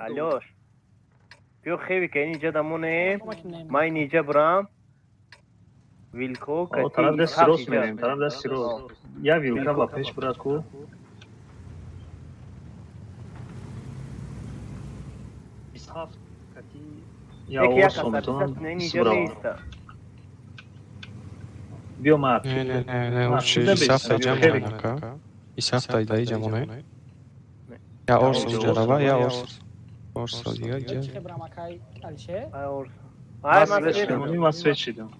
Алёш. Биё, хевика ин иҷа дамонем. Ман ин иҷа бурам. Вилко. О, тараф дасти рост мерем, тараф дасти рост. Я вилка ба пеш бура ку. 27 кати я орсо метавонам бисбурам. Биё ма. Не, не, не, не, лучше Исафта ҷамона ака. Исафта идаи ҷамона. Я орсо ҷарава, я орсо. Орсо дига ҷа. Ай орсо. Ай ман Свет свет. шидам, ман свет шидам.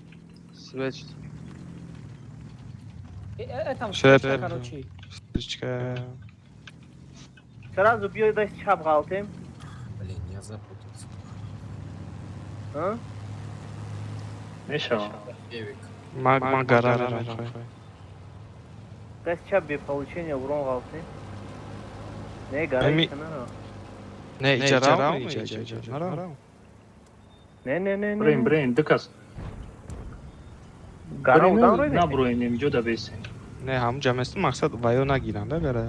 Свет. Там Шеф. короче. Стричка. Сразу биё, даст чап ғалтем. Блин, я запутался. А? Мешавам. Эвик. Ма гара мерам хай. Даст чап бе получения урон ғалтем. Не, гара нара. Не, иҷа рав, иҷа, иҷа, иҷа. Нарав. Не, не, не, не. Брен, брен, дукас. Гара удан рой. Наброем, инҷо да бесем. Не, ҳам ҷаместу мақсад ваё нагиранда гара.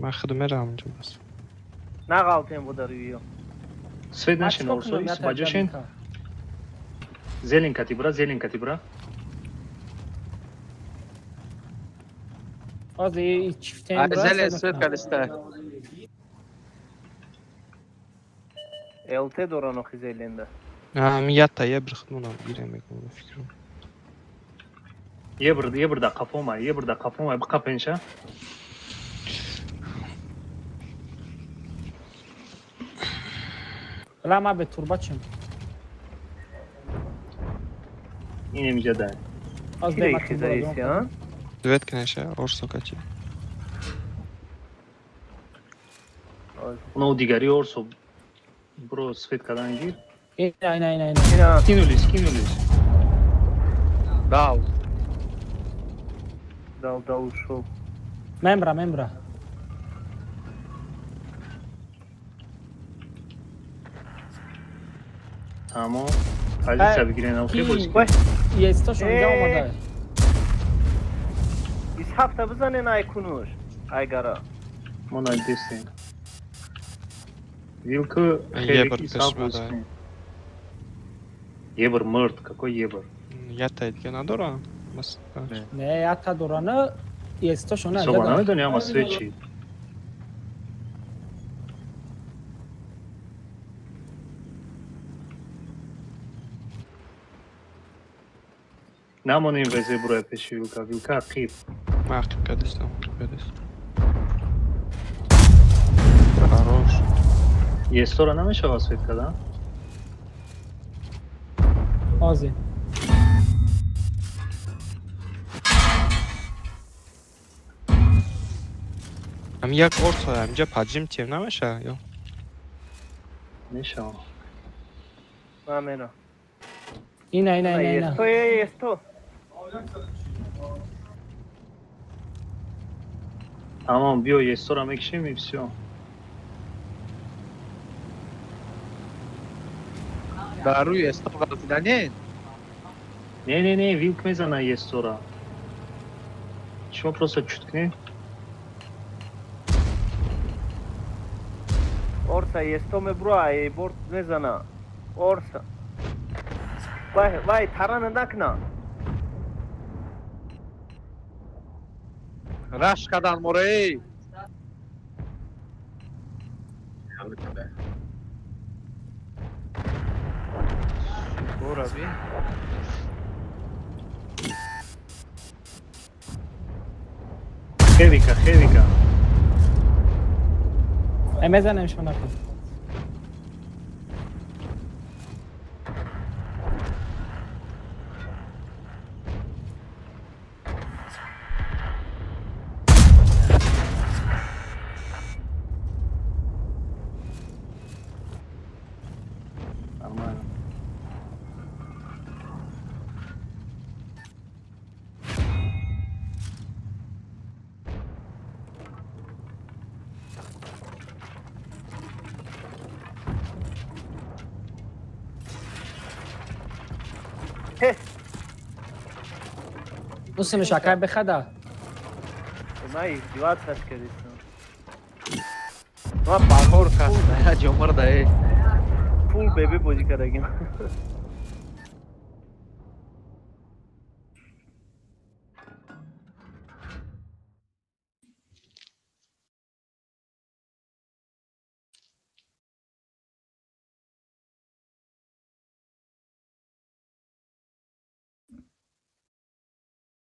Ман худ мерам ҷо бас. Нағалтем буда рӯё. Свет нашин орсо, ис баҷашин. Зелен кати бура, зелен кати бура. Ози чифтен. Зелен свет кадиста. ЛТ доран охи зеленда. Ҳам ятта ебр худмонам гирем мекунам фикрам. Ебр, ебр да қафома, ебр да қафома, биқапенша. Ла ма бе турба чим. Инем иҷа да. Аз Ки да хизаиси, а? Свет кнеша, орсо кати. Оно дигари орсо бро свет кадан гир. Ина, ина, ина, ина. Ина. Кинулис, кинулис. Дал. Дал, дал ушел. Мембра, мембра. Тамом. Позиция бигирен, охи боз. Естошон ҷа омада. Исҳафта бизанен ай кунуш. Ай гара. Мо надистем. Вилка Ебр хелик исҳаб пешмада. Ебр мърд, какой ебр? Ятта дига надора? Мас. Не, ята дорана естошон Соба намедони, ама свет чи. Намонем везе буроя пеши вилка, вилка ақиб. Ма ақиб кадистам, ақиб кадистам. Хорош. Естора намешава свет кадан? Ози. Ҳам як орсо ҳамҷа паджим тем намеша ё? Мешава. Ман мерам. Ина, ина, ина, ина. Есто, е, есто. Тамом, биё естора мекишем и всё. Дар рӯи эстоп ғалтида не? Не, не, не, вилк мезана естора. Шумо просто чут кунед. Орса есто мебура, ай борт мезана. Орса. Вай, вай, тарана накна. Раш кадан мораи. Бораби. Хевика, хевика. Ай мезанем шумо накун. Нормально. Усину шакай бехада. Май издеваться кардистам. Ман Чор кас я ҷомарда э. Пул бебе бозӣ кардагим.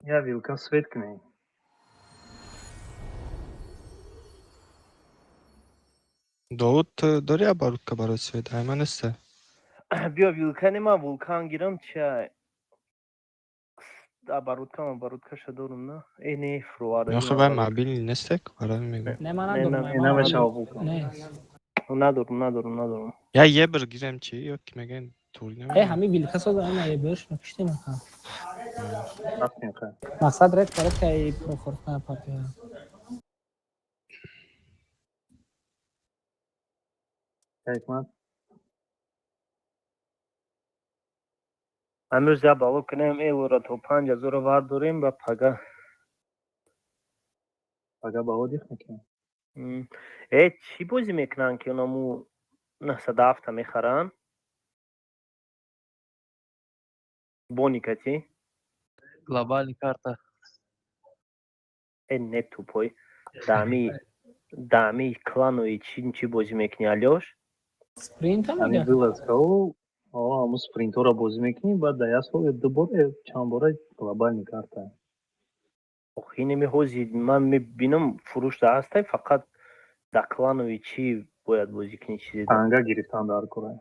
Я вилка свет кунем. Довуд, дори оборудка барои свет? Ай, ман неста. Биё, вилка не, ман вулкан гирам чай. Оборудка, оборудкаша дорум, на? Э, не, фруара. Охи, вай мобилни нестек, барои мегӯям. Не, ман Не, надорам. не, Ай, Не ман намешава вулкан. Не. Надорум, надорум, надорум. Я ебр гирем чи ё ки мегӯян тури Э, намегӯян. ҳами вилка соза, ана еберш накиштем ака. Рафтем, хай. Мақсад редко редко и прохорка партия. Ҳикмат. Ҳамрӯз я бало кунем, элора то 5000-ро вардорем ба пага. Пага ба одих мекунем. Э, чӣ бозӣ мекунанд, ки онаму 907-та мехаранд? Боникати? Глобальный карта. Э, не, тупой. Дами кланови чӣ чӣ бозӣ мекунӣ, Алёш? Спринта Ҳамин мега? вылазкау, ҳамун спринтҳоро бозӣ мекунӣ, баъд дар як сол ё ду бор э, чанд бора глобальный карта. Ох, инеми ҳози ман мебинам, фурӯшда ҳастай, фақат дар кланови чӣ бояд бозӣ кунӣ, чизе. Танга гирифтан дар кора.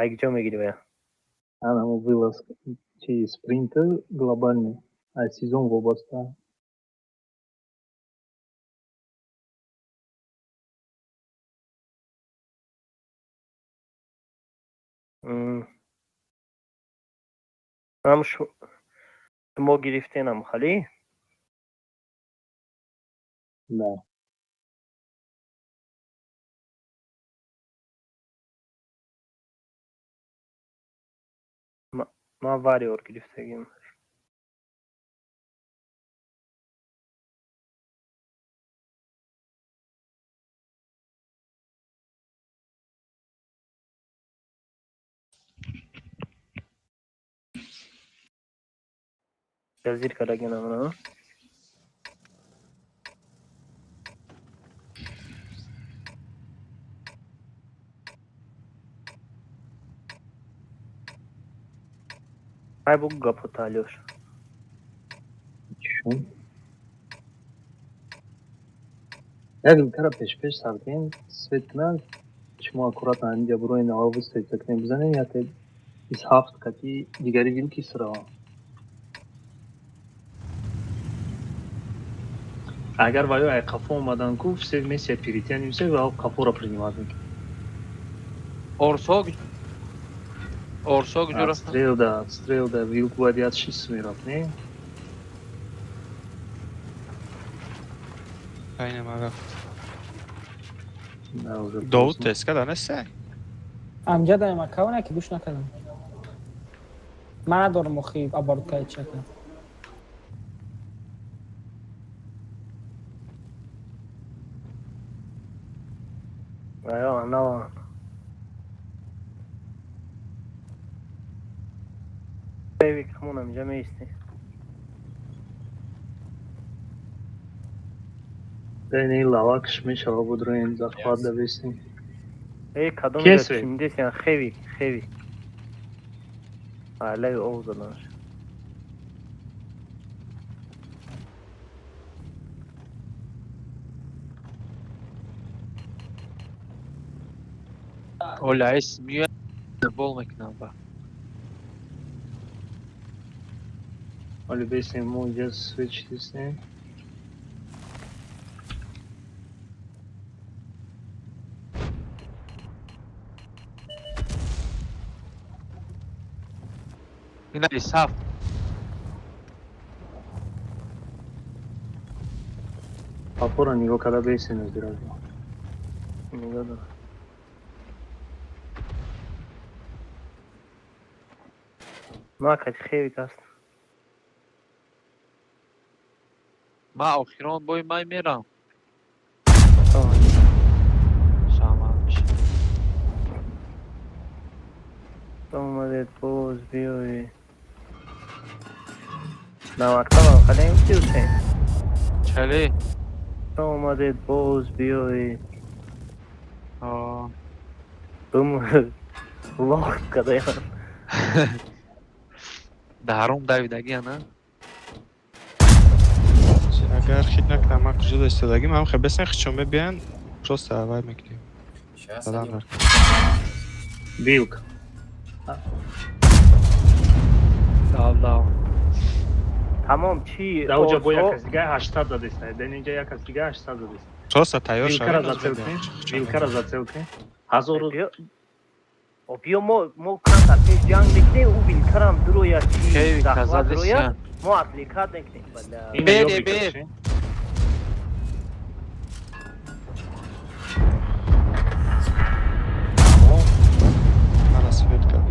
Ай, куҷо мегирӣ вая? Ана ҳамун вылазка чи спринт глобальный аз сезон вобаста. Ҳам шумо гирифтенам хали? Да. Ман вариор гирифтагим. Ҷазир кардагинам, на? Ай, бугу гапота, Алёш. Чун як вилкара пешпеш сар кунем, свет кунад, шумо аккуратно инҷа бурои нава выстрелиться кунем, бизанем яке 27 кати дигари вилки сирава. Агар ваё ай қафо омадан ку, все вместе перетянемся ва қафоро принимать мекунем. Орсо Орсо куҷо рафтан? Стрел да вилк бояд яд шист мерафт, не? Айна ман рафт. Да, уже Довуд поздно. тест карда нестай? Амҷа даем ака, она ки гӯш накардам. Ман надорам охи оборудкаи чи ака. Аё, анава. Бевик ҳамон амҷа меистӣ. Байн ин лавакш мешава, будроем захват да бесем. Э, кадом Ке свет? чиндесян, хеви, хеви. Алаи ов заданш. Оля, эс миёяд бол мекунам ба. Оли бесем, мо инҷа свет чидистем. Ина исаф. Қафоро нигоҳ карда бесем озиразо. Нигоҳ дор. Ма кати хевик аст. Ма охирон бой май мерам. Омадед боз биёед. На мактабам қалем гуфти, Ҳусейн? Чале. Омадед боз биёед. О. Бумр. Лохт кадаям. Дарум давидаги ана. Агар хит накунам, ман куҷо истодагим, ҳам хе бесен хичо мебиян, просто авай мекунем. Сейчас Салам, они. Марк. Вилк. Дав дав. Тамом чӣ? Да уҷа бо як Орсо кас дига 800 задеста. Дар инҷа як кас дига 800 задеста. Просто тайёр Вилкара шавем. зацел кунем. Вилкара зацел кунем. Ҳазору Биё, о, биё, мо камтар пеш ҷанг мекунем, ӯ вилкарам дурояд, чӣ Кей захват казадеся. дурояд, мо отвлекать мекунем. Бля. Ина Бере, ёб бер. бикашем. Мара свет кард.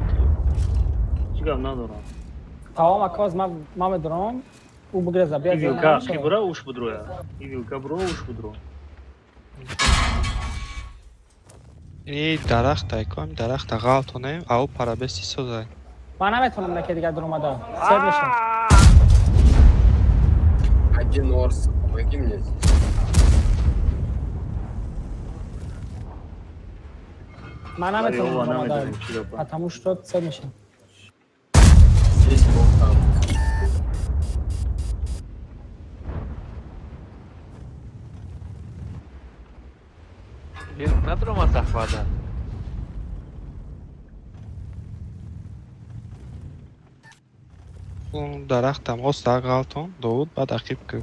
Чӣ гап надорам. Тамом ака, аз ман медурам. Ӯ бигреза И бия. вилка ки бура уш будроя. И вилка буро уш будро. Ини дарахта ко, ами дарахта ғалтонем, ау парабеси созай. Ман наметавонам наке дигар дуромада. Свет мешам. Один Орс, помоги мне здесь. Ман Вале наметавонам ова дуромада. намедонем чӣ гапа. Потому что свет мешам. Здесь был танк. Вилк надрома захвата. Он дарахтам оста ғалтон, довуд, баъд ақиб ку.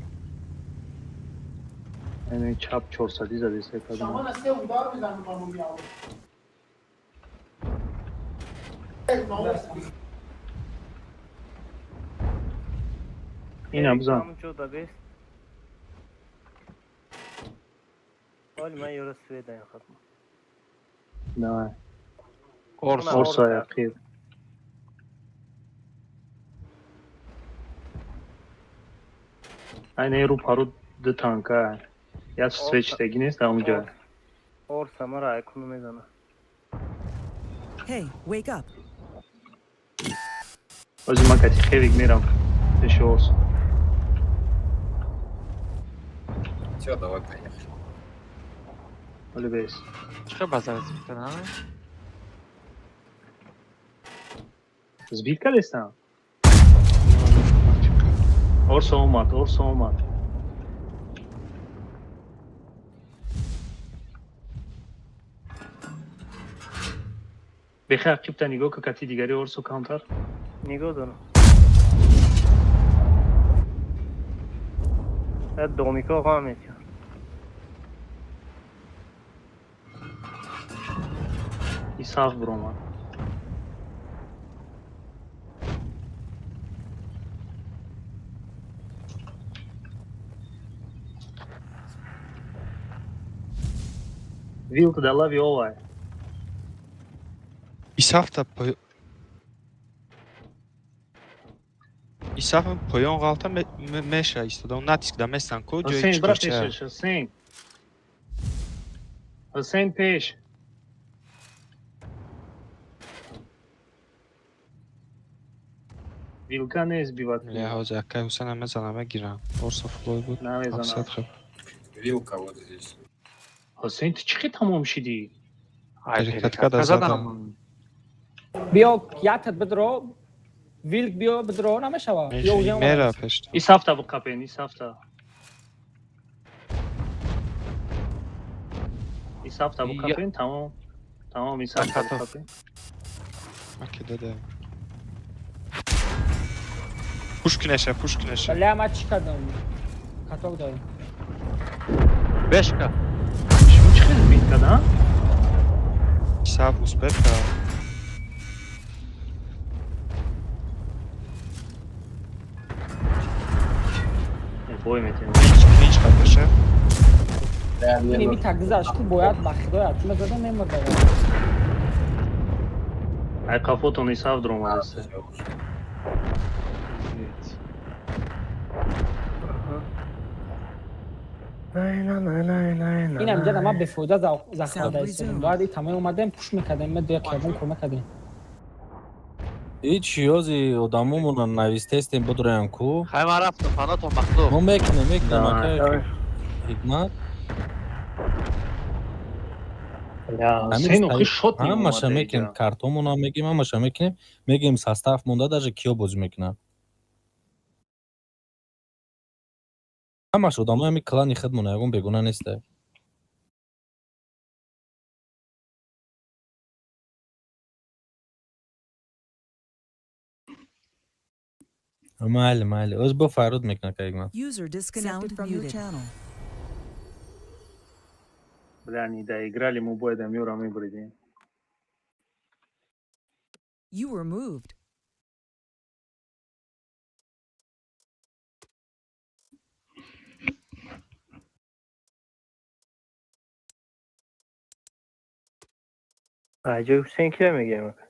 Ин чап 400 задеста кадом. се удар мезанам ба мумияло. Ина бизан. Ҳамунҷо да бест. Оли ман ёра свет даям хатма. Давай. Орс. Орс. Орса яқиб. Айна ру пару ду танка. Як свеч теги нест дар онҷа. Орса мара айкуну мезана. Hey, wake up. Ози ман кати хевик мерам пеши Орс. Все, давай, поехали. Оли бес. Чӣ базар зибтана? Сбит кардестам? Орса омад, Орса омад. Бехе ақибта нигоҳ ка, кати дигари Орсо камтар. Нигоҳ дорам. Домико ғам метиҳад. И саф биромад. Вилк да лави овай. Исафта Исаф поён ғалта меша истода, он натиск да местан ку ҷои Ҳусейн бира чиқурча. пешаш, Ҳусейн. Ҳусейн пеш. Вилка нест биват. Ле ҳозир акай Ҳусейна мезанам, мегирам. Орсо фулой буд. Намезанам. Мақсад хеб. Вилка вот здесь. Ҳусейн, ту чӣ хел тамом шидӣ? Ай, Перекатка да задам. Биё ятат бидро. Вилк биё бидро намешава. Ё уже Мера пеш. И сафта биқапен, и сафта. И сафта биқапен, тамом. Тамом, и сафта Закатов. биқапен. Маки дадем. Пуш кунеша, пуш кунеша. Ля ман чӣ кардам? Каток дорем. Бешка. Шумо чӣ хел бит карда? Исаф успел кард. Бой метем. Ҳеҷ қапеша. Да, мне Ин нужно. так гузашт ку бояд ба худоят мезадам мемурдам. Ай қафотон и саф А, дуромадаста. всё уже. Ин ҳамҷа ман бефоида захмада истодам. Бояд и тамои омадем пуш мекардем, ме дуя киябон кор мекардем. Ҳеч ёзи одамомона навистестем, бидроям ку. Хай, ман рафтам, фанотон махлуқ. Мо мекунем, мекунем, Давай. ака Ҳикмат. Бля, Ҳусейн охи шот Ҳамаша меомада мекунем, иҷа. картомона мегем, ҳамаша мекунем, мегем состав монда, даже киё бозӣ мекунад. Ҳамаш одамои ҳами клани худмона, ягон бегуна неста. Майли, майли. Оз бо фарруд мекунад, ка Ҳикмат. User disconnected Sound from your muted. channel. Бля, не доиграли, мо бояд амёра мебуридем. You were moved. Ай ҷои Ҳусейн кира мегирем, ака?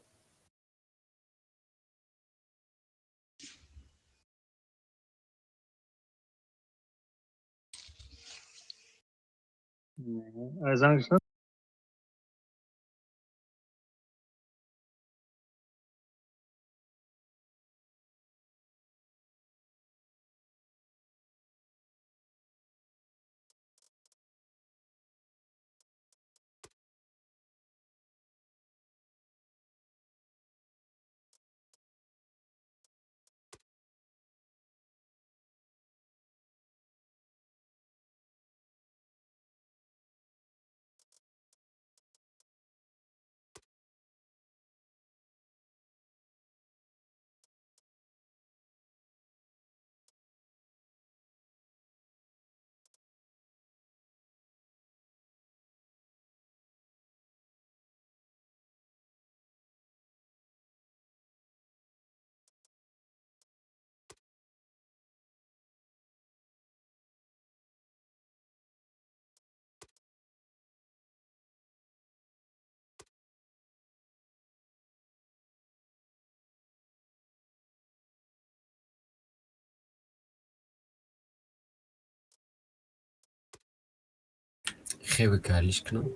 Ай, зангш на. Хевика алиш кунам.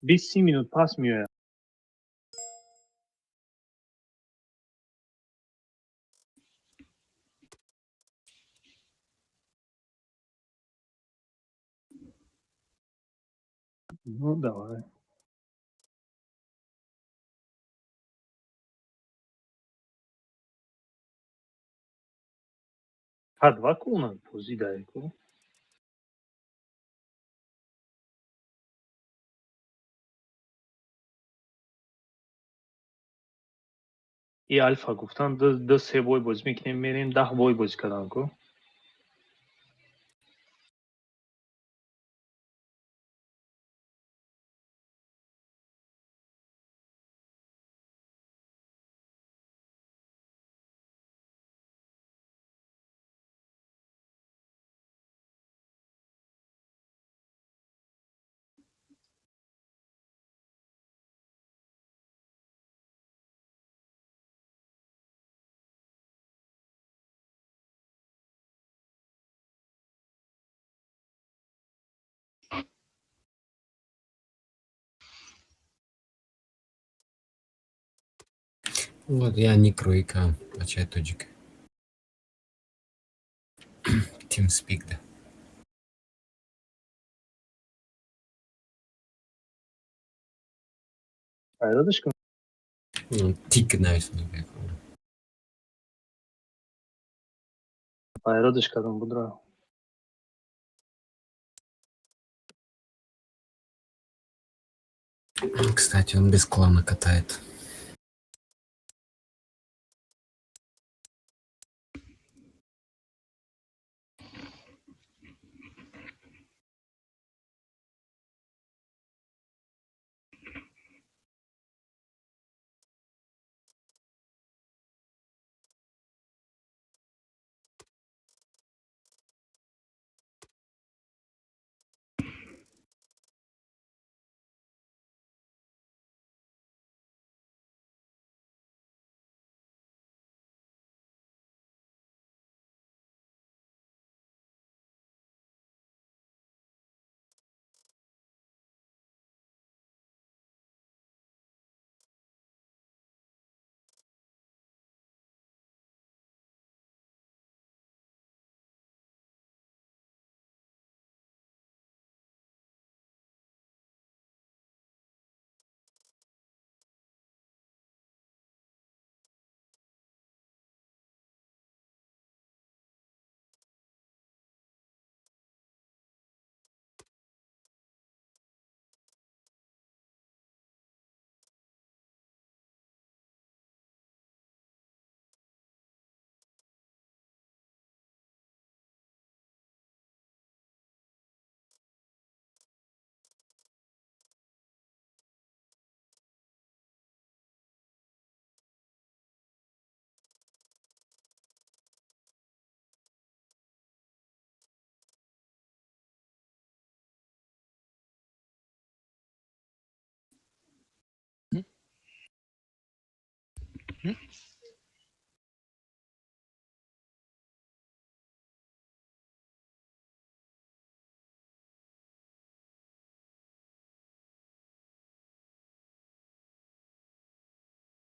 20-30 минут пас меояд. Ну, давай. Ҳа, два куна бозӣ даеку. И Алфа гуфтан, ду се бой бозӣ мекунем, мерем, 10 бой бозӣ кардам ку. Вот я ник Руика, бачай тоҷик. TeamSpeak да. Пайдодаш кун. Тик нависонда. Пайродаш кардам, будра. Кстати, он без клана катает.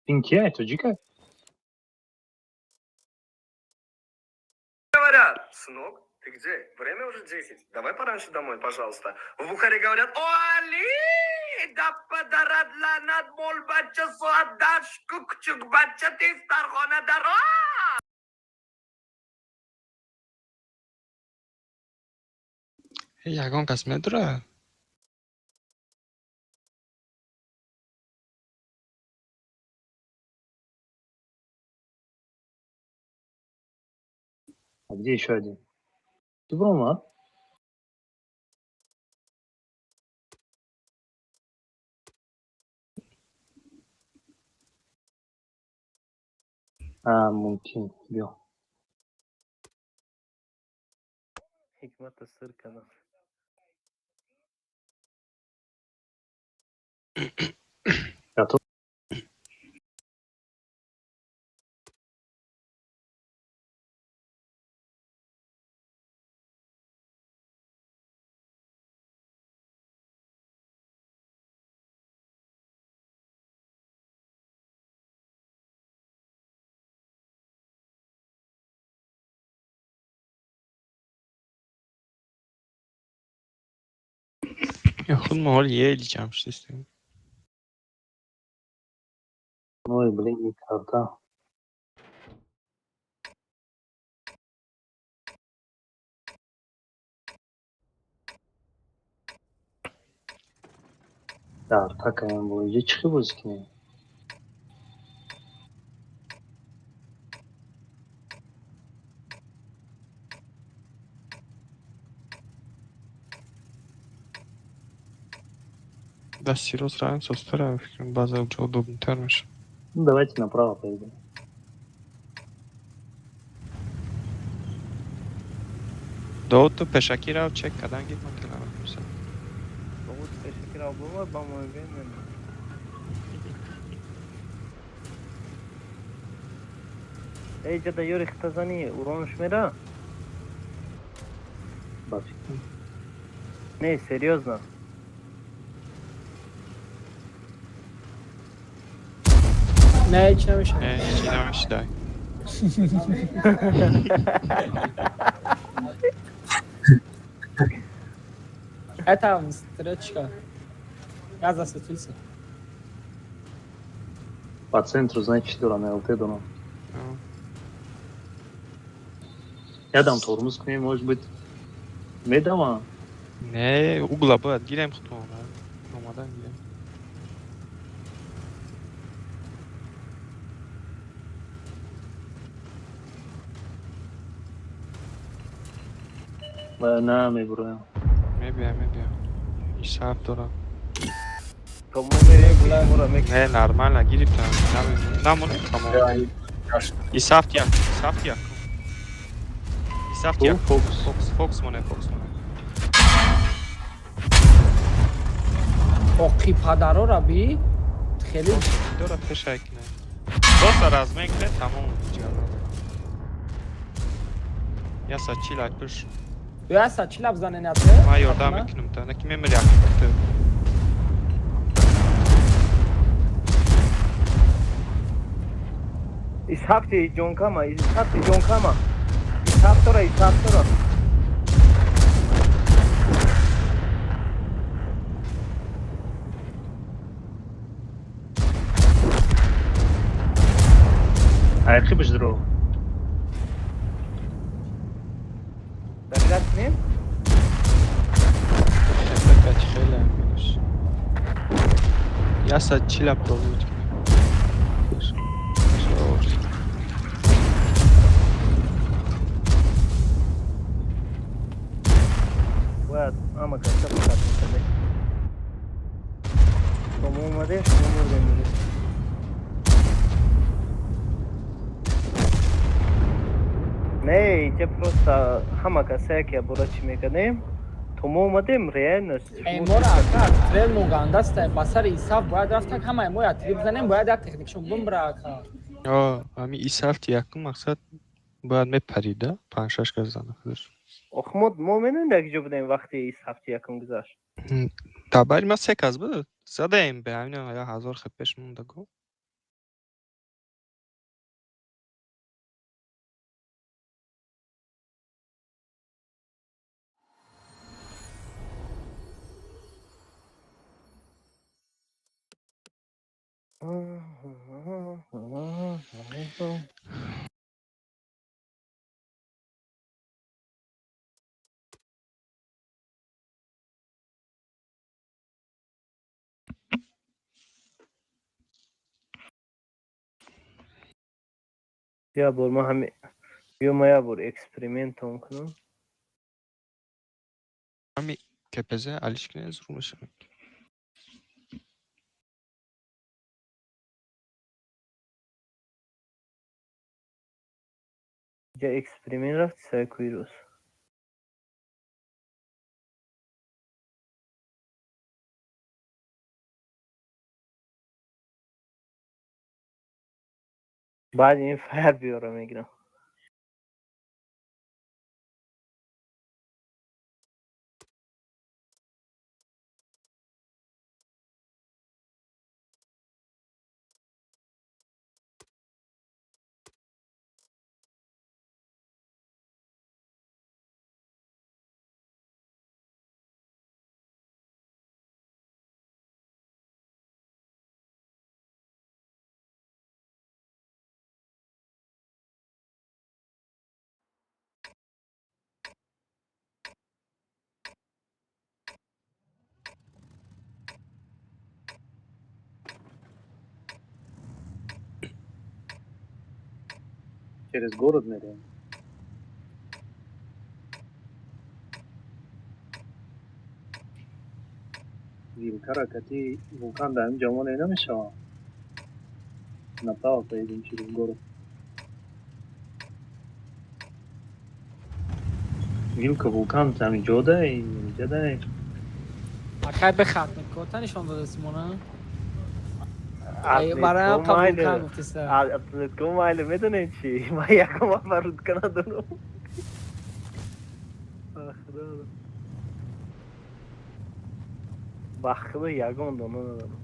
Ин кия, тоҷика? Говорят, сынок, ты где? Время уже 10. Давай пораньше домой, пожалуйста. В Бухаре говорят, о, Али, да подарадланат молбача суадаш кукчук бача ты стархона даро. Ягон кас медура? А где еще один? Ты брома? А, мумкин, биё. Ҳикмата сир кардам. Готов? Худ мо ҳоли ели ҷамъ шудистем. Ой, блин, не карта. Дар такаям бо иҷа чӣ хел бозӣ кунем? Дасти рост равем, состара фикрам, баъза ҷо удобнитар мешавад. Ну, давайте направо поедем. Довуд, ту пешакӣ рав, чек кардан гир, ман калама мепурсам. Довуд пешакӣ рав, бобо, ба мо бемем. Эй, ҷада ёри хита зани, уронш мера? Ба фикрам. Не, серьёзно. Не, ҳеч намешавад. Не, ҳечи намешидай. Это встречка. Я засветился. По центру, знаете, чӣ дорам? ЛТ дорам. Ядам тормоз кунем, может быть, медавам. Не, угла бояд гирем худмон. Омадан гирем. Ва на мебуроям. Мебиям, мебиям. Исаф дорам. То мо мерем, моро мекушем. Не, нормально, гирифтам. Намонем, тамом. Исафт як, исафт як. Исафт як. Фокус. Фокс, фокс моне, фокс моне. Оқи падарора би хеле. Дора пешай кине. Просто размен кине, тамом. Яса чилак пиш. Яса чила бзане нате. Ма ёрдам мекунам та, наки мемири як. Исҳақти ҷонкама, Исҳақти ҷонкама. Исҳақ тора, Исҳақ тора. Аяқи биждро. Даграт кунем? Кач хеле минус. Яса чила пробовать кине. Бояд ҳама каса фақат мекардем. То мо омадем, шумо мурдем уже. Не, иҷа просто ҳама каса яке бора чӣ мекардем? То мо омадем, реально. Мора ака, трел мо гандаста, ба сари Исаф бояд рафтак, ҳамаи мо я триб занем, бояд як техникшон бумбра ака. Ҳами ис ҳафти якум мақсад бояд мепарида, панҷ-шаш кас зана худаш. Ох, мо медонем, дар ҷо будем вақти ис ҳафти якум гузашт. Дар бари ман се кас буд. Задаем бе ҳамин 1000 хел пеш монда гу. Я бор ма ҳами биё, ма як бор экспериментон кунам. Ҳами КПЗ алиш кине, зур мешавад. Ҷа эксперимент рафти сай куи рӯз. Баъд ин фаер биёра мегирам. Через город мерем. Вилкара кати вулкан дар ҳамин ҷамоне намешавам. Направо поедем через город. Вилка вулкан ҳамин ҷодай, ҷадай. Акай бехат мекота нишон додест мона. Бароям қабул гуфтиса. Атлетико майли, медонем чи? Ман якум оборудка надорам. Ба худо. Ба худо, ягон дона надорам.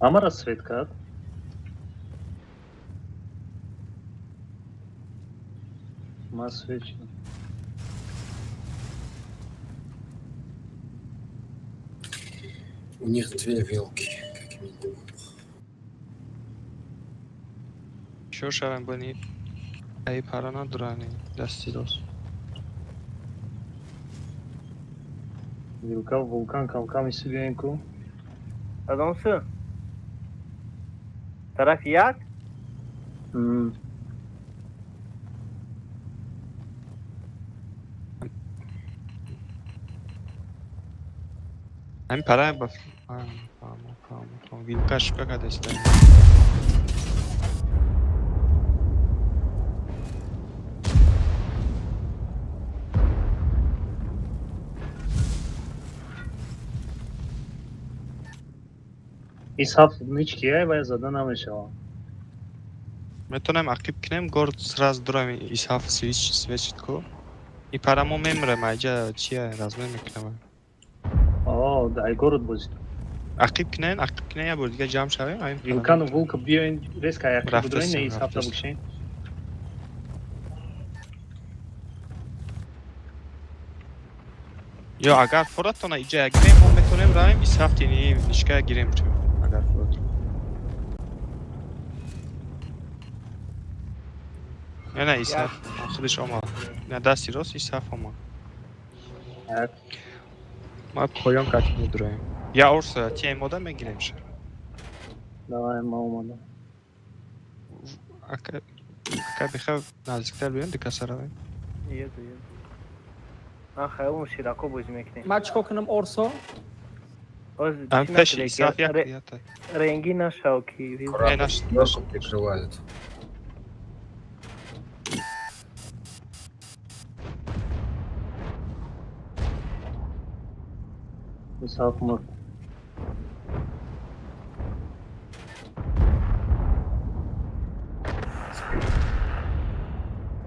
Ҳамара свет кард. Ман свет шудам. У них две вилки, как минимум. Чё шавем бани? Ай пара надурани дасти рост. Вилка вулкан камкам исти ку. Кадом су? Тарафи як? Ҳамин пара ба фаҳмо, фаҳмо, фаҳмо. Вилка шука кадаста. Ис ҳафт ничкияй вай зада намешавам. Метавонем ақиб кинем, город сразу дурам ис ҳафт свич свечит ку. И пара мо мемрем, айҷа чия размен мекунем. О, дай город бозӣ. Ақиб кинен, як бор дига ҷамъ шавем, ҳамин пара Вилкану метавонем. вулка биёин резко ақиб Рафтестем, будроин, ис ҳафта рафтестем. бикшен. Ё агар форатона иҷа як гирем, мо метавонем равем ис ҳафт ини нишка гирем чу. Агар форатон. Не, не, ис ҳафт худаш омад. Не, дасти рост ис ҳафт омад. Як. Ма поён кати медураем. Я орса тием ода мегирем ша. Давай, ман омадам. Ака ака бихав наздиктар биён, дикаса равем. Еду, еду. Ман хаёлам широко бозӣ мекунем. Ман чикор кунам, Орсо? Ам пеши исаф як ята. Ренги нашав ки. Не, наш. Носу прикрывают. Исаф мурд.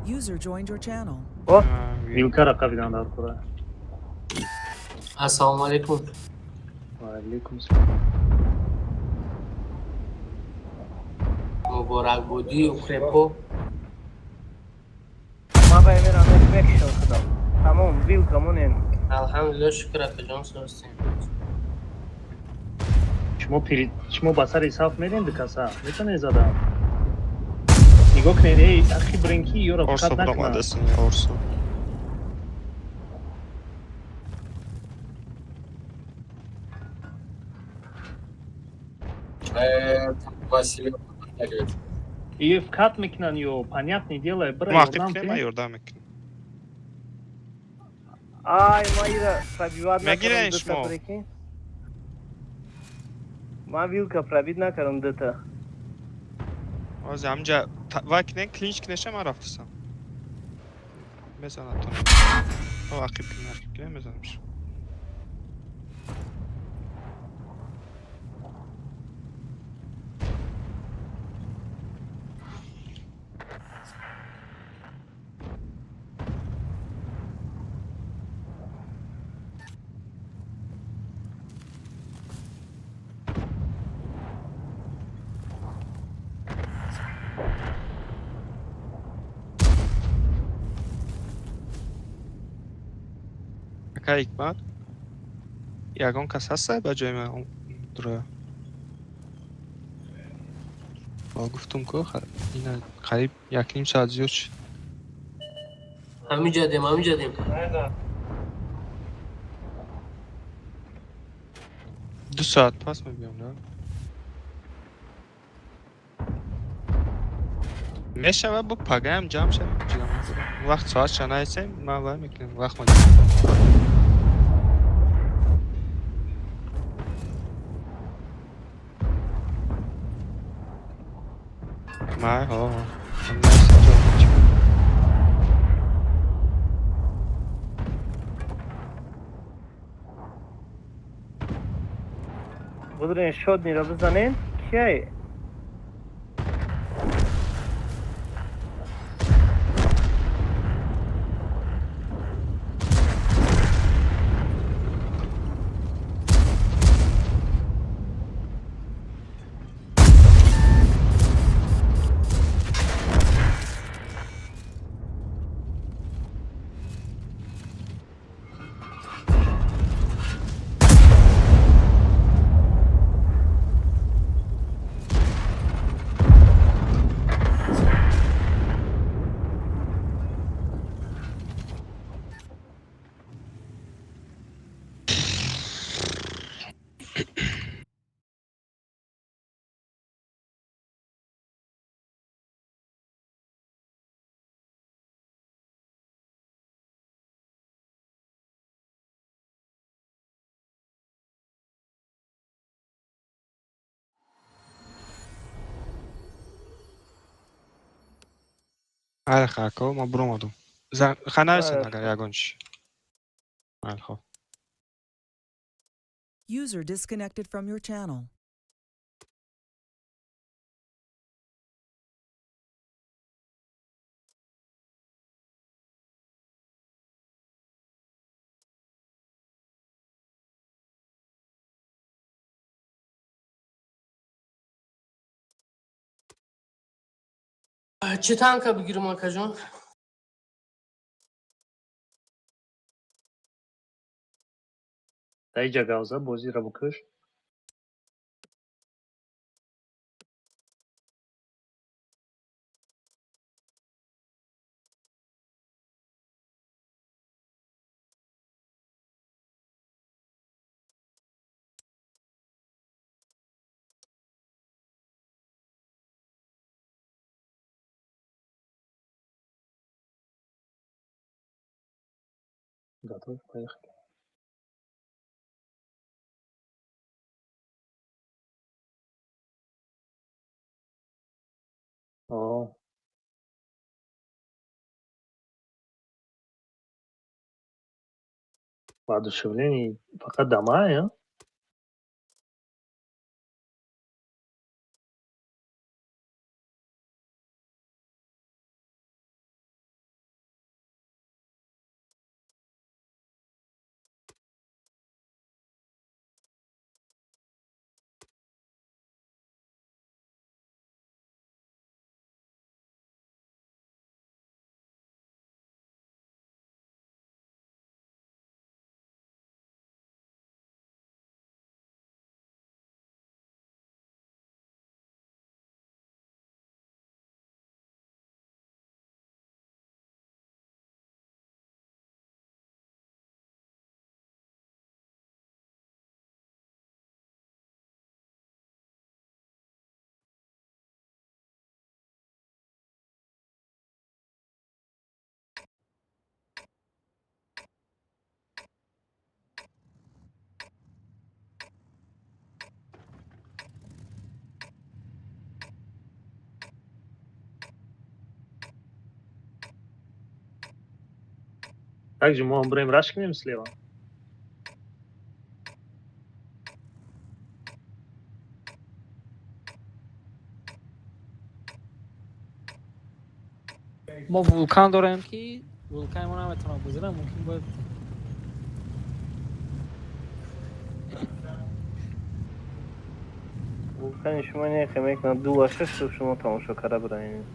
User joined your channel. Вилкара қабидан дар кора. Ассалому алайкум. Ва алайкум салом. Муборак будӣ, укрепо. Ма ба эмирам мекшон худам. Тамом, вилка монен. Алҳамдулилла, шукр, акаҷон, состем. Шумо пири шумо ба сари саф мерем ду каса. Метавонед зада. Нигоҳ кунед, эй, ахи бренки ёро Орсо фақат накунад. буромадаст, Орсо. Василий подтягивает. И вкат мекунанд ё понятное дело, бира Ма ақиб ёрдам кунем, ма кунед. ёрдам мекунем. Ай, ма ира пробивать накардам Мегирен дута шумо. Прикинь. Ма вилка пробить накардам дута. Ҳозир ҳаминҷа вай кунем, клинч кунеша, ман рафтасам. Мезанад то. О, ақиб кунем, ақиб кунем, мезанамш. Ака Ҳикмат, ягон кас ҳастай ба ҷои ман дуроя? Ба гуфтум ку, ина қариб якним соат зиёд шуд. Ҳамиҷадем, ҳамиҷадем. 2 соат пас мебиём, на? Мешавад бо пагаям ҷамъ шавем. Вақт соатша наесем, ман вай мекунем, вақт ма. Май, ҳо. Будрен шодниро бизанен. Кияй? Ҳайр хако, ман буромадум. Ха нарасед агар ягон чи. Майли, хоб. User disconnected from your channel. Чӣ танка бигирам, акаҷон? Дар иҷа гавза бозиро бикуш. Готов, поехали. Воодушевление фақат дамая. Также мы вам броем рашкнем слева. Мо вулкан дорем ки вулкани мо наметавонад бузира, мумкин бояд Вулкани шумо не мекунад 2 ва 6 шумо тамошо карда будаед.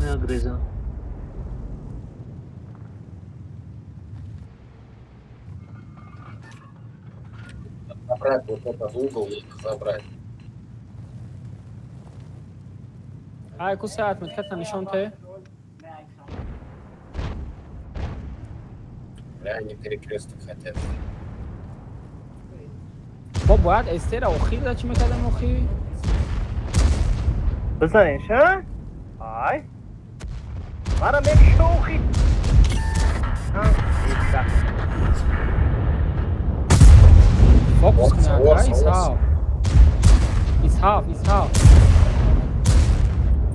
Я грыза. Забрать вот этот угол, забрать. Ай ку саат метката нишон те. Бля, они перекресток хотят. Мо бояд эстера охир да чӣ мекардем охир? Бизанеш, а? Ай. Мара мекшохи. Фокус Орса, кунад, орса, исҳаф. Исҳаф, исҳаф.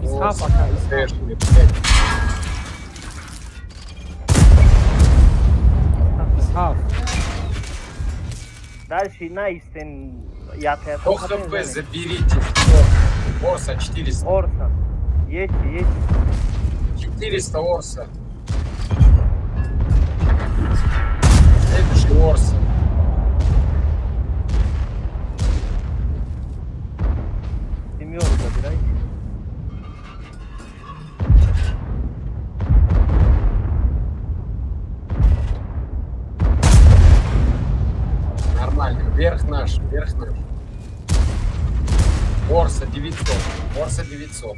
Исҳаф ака, исҳаф. Исҳаф. Дальше наистен я 100 хп заберите. Орса 400. Орса. Есть, есть. 400 Орса. Следующий Орса. Семерку забирайте. Нормально. Верх наш, верх наш. Орса 900. Орса 900.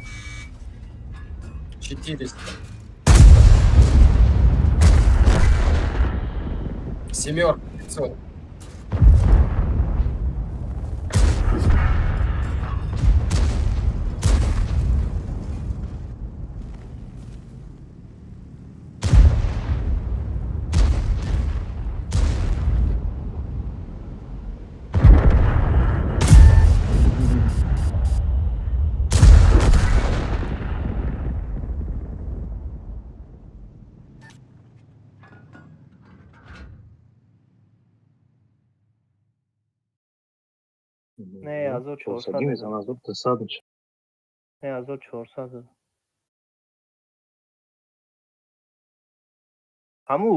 400. Семерка 500. Не, азо 400. Мезанам, 1200 мешавад. Не, 1400. Ҳаму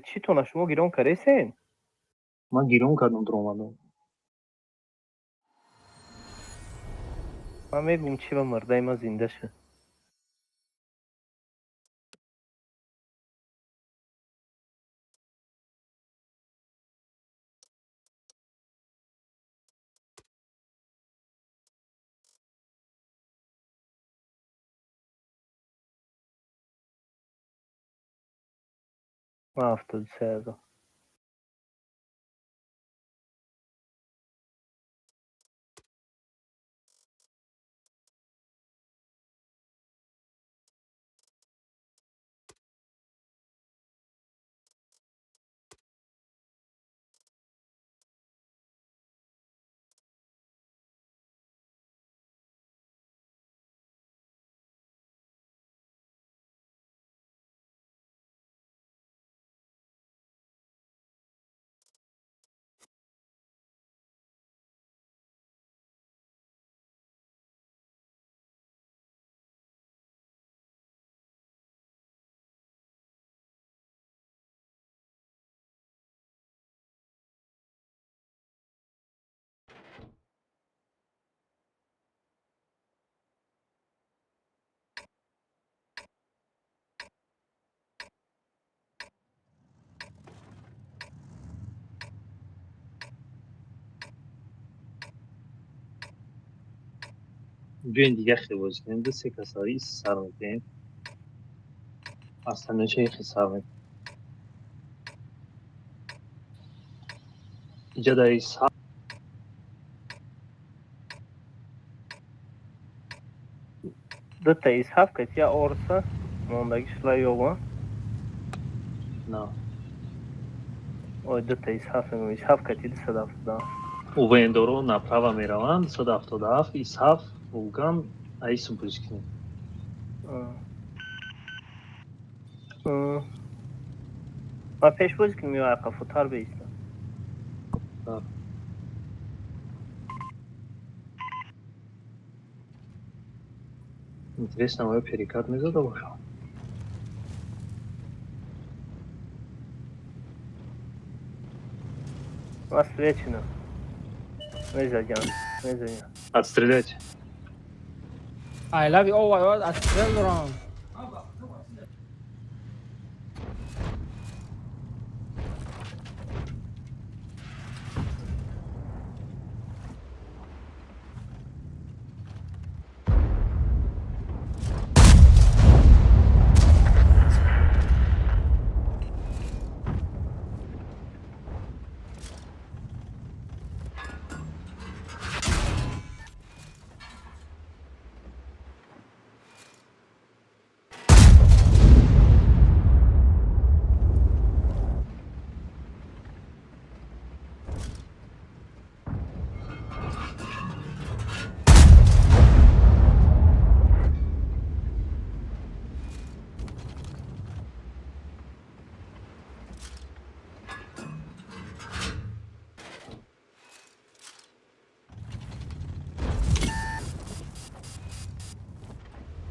чӣ тона шумо гирон каресен? Ман гирон кардам, дуромадам. Ман мегӯм чӣ ба мурдаи ман зинда шуд. Ман 73 000. Биёин, дига хел бозӣ кунем. Ду се каса ис сар мекунем, остальное хел сар мекунем. Иҷа дар ис. Дута исҳаф кати я орса мондагӣ шула ёба. На. Ой, дута исҳаф мегӯм, исҳаф кати 277. Увендоро направо мераванд, 277 исҳаф вулкан аису бозӣ кунем. Ман пеш бозӣ кунем ё ақафотар беистам? Интересно, оё перекат мезада бошам? Ман встречена мезадям, мезадям. Отстрелять. I love you. Oh, отстрел дорам.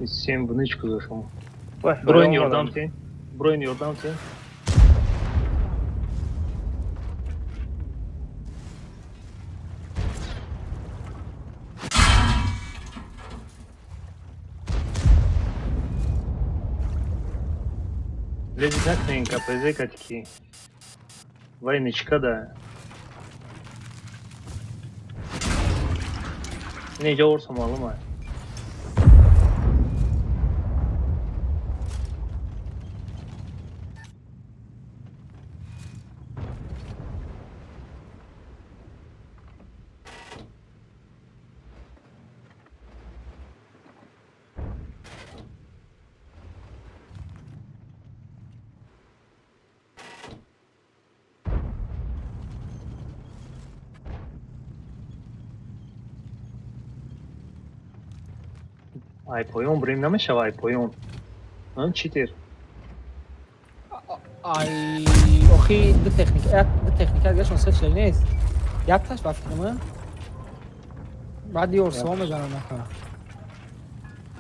Семь в нычку зашел. Бронь ёрдам те. Бронь ёрдам те. Леди накнен КПЗ катки. Вай нычка да. Не жауырсам алым. Ай поён бурем, намешава ай поён. Читер. Ай, охи, ду техника, ду техника дигашон се чиле нест. Якташ ба фикр ман. Баъд ёрсо мезанам нака.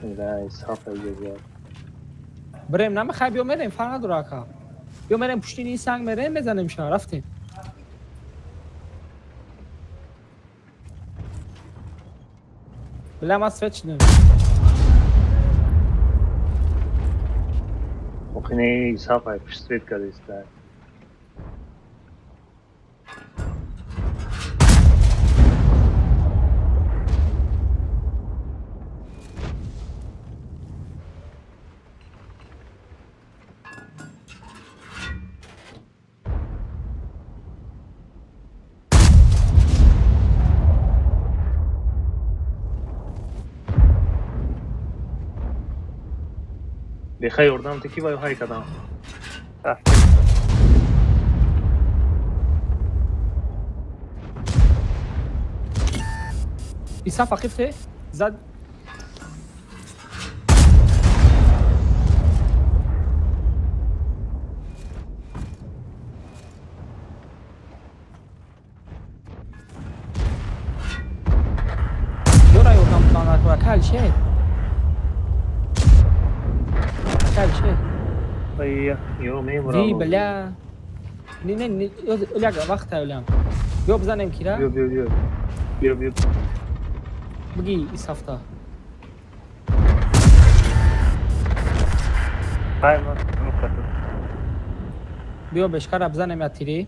Да, исҳаф айҷа. Брем намехай, биё мерем, фарқ надора ака. Биё мерем пушти ин санг мерем, мезанем ша, рафтем. Бля, ман свет шидам. Охи не, исҳаф ай пушт свет кардеста. Беха ёрдам те ки вай ҳай кардам. Рафтем. Иса фақифте зад. Ёра ёрдам будан дар кор калше. Калше. Ой, Ё Ви мемурам. бля. Не не не, оляга вақт олям. Ё бизанем кира? Биё, биё, биё. Биё, биё. Биги исафта. ҳай ман мукату. Биё бешкара бизанем я тири.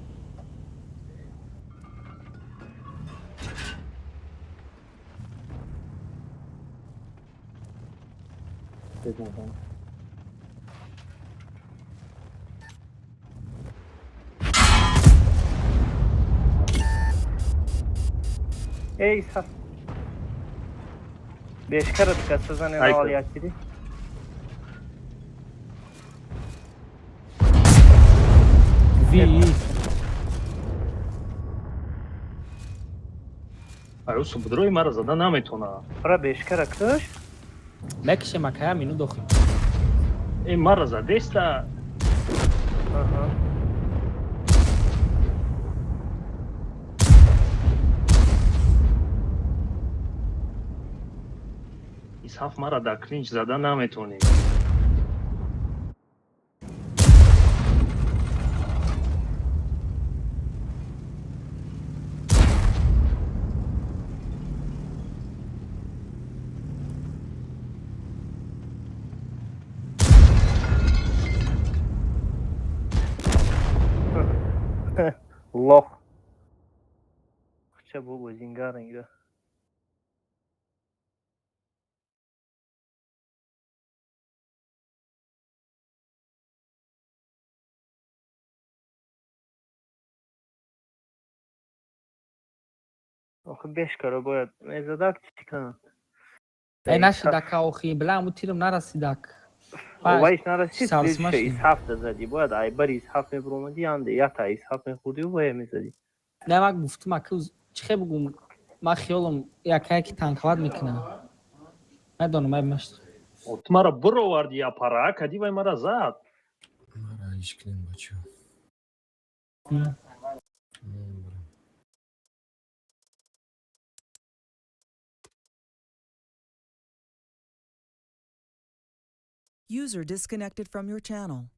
Беднадам. Эй, саф. Бешкара дикаса занем Ай, аввал якири. Ви. Ай, усу будрои мара зада наметона. Ора бешкара куш. Мекше макая мину дохи. Э, мара задеста. Аҳа. Исҳаф мара дар клинч зада наметонӣ. Лох. Хча бу бозингар инга. Охи бешкара бояд мезадак чӣ кунам? Эй нашидака охи, бля, аму тирм нарасидак. Вайш нарасид, Сарсма следующая шид. исҳаф дазадӣ. Бояд айбари исҳаф мебуромадӣ, анде ята исҳаф мехӯрдиву вая мезадӣ. Не, ман гуфтум, аку чӣ хе бугум, ман хиёлам якае ки танковат мекунам. Медонам, ай машт. О, ту мара буроварди я пара, кади вай мара зад. Мара иш кунем, бачаҳо. Мебарам. User disconnected from your channel.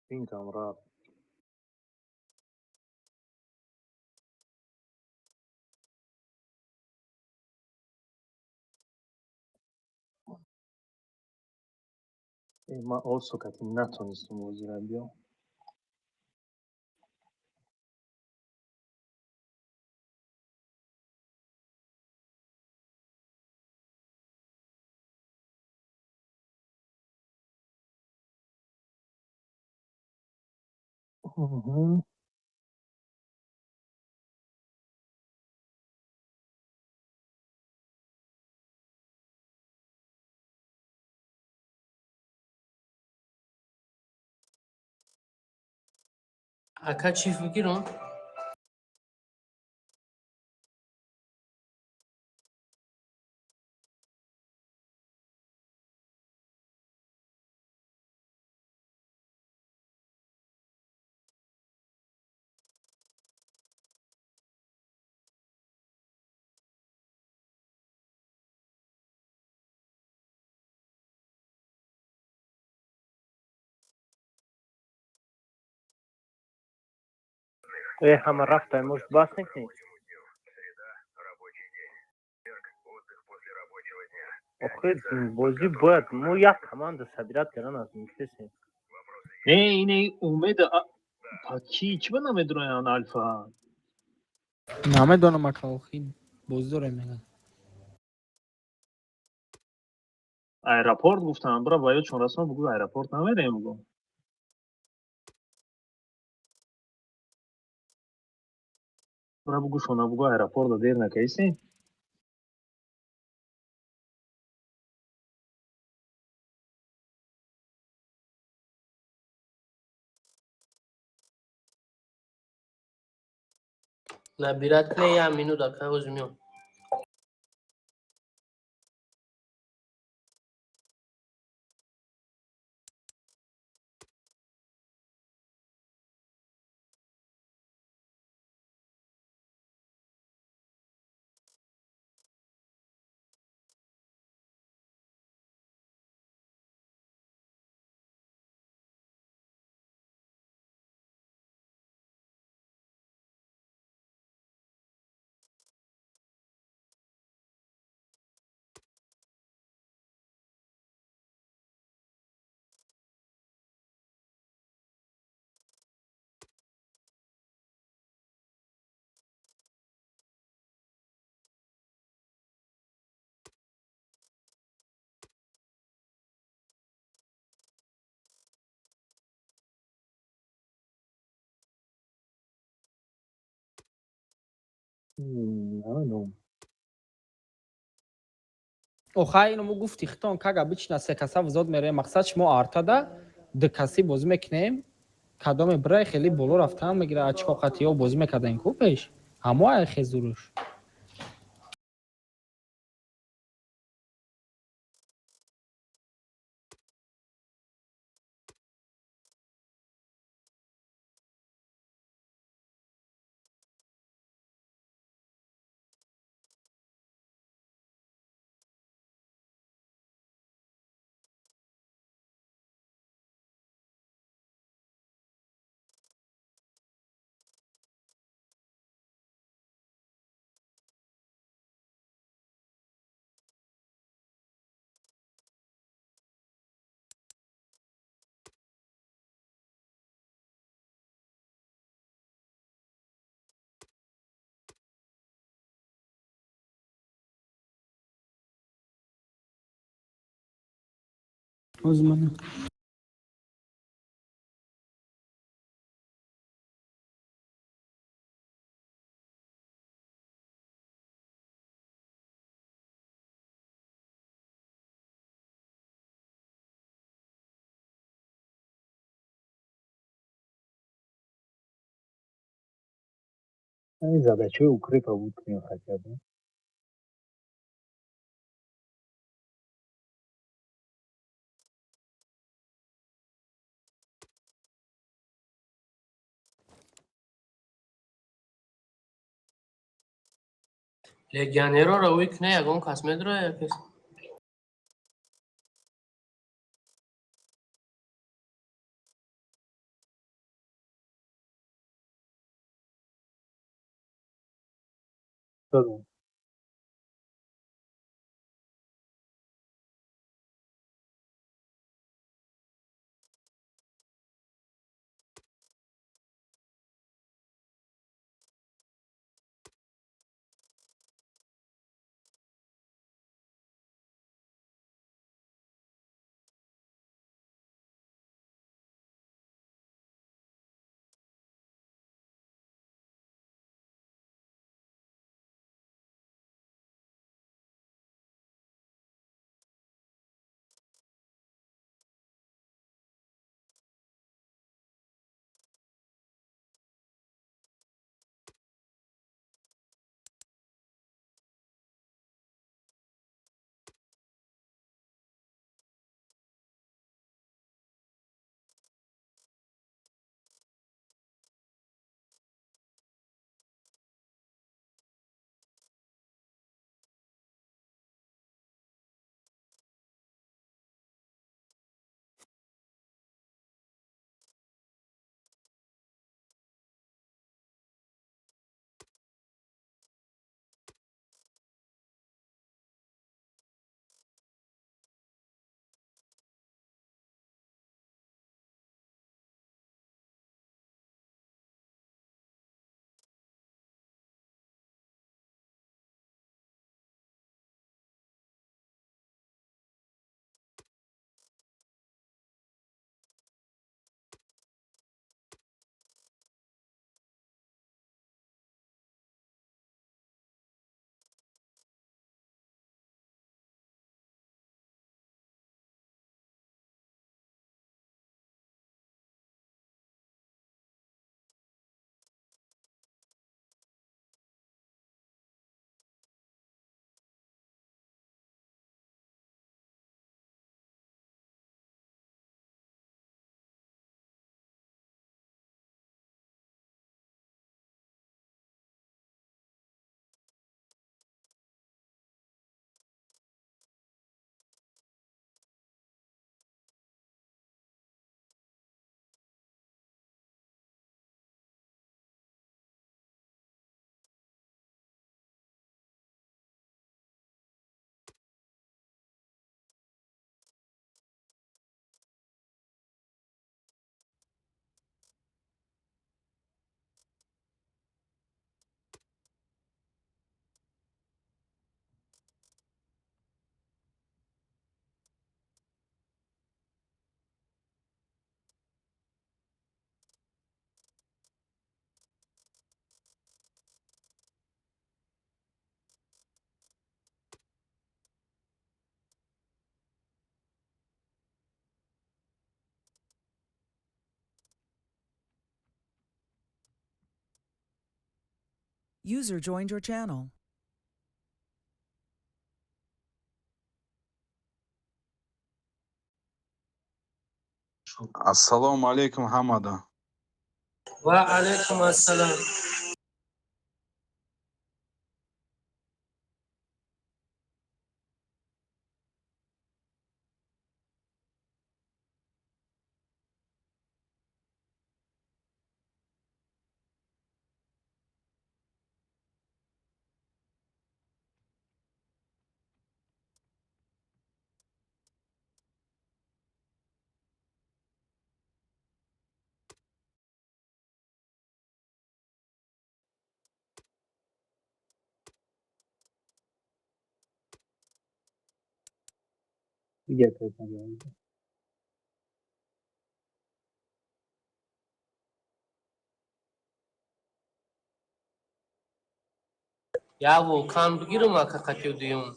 Пинкам рафт. Э, ман орсо кати натонистум бозира биё. Мгм. Ака чиф бигирам? Э, ҳама рафтай, может, бас мекунӣ? Охи, бозӣ бояд мо як команда собирать кардан аз мухлисем. Не, ине умеда па ки чӣ ба намедроян Альфа? Намедонам ака охи, бозӣ дорем меган. Аэропорт гуфтам, бира ба ёдшон расона бугӯ аэропорт намерем бугӯ. Бара бугу шона бугу аэропорта дер накайси? Набирать не я минут, ака ҳозир меом. Намедонам. Охай, ино мо гуфти хитон кага бичина, се каса взод мерем. Мақсад, шумо артада ду каси бозӣ мекунем, кадоме бирай хеле боло рафтан мегира. Очко қатиё бозӣ мекардаем ку пеш, ҳамо ай хезуруш. Ин задачаи укрепа буд кунем хотя бы. Легионерора ӯй куна, ягон кас медура якес? Дадам. User joined your channel. Ассалому алайкум, ҳамада. Ва алайкум ассалом. Дигар кайф. Я вулкан бигирам, ака, қатиё дуюм.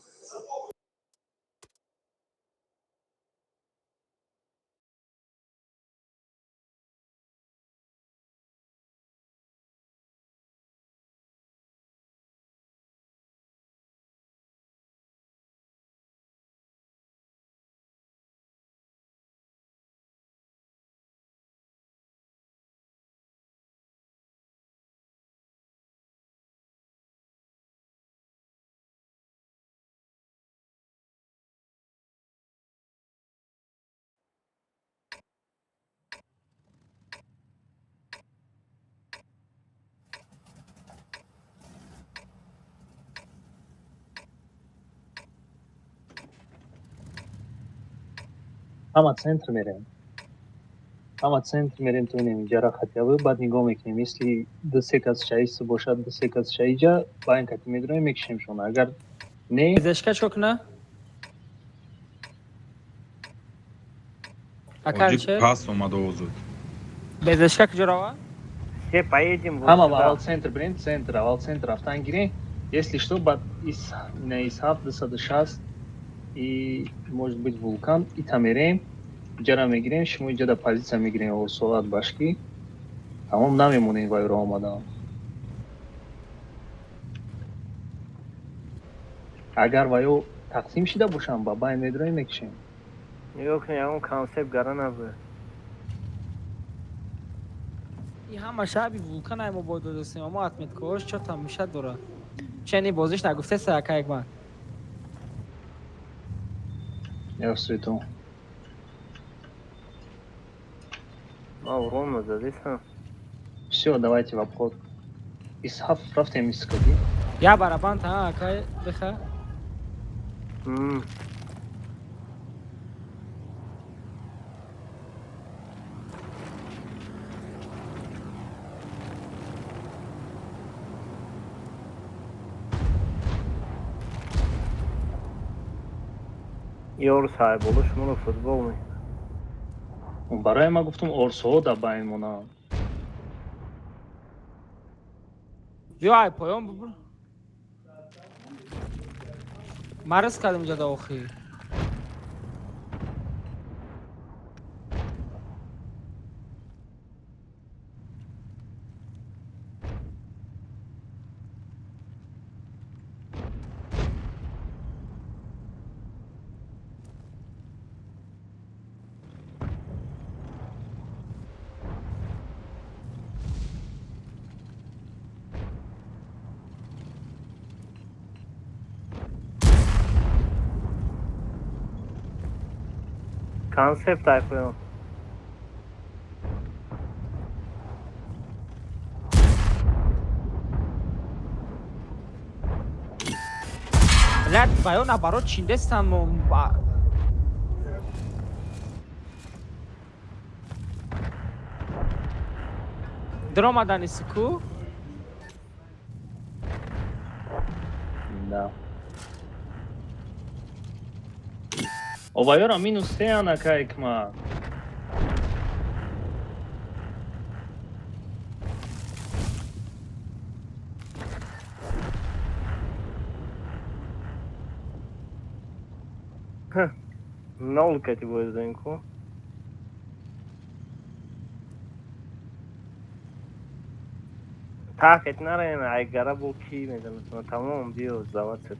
Ҳама центр мерем, ҳама центр мерем, то инем иҷара хотя бы, баъд нигоҳ мекунем. Если ду се кас шаист бошад, ду се кас шаиҷа баин кати медроем, мекушемшон, агар не. Пизешка чико куна? Ака? Оҷик. Алишер? Пас омад овозуд. Безешка куҷо рава? Все поедем вот Ҳама сюда. аввал центр бирем, центр, аввал центр рафтан гирем. Если что, баъд на исҳаб 260 и, может быть, вулкан ита мерем, иҷара мегирем, шумо иҷада позиция мегирем, соат башкӣ тамом намемонем, вайро омадан. Агар ваё тақсим шида бошам, ба байн медроем, мекушем. Нигоҳ кунед, ягон концепт гара набуд. И ҳама шаби вулкан ай мо бо додастем, амо отметкаҳош чо тамоша дора. Чени бозиш нагуфтеса, ака Ягман? Я в свету. Ман урон задисам. Все, давайте в обход. Исҳаб рафтем искади. Я барабан та, ака, биха. Ёр сайболо шуморо футбол ме. Барои ма гуфтум, орсоҳо дар байн монанд. Биё, ай поён бубур. Марз кардем ҷада охир. Концепт ай поён. Блядь, баё наоборот чиндестан мо. Даромадани сику? Да. Овайора минус се анака Икма. Нол кати боздем ку. Тафет нараем, айгара бо ки мезанад. Тамом, биё, завод шуд.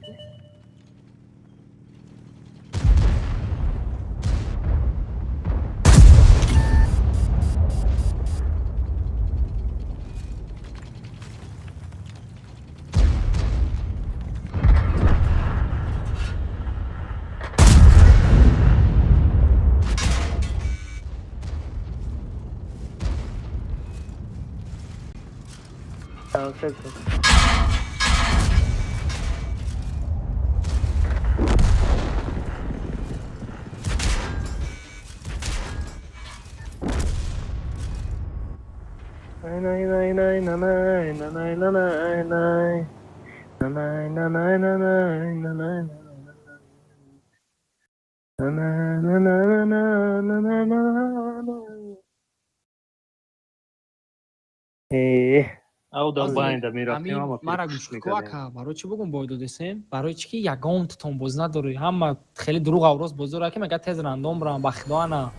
Мара гӯш ку, ака, барои чӣ бугум бой додесем? Барои чӣ ки ягонтатон боз надорӣ, ҳама хеле дурӯғ авроз боз дора, ки мега тез рандом брам ба худоана.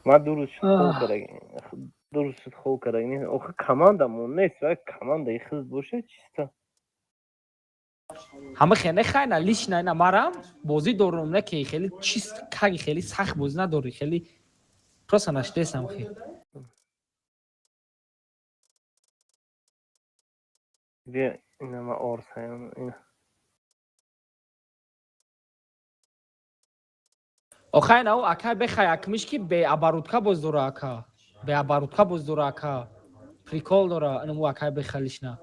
Ман 2 рӯз шуд хол кардаг, 2 рӯз шуд хол кардаг. Охи командамон нест, ва командаи хизб бошад чиста. Ҳама хеле хайна лично ина марам бозӣ дорум, не ки хеле чист каги, хеле сахт бозӣ надорӣ, хеле просто наштесам хе. Биё, ина ма орсаям ина. Охай на ака бехай акмиш ки бе оборудка боз дора, ака бе оборудка боз дора, ака прикол дора инаму акай бехай лично.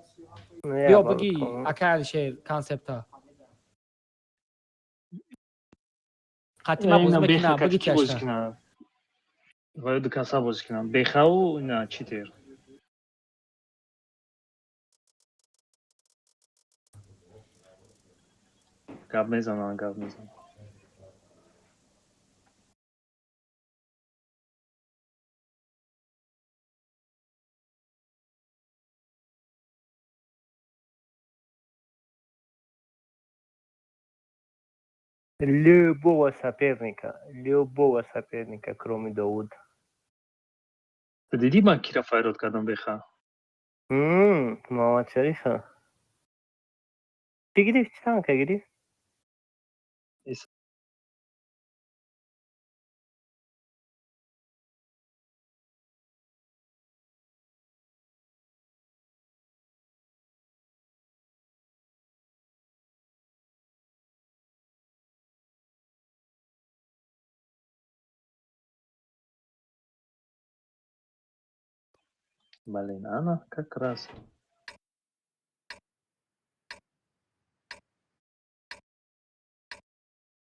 Биё биги, акай Алишер, концепта қатима боз мекуна, биги тиашта. Ваю ду каса боз кунам, бехау ина читер. Гап мезанам, гап мезанам. Любого соперника, любого соперника, кроме Дауда. Дидӣ, ман кира файрод кардам, беха? Муҳаммад Шарифа. Чӣ гирифт? Чӣ танка гирифт? Блин, она как раз.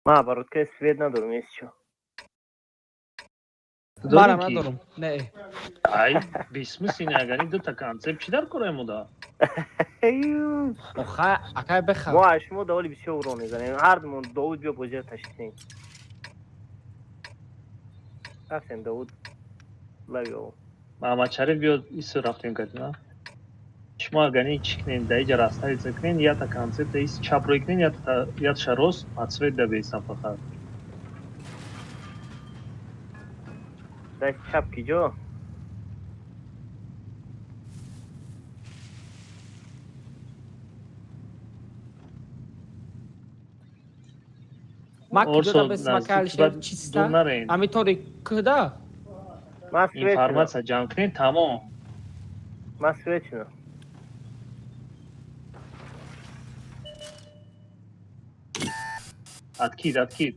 Ман оборудкаи свет надорам, если чё. Марам надорам, не. Ай, бессмысленно, агар ин дута концепт чӣ дар кораи мо? Оха, акай беха. Мо аз шумо даволи бисёр урон мезанем ҳардумон. Довуд, биё, бозиро ташкил рафтем. Довуд, лави. Маҳаммадшариф, биё, ису рафтем кардина. Шумо агар ин чӣ кунем, да иҷа расставиться кунем, ята концепта ис чап рӯй кунем, ятша рост, подсвет да бесам фақат. Даст чап киҷо? Ма киҷо бес, мака Алишер чиста ами тори куда. Информация ҷамъ кунем, тамом. Ма светина. Откид, откид.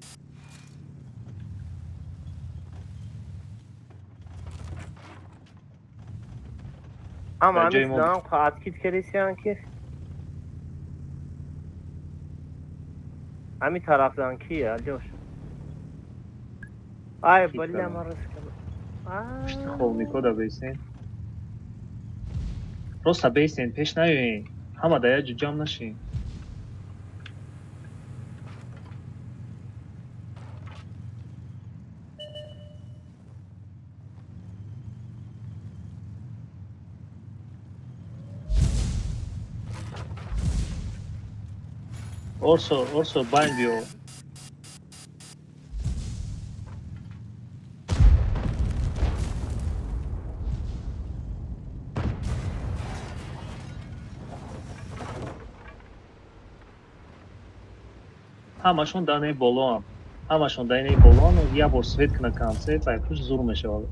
Ҳама ҳамин откид кардисиан ки ҳамин тарафдан ки алёш. Ай, бля, ма рос кардам. Пушти холмико да бесен. Просто бесен, пеш наёен. Ҳама да як ҷо ҷамъ нашин. Орсо, Орсо, байн биё. Ҳамашон данаи болоам. Ҳамашон данаи болоам, як бор свет кунад концерт, айпуш зур мешавад.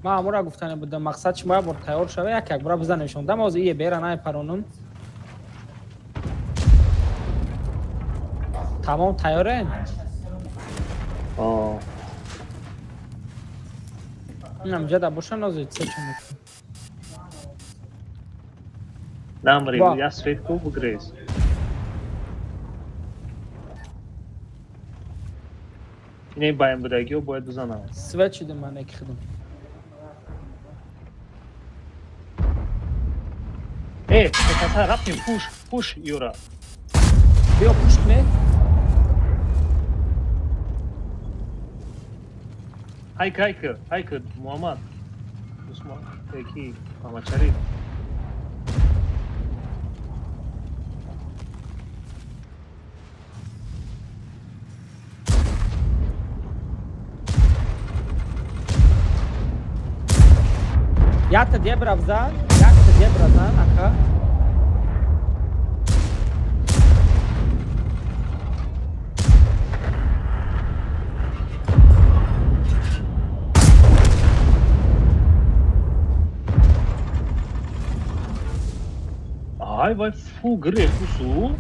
Ман амура гуфтане будам, мақсад шумо як бор тайёр шава, як як бора бизанемшон. Дам ҳозир ие бера найпаронум. Тамом тайёрен? О. Инам ҷада боша нозир се чун мекунам. Намри, Ба. я свет ку бугрез. Ине баем будагиё бояд бизанам. Свет шидим ман яки худам. Э, каса рафтем пуш, пуш Юра. Биё пуш кунед. Хайка, хайка, хайка, Муҳаммад. Усмон, ки Муҳаммадшариф. Якта дебра бизан, якта дебра зан, ака. Ай, вай, фу, грех, усу.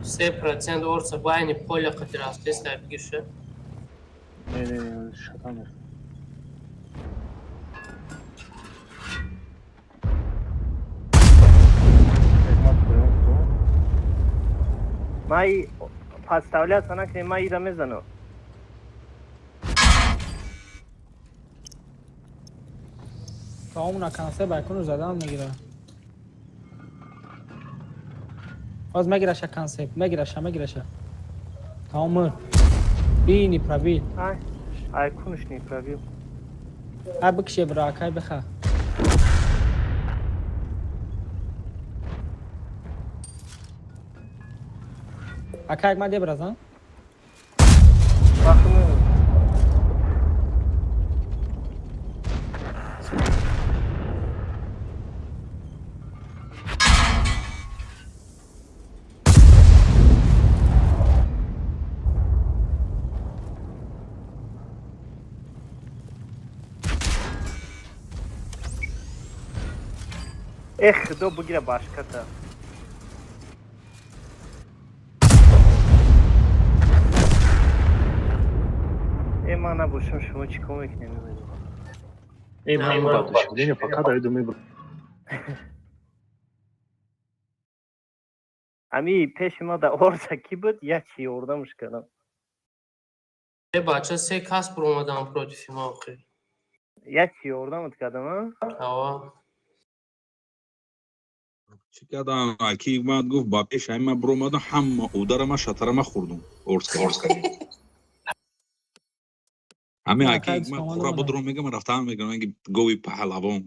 Се процент орса байни поля қати рафтеста бигиша. Не, не, не, шатан. Хидмат поён ку. Ман подставляться накунем, ман ира мезанам. Тамом накансе байкуну задан мегира. Боз мегираша консепт, мегираша, мегираша. Тамом мурд. Би не пробил. Ай, ай кунуш не пробил. Ай бикше бра, акай биха. Акай ма дебра зан. Бахму. Эх, худо бугира башката. Э, ман набошам, шумо чӣ кор мекунем? Э, ман воодушевление пока дойду мебр. Ами пеши ма да орза ки буд, як чи ёрдамш кардам. Э, бача се кас буромадан против ма охир. Як чи ёрдамат кардам, а? Ава. Чӣ кардам? Ки ман гуфт ба пеш ҳама биромадам, ҳама ударама шатарама хӯрдум. Орска. Ҳаме На, аки хайр, ман салом қурра алайкум. будро мегам, рафтам мегам, ки гови паҳлавон.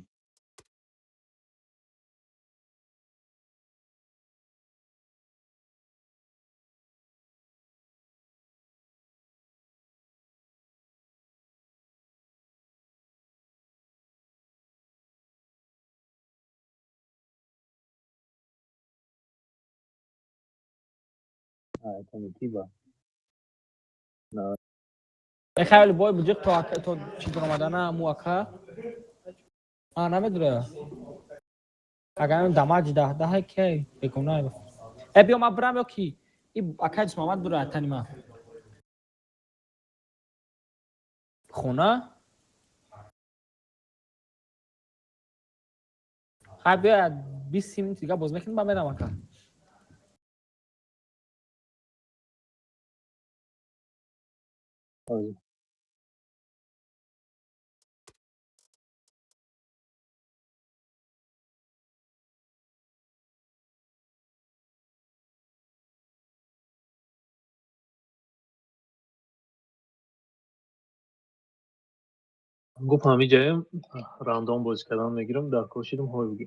А, это не тиба. Э хайли бой буҷиқ то ака то чиз омадана аму ака. А намедура. Агар дамаҷ даҳ даҳ ки бегуна. Э биё ман бирам ё ки? И акай Муҳаммад бура тани ма. Хона? Хай биё 20 минут дига боз мекунем ба мерам ака. Ҳозир. Гуфт, ҳамин ҷаем рандом бозӣ кардан мегирам, дар кор шидам, ҳой бигӣ.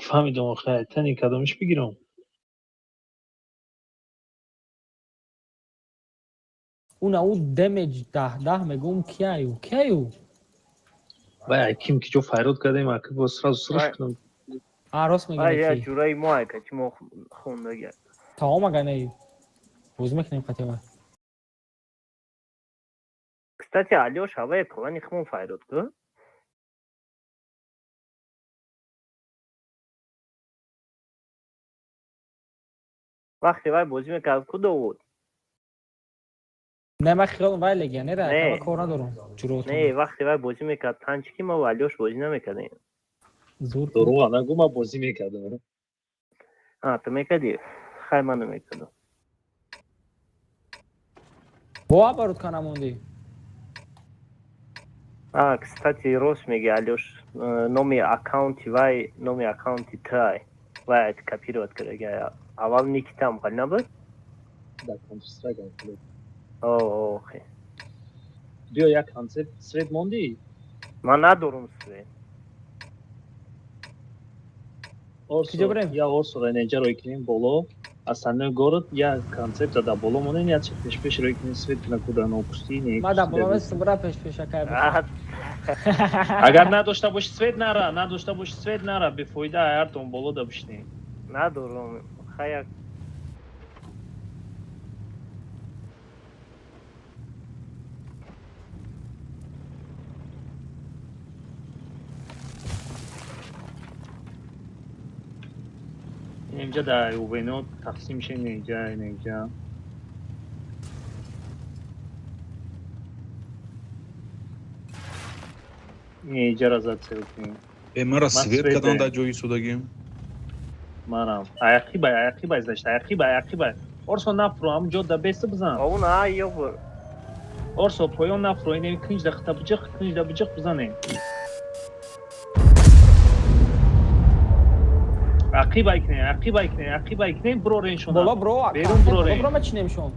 Фаҳмидам, охе, тани кадомиш бигирам? Уна ӯ демеҷ 10-10 мегӯм, кияю кияю. Вай, ким ки ҷо файрод кардем, аки боз сразу сраш кунам. А, рост. Вай я мегӯм, ҷураи мо айка чи мо хондаги. Таом ага не бозӣ мекунем қатима. Кстати, Алёш ҳавае клани хмон файрод ку. Вақте вай бозӣ мекард ку, Довуд? Не, ман хиёлам вай легионера. Не. Ма кор надорам ҷуротон. Не, вақте вай бозӣ мекард танчики, мо ва Алёш бозӣ намекардем. Зур. Дурӯға нагӯ, ман бозӣ мекардам. А, ту мекардӣ? Хай, ман намекардам. Бо оборудка намондӣ. А, кстати, рост меги, Алёш, номи аккаунти вай, номи аккаунти тай вай копировать кардаги. Аввал никитам хали набуд? Дар Counter Strike ам хеле. О, охе. Биё, як концепт, свет мондӣ? Ман надорум свет. Орсо. Куҷо бирем? Я орсо ренеҷа рой кунем боло. Основной город, я концепта дар боло монем, я чи пешпеш рой кунем, свет накуда нопустӣ не. Ма дар боло местам, бира пеш пешакай. Агар надошта боши свет, нара, надошта боши свет, нара, бефоида, ҳартон боло да бишнем. Надорум, хай, як. Инҷа дар УВНО тақсим шем, инҷа, инҷа. Инҷа зад сел кунем. Э, мара Ман свет свет кадан дорем. дар ҷои судагим. Манам. Аяқи бай, аяқи бай, значит, аяқи бай, аяқи бай. Орсо, нафро, ҳам ҷо да беста бизан. Овун а ё бур. Орсо, поён нафро, инем кинҷ да хита биҷиқ, кинҷ да биҷиқ бизанем. Ақибай кунем, ақибай кунем, ақибай кунем, бирорен шуна. Боло бро. Берун бирорен. Боло бро, мечинем шон.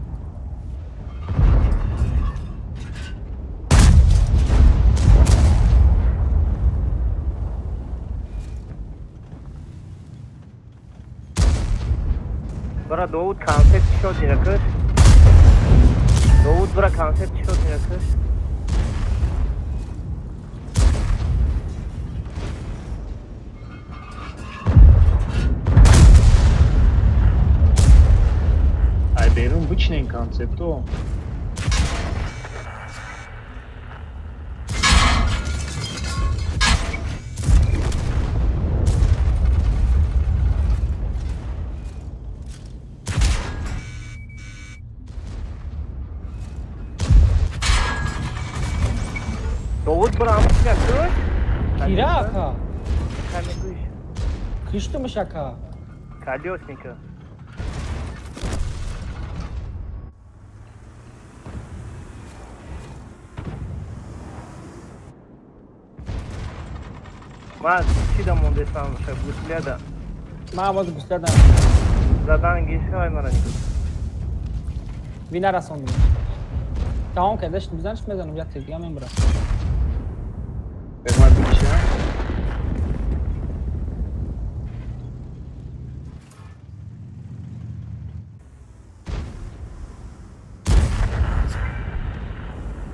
Бара, Довуд, концепт чӣ шод ниракаш? Довуд, бара, концепт чӣ шод ниракаш? Ай, берун бичинем концепто. Довуд, бара, ҳам каш. Кира ака. Камекуш. Киштумш ака. Колесника. Ман чӣ да мондесам, ша гусляда. Ман боз гусляда. Задан гишай мара нигоҳ. Ви нарасондим. Тамом кардаш, бизанш, мезанам, як тир дига мебарам. Ман бикишам.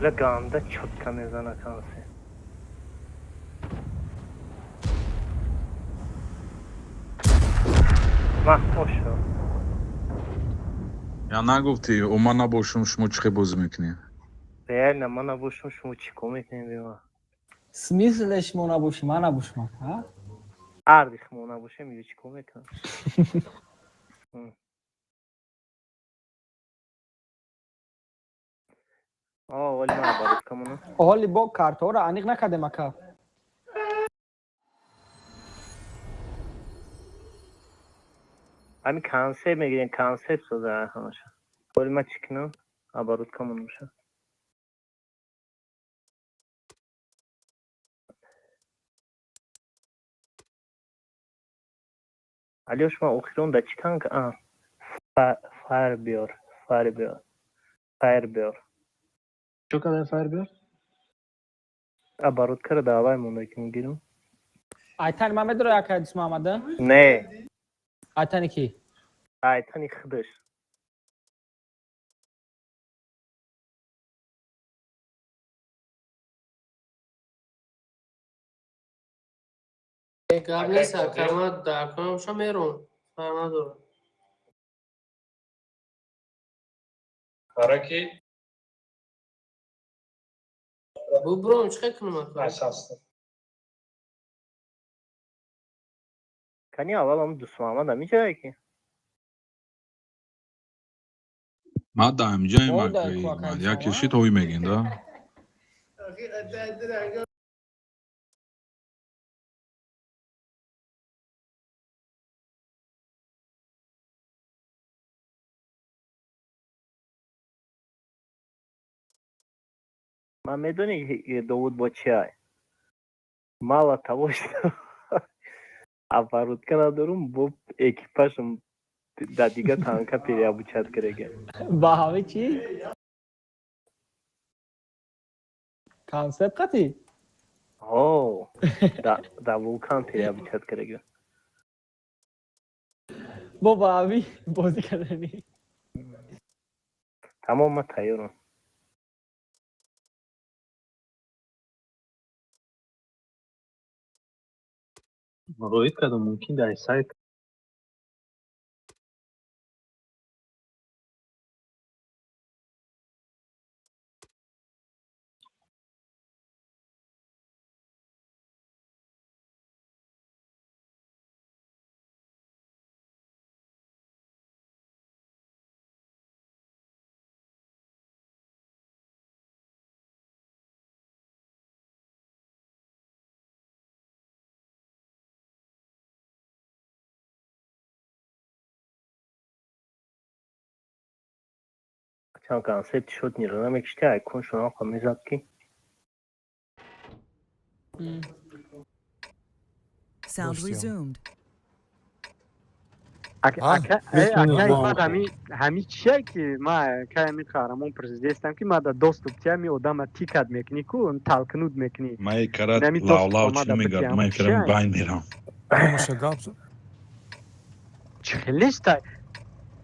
Ла, ганда чётко мезана кансе. Ма ошо. Я нагуфтӣ, о, ман набошум, шумо чӣ хел бозӣ мекунед? Реально, ман набошум, шумо чӣ кор мекунед бема? Смысле шумо набошӣ, ман набошам ака? Арди шумо набошем, ё чӣ кор мекунам? О, вали ман барод камона. Ҳоли бо картаҳоро аниқ накардем ака. Ҳамин концепт мегирем, концепт соза ҳамаша. Вали ман чӣ кунам? Оборот камон боша. Алёш, ман охирон да чӣ танк? А, фар биёр. Фаер биёр. Фаер биёр. Чо кадай фаер биёр? Оборудкаро давай монда ки мегирам. Айтани ман медора якай Дус Муҳаммада? Не. Айтани ки? Айтани худаш. Гап нест, ака, ман дар кунамша мером. Фарқ надорад. Барои ки Бубром, чӣ кунам, ака? Кани аввал ам Дус Муҳаммад ҳамиҷае ки? Ман дар ҳамиҷаем. Ой, дар кӯакай Яке Дус шит ҳой мегин да. Ман медонӣ, Довуд бо чиай? Мало того, что оборудка надорум, бо экипажам дар дигар танка переобучать карага. Ба ҳами чӣ? Концепт қатӣ? О, да вулкан переобучать карага. Бо ба ҳами бозӣ кардани. Тамом, ман тайёрам. Роид кардам, мумкин дар сайт. Чанд концепт шуд, ниро намекишти, айкон шуна мезад ки. Sound resumed. Ҳами чия ки ма ака ами қаҳрамон президентам ки ма да доступ тия ми одама тикат мекунӣ ку толкнуть мекунӣ. Ман карат лавлав чӣ мегардам, ман карам байн мерам. Чӣ хелеста?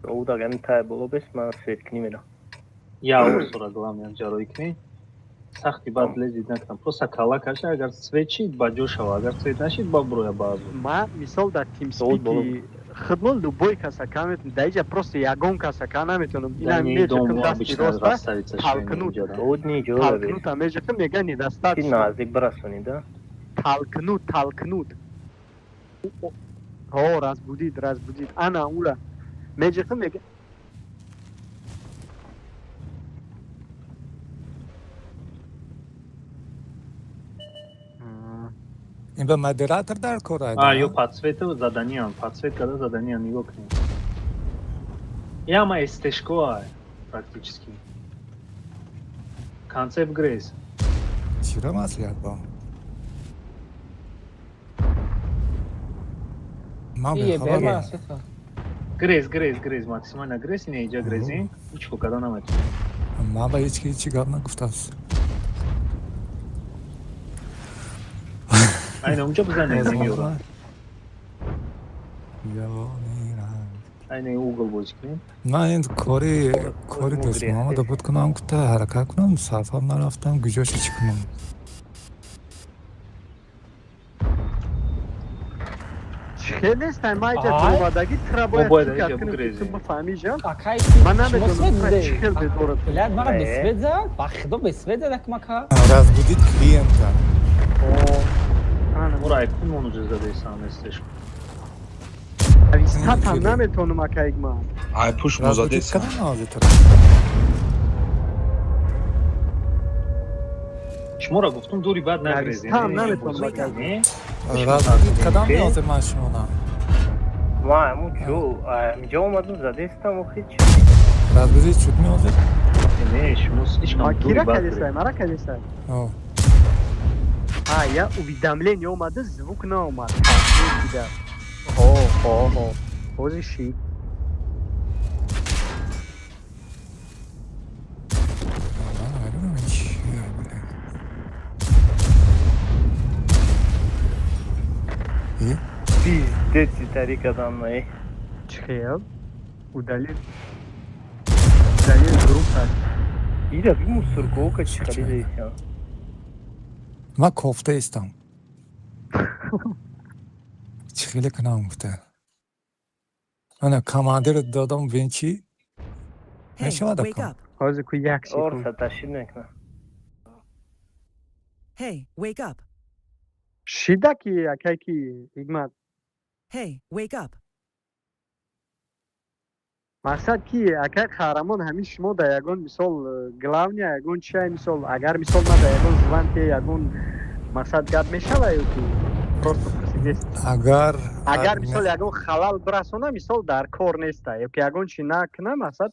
Довуд агар тай боло бес, ман светкунӣ мерам. Я орсора главное ҷароӣ кунӣ. Сахти бад лезид накунам. Просто кала каша, агар свет шид, ба ҷо шава, агар свет нашид, ба буроя баъзу. Ма мисол дар тимспики худмон любой касака метавонам, дар иҷа просто ягон касака наметавонам. Инам меҷакам дасти роста толкнуть. Довуд ни ҷо. Толкнуть меҷакам, мега недостаточно. Наздик бирасонӣ да. Толкнуть, толкнуть. Ҳо, разбудить, разбудить. Ана ула. Меҷакам мега. Ин ба модератор дар кор. А, ё подсвету заданиям, подсвет када заданиям, нигоҳ кунед. Яма эстешкоа практически. Концепт грейс. Чиро маслиҳат бо? Ман бехабарам. Грейс, грейс, грейс, максимально грейс, не иҷа грейзин, ҳеҷ ко када наметавонам. Ман ба ҳеҷ ки ҳеҷ гап нагуфтааст. Айна унҷо бизанед намеёра. Айна угол бозӣ кунем. Ман ин кори Дӯст Муҳаммада буд кунам, кута ҳаракат кунам, сафар нарафтам, куҷошо чӣ кунам? Хелеста, ма иҷа омадагӣ тра бояд тикат кунем, ки ту бифаҳмӣ ҷа. Ман намедонам чӣ хел бедорад. Блядь, мара бесвет зад? Ба худо бесвет зад акмака. Разбудить клиента. Мура айкун мону ҷаза десам. Авистатам наметавонам, ака Игма. Ай пуш мозадеса. Шуморо гуфтум, дури бад нагрезем. Авистам наметавонам, ака. Разбудить кадам меозем ман шумона? Ма ҳамун ҷо ҳамиҷо омадам, задестам, охи чӣ? Разбудить шуд меозем? Не, шумо слишком дури Кира бад. кадесай, мара кадесай. А, я уведомление омада, звук наомад. Ҳо, ҳо, ҳо. Ҳозир шид. Пиздец, тари кадам най. Чихел? Удалил. Удалил группа. Ира би мусорка чи харида. Ман кофта истам. Чӣ хеле кунам гуфта. Ана командир додам бин чӣ Hey, мешавад wake ака. up. Ҳозир ку як секунд. Орса ташид мекунам. Hey, wake up. Шида ки акай ки Ҳикмат. Hey, wake up. Мақсад ки акай қаҳрамон ҳамин шумо дар ягон мисол главный ягон чия мисол агар мисол ман дар ягон звонте ягон мақсад гап мешава ё ки просто пурсидест? Агар Агар мисол ягон халал бирасона мисол дар кор неста ё ки ягон чи накуна мақсад.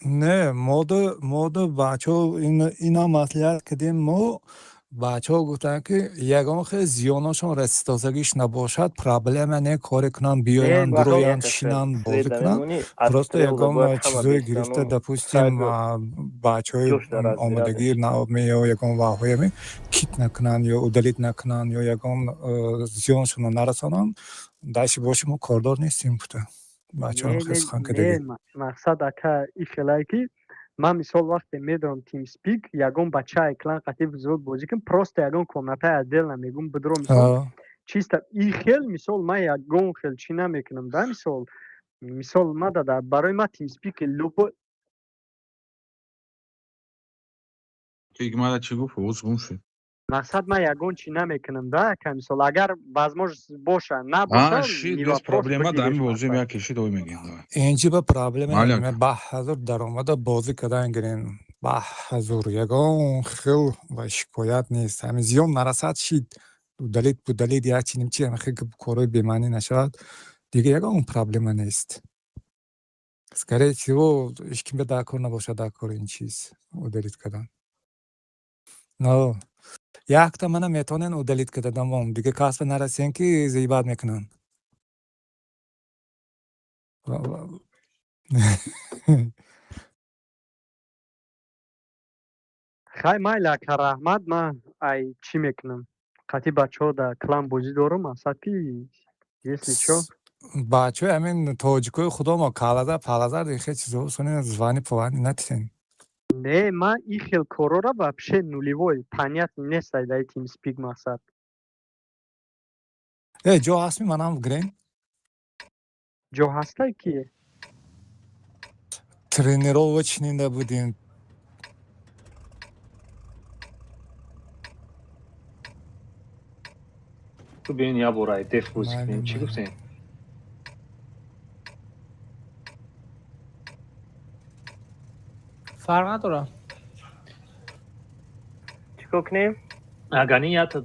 Не, моду бачаҳо ина маслиҳат кардем мо бачаҳо гуфтанд ки ягон хел зиёношон расидозагиш набошад, проблема не, коре кунанд, биёянд, дуроянд, шинанд, бозӣ кунанд. Просто ягон чизое гирифта, допустим, бачаҳои омодагӣ ме ё ягон ваҳояме кит накунанд ё удалить накунанд ё ягон зиёншонро нарасонанд, дашти боши мо кордор нестем гуфта. Бачаҳо хел сухан кардагӣ. Мақсад ака и хелае ки ман мисол вақте медорам TeamSpeak ягон бачаи клан қатиб зуд бозӣ кун, просто ягон комнатаи отдельно мегум бидро мисол чисто и хел мисол ман ягон хел чӣ намекунам да мисол ма дада барои ма TeamSpeak любой. Ҳикмата чӣ гуфт? Овоз гум шуд. Мақсад ман ягон чӣ намекунам да ака мисол агар возможность боша набоша. Шид без проблема дар ҳамин бозӣ як кишид ой мегӯям. Инҷи ба проблема ба ҳазур даромада бозӣ кардан гирем, ба ҳазур ягон хел ва шикоят нест. Ҳамин зиён нарасад шид, удалить пудалить як чи нимчи ҳамин хел корҳои бемаънӣ нашавад, дига ягон проблема нест. Скорее всего ҳеҷ ким дар кор набошад, дар кори ин чиз удалить кардан. Но якта мана метавонен удалить карда дамом, дига касба нарасен ки заебать мекунанд. Хай майли ака, раҳмат, ман ай чӣ мекунам қатъи бачаҳо дар клан бозӣ дорум, мақсад ки если чо. Бачаҳои ҳамин тоҷикои худомо калазар палазар хел чизо сони звани повани натисен. Не, ман ин хел корора вообще нулевой понятно нест дар TeamSpeak мақсад. Э, ҷо ҳастми манам гирем? Ҷо ҳастай ки? Тренировочный да будем. Ту биён як бор ай деф бозӣ кунем, чӣ гуфтем? Фарқ надорад. Чӣ кор кунем? Агани ята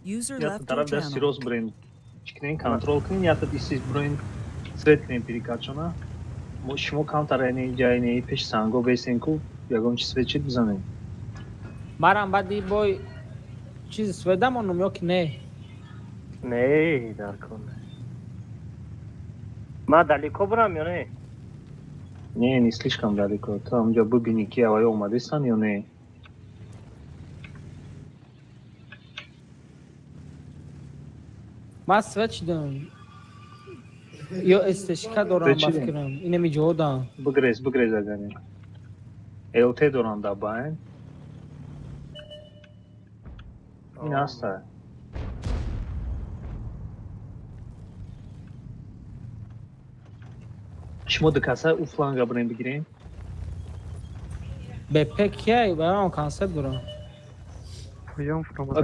ята тараф дасти рост бирем, чӣ кунем, контрол кунем, ята дисти бироем, свет кунем перекатшона. Шумо камтар яъне ҷайни пеши санго бесен ку ягон чи свет чид бизанем. Марам баъди бой чизи свет дамонум ё ки не? Не, дар кор не. Ман далеко бурам ё не? Не, не слишком далеко. Ту ҳамҷо бибинӣ ки аваё омадестанд ё не. Ман свет шидам ё эстешка дорам ба фикрам, инами ҷоодам. Бигрез, бигрез, агани лт дорам дар байн ин ҳаста. Шумо ду каса ӯ фланга бирем бигирем. БП кияй ба он концепт дорам.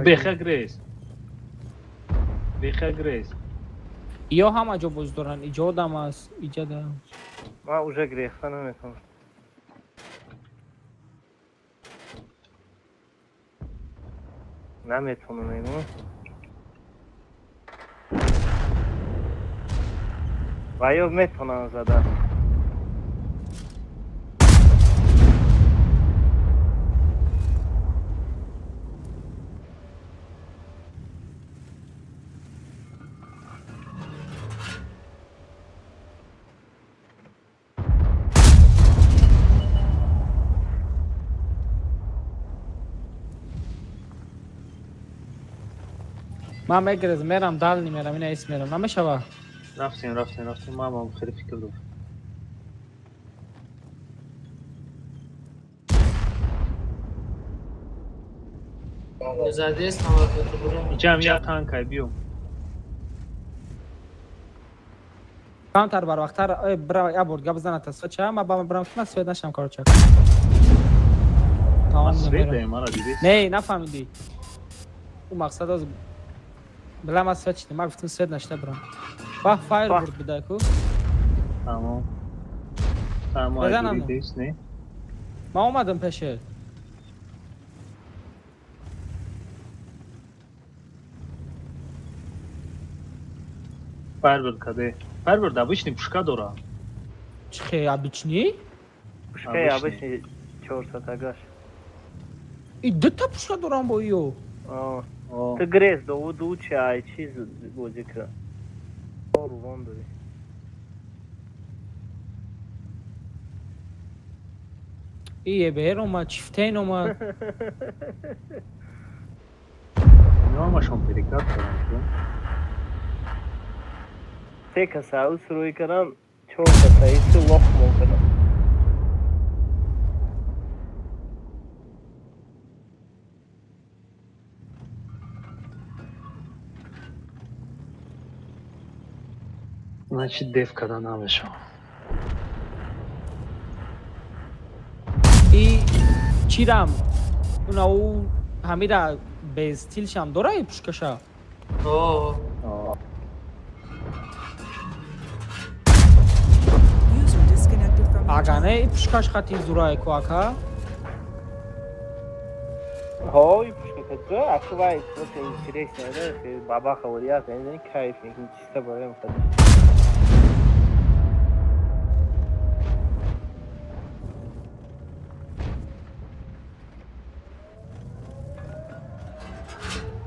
Беха грез, беха грез. Ё ҳама ҷо боз доранд, иҷодам аст, иҷада. Ман уже грехта наметавонам. Наметавонам мегӯм. Ва ё метавонам зада. Ман мегрез мерам, дальний мерам, ина ис мерам, намешава? Рафтем, рафтем, рафтем. Ман хеле фикр дорам. Задест ҳамакату бура. Иҷам як танкай, биё. Камтар барвақттар бира, як бор гап зана та свет, ма ба брам, ки ман свет нашам, короче. Ман свет даем, мара дидӣ? Не, нафаҳмидӣ. Ӯ мақсад аз била ман свет шидам, ман гуфтам свет нашида брам. Бах, файр бурд бидай ку. Тамом. Тамом, Бизанам. дидиш, не? Ман омадам пешет. Файрбird каде. Файрбird обычный пушка дора. Чӣ хе обычный? Пушкаи Обычный. обычный 400 агаш. И дута пушка дорам бо ё. А, О, ту грез довуду чи ай чиз бозӣ кар. Рувон дорӣ. И ЕБР омад, чифтейн омад. Ино ҳамашон перекат кардам ку. Се каса ус рӯй кардам, чор каса ису лох мон кардам. Значит, деф карда намешавам. И чирам? Уна ӯ ҳамира без стилшам дора и пушкаша. О, О, User disconnected from your Ага channel. не, и пушкаш хати зурае ку, ака. Ҳо, и пушка каҷо? Аку вай просто интересно, да, бабаха вариат, не кайф, чисто бароям хад.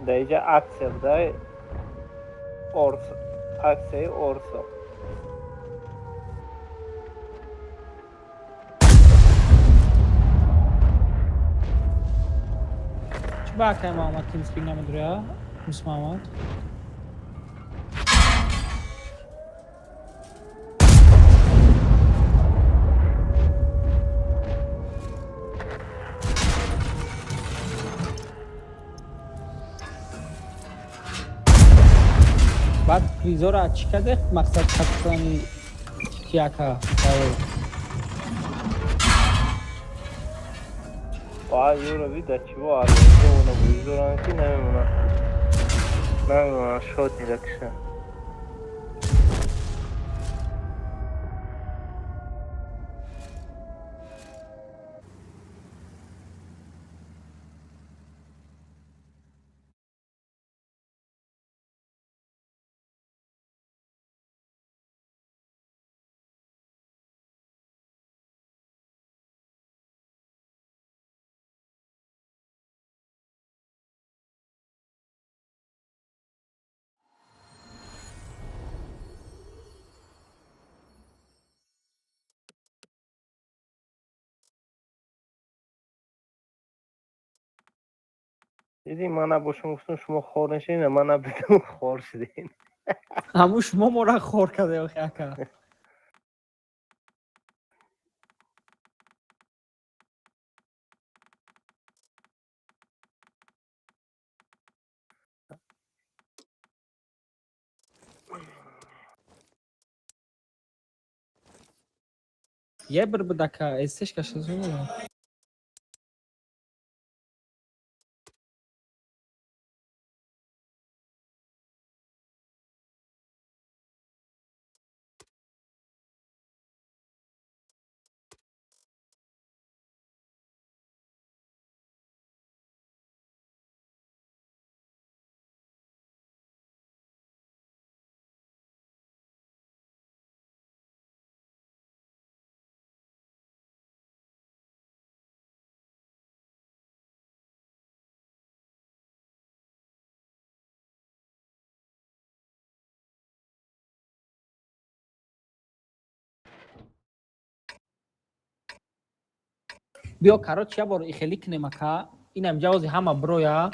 Дар инҷа аксия буда, орс, аксияи орсо. Чӣ ба акай Муҳаммад TeamSpeak намедуря? Мус Муҳаммад. Баъд призора чӣ каде мақсад капитани ки, ака? Ва юро вида чиво арзона буизоран ки намемона. Намемона шот миракша. Диди, ман набошам, гуфтам, шумо хор нашедин, ман набудам, хор шудин. Ҳамун шумо моро хор карде охи, ака. Е бир будака, эстеш кашазуна. Биё, короче, як бор ихелӣ кунем, ака. Инам ҷавози ҳама броя.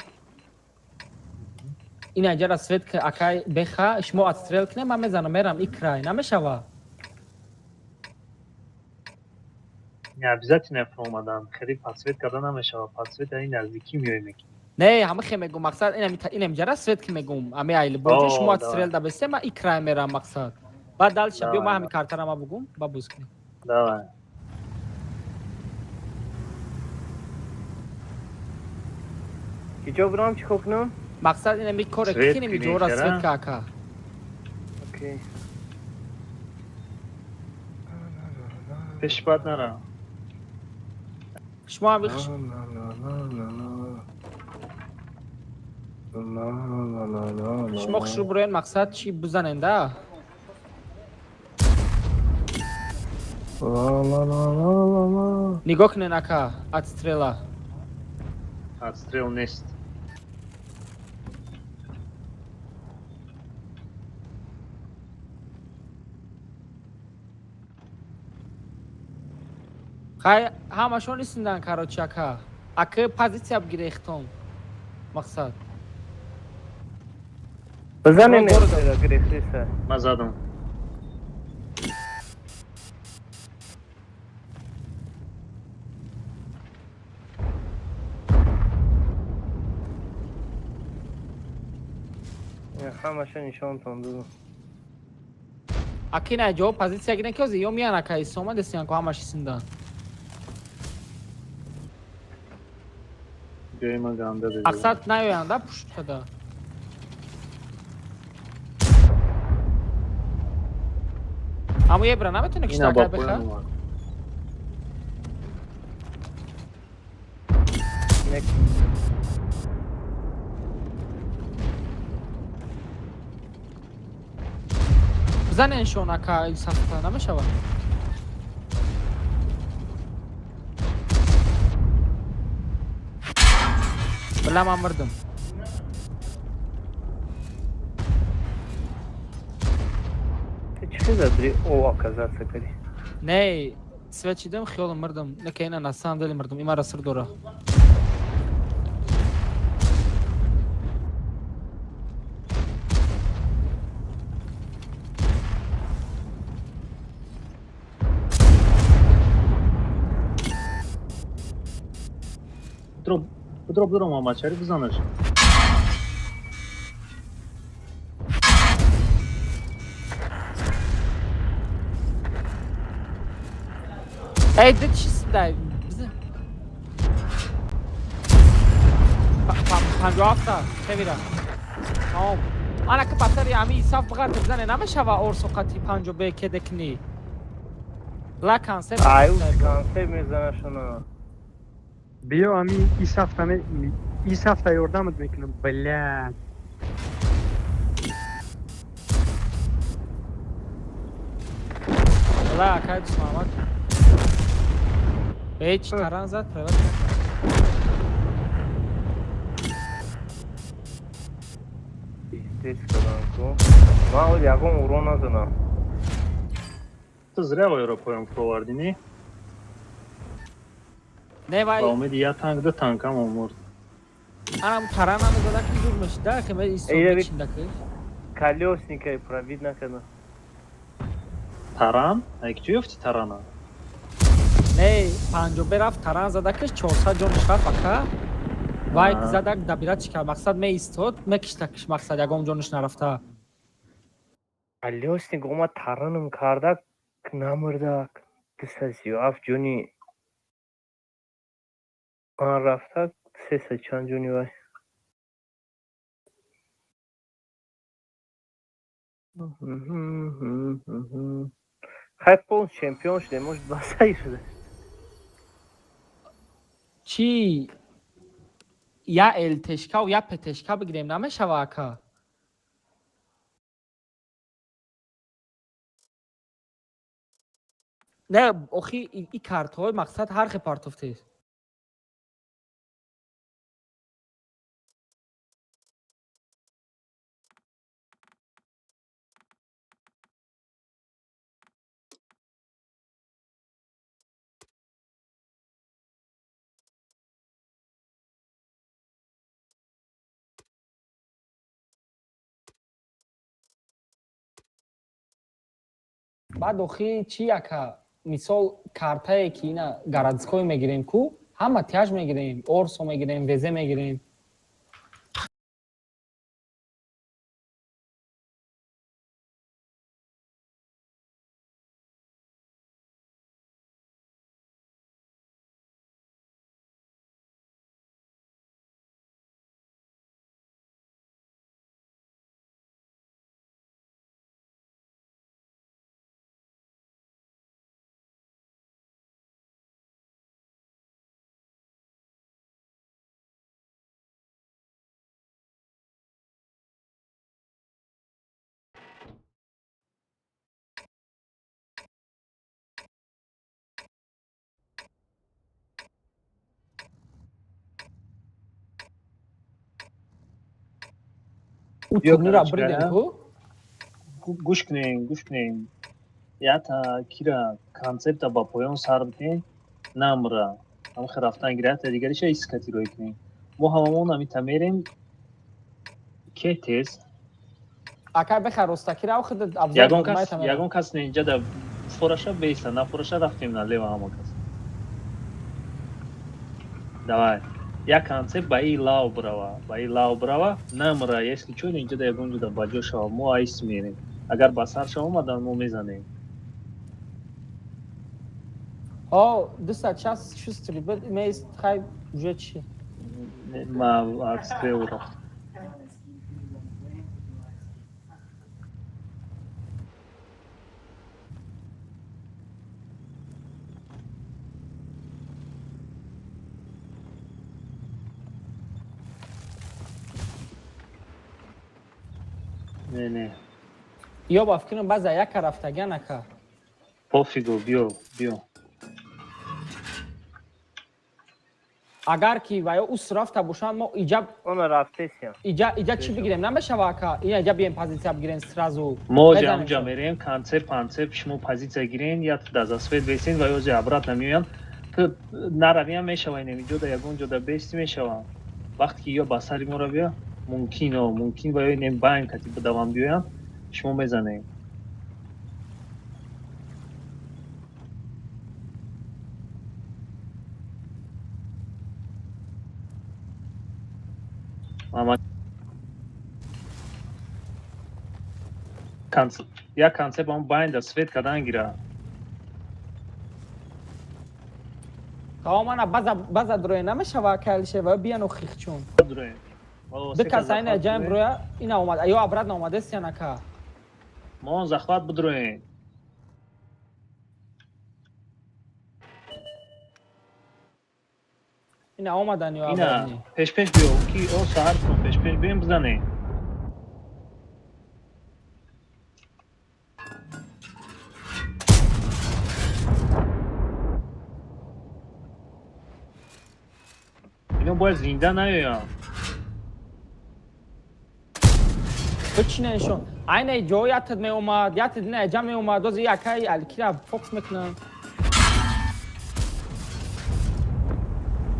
Ин аҷара свет ки акай беха, шумо отстрел кунем, ман мезанам, мерам и край, намешава? Не обязательно фуромадан. Хеле подсвет карда намешава. Подсвет ани наздикӣ меои мекунӣ. Не, ҳама хе мегум, мақсад инам ҷара свет ки мегум, ами айли боҷо шумо отстрел да бесе, ман и край мерам мақсад. Баъд дальше биё ман ҳами картара ма бугум, ба буз кунем. Давай. Киҷо бурам, чӣ кор кунам? Мақсад инами коре кинеми ҷора свет ка ака. Окей. Пеш бад нара. Шумо ҳам шумо хушрӯ буроен, мақсад чӣ бизанен да? Нигоҳ кунен ака, отстрела. Отстрел нест. Хай ҳамашон истиндан, короче, ака. Ака позиция бигирехтон. Мақсад. Бизанен гирехтеса. Ман задам. Ҳамаша нишонтон додам. Аки на ҷо позиция гирен ки ҳозир ё меян ака исома дестиян ко ҳамаш истиндан. Ҷои ман ганда дед. Мақсад наёянд да пушт када. Аммо ебра наметоне кишта ака беха? Бизанен шон ака сахта намешавад. Била ман мирдим. Ты чӣ задри о оказаться кади? Не, свет чидам, хиёлам мирдим. Не ки ина на самом деле мирдим. Имара сир дора. Будро, будро, Мамачари, бизанаш. Эй, да чӣ дай? 57-та, хевира. Тамом. Ана ки пасари ами исаф биғард бизане намешава орсо қати 50 б кеде кунӣ. Ла консепт. Ай, консепт мезанашона. Биё ами исафта ёрдамат мекунам, блядь. Ла акай Дусмамад. Ҳеҷ таран зад, прават накард. Пиздец кардам ку. Ман ҳоли ягон урон назанам. Ту зря вайро поён фуровардӣ, не? Не вай. Ба умеди я танк, ду танкам омурд. Анам таран намезада ки дур мешида, ки ме исто чинда ки. Колёсникай пробить накардам. Таран? Ай куҷо ёфти тарана? Не, 50 рафт таран зада киш 400 ҷониш рафт ака. Вай задак дабира чӣ кард? Мақсад меистод, мекишта киш мақсад ягон ҷониш нарафта. Колёсник омад тараным кардак, намурдак. 237 ҷони ман рафтак, 300 чанд ҷони вай. Хай пол чемпион шудем, может басай шуда. Чӣ? Я ЛТшка я ПТшка бигирем намешава ака? Не, охи и картҳои мақсад ҳар хел партофтест. Баъд охи чи яка мисол картае ки ина городской мегирем ку, ҳама тяж мегирем, орсо мегирем, везе мегирем. У Биё, турнира короче бридем говоря, ку. Гӯш кунем, гӯш кунем. Ята кира концепта ба поён сар бикунем, намра. Ҳамхе рафтан гирята дигариша искати рӯй кунем. Мо ҳамамон ҳамита мерем. Ке тез? Акай бехай ростакира охи абзор. Ягон кас, ягон кас инҷа да фораша беиста, нафораша рафтем налево ҳама кас. Давай. Як концепт ба и лав брава, ба и лав брава, намра, если чо инҷа да ягон ҷода ба ҷо шава, мо айс мерем. Агар ба сар шава омадан, мо мезанем. О, 260 шустри буд, меист, хай уже чи? Ма обстрел рафт. Не, не. Ё ба фикрам баъза яка рафтагиан ака. Пофигу, биё, биё. Агар ки ва ё ус рафта бошанд, мо иҷа Она рафтесия. Иҷа чӣ бигирем намешава ака? Ина иҷа бием позитсия бигирем сразу. Мо Мезанем. ҷамҷа мерем, концепт, панцепт, шумо позитсия гирен, я да засвет бесен ва ёзе обратно меоянд. Ту наравиам мешава, инем иҷода ягон ҷода бести мешава. Вақте ки ё ба сари моро биё, мумкин, о, мумкин ва ё инем байн кати бидавам биёянд, шумо мезанем. Ама як концепт ам байн да свет кадан гира. Тамом, ана база база дроя намешава ака Алишер, ва ё бияну хихчун. Дроем. О, Ду сека каса ина захват ҷаем бидроем. броя, ина омад, ё обратно омадестиян ака. Мо захват бидроем. Ина омадан ё Ина обратно. пеш пеш биё, ки о саҳар кун пеш пеш биём бизанем. Ино бояд зинда наёянд. Бичиненшон. Айна ҷо ятад меомад, ятад ина ҷа меомад, дози якай алкира фокус мекунам.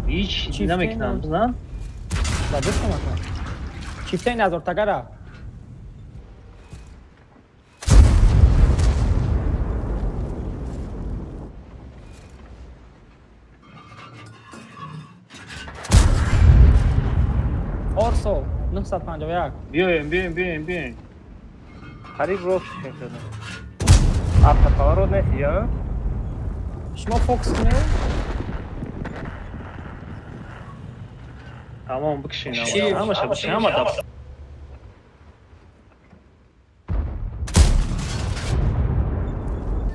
Ҳеҷ Чифте намекунам, ина. бизан. Ба дустам ака. Чифте ин азортагара. Орсо 951. Биёем, биёем, биёем, биёем. Қариб рост шин шуда. Автоповорот нест, я? Шумо фокус кунед? Тамом, бикшин. Чи? Ҳамаша бикшин, ҳама даб.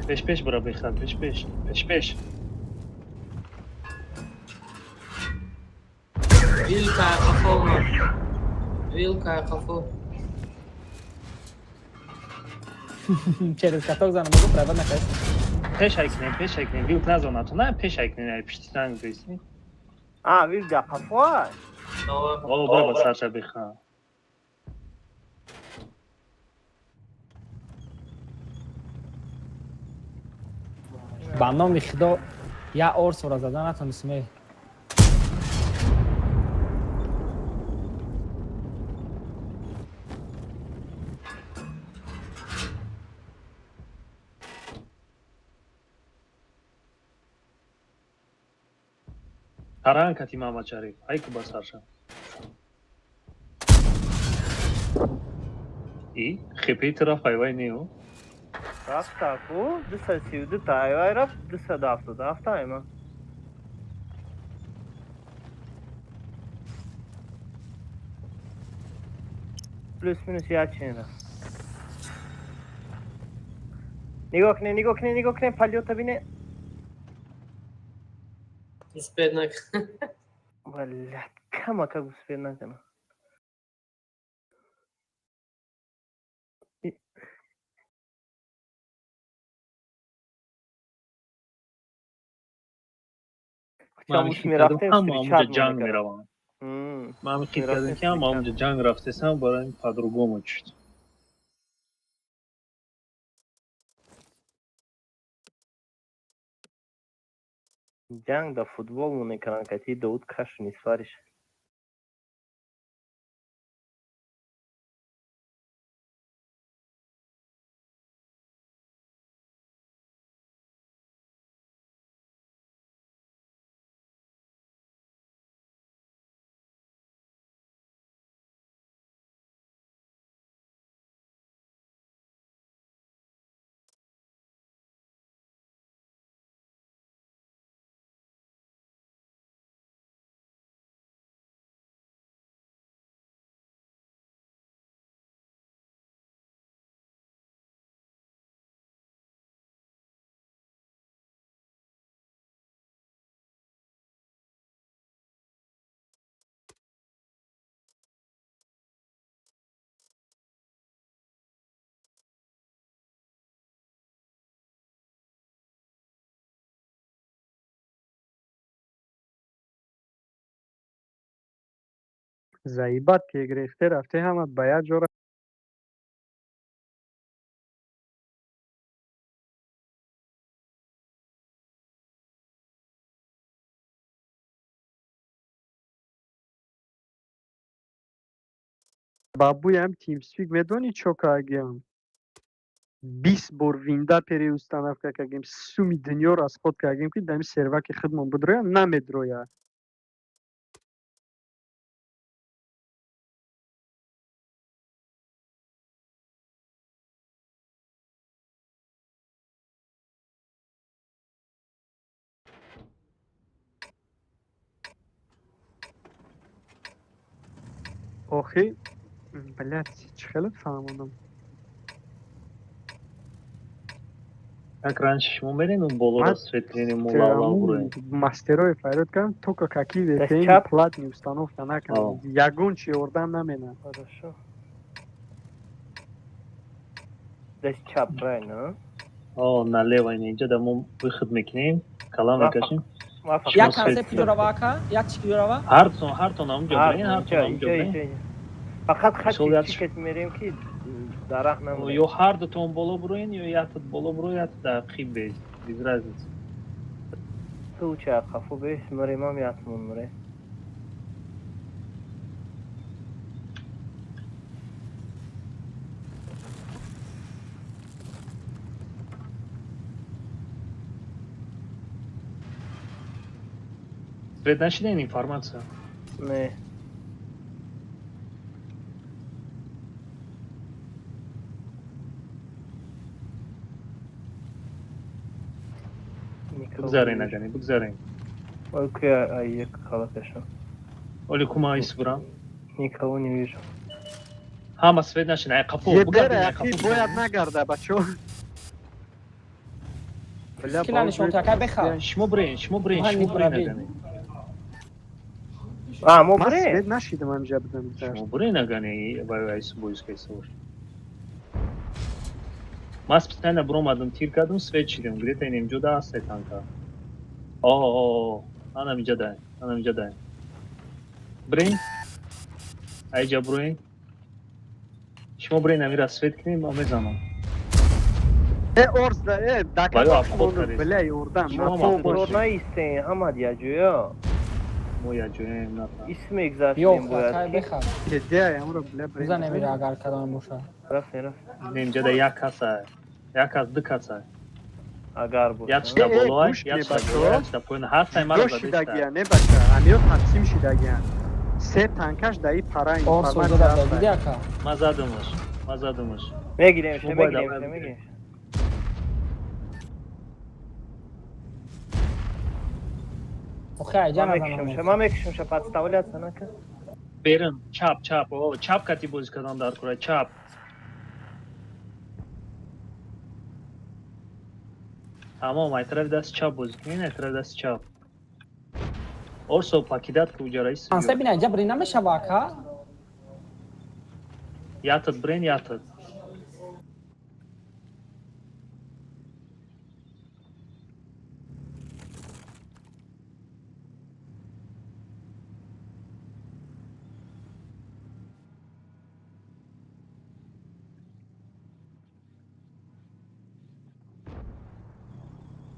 Пеш пеш бира бехат, пеш пеш, пеш пеш. Вилка қафо омад. Вилка қафо. Через каток занам, могу права накаст. Пеш айкунем, пеш айкунем, вилк назонад, на пеш айкунем, ай пишти танг бесни. А, вилк да қафо? О, бира ба сарша беха. Ба номи Худо я орсора зада натонистем. Таран кати Мамадшариф. Ай ку ба сарша. И хепи тараф айвай не о. Рафта ку 232 та айвай рафт 277 айма. Плюс минус як чен рафт. Нигоҳ кунед, нигоҳ кунед, нигоҳ кунед, полёта бине. Успеть накунад. Блядь, камака успеть накунад. Ман хит кардам, ҳама ҳамунҷа ҷанг мераванд. Ман хит кардам, ки ҳама ҳамунҷа ҷанг рафтесам, барои по-другому чуд. Ҷанг дар футбол мекунанд, кати Довуд кашу нисфариш. Заебать ки гирифте рафте ҳама ба як ҷо. Бабуям TeamSpeak медонӣ чо кардагиам? 20 бор винда переустановка кардем, суми дунёро аз худ кардем, ки дами серваки худмон бидроя, намедроя. Охи, блядь, чӣ хеле фаҳмонам. Как раньше шумо мерем болоро свет кунем, лав буроем. Мастерои файрод кардам, только какие VPN платный установка накардам. Ягон чи ёрдам намена. Хорошо. Дасти чап, правильно? О, налево инҷа да мо выход мекунем, калам мекашем. Як касе пиёрава ака, як чи пиёрава? Ҳартон, ҳартон ҳамунҷо бирен, ҳартон ҳамунҷо бирен. Фақат хати чикет мерем, ки дарахт намонем. Ё ҳар дутон боло буроен, ё якат боло буро, якат дар қиб без. Без разницы. Ту ча қафо бес, муремам ятмон муре. Свет нашиден информация? Не. Бигзарен, агани, бигзарен. Окей, ай як халаташа. Оли кума ис бурам. Никого не вижу. Ҳама свет нашин, ай қафо, бугардин, ай қафо. Бояд нагарда, бачо. Кила нишон така беха. Шумо бирен, шумо бирен, шумо бирен агани. А, мо Ман бирен? свет нашидам, ҳамҷа будам. Шумо бирен агани, вай вай бойскай савор. Ман специально буромадам, тир кардам, свет шидам. Где-то инем ҷода аст танка. О, о, анам иҷа дай, анам иҷа дай. Бирен. Айҷа буроен. Шумо бирен, амира свет кунем, ман мезанам. Э, орс да, э, Вай, обход кардед. Бля, ёрдам. Шумо ҳам обход. Наистен, ҳамад яҷоя. Мо яҷоем, нафар. Исм мегзаштем Ёх, бояд. акай беха. Кедя, амро бля бирен. Бизан эмира агар кадом боша. Рафт, рафт. Инем ҷода як каса, як кас, ду каса. Агар бошад. Якта боло, якта боло, якта поён. Ҳастаи мара Ҷудо шидагиян, не бача, амиё тақсим шидагиян. Се танкаш даи пара Орсо информатсия зада ҳаст. диди ака. Ма задумаш, ма задумаш. Мегирем, Шумо бояд мегирем, аввал мегирем. Охе айҷа Ман назанам. мекушам, ман мекушам, ша подставляться нака. Берин, чап, чап, о, чап кати бозӣ кардан дар кура, чап. Тамом, ай тарафи дасти чап бозӣ кунед, ай тарафи дасти чап. Орсо покидат ку уҷараи Анса бин айҷа бирин намешава ака. Ятад брен, ятад.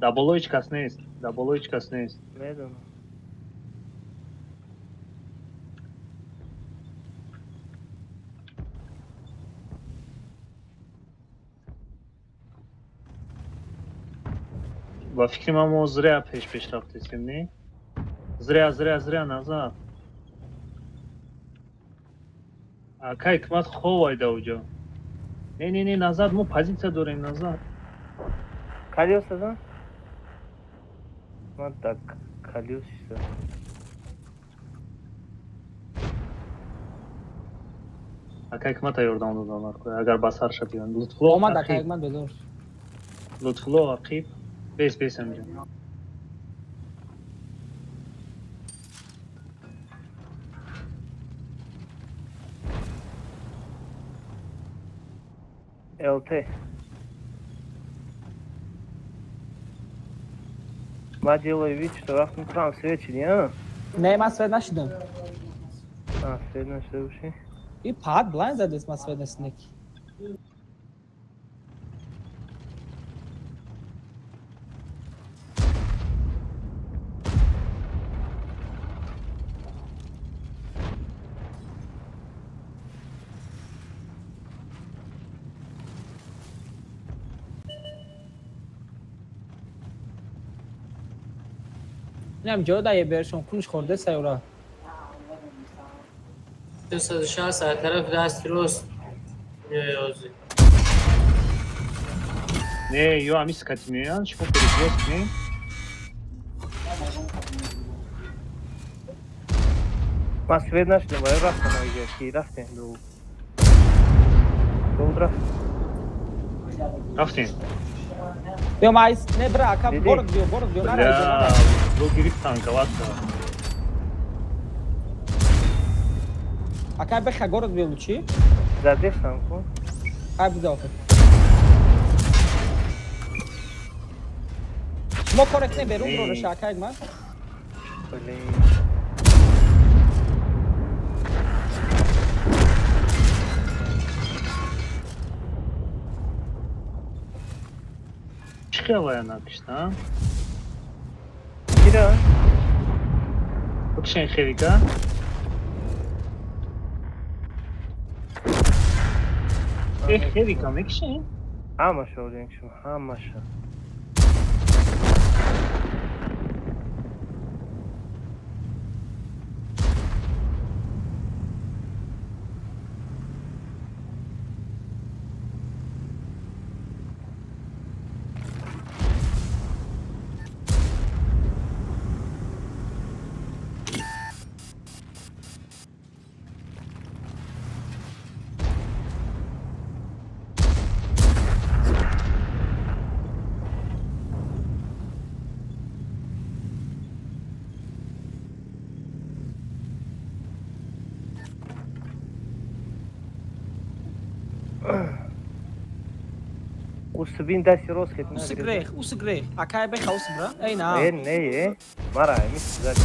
Да боло ҳеҷ кас нест, да боло ҳеҷ кас нест. Медонам. Ба фикри ман мо зря пеш рафтесем, не? Зря, зря, зря назад. Ака ҳикмат ховай да уҷо. Не, не, не, назад, мо позитсия дорем, назад. Колёса зан? Ман так колёса. Ака ҳикмата ёрдам додам, агар ба сар шавиён. Лутфулло Омад ака ақиб. ҳикмат безор. Лутфулло ақиб. Бес, бес ҳамҷо. ЛТ. Ма делаю вид, что рафтем там свет шиди, а? Не, ман свет нашидам. А, свет нашида боши. И пад блайн задес ман свет насинеки. Инам ҷо да ебершон кунш хӯрде сайёра. 260 аз тарафи дасти рост меояд. Не, ё ҳамин скати меоянд, шумо перекрёст кунед. Ман свет нашидам, баё рафтам айҷа, ки рафтем ду. Ду рафтем. Рафтем. Биё майс, не бра ака, Диди? город биё, город биё, нара айҷа, Бля, нара. ло гирифт танковатка. Ака беха город биё лучи. Задефтам ку. Ай буда охир. Шумо коре кунед берун Не. бирореша ака ҳикмат. Блин. Чӣ хел вая накишта, а? Кира? Бикшен хевика. Э, хевика мекишен? Ҳамаша одем шумо, ҳамаша. Усубин дасти рост хет. Усигрех, усигрех. Ака беха усибра. Эй на. Э, не, э. Мара, ами зад.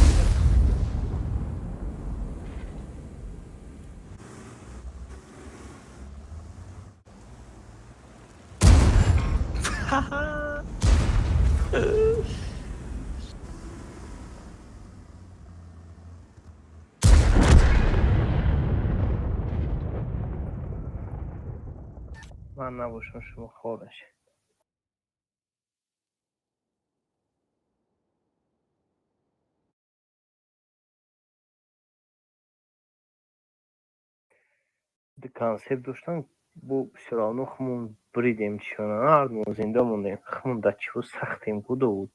Ман набошам, шумо хор нашед. Концепт доштан, бо всё равно хумон бридем чиёна, ҳардумон зинда мондем. Хумон дар чиҳо сахтем ку, Довуд.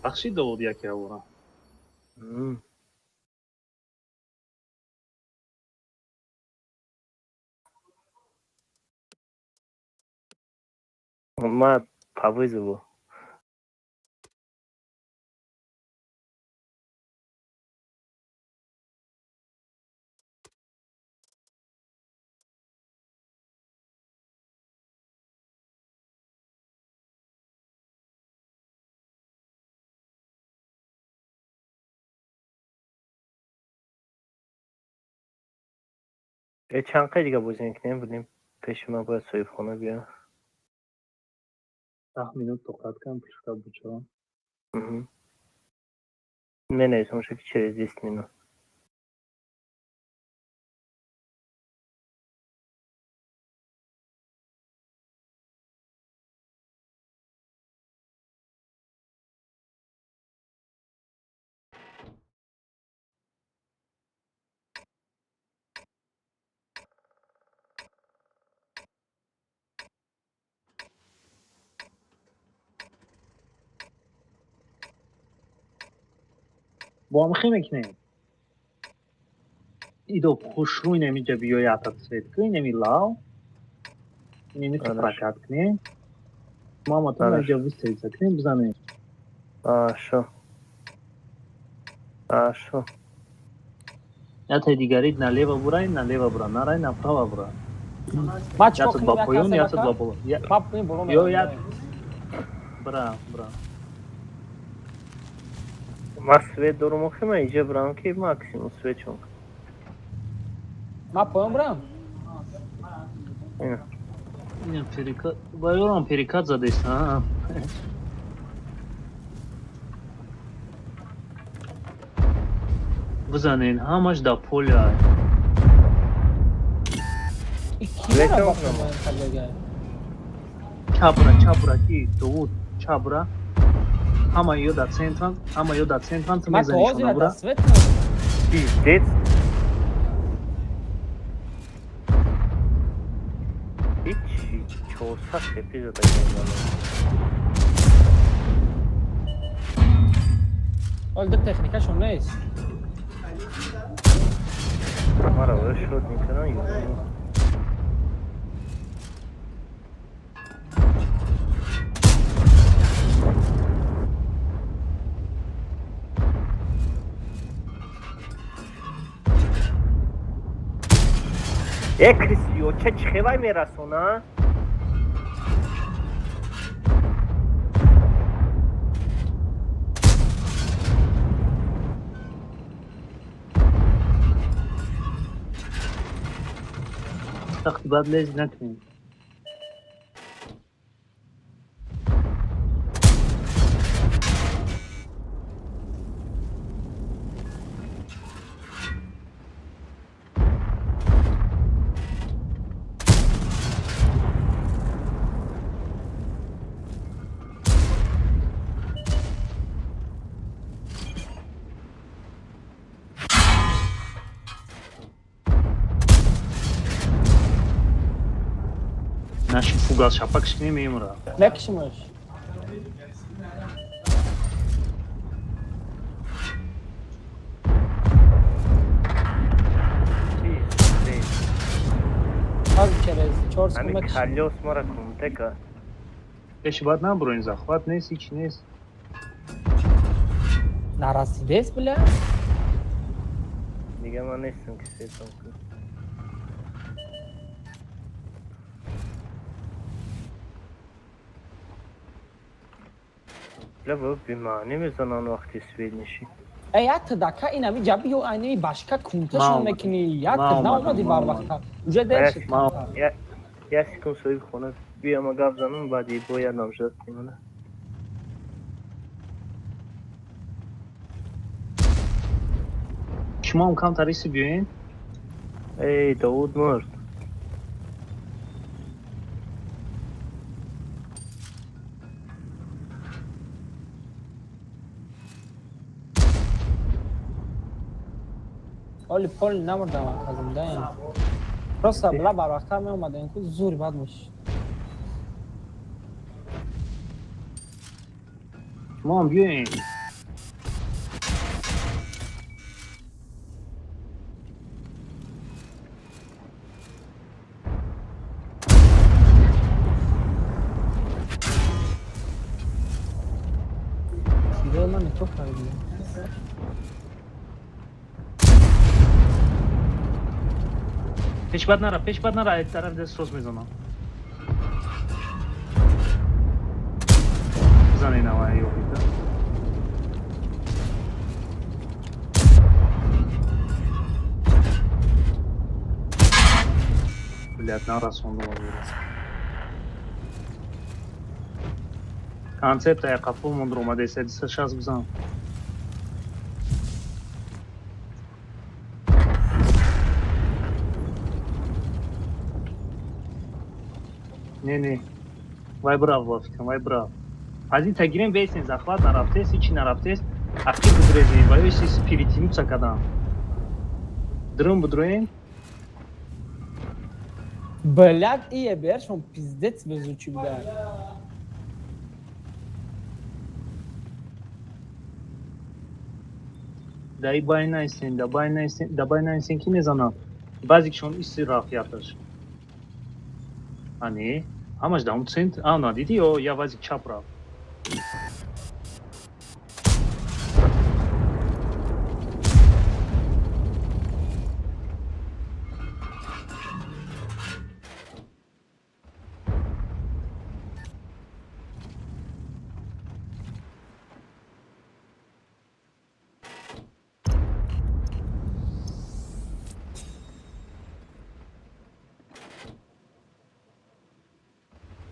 Бахши, Довуд, яке авора. Ма по вызову. Э, чанд қай дига бозӣ мекунем? Будем пеши ман, бояд соҳибхона биёяд. 10 минут тоқат кан, пушка бучо. Менависам, ки через 10 минут. Бо ҳам хе мекунем. Идо хушрӯ, инамиҷа биёй, атат свет ку, инами лав, инами прокат кунем. Маматон инҷа выставиться кунем, бизанем. Хорошо. Хорошо. Ятаи дигари налево бурай, налево бура, нарай, направо бура. Ма чико Ятат ба кунем? поён, ятат ба боло. Боло. Ё ят бира, бира. Ман свет дорум, охи ман иҷа бирам, ки максимум свет чон. Ма поён бурам. Ина перекат, ба ёрам перекат задест, а? Бизанен, ҳамаш да поля. Кира? Чабра, чабра, ки Довуд, чабра. Ҳама ё дар центран, ҳама ё дар центран, ту Ма мезанишона, ҳозира бура. дар свет. Пиздец. Ҳичи, 400 хепи задагиам. Ҳол ду техникашон нест. Мара шот мекунам ё Э, крисиё, ча чихевай мерасона? Сахти бад лез накунем. Наши фугас шапак шикне, мемура. Мекшимаш. Пиздец. Ҳозир через 4 секунд Ҳами мекшим. Калёс мара кумтека. Пеши бад набуроин, захват нест, ҳеч нест. Нарасидест, бля. Дига ман нестам, ки светам кунам. Бля, бо бемаънӣ мезананд вақти свет нишӣ. Э, як дака инами ҷаби ё айнаи башка кунташон Ма мекунӣ. Як ма омадам, наомадӣ ма барвақта. Уже дер шуд. Як секунд, соҳиби хона биё, ма гап занам, баъди бояд намжад мемона. Шумоам камтар иси биёен. Эй, Довуд мурд. Оли пол намурдам, ака, зиндаем. Просто бла барвақттар меомадем ку, зури бад мешид. Мо ҳам биёем. Тирои ман то кардем. Пеш бад нара, пеш бад нара, як тараф даст рост мезанам. Бизан инава ёхита. Блядь, нарасондум азура. Концепта я қафо мондр омадаеса, 260 бизан. Не, не. Вай брав, ба фикрам, вай брав. Позиция гирем, бесен, захват нарафтест, ҳичи нарафтест. Ақиб будрезем, ва ёси перетянуться кадан. Дрон будроем. Блядь, ие бершон пиздец везучий буда. Дай бай найсен, да бай найсен, да бай найсен ки мезанам. Баъзе кишон иси рафияташ. А не, ҳамаш дар он центр. А, надидӣ ё я вазик чап рафт.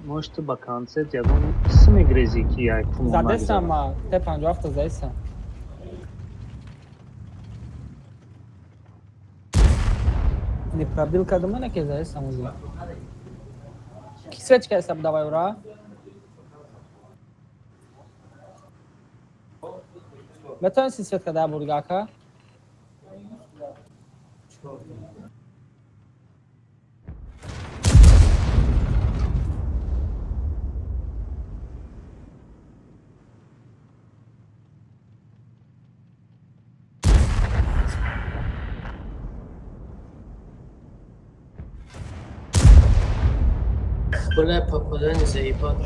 Может, ба концерт ягон исм мегрезӣ, ки як кунон Задесам нагузарад. ма Т57 заесам. Не пробил кардам, не ки заесам уза. Ки свечка есам давай ура. Метавонисти светка да бурга ака? Бля, попадание заебал.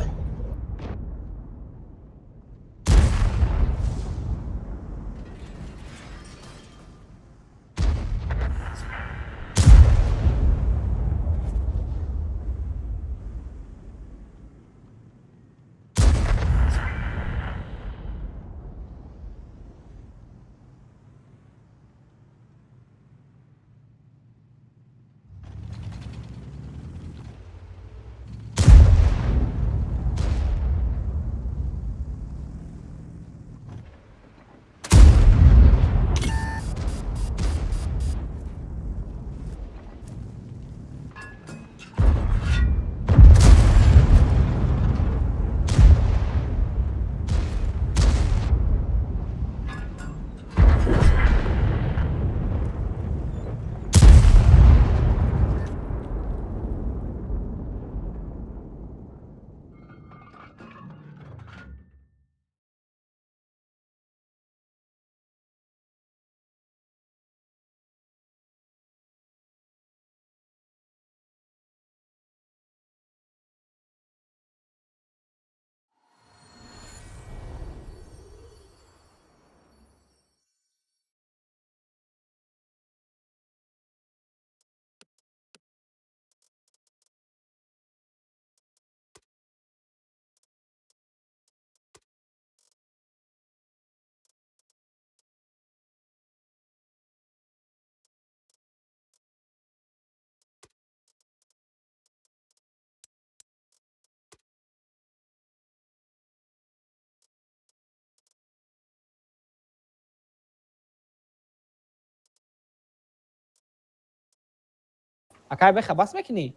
Акай беха бас мекунӣ?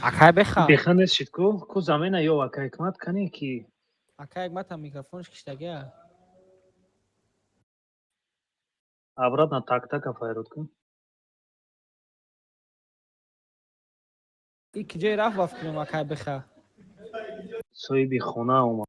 Акай беха. Беха нест шид ку? Ку замена ё акай ҳикмат кане ки? Акай ҳикматам микрофонш киштагия. Обратно так-така файрод кун. И ки ҷое рафт ба фикрам акай беха. Соҳиби хона омад.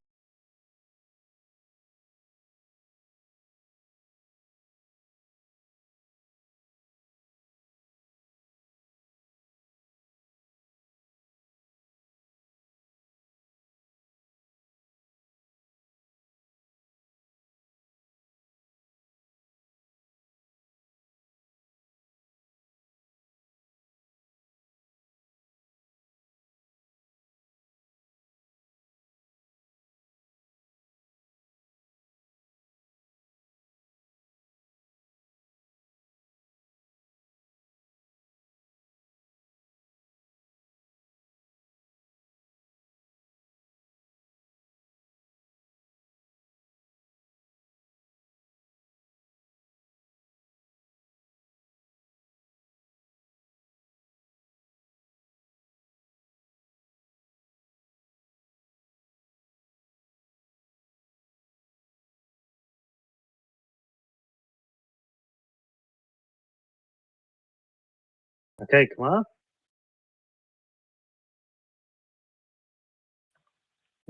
Акай ҳикмат?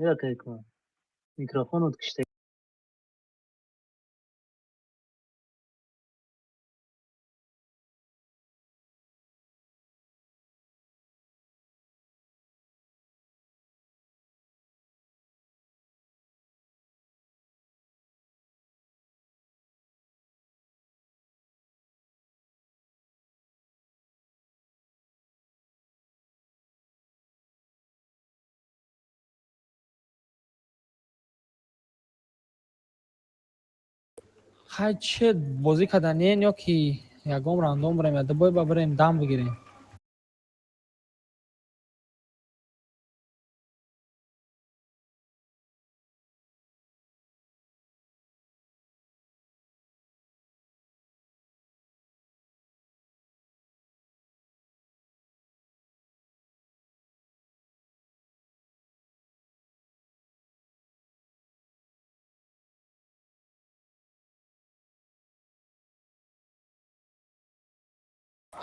Э акай ҳикмат. Микрофонат кишта. Хай че бозӣ карданien ё ки ягон рандом бирем, я дубой ба бирем дам бигирем.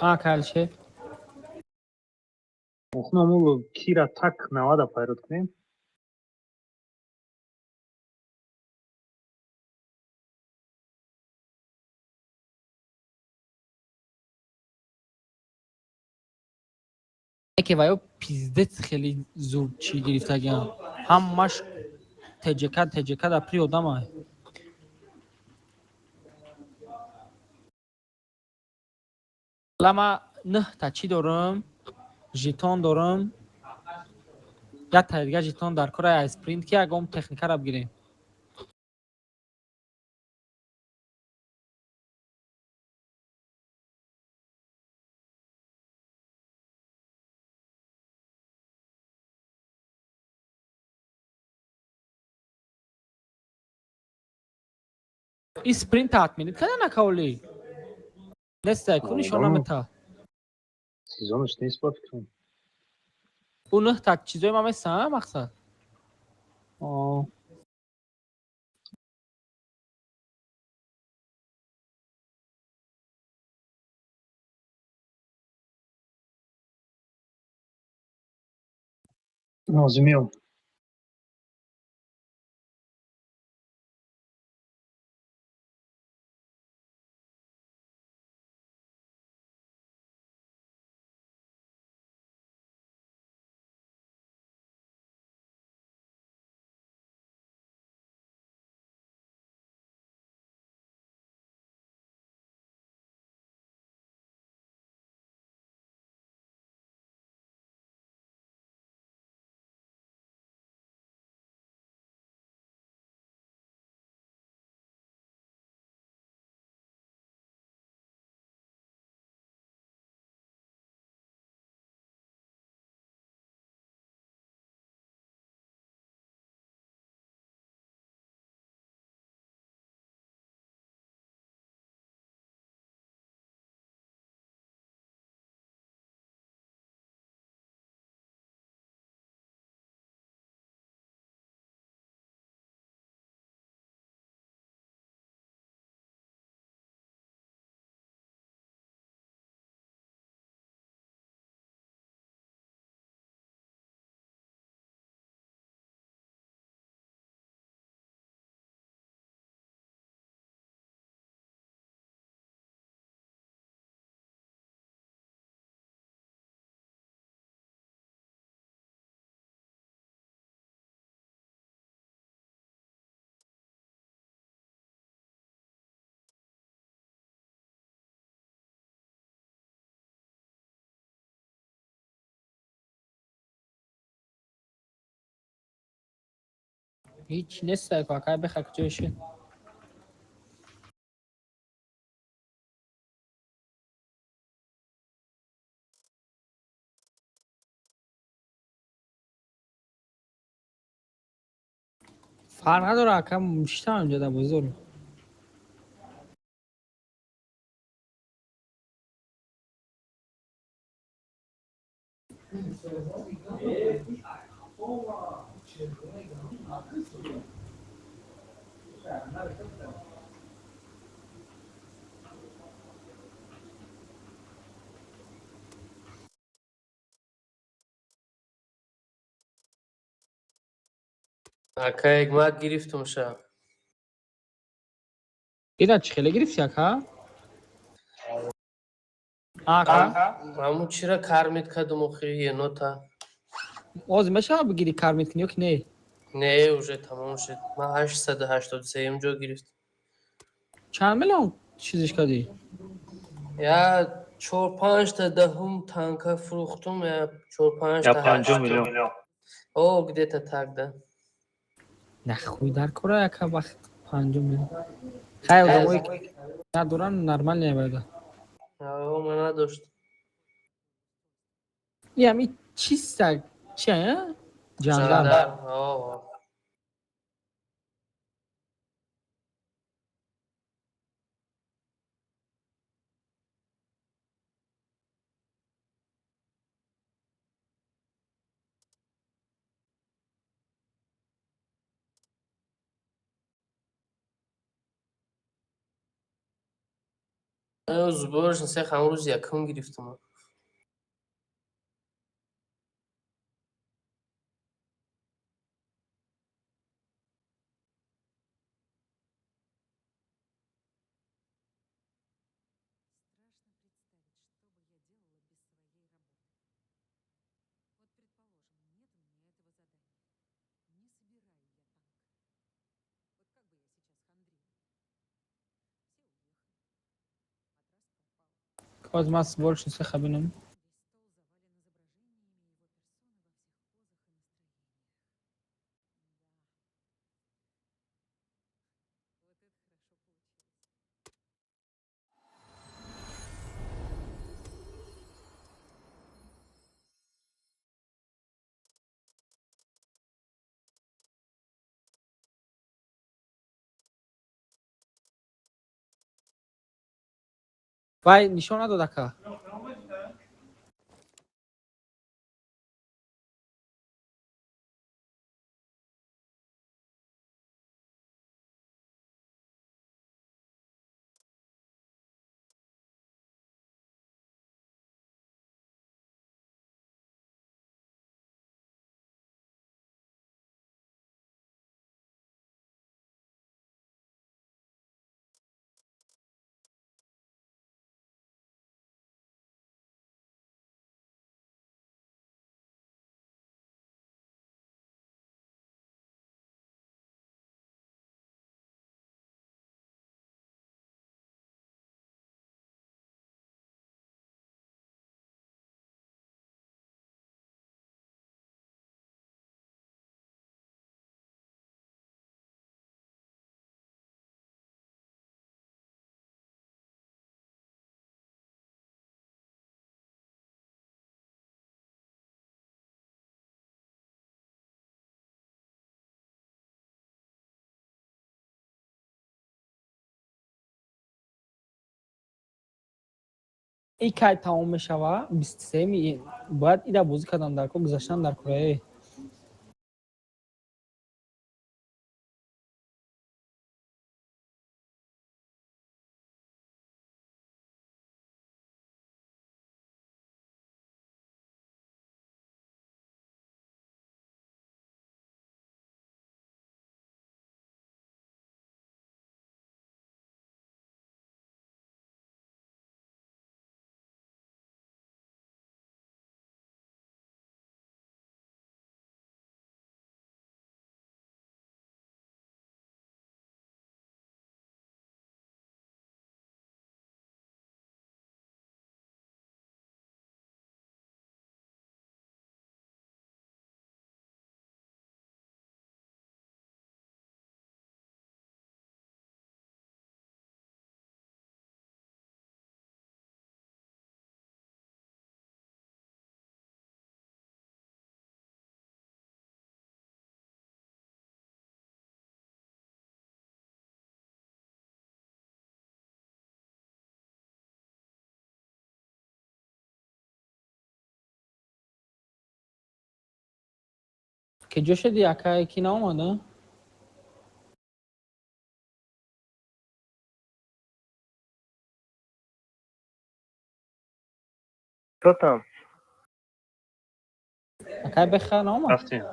А калше. Мухнамулу кира так навада файрод кунем. Яке ва ё пиздец хеле зур чӣ гирифтагиам. Ҳамаш ТЖК ТЖК да при одама. Ла ма нӯҳта чӣ дорам? Жетон дорам. Як та дига жетон дар кора ай спринт ки ягон техникара бигирем. И спринта отменит када накавли? Нестай, ку нишон намета. Сезонаш нест ба фикрам. Ӯ нӯҳта чизои ма меса, мақсад? О. Нозимиё. Ҳеҷ нестай ку, акай беха куҷое шид. Фарқ надора, ака, шитам инҷа дар бозор. Ака, ҳикмат гирифтум ша. Ира чӣ хеле гирифти, ака? Ака? Ҳамун чира кормить кардум охи енота. Ҳозир мешавад бигирӣ, кормить кунӣ ё ки не? Не, уже тамом шуд. Ман 883-ум ҷо гирифтам. Чанд миллион чизиш кардӣ? Я чор панҷта даҳум танка фурӯхтум, я чор Я панҷта 50 миллион. О, где-то так, да. Нахуй дар кора, яка вақт 50 миллион. Хай, одамое ки надоранд, нормально мебарда. О, ман надошт. Ами чиста чи а? Ҷандар. Жандар. О. Сборочный цех ҳамон рӯзи якум гирифтум. Ҳозир ман сборочный цеха бинам. Вай нишон надод, ака. И кай тамом мешава? 23-ми бояд ида бозӣ кардан дар кор, гузаштан дар кораe. Киҷо шуди, ака, ки наомада? Кто там? Акай беха наомад? Рафтем.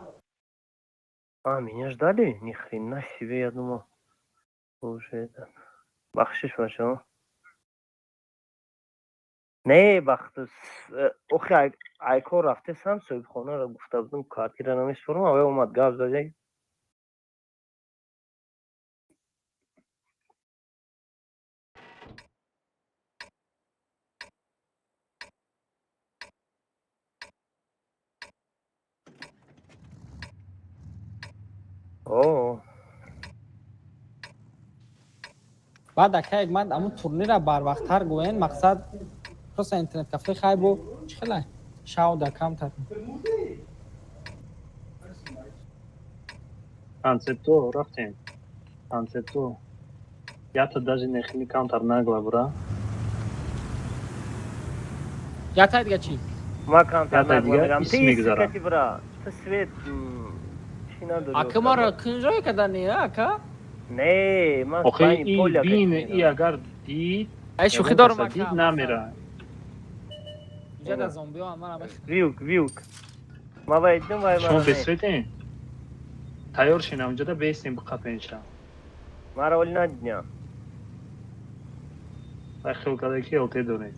А, меня ждали? Ни хрена себе, я думал. Уже это. Бахшиш бачо. Не, бахт. Охи, айко рафтесам, соҳибхонаро гуфта будам, квартира намесупорам, авай омад гап зад. О, Баъд ака ман амун турнира барвақттар гӯен, мақсад просто интернет кафе хай бо чӣ хелай? Шавда камтар. Концепто рафтем. Концепто. Ята даже нехили камтар нагла бура. Ятай дига чӣ? Ма камтар Ята нагла дига мерам. ис Ти мегузарам. кати бра. Ту свет чӣ надори? Ака маро кунҷое кадани, ака? Не, ман Охи байни и поля бин кати и мерам. агар дид, Ай шӯхӣ ягон дорам каса дид ака. намера. Инҷа да зомбиҳо мара бех. Вилк, вилк. Ма вайдум вай Шумо мара не. бесветен? Тайёр шин амҷода бестем биқапенша. Мара оли надидням. Вай хел када ки ЛТ дорем.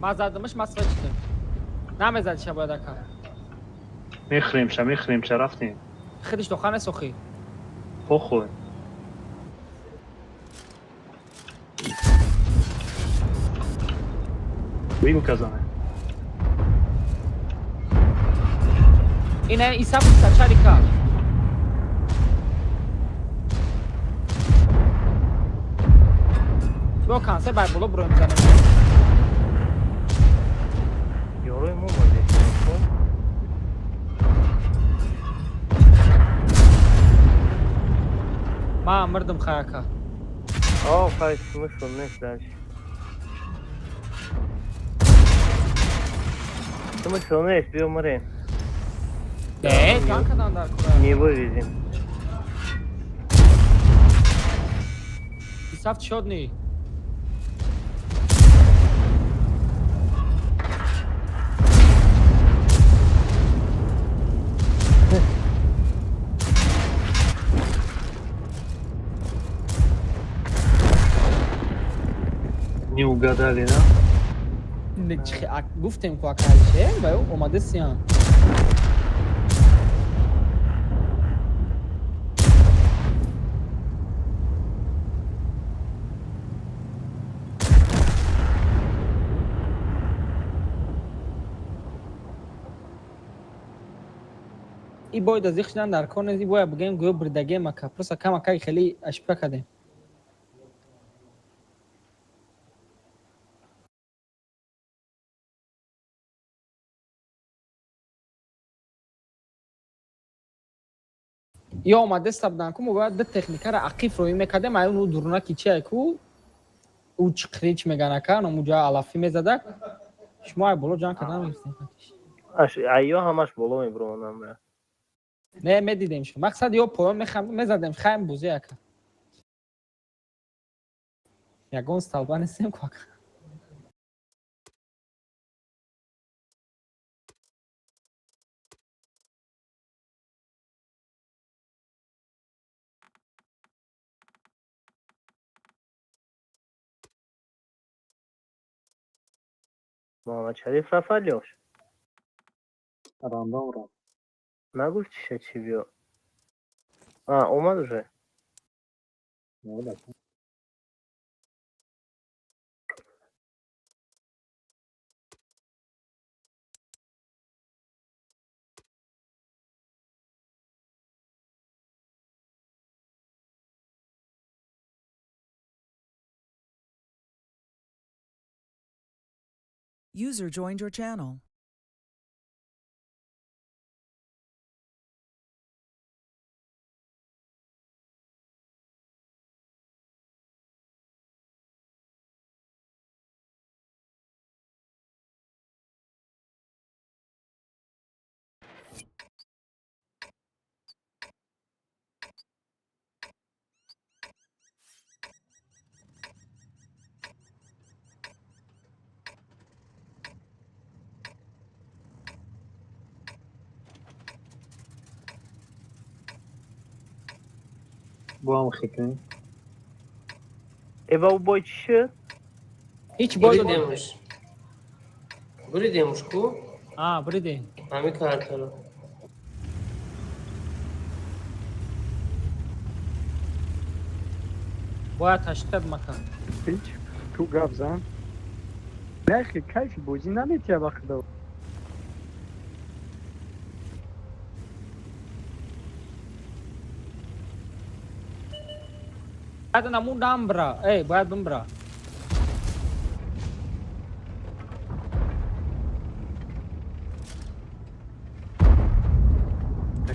Ма задамаш, ма свет шудам. Намезадиша бояд ака. Мехӯремша, мехӯремша, рафтем. Хидиш доха несохӣ. Похуй. Вилка зане. Ина Иса Сачарика. Бо кансе бай боло броем занем. Ёрои мо монде. Ма мирдим хаяка. О, хай смысл нест дальше. Смысл нест, биё мирем. Э, ҷанг кадан дар кора. Не вывезем. Исаф чёдни. Не угадали, да? Гуфтем ку ака Алишер, ва ё омада сиян. И бояд аз их шудан дар кор нест, и бояд бигӯем гӯё бридагем ака. Просто кам ака хеле ошибка кардем. Ё омадеста будан ку мо бояд ду техникаро ақиф роӣ мекардем, ай он дурунаки чи ай ку ӯ чиқрич меган ака, номуҷа алафӣ мезадак. Шумо ай боло ҷанг кардан мегирифтем. Аш айё ҳамаш боло мебуронам бра. Не, медидем шумо. Мақсад ё поён мезадем, хайм бозӣ ака. Ягон столба нестем ку ака. Муҳаммад Шариф рафт Алёш? Рандом рафт. Нагуфт чиша чӣ биё. А, омад уже? User joined your channel. Бо ҳам хекунем. Эва у бой чӣ шуд? Ҳеч бой Буридемуш. Буридемуш ку? А, буридем. Ҳами картаро. Бояд 80 макан. Ҳеч ту гап зан. Нахи кайфи бозӣ наметия ба худо. Бояд наму намбра. Эй, бояд бимбра.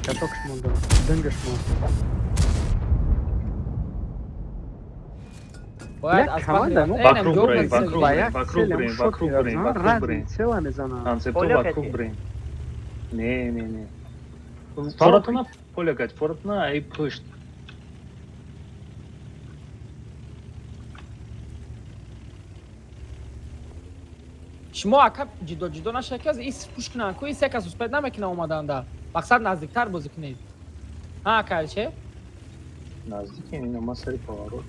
Катокш мондам, дангаш мондам. Бояд аз команда мо Вокруг броем, вокруг броем, вокруг броем, вокруг броем, вокруг броем. Цела мезанам. Концепту вокруг броем. Не, не, не. Форатона поля гать, форатона ай пушт. Шумо ака ҷидо ҷидо наша ки аз ис пуш кунанд, ку ис як аз успед намекунад омаданда. Мақсад наздиктар бозӣ кунед. Ҳа, ака че? Наздикем, ина ма сари поворот.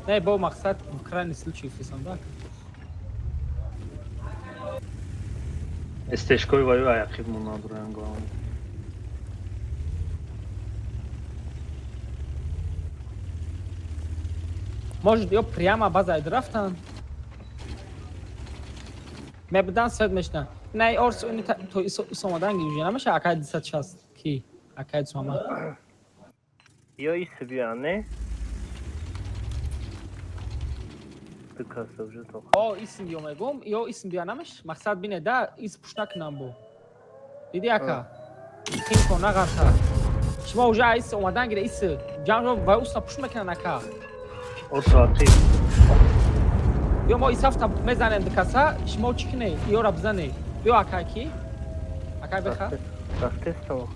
Не, бо мақсад в крайний случай фисам, да? Стежкои ваю аяқиб монад роян главное. Может, ё прямо база рафтан? Мебудан свет мешна. Не, орс уни то ис омадан гирюжа намеша акай 260 ки акай Муҳаммад. Ё ис биён, не? О, исм биё мегум, ё исм биё намеш? Мақсад бине да, ис пуш накунам бо. Диди ака? Хин кон нағарта. Шумо уже ис омадан гире ис ҷамъ ва усна пуш мекунан ака. Орсу ақиб. Биё мо ис ҳафта мезанем дикаса, шумо чӣ кунед? Иёра бизанед. Биё акай ки? Акай беха? Рафтестам.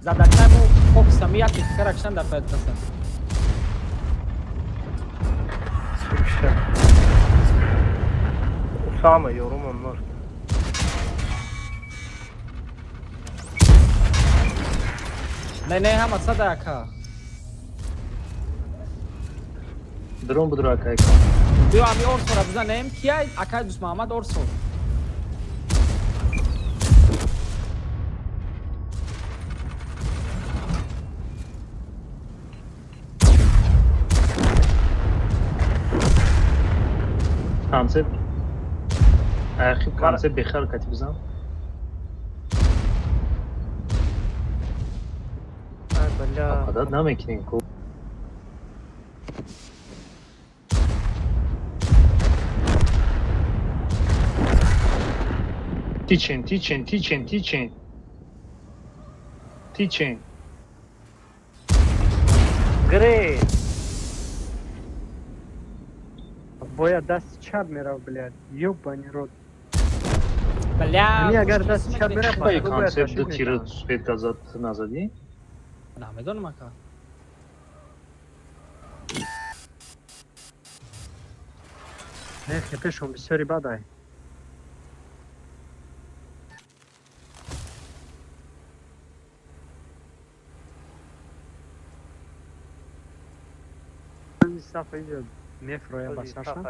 Задачамо фокуса ми яки каракшан дар файдаса. Усама ёрум оннор. Не, не, ҳама сада ака. Дрон будро акай. Биё ами орсора бизанем, кия акай Дӯст Муҳаммад орсо. Концепт. Аяқиб концепт бехар кати бизан. Ай бля. Адад намекунем ку. Тичен, тичен, тичен, тичен. Тичен. Грей. Бояд дасти чап мерав, блядь. Ёбаный рот. Бля. Ами агар дасти чап мерав, Бай концепт ду тир успед казад назади? Намедонам ака. Не, хепешон бисёри бадай. Сафа иҷо мефроя ба саршам.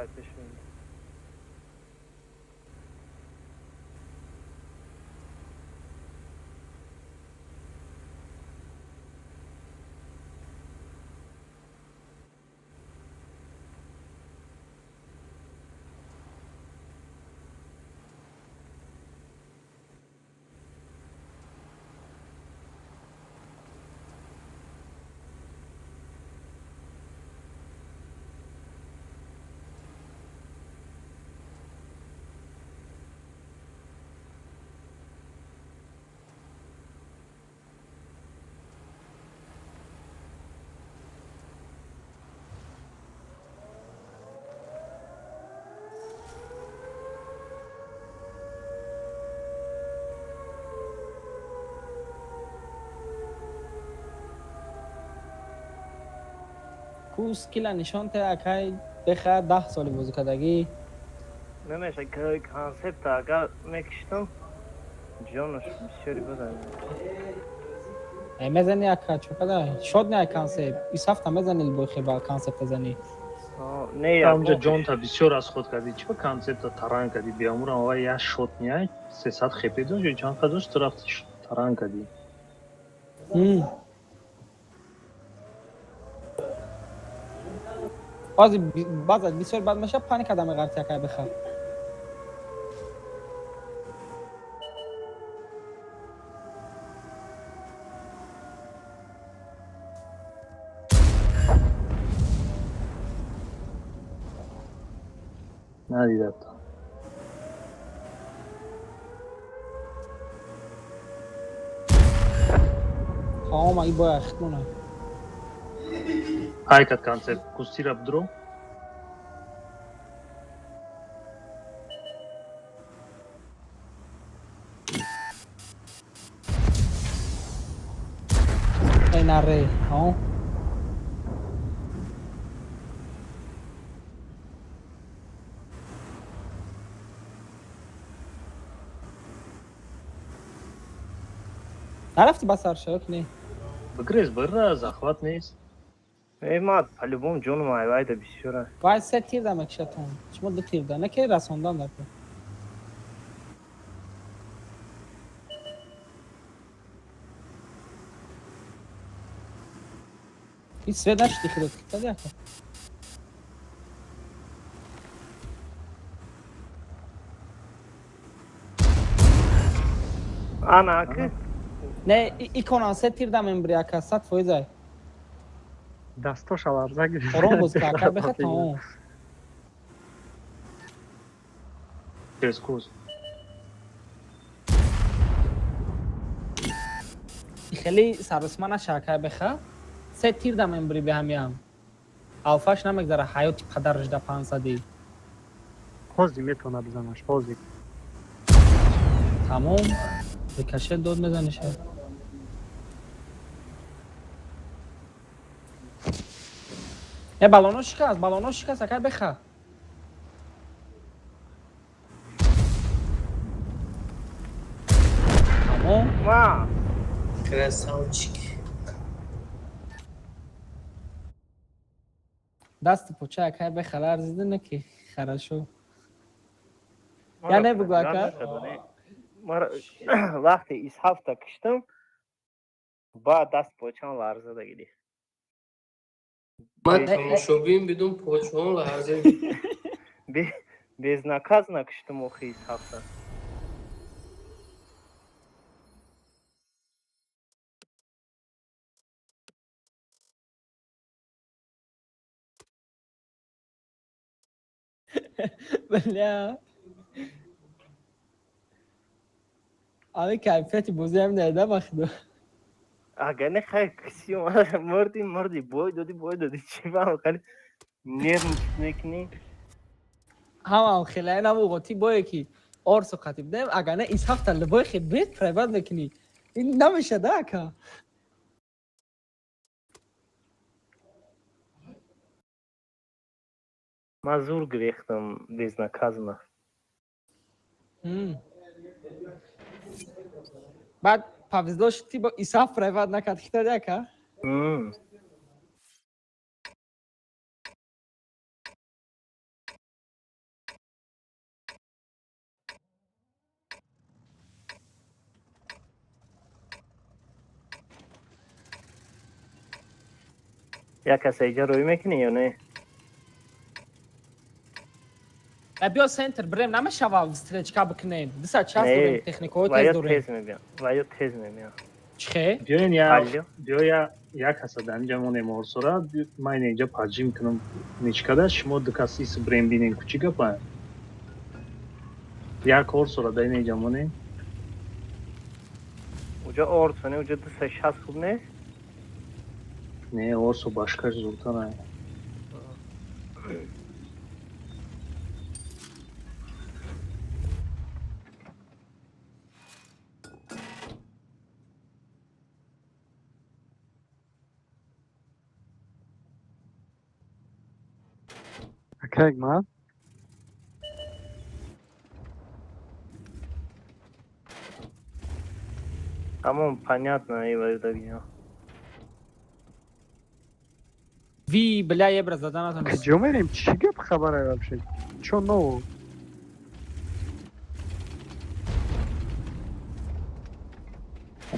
Ку скила нишон те, акай беха 10 соли бозӣ кардагӣ. Намеша, концепта агар мекиштам, ҷонаш бисёри буда. Э, мезани, ака, чокада шод не концепт. Исафта мезани лбой ба концепта зани. Не. Ҳамҷа ҷонта бисёр аз худ кардӣ. Чӣ ба концепта таран кардӣ? Биамурам ва як шот неай, 300 хп дошт ё чанд қа дошт, ту рафти таран кардӣ. Баъзи баъза бисёр бад меша, паника да меғарти, акай беха. Надидат. Тамом, и боя хитмона. Ҳайкат концепт кустира бдро. Эй, наре, тамом. Нарафти ба сар шок не. Бигрез, бира, захват нест. Э, ма по-любому ҷонум айвайда бисёра. Вай се тир да мекушатон. Шумо ду тир да. Не ки расондан дар. И свет нашти хидот китади, ака. Ана, ака. Не, икона се тир да мембри, ака, 100%. Ай. Дастоша ларза гирифт. Ором боз ка, ака беха, тамом. Через куст. Хеле саросма наша, ака беха. Се тир да мембри бе ҳамиам. Алфаш намегзара ҳаёти падараш да пансади. Ҳозир метавона бизанаш, ҳозир. Тамом. Рикошет дод мезаниша. Э, балоно шикаст, балоно шикаст, акай беха. Тамом. Ма. Красавчик. Дасти поча, акай беха, ларзида не ки хорошо. Я не бугу, ака. Вақте исҳафта киштам, ба даст почам ларзада гирифт. Ман тамошобин бидум, почаҳом ларза. Безнаказанно киштам охи исҳафта. Бля. Ами кайфияти бозӣ ҳам неда, ба худо. Агар не, хай, киси мурди, мурди, бой додӣ, бой додӣ, чӣ фаҳм, хеле нервничать мекунӣ. Ҳамам хеле нам уғоти бое ки орсу қатиб дем, агар не исҳафта либои хе бед прайват мекунӣ. Ин намешада, ака. Ман зур гирехтам безнаказанно. Баъд повезло шуд, ти бо исҳаф прайват накард, хитади, ака. Як каса иҷа рӯй мекунӣ ё не? Биё центр бирем, намешава встречка бикунем. 260 дорем, техникаҳои тез Ваё дорем. тез мебиям, ваё тез мебиям. Чихе? Биёен я Алло. биё я як каса дар инҷа монем орсора, ман инҷа поджим кунам ничкада, шумо ду кас ис брем бинен кучи гапа. Як орсора дар инҷа монем. Уҷа орсо не, уҷа 260 хуб нест? Не, орсо башкаш зуртар. Как ма? Тамом, понятно, ивайдагиҳо. Ви, бля, ебра зада натонистам. Куҷо мерем? Чӣ гап хабара вообще? Чо ново?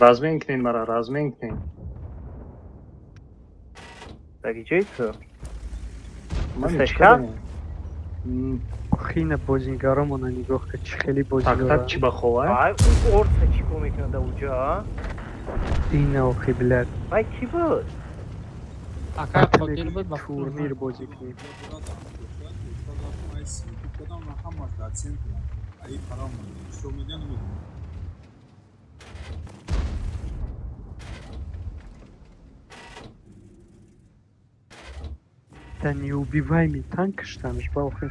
Размен кунед мара, размен кунед. Таги ҷои ту? Ман Дуста чӣ шаст? кардем? Охина бозингаромона нигоҳ кун, чӣ хеле Так бозингара. так чӣ ба хова? Ай, ӯ орса чӣ кор мекунад дар уҷа, а? Ина охи, блядь. Вай кӣ буд? Акай Қодир буд ба Турнир бозӣ кунем. Да неубиваемый танк киштамш ба охи.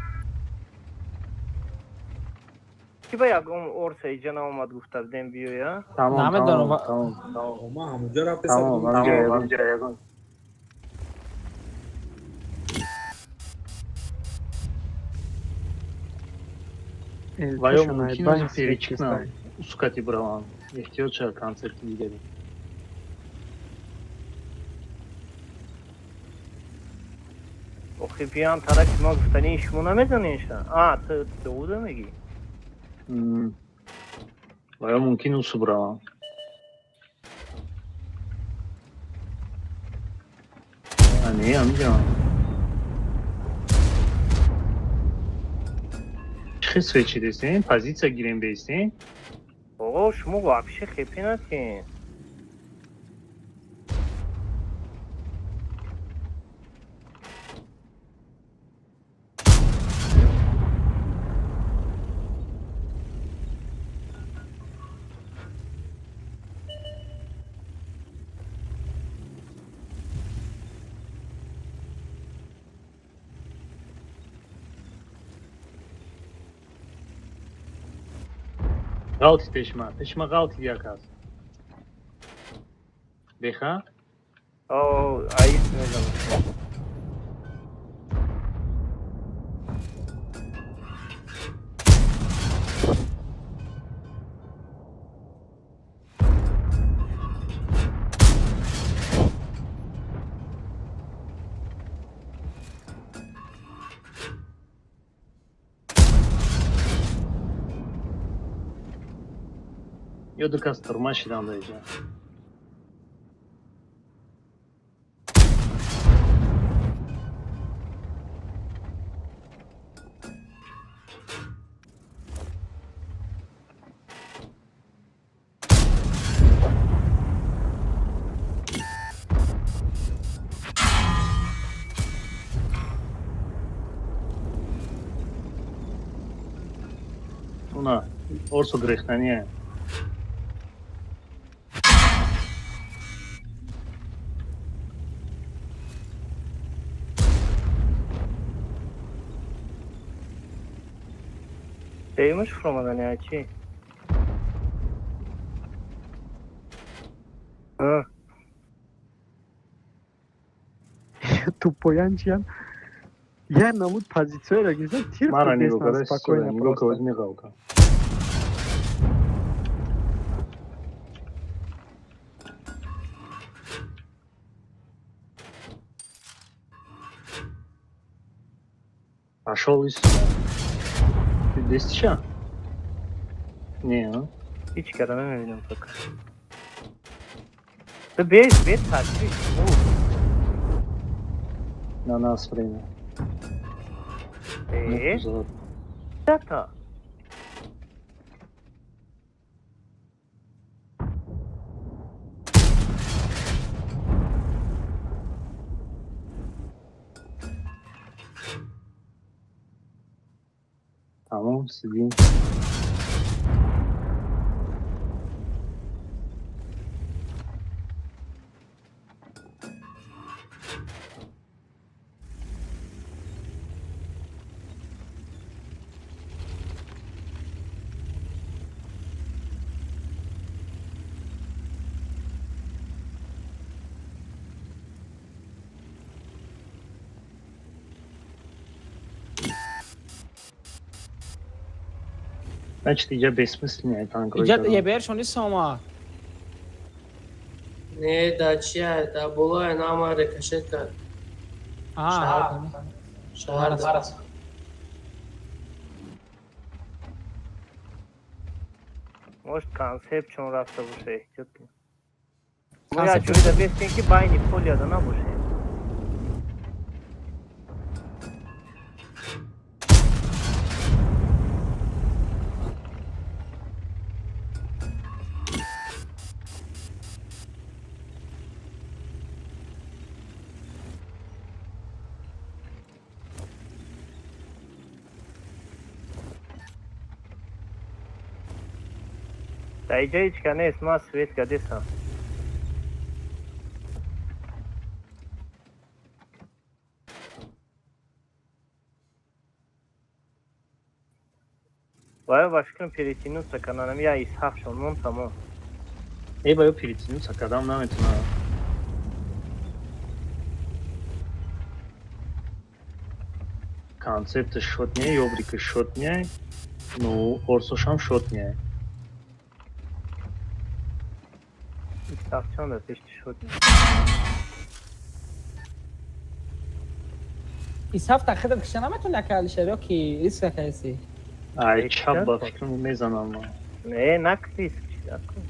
Кӣ ба ягон орса иҷа наомад гуфта будем биёя? Тамом, Намедонам. тамом, тамом. Ма ҳамунҷа рафта. Тамом, ҳамунҷа ягон. Ва ё Элташона мумкин байн аст перечик на свечистай. усукати биравам. Эҳтиёт шавад консерти дигаре. Охи биям тарафи ма гуфтании шумо намедонеша? А, ту Довуда мегӣ? Ва ё мумкин усу биравам. А не, ҳаминҷа. Чӣ хел свечи дестем? Позитсия гирем бестем? Оғо, шумо вообще хепи натен. Ғалти пешма, пешма ғалти як аст. Беха? О, аис мезанам. Ё ду кас турма шидан дар иҷа. Уна, орсо грехтания. Сеюмаш фуромадани ай чӣ? А, Тупоян чиян? Я намуд позитсияро гирифтам, тир Мара нигоҳ хӯрдестам карда спокойно нигоҳ просто. карда меғалта. Пошел из сюда. Ты дестиша? Не, а? ҳеҷ кара намебинам пока. Ту бес, бес ташвиш. На нас время. Э, Ну, дата. Тамом, сидим. Значит, иҷа бессмысленный танк. Иҷа ЕБР-шон нест омад. Не, да чия, да болоя нама рикошет кард. Аҳа. Шаҳар. Может, концепт чон рафта боша, эҳтиёт кун. Мо як ҷойда бестем ки байни полияда набошем. Дар иҷа ҳеҷ ка нест, ман свет кадесам. Баё ба фикрам перетянуться кананам я исҳақшон мон тамом. Э, баё перетянуться кардам наметавонам. Концепта шот не, ёбрика шот не, ну орсошам шот не. Исҳақчон да пешти шот не. Исҳафта худат киша наметавони ака Алишер ё ки риск накардеси? Ай, чап ба фикрам мезанам ман. Не, нак риск чи накун.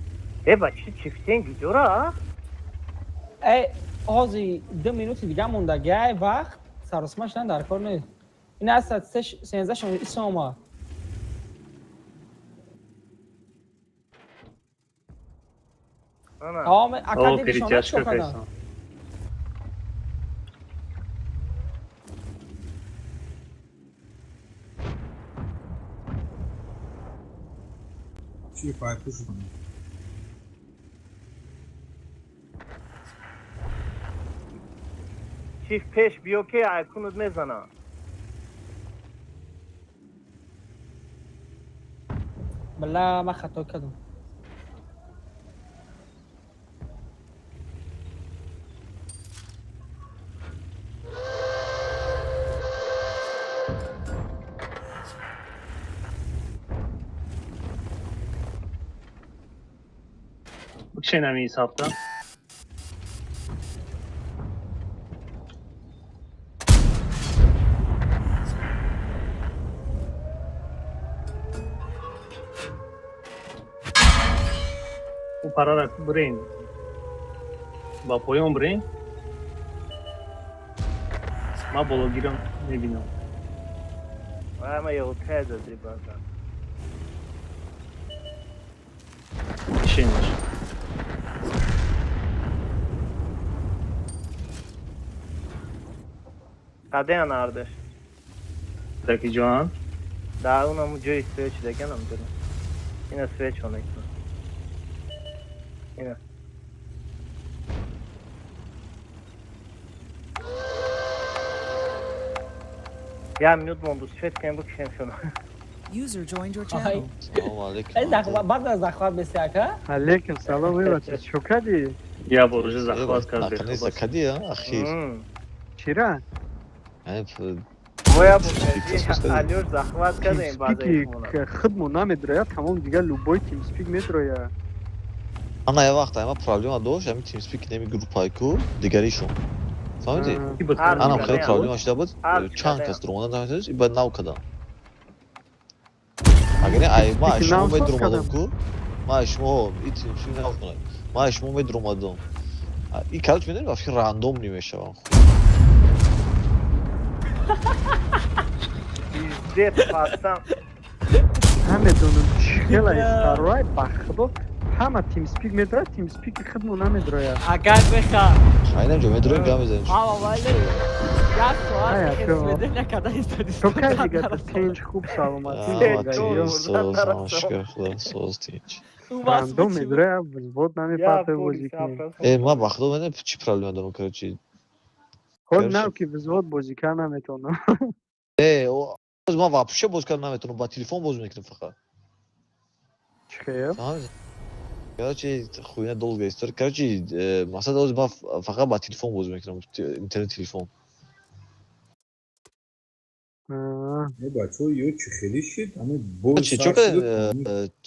Э, ба чи чифтен гиҷора? Э, ҳози 2 минути дига мондаги, ай вақт саросма шудан дар кор нест. Ин аз саат 13 исо омад. Тамом, ака О, дидишон перетяжка чӣ карданд? кайсан. Чи пайпуш? Чиф пеш биё ки айкунут мезанам. Бала, ман хато кардам. Бикшен ҳамин исҳафта. Ӯ парара бирен. Ба поён бирен. Ман бологирам мебинам. Ама ёлкая дадри базан. Бикшенаш. Қадеян ардаш. Таки ҷоан? Да унаму ҷои свеч деканам ҷура. Ина свеч онекна. Ина. Я минут монду свет кем бикшем шуна. User joined your channel. Салом алейкум. Э, баъд аз захват беси ака? Алейкум салом, бача, чо кардӣ? Я бор уже захват кард. Наконец-то кади, а? Ахир. Чира? Моя Алёш захват кардем баъзеи Тимспики худмо намедроя, тамом дигар любой тимспик медроя. Ана я вақт ама проблема дошт, ами тимспик неми группайку дигаришон. Фаҳмидӣ? Анам хеле проблема шуда буд, чанд кас дуромадан наметавонист, и баъд нав кардам. Агар не, ай ма аз шумо медуромадам ку, ма аз шумо и тимспик нав кунад. Ма аз шумо медуромадам. И короче медонӣ, вообще рандомный мешавам. Пиздец, пацан. Намедонам чӣ хела истарой, ба худо ҳама тимспик медрояд, тимспики худмо намедрояд. Агар беха. Айнам ҷо медроем, гап мезанем. Ава, вале як соат хес накарда истоди. То кай дига тинч, хуб, саломатӣ. Шукр худо, соз тинч. Рандом медрояд, взвод намепартои бозӣ кунем. Э, ман ба худо медонам чӣ проблема дорам, короче. Ҳол нав ки взвод бозӣ кард наметавонам. Э, ман вообще боз кард наметавонам, ба телефон бозӣ мекунам фақат. Чӣ хел? Короче, хуйня, долгая история. Короче, мақсад ҳозир ман фақат ба телефон бозӣ мекунам, интернет телефон. Не бачаҳо, ё чӣ хеле шид, ами бой Чи сар чо шиду,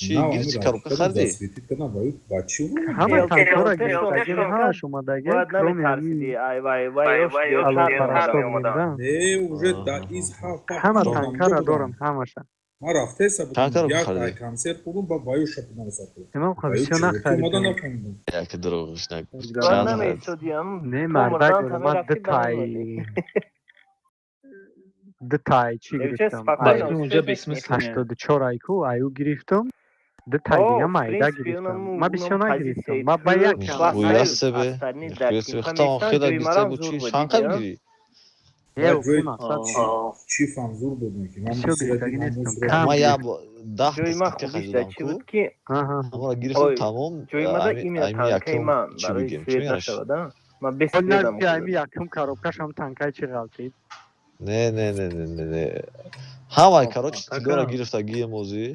чи нав гирифти ами коробка ракетаро харди? засветить кардам ва ё ба чӣ Ҳама ЛТ танкҳоро ЛТ гирифтагим, ҳамаш омадаги, бояд кроме наметарсиди, ҳамин ай вай вай ёш алоқарасто монда. Не, уже да из ҳафт Ҳама будам, танкара будам. дорам, ҳамаша. Ман рафтеса будам, Танкаро як бихарди? ай концерт будам, ба баёша будам сату. Имам Ба ё бисёр чӣ омада нахаридам. нафаҳмидам. Яке дурӯғиш нагӯ. Бояд Чанд харид? намеистодиам. Не, То мардак мурдан дорам, та ман мерафтӣ ба намемурдӣ. дутай чӣ Эвче гирифтам? спокойно Баъд унҷа бессмысленное. 84 айку, аю гирифтам, дутай О, дига в майда принципе, гирифтам. унаму Ман бисёр унам нагирифтам. позитсияи Ман ба ту як ва Нихуя ҳай себе. остальные дар Нихуя себе. тимка Хитон меистанд, хела ҷои гирифта марам буд зур чи? буд, Чанд қаб дидӣ, а? гирӣ? Не, Ва ҷои охи мақсад чӣ фанзур буд ки ман бисёр мусирати гирифтагӣ ман нестам, мусирати кам Ман як гирифтам. 10 та Ҷои ман скидка хубиш дар харидам чӣ ку. буд ки Аҳа. Ҳамаро гирифтам ой тамом. ҷои мада Ами именно ами танкаи якум ман чӣ барои бигем? Чӣ свет мегӯяш? нашавад, а? Ман без Ҳол светам нази ами хӯрдам. якум коробкашам танкаи чӣ ғалтид? Не, не, не, не, не, не. Ҳамаи короче стилора Така. гирифтагием озӣ.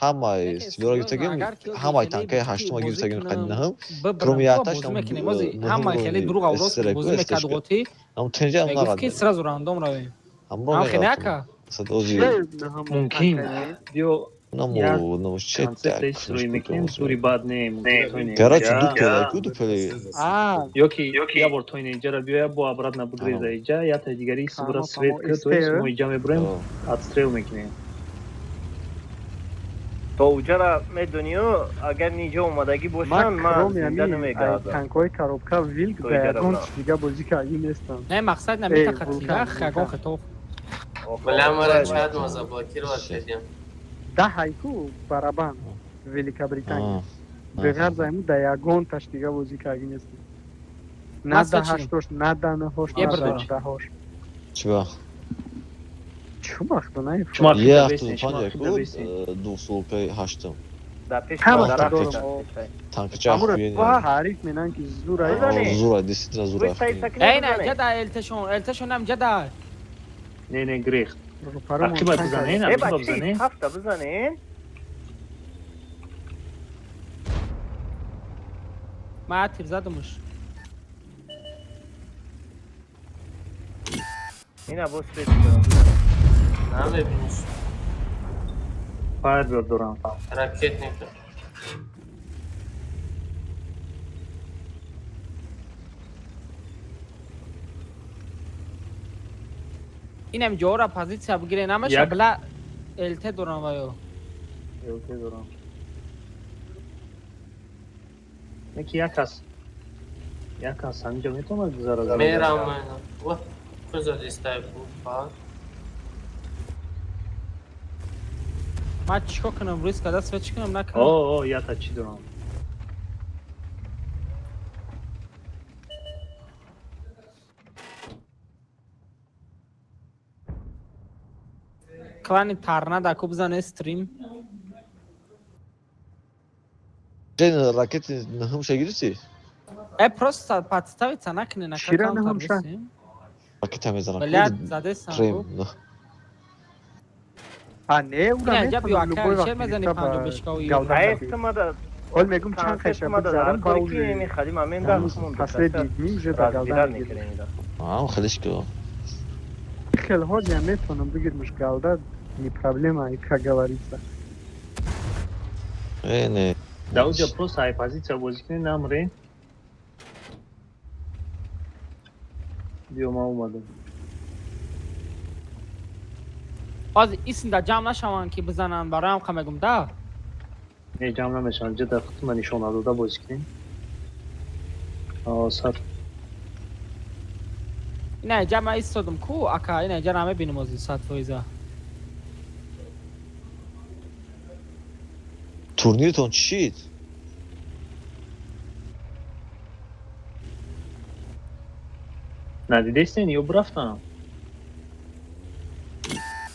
Ҳамаи Не, стилора серьёзно, гирифтагием, агар ки ози ҳамаи хеле танкаи ки ҳаштума бозӣ гирифтагием кунам, қадинаҳам. бибарам, Кроме ко яташ бозӣ нам мекунем. Ози ҳамаи хеле нуҳум дурӯғ авроз СССР ку бозӣ мекард СССР. ғотӣ, Ам тенҷа ам мегуфт ки нағад. сразу рандом равем. Ҳамро Ҳам хеле меғалтум. ака? Сад ози Чӣ наҳам Мумкин. танкаи? Биё як наму чет концепт як срӯй мекунем, зури бад не, мумкин то ин Короче, ду инҷа. пеле ку ду пеле. А, Ё ки як бор то ин инҷара биёя, бо обратно бугреза иҷа, я та дигари субра фаҳмо, свет фаҳмо, ка, то есть СТ. мо иҷа мебурем, отстрел мекунем. То уҷара медонию, агар ниҷо омадагӣ Ман бошанд, ман кроме зинда ами ай намегардам. танкҳои коробка вилк То да иҷара ягон бурам. чиз дига бозӣ кардагӣ нестам. Не, мақсад Эй, намитақатига, вулкан, ягон вулкан. хитоб. Бля, мара Охо, чат ма заблокировать кардем. Да ҳайку барабан Великобритания. Беғарз ами да ягонташ дига бозӣ кардагӣ нестам. На Ман да свет шидам. ҳаштош, на да нӯҳош, Е на да бардорам. даҳош. Чӣ ба? Чӯ вақто Шумо наиф? ақида Як бестен, ҳафтоду шумо панҷ ақида ку бестен. дусолкаи ҳаштум. Дар пеши Ҳамаша дарахт дорам. дар о. пешай. Танкача Ҳамура ахуени. Ваҳ! таъриф менан ки зурай. Бизане! Зура, действительно зура Вай сай ахуени. сакина Эй, на, бизане. ҷада ЛТшон, ЛТшон ҳам ҷада. Не, не, грехт. Рӯпаромон Ақиба чанд бизанен, Э, ақиба бачи, бизанен. ҳафта бизанен. Ман тир задамш. Ина боз свет шудам, бизанен. Намебиниш. Файрбер дорам. Ракетника. Инам ҷоро позитсия бигирен, ҳамаша Як била ЛТ дорам ваё. ЛТ дорам. Не ки як кас. Як кас ҳаминҷа метавонад гузара зада. Мерам ман. Ва, куҷо дистай буд? Ба? Ман чикор кунам, риск када свет чӣ кунам, накунам? О, о, я та чӣ дорам. Клани тарнада ку бизане стрим. Жен ракети нуҳумша гирифтӣ? Э, просто подставиться накунен, ака Чира каунтер нуҳумша? бисем. Ракета мезанам ку Блядь, задесам трем. ку. Нуҳ. А не, ура Ина ҷа биё метавонам ака, любой Алишер вақт мезани гирифта панҷо ба бешкави. галда Ай, қабил. тумада Ҳол мегум чанд концерт қайша тумада дар бигзарам ба кори ки уже мехарим, амен дар ҳамун хумон последний дни уже да галда разбирать мегирам. мекунем ида. Ам хелиш ку. Хел ҳозир метавонам бигирмш галда, не проблема, как говорится. Э, не. Да уҷа просто ай позитсия бозӣ кунед, намрен. Биё ман омадам. Ҳозир исмда ҷамъ нашаванд ки бизананд, бароям қа мегум да. Не, ҷамъ намешаванд. Ҷа дар хутума нишон надода бозӣ кунем. О, сад. Ина ҷа ман истодам ку, ака, ина ҷа намебинем ҳозир 100%. Турниртон чӣ шид? Надидестен ё бурафтам?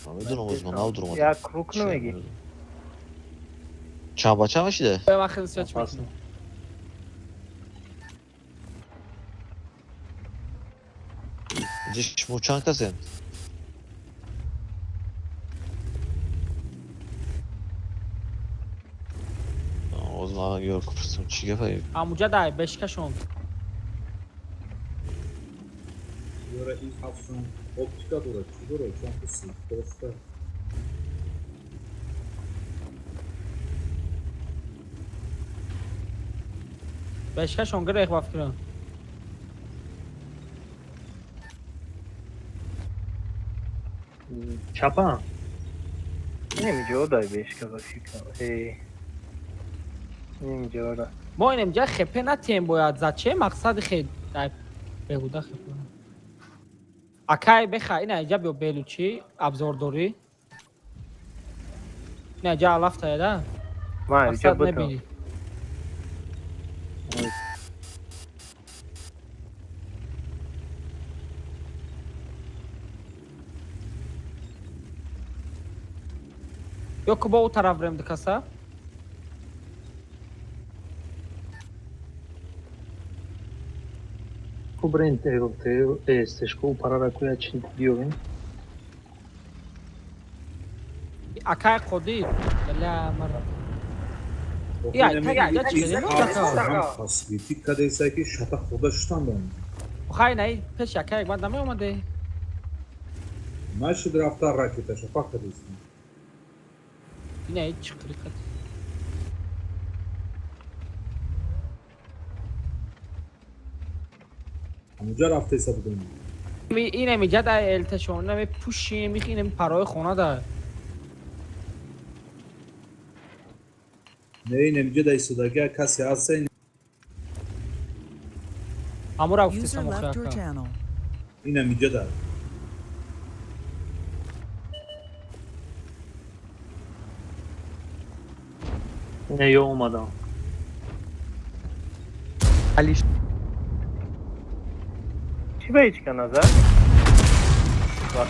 Ман медонам оз ман нав дуромадам. Як круг намегӣ? Чанд ба чанд мешида? Ман хеле свет мекунам. Инҷа шумо чанд касен? Оз ман ёр купурсам чӣ гапа? Амуҷа дай бешкашон. Ёра ин ҳафтум оптика дорад, чӣ дорад? Чанд каси? Просто. Бешкашон гирех ба фикрам. Чапа? Инем ҷо дай бешка ба фикрам. Э. Инем ҷо да. Мо инем ҷа хепе натием бояд. Зачем мақсади хе дай беҳуда хепе. Акай беха ина иҷа биё белучи абзор дорӣ. Ина ҷа алафтая да? Ма иҷа Мақсад бутам. небинӣ. Ё ку бо ӯ тараф бирем дукаса? Ку брен стешко парара куя чи биёвем. Акай Қодир. Бля мара. Я, тага, я чи Ҳам косметик кадесай ки шата хӯрда шуштан дом. Хай най пеш акай банд намеомаде. Нашид рафта ракета шапа кадесай. Ина ҳеҷ чиқриқат. Ҳамуҷа рафтеса будем. Ина миҷа да элташон, ина мепушим, их ина парои хона да. Не, инамиҷа да истодагия касе ҳаста. Ҳамура User гуфтесам охи left your ака. channel. Инамиҷа да. Ина ё омадам. Али. Чӣ ба ҳеҷ ка назар?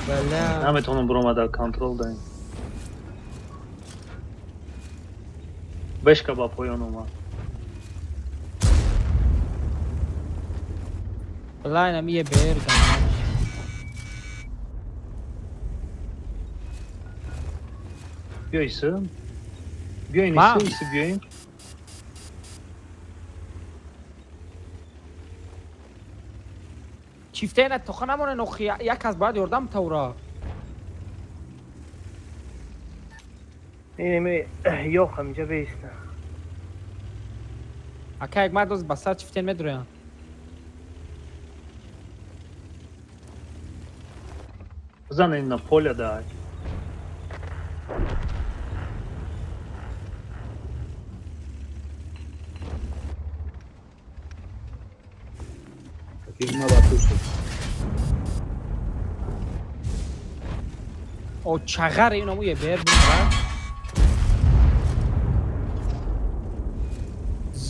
Бля. Наметавонам биромада контрол даем. Бешка ба поён омад. Бля ина ми ебер гам. Биё исы. Биёин Ма. исы, исы биёин. Чифте ина тоха намонен охи як кас бояд ёрдам тавра. Инем ёх ҳамиҷа беиста. Ака як мард оз ба сар чифтен медроян. Бизанем на поля да. Аки ма ба пушт. О чағар инаму ебер бумра.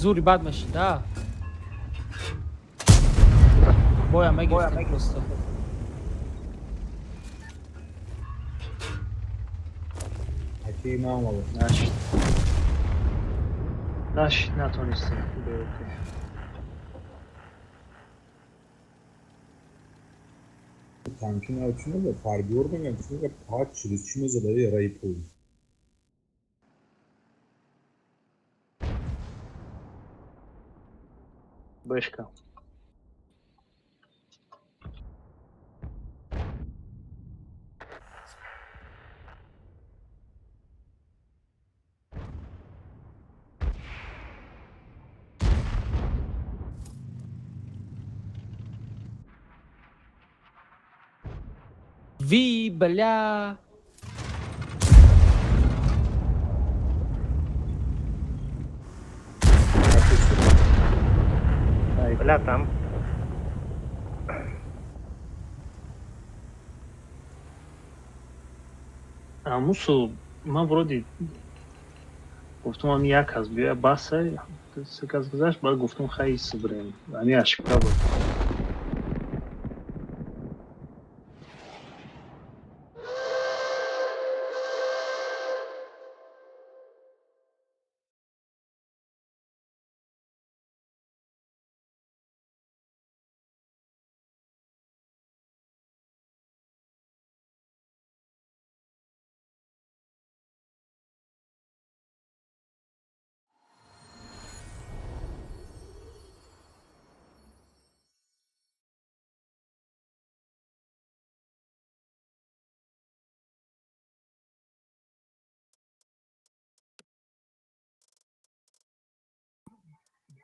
Зури бад мешида. Боя мегирифтем просто. Аки ма омада. Нашид. Нашид натонистем. Биёте. Танки нав чӣ мега? Фарбиёр мегам, чӣ мега? Пак через чӣ мезадаи раи пул. Бешка. Ви, бля. Бля там. Мусу, ман вроде гуфтум ам як кас биёя баса, се кас гузашт, баъд гуфтум хай исы бирем. Ами ошибка буд.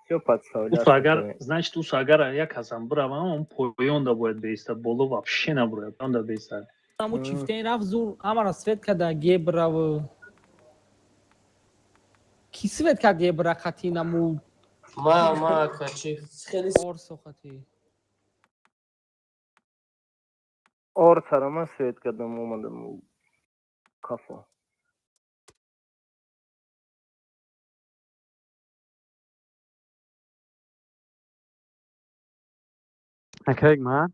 Всё подставляться. Усо агар, значит, усо агар як касам биравам, он поёнда бояд беиста, боло вообще набурояд, поёнда беиста. Ҳамун чифтен рафт, зур ҳамаро свет када гебраву. Ки свет кард гебра қати наму? Ма ака, чи хеле. Орсо қати. Орсара ман свет кардам, омадам кафо. Акаек ман?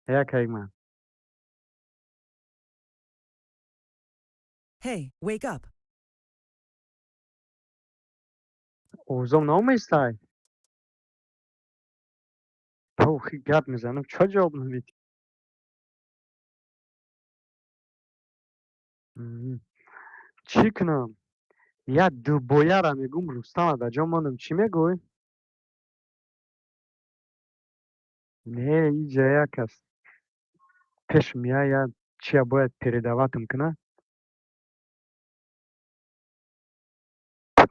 Акаек ман. Hey, wake up. Овозом наоместай? Охи, гап мезанам, чо ҷавоб намедиҳӣ? Чӣ кунам? Як дубояра мегӯм, Рустама дар ҷо мондам, чӣ мегӯй? Не, иҷа як аст. Пеш меяй, як чия бояд передаватам куна.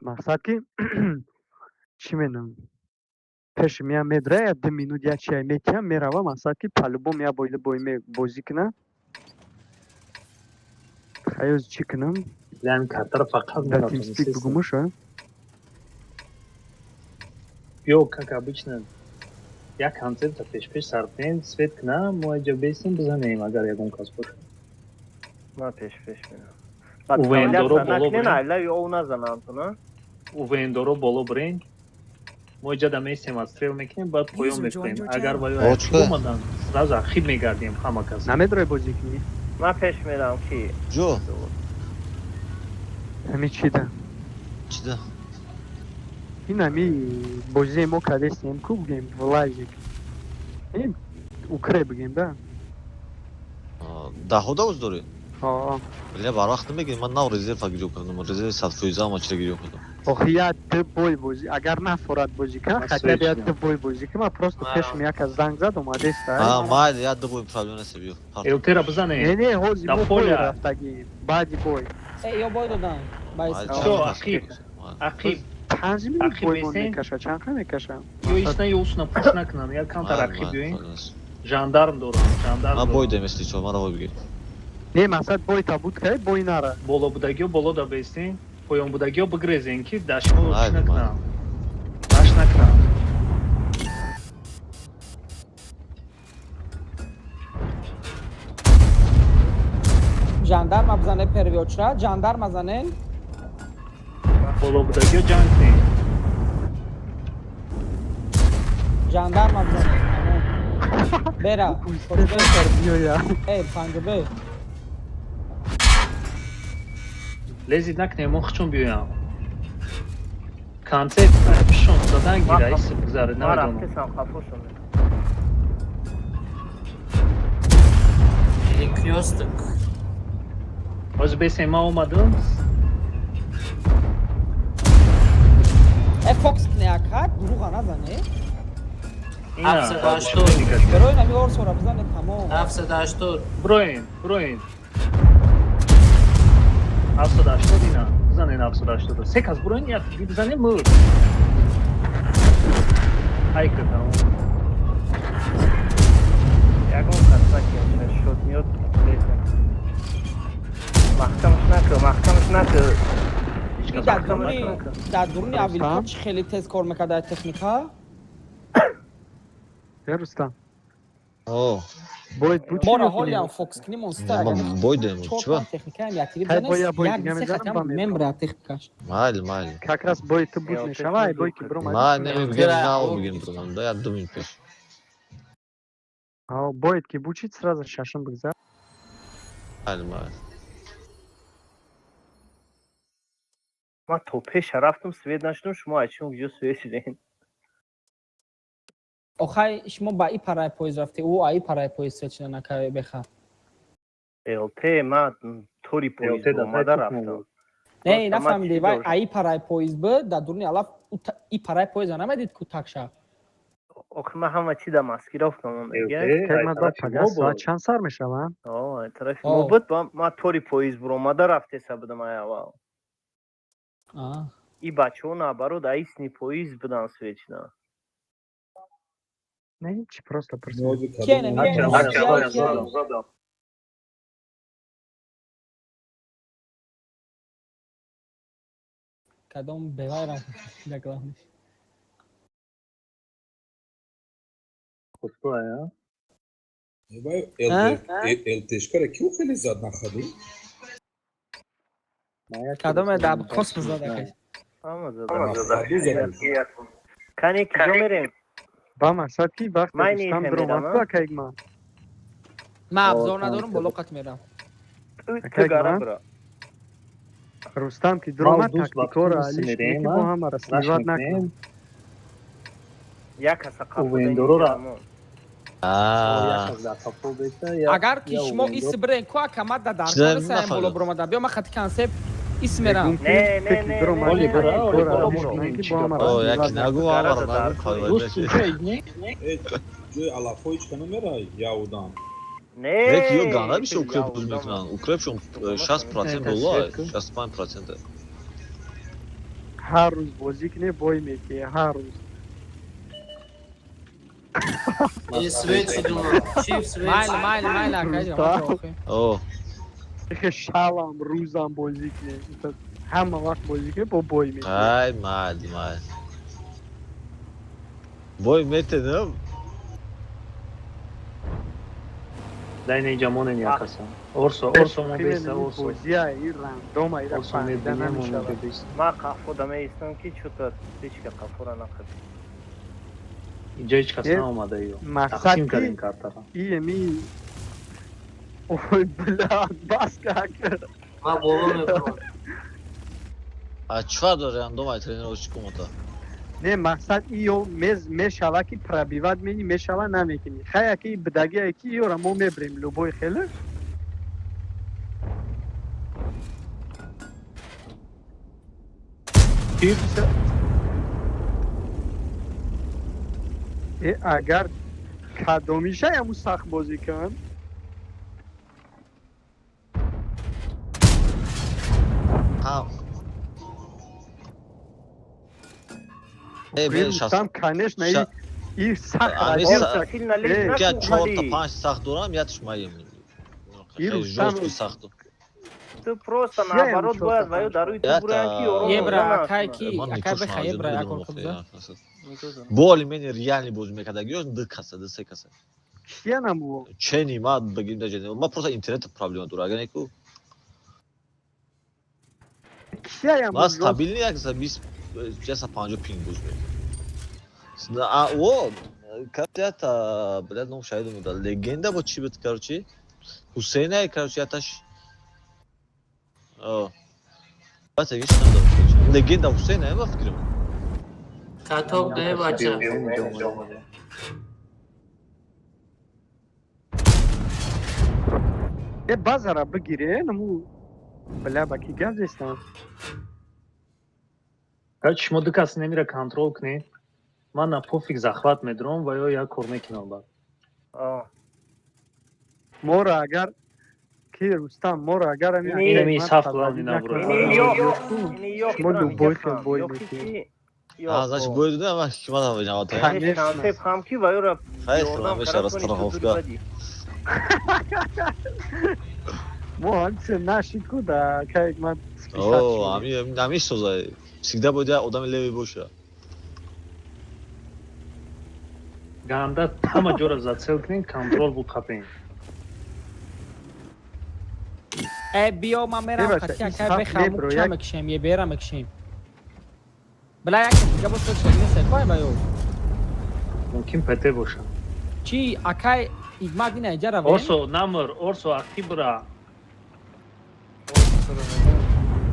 Мақсад ки чӣ менам? Пеши мея медра, як 2 минут як чия метиҳам, мерава, мақсад ки по-любому як бой бой бозӣ куна. Хаёз чӣ кунам? Яъне картаро фақат Дар TeamSpeak бугумуш, а? Ё, как обычно, як концепта пеш-пеш сар кунем, свет куна, мо иҷа бестем, бизанем, агар ягон кас бошад. Ман пеш-пеш мерам. УВН-доро боло Накунен, бирен. айлави ов назанам ту, на? УВН-доро боло бирен. Мо иҷа да местем, отстрел мекунем, баъд поён User мекунем. joined your Агар channel. ваё О, ақиб чӣ? омадан, сразу ақиб мегардем ҳама кас. Намедрои бозӣ кунӣ? Ман пеш мерам ки. Ҷо? Ҳами чида? Чида? Ин ҳами бозие мо кардестем ку, бигем, влазик. Ин укре бигем, да? Даҳода оз дорӣ? Ҳо. Бля, барвақт намегирӣ, ман нав резерва гирё кардам, резерви 100% ама чира гирё кардам. Охи, як ду бой бозӣ, агар нафорад бозӣ кунам, Ман хотя бы як свет ду бой бозӣ кунам, ман просто пешам як кас занг зад, омадеста. А, майли, як ду бой проблема нест, биё. ЛТ-ра бизанем. Не, не, ҳозир Да мо бой поля. рафтагӣ, баъди бой. Э, ё бой додан. Байс. Всё, ақиб. Ақиб. 5 минут Ақиб боймон месен? мекаша, чанд қа мекаша? Ё исна, ё усна пуш накунам, як камтар ақиб биёин. Жандарм дорам, жандарм Ман бой дорам. дем, если чо, мара бой бигир. Не, мақсад бой та буд кай, бой нара. Боло будагиё боло да бестен, поён будагиё бигрезен, ки дашмо чӣ Майли, майли. накунам. Даш накунам. Жандарма бизане первый очередь, жандарма занен. Боло будагиё ҷанг кунем. Жандарма бизанен. Тамом. Бера. Биёя. Э, панҷбе. Лезид накунем, мо хчун биёям. Концерт пишон задан гира, ис бигзаред, Ман намедонам. рафтесам хафошон. Перекресток. Ҳозир бесем, ман омадам. Э, Фокс кне ака, дуруға назане. Ина, 780. Бероин ами орсора бизане, тамом. 780. Броен, броен. 780 ина. Бизанен 780. Се кас броен, як бизанем мурд. Айка тамом. Ягон кас накунад, шот меёд, лезем. Маҳкамаш накун, маҳкамаш накун. Ҳеҷ кас Дар маҳкам дуруни накунад. Дар дуруни Рустам? авилко чӣ хеле тез кор мекард дар техника? Э, Рустам. О, Бояд буд Мора ҳолиам фокс кни монста. ман бой дем, Чор чиба? панҷ техникаам якири Хай, бой, я бой як дига се мезанам, хатям ба мебарам. мемра техникаш. Майли, майли. Как раз бой ту буд Э, мешава, ай бой ки биромадӣ. Ман намебигем, Ира, нав о, бигем биром, да, як 2 минут пеш. Ҳо, бояд ки бучид, сразу шашум бигзар. Майли, майли. Ман то пеша рафтам, свет нашудам, шумо аз чун куҷо свет шудем? Охай, шумо ба и параи поезд рафте, ӯ аи параи поезд свет шуда накай беха. ЛТ ман тори поезд ЛТ да омада тай рафтам. буд. Не, Просто ман нафаҳмиди, чӣ вай дошт? аи параи поезд буд, дар дуруни алаф и параи поезда намедид ку такша. Охи, ман ҳама чи да маскировка мондагия. ЛТ Кай ай ман ба тарафи пага мо соат буд. чанд сар мешава? О, ай тарафи О. мо буд, ман тори поезд буромада рафтеса будам ай аввал. А. И бачаҳо наоборот аисни поиз будан свечна. Не, ҳеч, просто пурсидам. Кадом бевайрам даглавниш. Хушбая. ЛТшкара кио хеле зад нахаду? Кадоме дар космос зада каш. Ҳама зада. Кане киҷо мерем? Ба мақсад ки вақте Ман Рустам нефаҳмидам, дуромад а? ку акайг ман. Ман абзор надорам, боло қат мерам. Ту гара бира. Рустам ки дуромад, Ман дӯст ба тактикора Тунис алиш мерем, ки бо ҳамара сливат накунад. Як каса Увендорора. Агар ки шумо ис бирен ку ака ман да дар Чида кор саем боло нафаҳмидам. биромада. Биё ман хати консепт ис мерам. Не, не, не, дуромад, не, не, тактикора не, алиш кунад ки бо ҳамара О, сливат яки нагу, накунад. ҳамара нагу, Дӯст Ҷои алафҳо ҳеч ка намерай, явудам. Не. Леки ё ганда бисёр укреп буз мекунанд. Укрепшон 60% боло, 65%. Ҳар рӯз бозӣ кунӣ, бой метиҳӣ, ҳар рӯз. Свечи думам. Чип свечи. Майли, майли, майли акаҷон. О, Ихе шалам, рӯзам бозӣ кунӣ. Ҳама вақт бозӣ кунӣ, бо бой метиҳӣ. Ай, майли, майли. Бой метенам. Дай не ҷамонен якаса. Орсо, Орсо мо беста, Орсо. Бозия и рандома ира Орсо фаҳмида мебинем, мо намешавад. беста. Ман қафода меистам ки чӯта ҳечка қафора нақаб. Инҷа ҳеч кас Э, наомада ё. Мақсад Тақсим ки кардем картара. ими ой, бля, бас как. Ман боло мебарам. А чӣ дори рандом ай тренировочи комната? Не, мақсад иё мешава ки пробивать мени мешава намекунӣ. Хай аки бидагие ки иёра мо мебирем любой хеле. Э, агар кадомиша яму сахт бозӣ кун. Ҳа. Э, бе, Рустам, конечно, и сахт Ами разделся. Я чорта панҷ сахт дорам, ятш маем. И Хеле Рустам жёсткий сахт. Ту просто Чия наоборот яму бояд чорта ва ё панҷ? дар рӯи ту Ята- бураянд ки ёрон Ебра, одам акай ҳастанд. ки, Ман акай никош беха ебра, намедонам, як кор охе, кубза. Боли мени реальный бозӣ мекардаги ё ду каса, ду се каса. Чия наму? Чени ма бигим даже ма просто интернет проблема дора, агар неку. Кия яму? Ма стабильный як за 20 150 пинг бозӣ мекунам. А о, ката, блядь, ном шаҳидум буда. Легенда бо чӣ буд, короче? Ҳусейна, короче, яташ. О. Бата гиш надорам. Легенда Ҳусейна, ба фикрам. Каток де бача. Э, базара бигире, наму бля, ба ки гап зестам. Короче, шумо ду кас немира контрол кунед. Ман на пофиг захват медурам ва ё як кор мекунам баъд. О. Моро агар ки Рустам, моро агар ами Ини- Инами ман саф тазадӣ главный набура. накунам, Ини ё, ини ё шумо любой хел бой ё метиҳед. ки А, значит, бой дуда, ма ки ман ҳава Конечно. консепт ҳам ки ва ёра Хайр, ёрдам меша карда кунӣ, ту страховка. дури бадӣ. Мо ҳамче нашид ку да кай ман списать О, шудем. ами ами соза. Всегда бояд як одами левый боша. Ганда ҳама ҷора зацел кунед, контрол буқапен. Э, биё ман мерам Бебаша, қати ин акай саф беха мебро, ча як- мекшем, ебера мекшем. Бла як дига бо свет шагини секой ба ё. Мумкин ПТ боша. Чи акай игмат ина иҷа равем? Орсо намр, Орсо ақибра.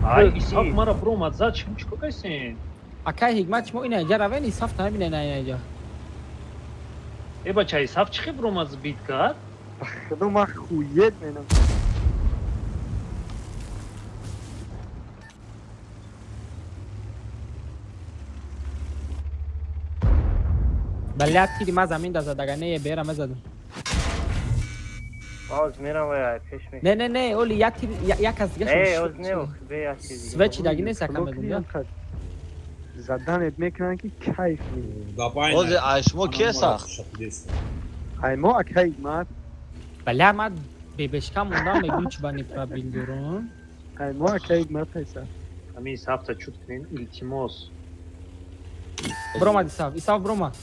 Ай, Исҳоқ мара буромад зад, шумо чӣ кор кардед? Акай ҳикмат шумо ина иҷа равен, исаф намебинен ина иҷа. Э бача, Исҳоқ чӣ хел буромад бит кард? Худо ман хует менам. Бля, тири ма замин да задага, не ебера мезадам. Оз мерам ва пеш мекунам. Не, не, не, оли як тир як аз дига Не, оз не, ох, бе як чизи. Свечи даги нест ака мегум, да? Заданет мекунанд ки кайф мекунӣ. Ҳозир ай шумо кие сахт? Ай мо акай Ҳикмат. Бля, ман бебешка мондам, мегӯм чи ба непробил дорам. Ай мо акай Ҳикмат айса. Ҳамин исафта чут кунем, илтимос. Бромад Исаф, Исаф бромад.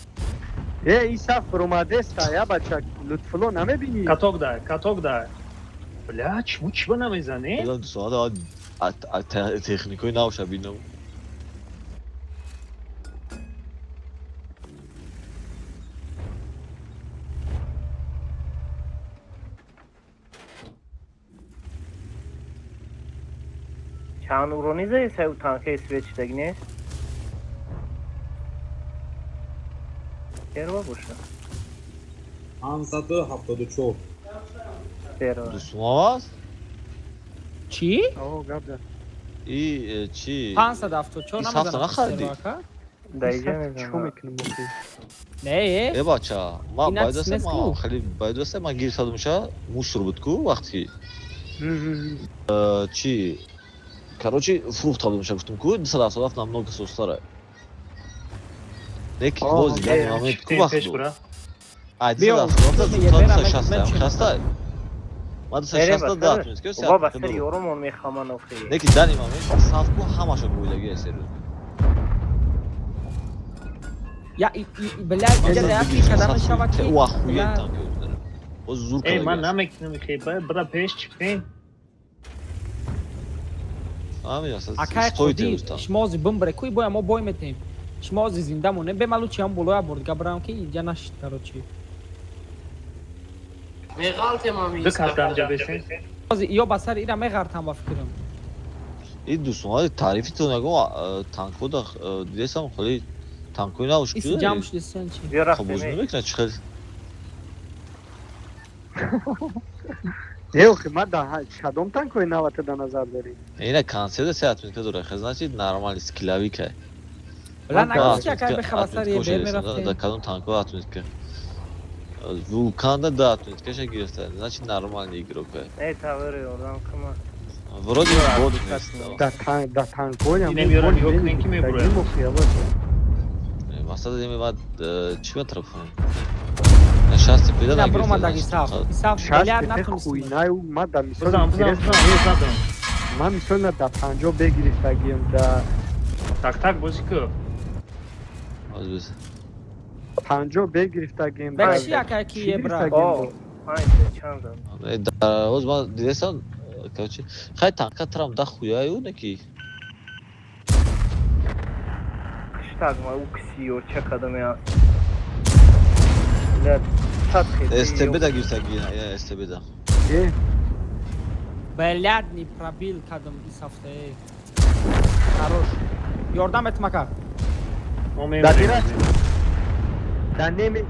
Э, Исаф бромадеста, я бача, Лутфулло намебинӣ? Каток дай, каток дай. Бля, чмо чиба намезане? Техникои навша бинам. Чанд урони зади сай танкаи свет шидаги нест? Серва боша. 574. Серва. Дусумав аст? Чӣ? О, гап зад. И чӣ? 574 намедонам. Нахаридӣ? Даиҷа мезанам. Чӣ мекунем охи? Не, э бача, ма байдаса ма хеле байдаса ма гирифтадумша мусор буд ку вақти. Чӣ? Короче, фурӯхта будумша гуфтум ку 277 намного состара. Неки боз яъне момент ку вақт буд. Ай 277 260 хаста. Ма 260 дат мис ку. Баба сари ёромон мехаман охи. Неки дани момент саф ку ҳамаша буидаги эсеру. Я бля, иҷа як кадам шава ки. Ва хуен танк. Боз зур Эй, ман намекунам хе, бра пеш чипен. Акай қодир, шумо ози бимбре куй боя мо бой метем. Шумо ози зинда монем, бемалу чи ҳам болоя бурд габрам ки инҷа нашид, короче. Меғалтем ами. Ду кас ҷа бесен. Ози ё ба сари ира меғартам ба фикрам. И дӯстон, таърифи тон ягон танкҳо да дидесам хеле танкҳои нав Ис ҷамъ шудесан чи? Хоб бозӣ намекунад чи хеле. Не, охи, ма да кадом танкҳои навата да назар дорӣ? Ина консерт се отметка дора, хе значит нормали скиллавика. Бля, нагуфти акай беха ба сари бер мерафтем. Да кадом танкҳо отметка. Вулканда да отметкаша гирифта, значит нормальный игрок. Э, тавари ёрдам кама. Вроде бот нест. Да танк, да танкҳоям. Инем ёра нигоҳ кунем ки мебурояд. Мақсад ин баъд чӣ метарафонам? Шасти педа нагирифта. Бромад Исаф. Исаф бля натунистем. Хуйнаю ма да мисол. Бизан, бизан, бизан. Ма мисол на да 50 бегирифтагием да Так так бозӣ ку. Аз биз. 50 бегирифтагием. Бекши акай ки ебра. О, панҷ чанд зад. Да, оз ма дидесан, короче, хай танка трам да хуяю неки. Киштаг ма уксиё чакадам я. Бля, СТБ да гирифтаги, я СТБ да. Э? Блядь, не пробил кадам Исафта, э. Хорош. Ёрдам этмака. Да бират. Да неми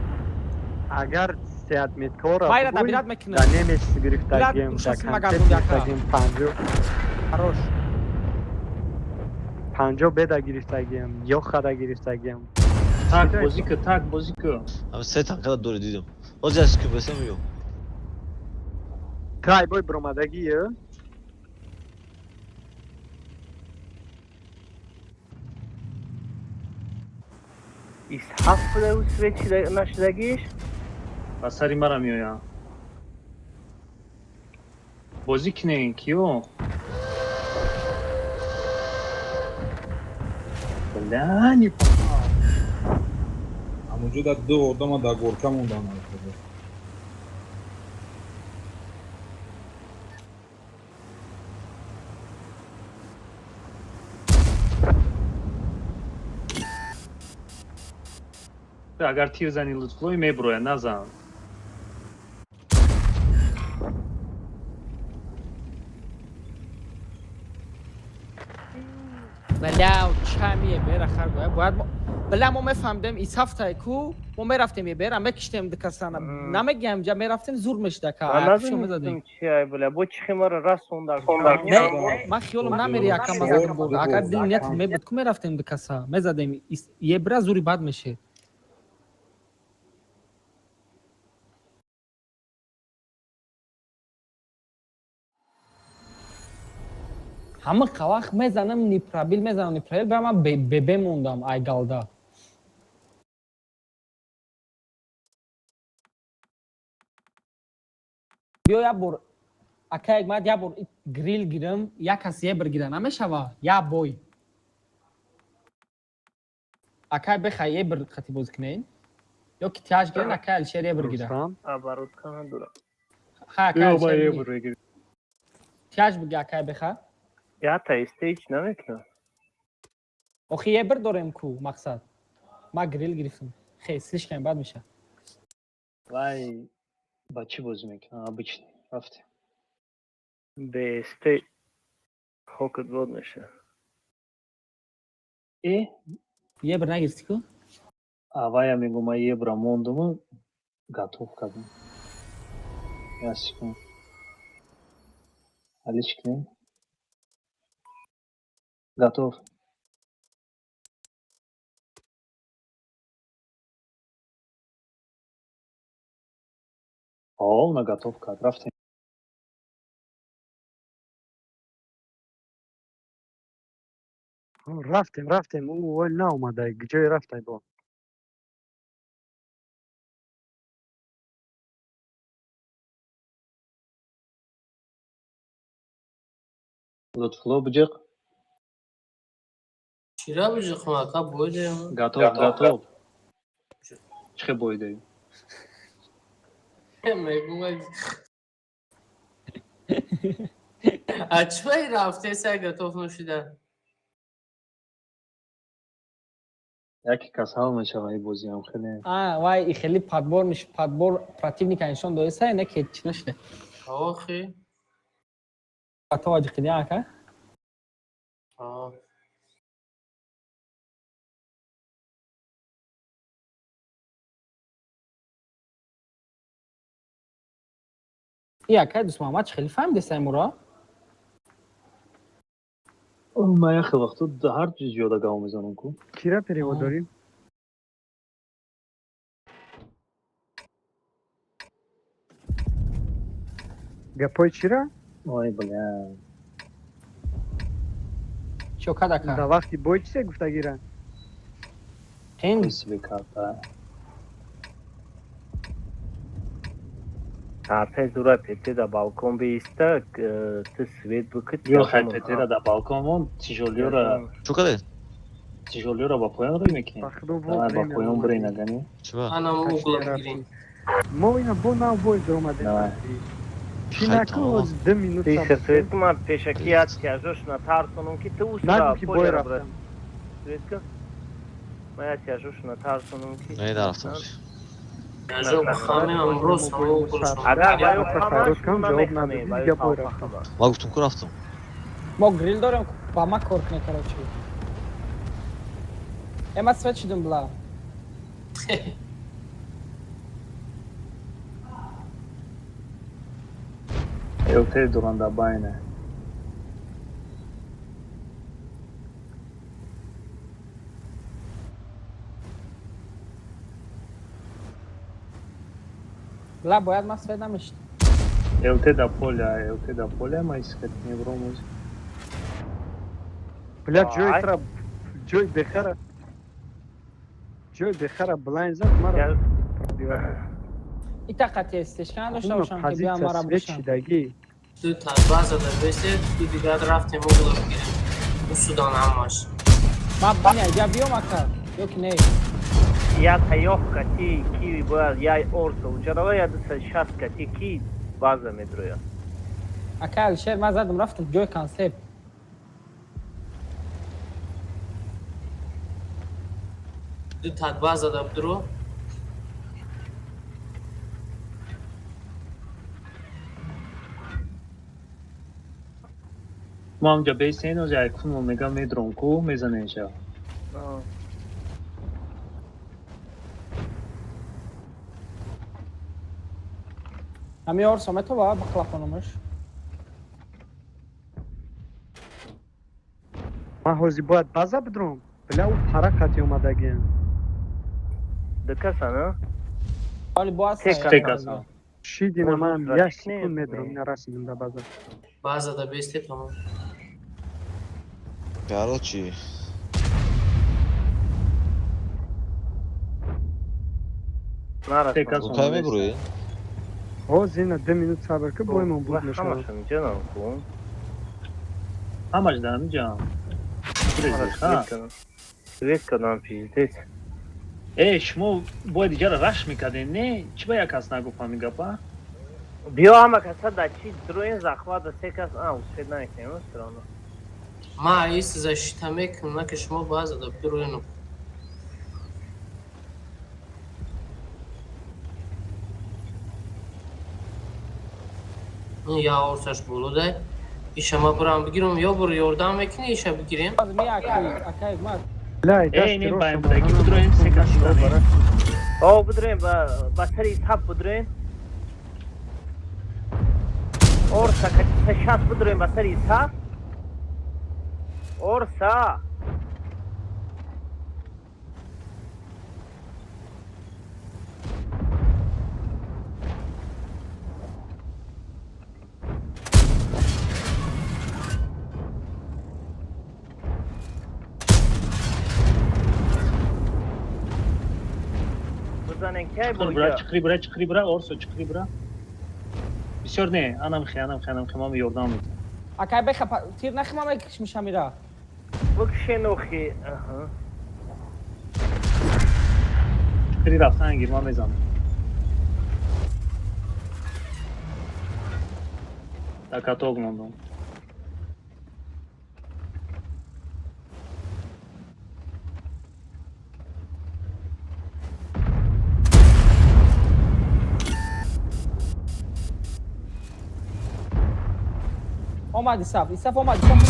агар се отметкора. Майра да бират мекунам. Да немеш гирифтагием, да концепт гирифтагием 50. Хорош. 50 беда гирифтагием, ёха да гирифтагием. Так бозӣ ку, так бозӣ ку. Ам се танка дори дидам. Оз аз ку бесам ё. Трай бой бромадагӣ, э? Исҳақ буда ӯ свечи нашидагиш? Ба сари мара меояд. Бозӣ кунем киё? Бля, не попал. Ҳамонҷо да ду одама дар горка мондан. Агар тир зани Лутфуллои мебурояд, назан. Бля, чамие бера хар гоя. Бояд бля мо мефаҳмидем Исафтай ку, мо мерафтем ебера, мекиштем дикасана. Намегиям ҷа мерафтем зур мешида ка. Мезадем. Чи ай бля, бо чи химара расонда. Не, ман хиёлам намери ака мазакам бурда. Агар дил ният мебуд ку мерафтем дикаса, мезадем ебра зури бад мешед. Ҳама вақт мезанам, неправил мезанам, неправил, ба ман бебе мондам, ай галда. Биё як бор, ака Ҳикмат, як бор грил гирам, як кас ебр гира, намешава? Як бой. Акай бехай ебр хати бозӣ кунен? Ё ки тяж гирен, акай Алишер ебр гира. Рустам. Оборотка надорам. Ха, акай Ё, ба Алишер ебр бигир. бигир. Тяж биги, акай беха. Я та стейҷ намекунам. Охи ебр дорем ку, мақсад. Ма грил гирифтам. Хе, слишком бад меша. Вай ба чӣ бозӣ мекунам? Обычный. Рафтем. БСТ хокат бод меша. Э? Ебр нагирифтӣ ку? А вая мегӯ ман ебра мондуму готов кардам. Як секунд. Али чӣ кунем? Готов. О, на готов кард. Рафтем. Рафтем, рафтем, ӯ вол наомада, ҷое рафтай бо. Лутфулло биҷиқ. Чира биҷиқм, ака, бой даем. Готов, готов. Чӣ хел бой даем? Мегӯм, а чӣ рафтеса готов нашида? Яке кас ҳал мешава ин бозиам хеле. А, вай, и хели подбор меш, подбор противника нишон доиса, не ки чӣ нашида. Охи. Готова ҷиқиди, ака? А. И акай Дӯст Муҳаммад чӣ хеле фаҳмидеса имуро? Ман як хел вақто ҳар чиз зиёда гав мезанам ку. Кира перевод дорем? Гапои чира? Ой, бля. Чё кад, ака? Дар вақти бой чизе гуфтагира? Ин Себе карта. Тарте дура пете да балкон бииста, ты свет бикит. Ё хай петера да балкон мон, тижолиёра Чӣ кардед? тижолиёра ба поён рӯй мекунем. Ба худо во Давай ба время поён бирен омадем. агани. Чиба? Анам угла Ташне бигирем. рафтем. Мо ина бо нав бой дуромадем. Давай. Чӣ Хай, наку тамом. ҳоз ду минут Ты сабр свет кун. ман пешаки я тяжош натарсонам ки ту Нагу усра ки бой поля брат. рафтам. Свет ка? Ман я тяжош натарсонам ки. Не, дарафтам. Яжо бихамем амрӯз ҳама углашон. Агар Я баё фарёд кардам, хамаш ҷавоб намехаме, надодӣ, баё дига бой талфа рафтам. хама. Ман гуфтум ку рафтам. Мо грил дорем, ба ма кор кунем, короче. Э, ма свет шидум бла. ЛТ доран да байне. Бла, бояд ма свет намешид. ЛТ да поля, ЛТ да поля, ма искат не бром. Бля, ҷои Ай. тра ҷои бехара. Ҷои бехара блайн зад, мара Я пробивад. Ита қати стешка надошта Хуна бошам ки биям позитсия мара свет бушам. шидагӣ. Ду тазба зада бесед, ду дигар рафтем угла бигирем. Усудан ҳамаш. Ма баня, я биём ака, ё ки не? Я таёх кати ки бояд я орса учарава я 260 кати ки база медроя. Ака Алишер, ман задам рафтам ҷои концепт. Ду тадба зада будро. Мо ҳамҷа бесен ози айкунмо мега медром ку мезанем ша. Ҳами орсо метова бихлапонамаш. Ман ҳозир бояд база бидром. Бля, ӯ пара қати омадагиам. Ду каса, на? Вали боаз Се Се каса. Шидина Может, манам як зачне? секунд медром, Не. ина расидим да база. Базада бесте тамом. Короче. Кай мебурӣ? О, зина 2 минут сабр ки боимон буд мешавад. Ҳамаш инҷа намку. Ҳамаш дар инҷа. Свет кардам пиздец. Э, шумо бояд иҷара раш мекардем, не? Чӣ ба як кас нагуфт ҳамин гапа? Биё ҳама каса да чи дроин захват да се кас, а, успеть намекунем, всё равно. Ма ис защита мекунам, на ки шумо баъза да бироину. Ин я орсаш болодай. Иша ма бурам бигирам, ё бур ёрдам мекунӣ, иша бигирем. Акай, ма. Эй, не баем будаги, бидроем се кас шудане. О, бидроем ба сари сап бидроем. Орса, качиса шаст бидроем ба сари сап. Орса. Чиқри бира, чиқри бира, Орсо, чиқри бира. Бисёр не, анамхе, анамхе, анамхе, ман ёрдам метам. Акай беха, тир нахи ман мекишмишам ира. Бикшен охи, аҳа. Чиқри рафтан гир, ман мезанам. Дар каток мондам. Омад Исаф, Исаф омад, Исаф омад.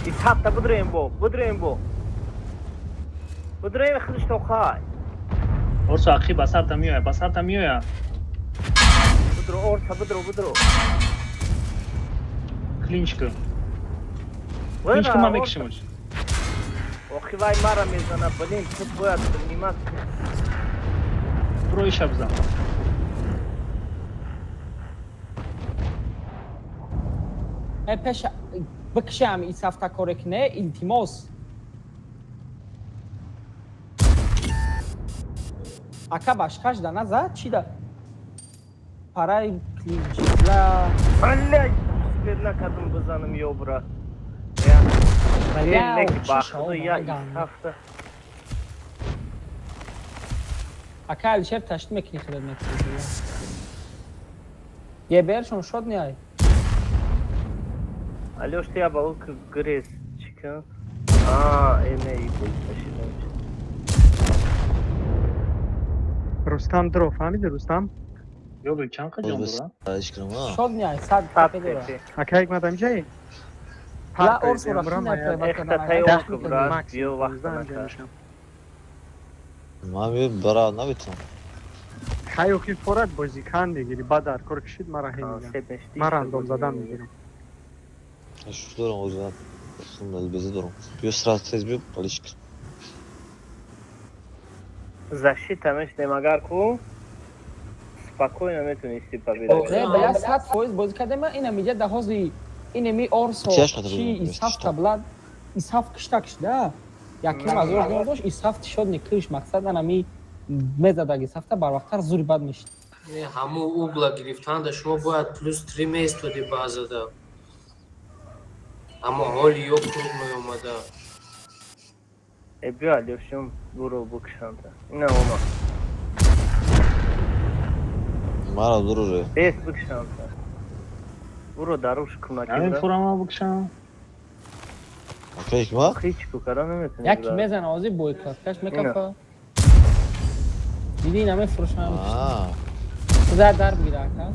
Исаф та бидроем бо, бидроем бо. Бидроем худаш то хай. Орсо ақи ба сарта меояд, ба сарта меояд. Бидро, Орса, бидро, бидро. Клинч кун. Клинч кун, ман мекушимаш. Охи вай мара мезана, блин, тут бояд принимать. Бро иша бизан. Пеш бикшам Исафта коре кне, илтимос. Ака башқаш да назад, чи да? Парай клинчла. Блядь, успеть накардам бизанам ёбра. Я бахду я Исафта. Ака Алишер ташт мекни худат мекни. Ебершон шод не ай. Алёш, ты я балук грез чика. А, эне и бой. Рустам дро, фаҳмиди Рустам? Ё бе чанд қа ҷон дора? Шод не ай, 100 тп дора. Ака як мадам ҷай? Ла орсо рафтин Ман би бара наметавонам. Хай охир форат бозикан мегири, баъд дар кор кишид мара ҳе мегам. Ман рандом задан мегирам. Шу дорам, оза. Безе дорам. Биё сразу тез биё, поличка. Защита мешнем агар ку спокойно метунисти победа. Не, бля, 100% бозӣ кардем, ина миҷа да ҳози инеми Орсо чи Исаф таблад, Исаф кишта кишда. Яким аз ор дошт, Исаф тишод не киш, мақсад анами мезадаг Исафта барвақттар зури бад мешид. Не, ҳаму угла гирифтанда шумо бояд плюс 3 меистоди баъзада. Аммо ҳоли ё круг меомада. Э, биё Алёшум, буро букшанта. Ина ома. Мара дуруре. Бес букшанта. Буро даруш кунаки. Ҳамин фурама букшам. Ака ҳикмат? Ҳеч ку кара наметавонӣ. Як мезана ози бойкаткаш мекафа. Диди ина мефурӯшам. Худа дар бигира ака.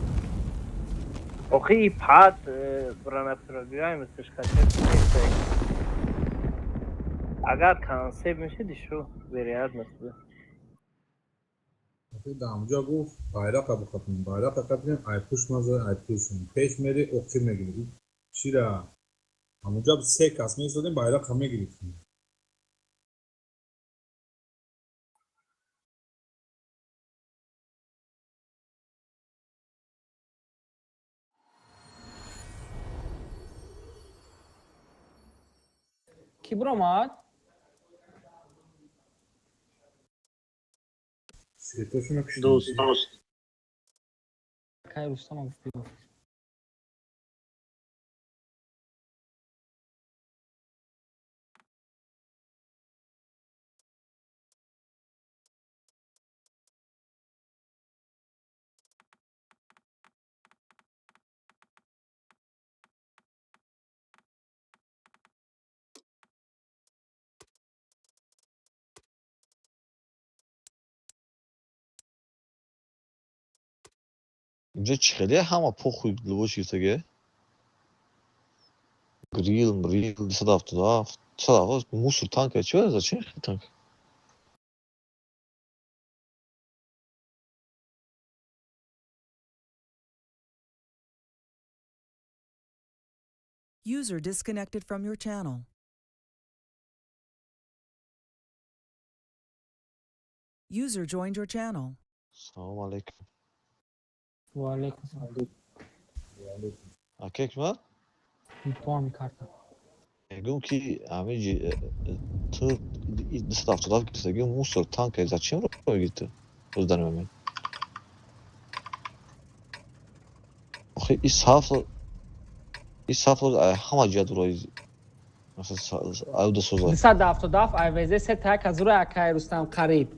Охи пад бронепробиваемостьш хача. Агар консепт мешиди шу вероятность бу. Дамҷа гуфт байрақа бихатем, байрақа қатем, ай пуш маза, ай пушум. Пеш мери оқи мегири. Чира? Ҳамунҷа се кас меистодем, байрақа мегирифтем. Ки биромад? Сетошуна кушти. Дӯст. Кай Рустама гуфт биё. Инҷо чӣ хеле ҳама похуй либос гирифтаге? Грил, мрил, 277, 277, мусор танка, чӣ зачем хеле танк? User disconnected from your channel. User joined your channel. Салом алейкум. Ва алейкум салом. Ака Ҳикмат? То ҳами карта. Мегӯм ки ҳамин ту 277 гирифтаги мусор танка, зачем ро гирифти? Боз дар момент. Охи ис ҳафт ҳама ҷиҳат рои масалан аюда соза. 277 айвз се та як аз рӯи акай Рустам қариб.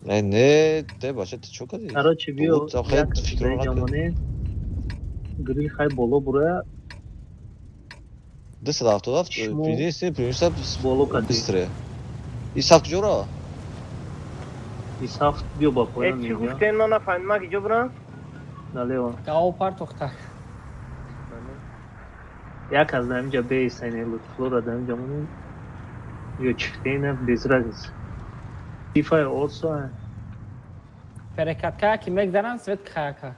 Не, не, те бача ту чо кардӣ? Короче, биё, Хеле фикрро накард. ҷамоне грил хай боло буроя. 277 Шумо единственный преимущество боло кардӣ. Быстрее. Ис ҳафт куҷо ро? Ис ҳафт биё ба Э, поён чӣ инҷа. гуфтен, ман нафаҳмидам, ман киҷо бурам? Налево. Гао партохта. Як аз дар инҷа беистайне, лутфлора дар инҷа монем. Ё чифтена, без разницы. Фифа орсо. Перекатка ки мегзаранд, свет каяка.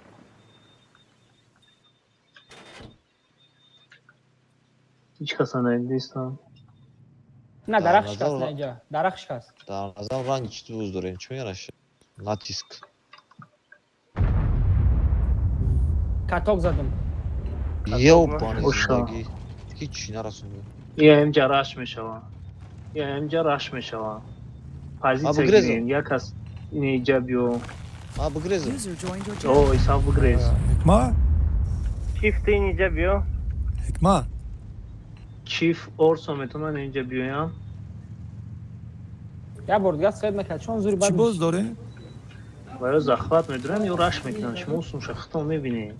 Ҳеҷ каса наиндистам. На, Дар дарахт шикаст, назар на инҷа. Дарахт шикаст. Дар назар ранги чӣ дӯст дорем? Чӣ мегӯянд? Натиск. Каток задам. Ёбани Оша. зиндагӣ. Ҳичи нарасондем. Я инҷа раш мешава. Я инҷа раш мешава. Позиция Бугрезо. гирем. Як аз инҷа биё. А, бугрезо. User joined your О, channel. Исаф, бугрез. Ҳикмат. Чифт инҷа биё. Ҳикмат. Чиф орсо метавонанд инҷа биёям. Я бор дига свет мекард. Чон зури Чӣ бад. боз дорем? Ва ё захват медоранд, ё раш мекунанд. Шумо сумша хитон мебинед.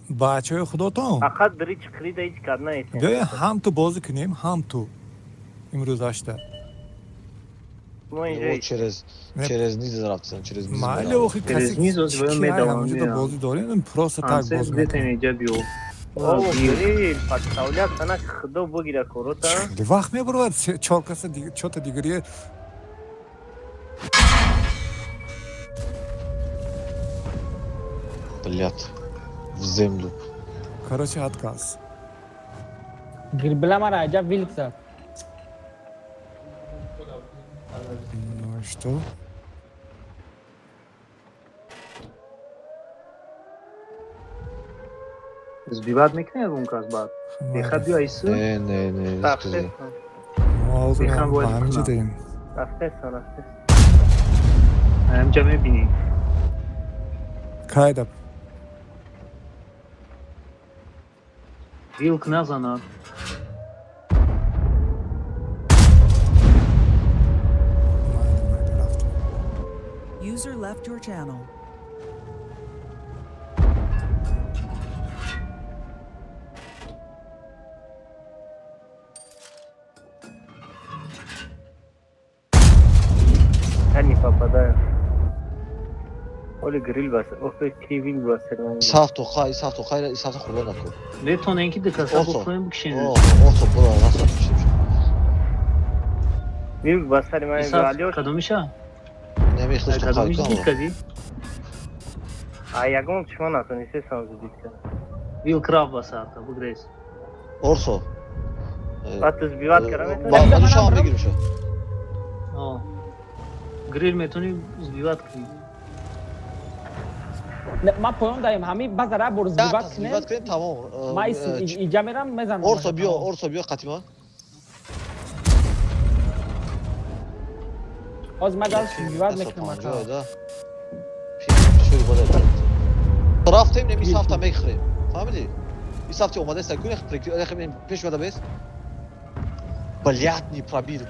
Бачаҳои худотон. Фақат бири чиқирида ҳеҷ кар наистем. Биёя ҳам ту бозӣ кунем, ҳам ту. Имрӯз ашта. Мо инҷа Через через низ рафтем, через низ. Майли, охи Через каси низ оз ки воё медавам, ҳамонҷода меям. бозӣ дорем, просто так Ансес бозӣ бетен мекунем. инҷа биё. О, грил подставлят сана, худо бигира корота. Хеле вақт мебурад, чор каса чорта дигари. Блядь. В землю. Короче, отказ. Гирбила мара аҷаб вилк зад. Ну и что? Сбивать мекунед ягон кас баъд. Беха биё айсу. Не, не, не, Рафтесан. Мо ҳозир Бехан бояд ба ҳаминҷа кунам. дорем. Рафтесан, рафтесан. Ҳаминҷа мебинӣ. Кайда? Вилк назанад. Майли, майли, рафтем. User left your channel. Я не попадаю. Оли грил бас, охе ки вил бас. Исаф тоқай, Исаф тоқай, Исаф хурда накун. Метавонем ки дикаса Орсо. бухоем, бикшем. О, Орсо, буро, раста кушем. Вил басари ман Исаф Алёш. кадомиша? Не мехлиш тоқай Кадомиш кун. дид кардӣ? А ягон чима натонистесам зидид кардам. Вилк рафт ба сарта, бугрез. Орсо. Баъд сбивать кара Ба, метавонӣ? ба душам мегирим шо. О. Грил метавонӣ сбивать кунӣ. Ман поён даем, ҳами базара бор сбивать кунем. Сбивать кунем, тамом. Ман иҷа мерам, мезанам. Орсо биё, Орсо биё қатима. Ҳозир ман дальше сбивать мекунам, ака. Да. Рафтем, неми сафта мехӯрем. Фаҳмидӣ? Ин сафти омадаест, кун пеш омада бес. Блядь, не пробил.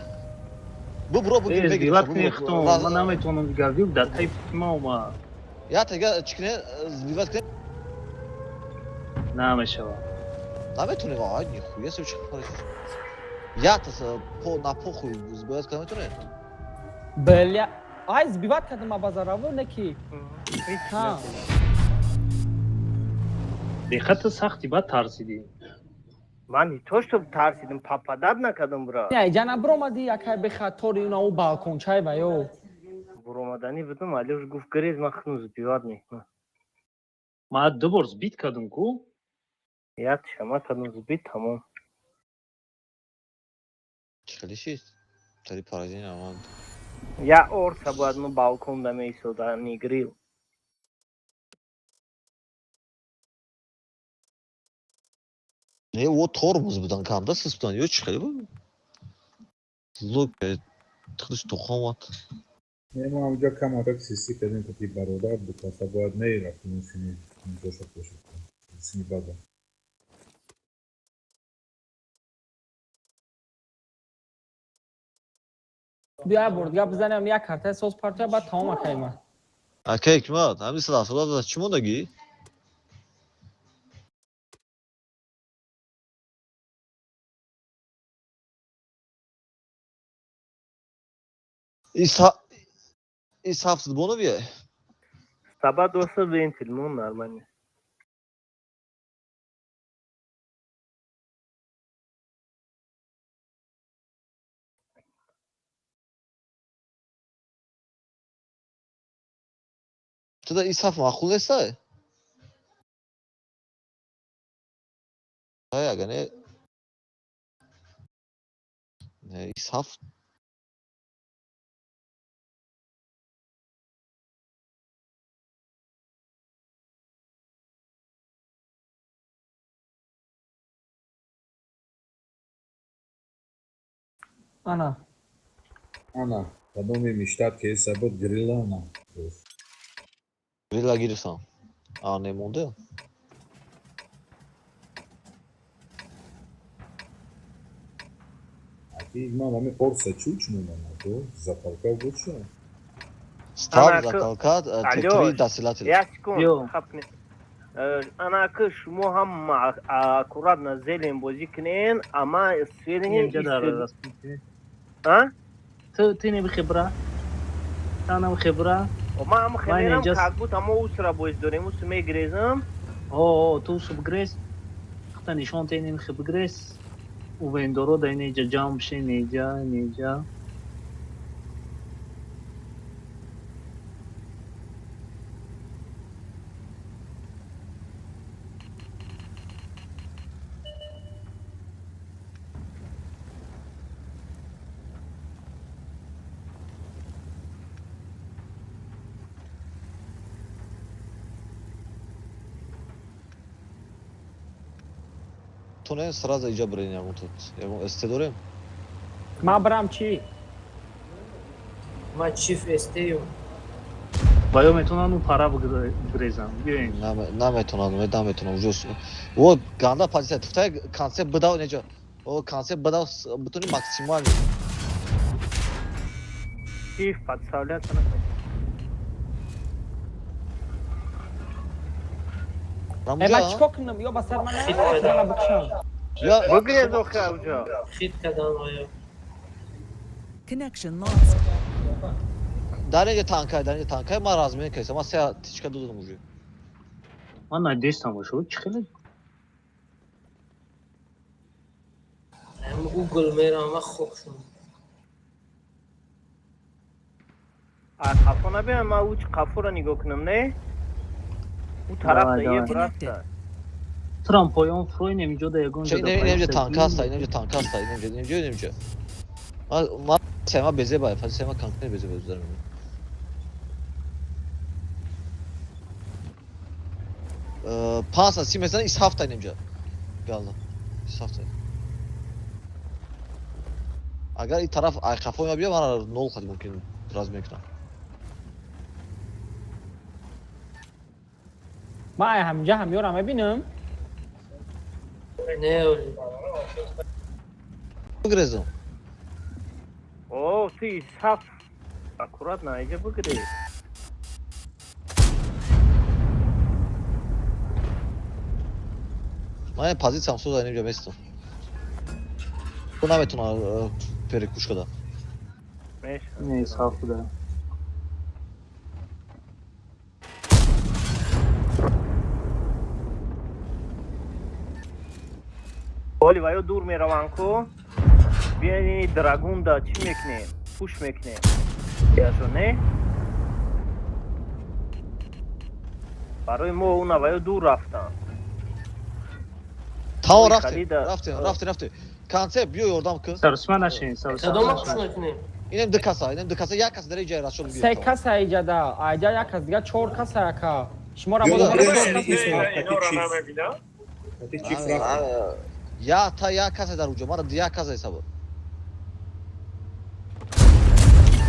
Бубро бугир Э, бегир. сбивать кунед хитон, ман наметавонам дигар, вил дар таи ма омад. Я тега чӣ кунед? Сбивать кунед? Намешавад. Наметонем, ай, нихуя себе чӣ хабар. Я та по на похуй сбивать кунед наметонем. Бля, ай сбивать кардам абазараво не ки. Ха. Бехата сахти бад тарсидӣ. Ман не то что тарсидим, попадать накардам, брат. Не, иҷа набиромадӣ якай бехатори уна у балкончай ва ё. Буромаданӣ будам, Алёш гуфт гирез, ман хну сбивать мекунам. Ман ду бор сбить кардам ку. Як шама кардам сбить, тамом. Чӣ хеле шид? Тари поразение омад. Я орса бояд мо балкон да меистода, не грил. Не, о тормоз будан, камда сис будан, ё чӣ хеле буд? Лук, тихлиш тухомат. Не, мо ҳамҷо камакак систӣ кардем, ки бародар ду каса бояд мерафтем сини ҷоша пошид. Сини бада. Биё як бор дигар бизанем, як картаи соз партоя, баъд тамом акай ман. Ака Ҳикмат, ҳамин 170 чӣ мондагӣ? Ис ҳафт боновие? Сабад доста вентил, мон нормально. Туда ис ҳафт маъқул нестай? Ай, ага не. Не, ис ҳафт. Ана. Ана, кадоме миштат ки эса буд грила ана. Грила гирифтам. А, не монда? Аки ман ҳами орса чӣ чунонам ко? Закалка буд чӣ? Став Ана, закалка, Алё, Т3 досилатель. Як секунд, Ё. хапне. Ана ки шумо ҳам аккуратно зелен бозӣ кунен, ама сведения Инҷа дар распути. А? Ту не бихебра. Та нам хебра. Ман ҳам хелерам инҷа- как будто мо усра боз дорем, ус мегрезам. О, ту усу бигрез. Хата нишон те нем хебгрез. У вендоро да инеҷа ҷамъ бишен, неҷа, неҷа. То не сразу иҷа бирен ягон тут. Ягон СТ дорем? Ман бирам чӣ? Ман чиф СТ-ю. Ва ё метавонанд у пара бигрезанд. Биёен. Наметонанд, наметонанд. Ужас. О, ганда позиция. Туфтай концепт бидав неҷа. О, концепт бидав бутуни максимально. Чиф подставляться накунед. Э, ман чикор кунам? Ё ба сар ман наояд, мана бикшам. Бигрез охи уҷо. Хит кардан оё. Connection lost. Дар инҷа танкай, дар инҷа танкай, ман размен кардам. Ман се тичка додам уже. Ман надестам бошад, чӣ хеле? Ам Google мерам, ман хоб шудам. А қафо набиям, ман уч қафоро нигоҳ кунам, не? У тараф Давай, да е давай. брафта. Турам поён фурӯинем инҷо да ягон Ча ҷо да инҷа позитсия танка аста, инҷа танка аста, инҷа, инҷа, инҷа. Ман сема безе бай, сема конкретно безе бай здарам. 530 мезанад, ис ҳафта инҷа. Галла. Ис ҳафта. Агар ин тараф ай қафо ма бия, мана нол қад мумкин. Размен кунам. Ман ай ҳаминҷа ҳамёра мебинам. Не, оли. Бигрезам. О, ты саф аккуратно айҷа бигирез. Ман позициям соза инҷа местам. Ту наметуна перекуш када. Не, саф буда. Оли ваё дур мераванд ку. Биёни драгунда чӣ мекунем? Пуш мекунем. Яшо не? Барои мо уна ваё дур рафтанд. Тао Ой, рафтем, Халида. рафтем, рафтем, рафтем. Конце биё ёрдам кун. Сарусма нашин, сарусма Кадома куш нашин. мекунем? Инем ду каса, инем ду каса, як кас дар ҷай расшод Се бигир. каса иҷада, айҷа як кас дига чор каса яка. Шуморо Ё, боз бирем, чор кас ис рафт, қати чиф. Қати чиф рафт. Я та як каса дар уҷо, мара як каса ҳисаб.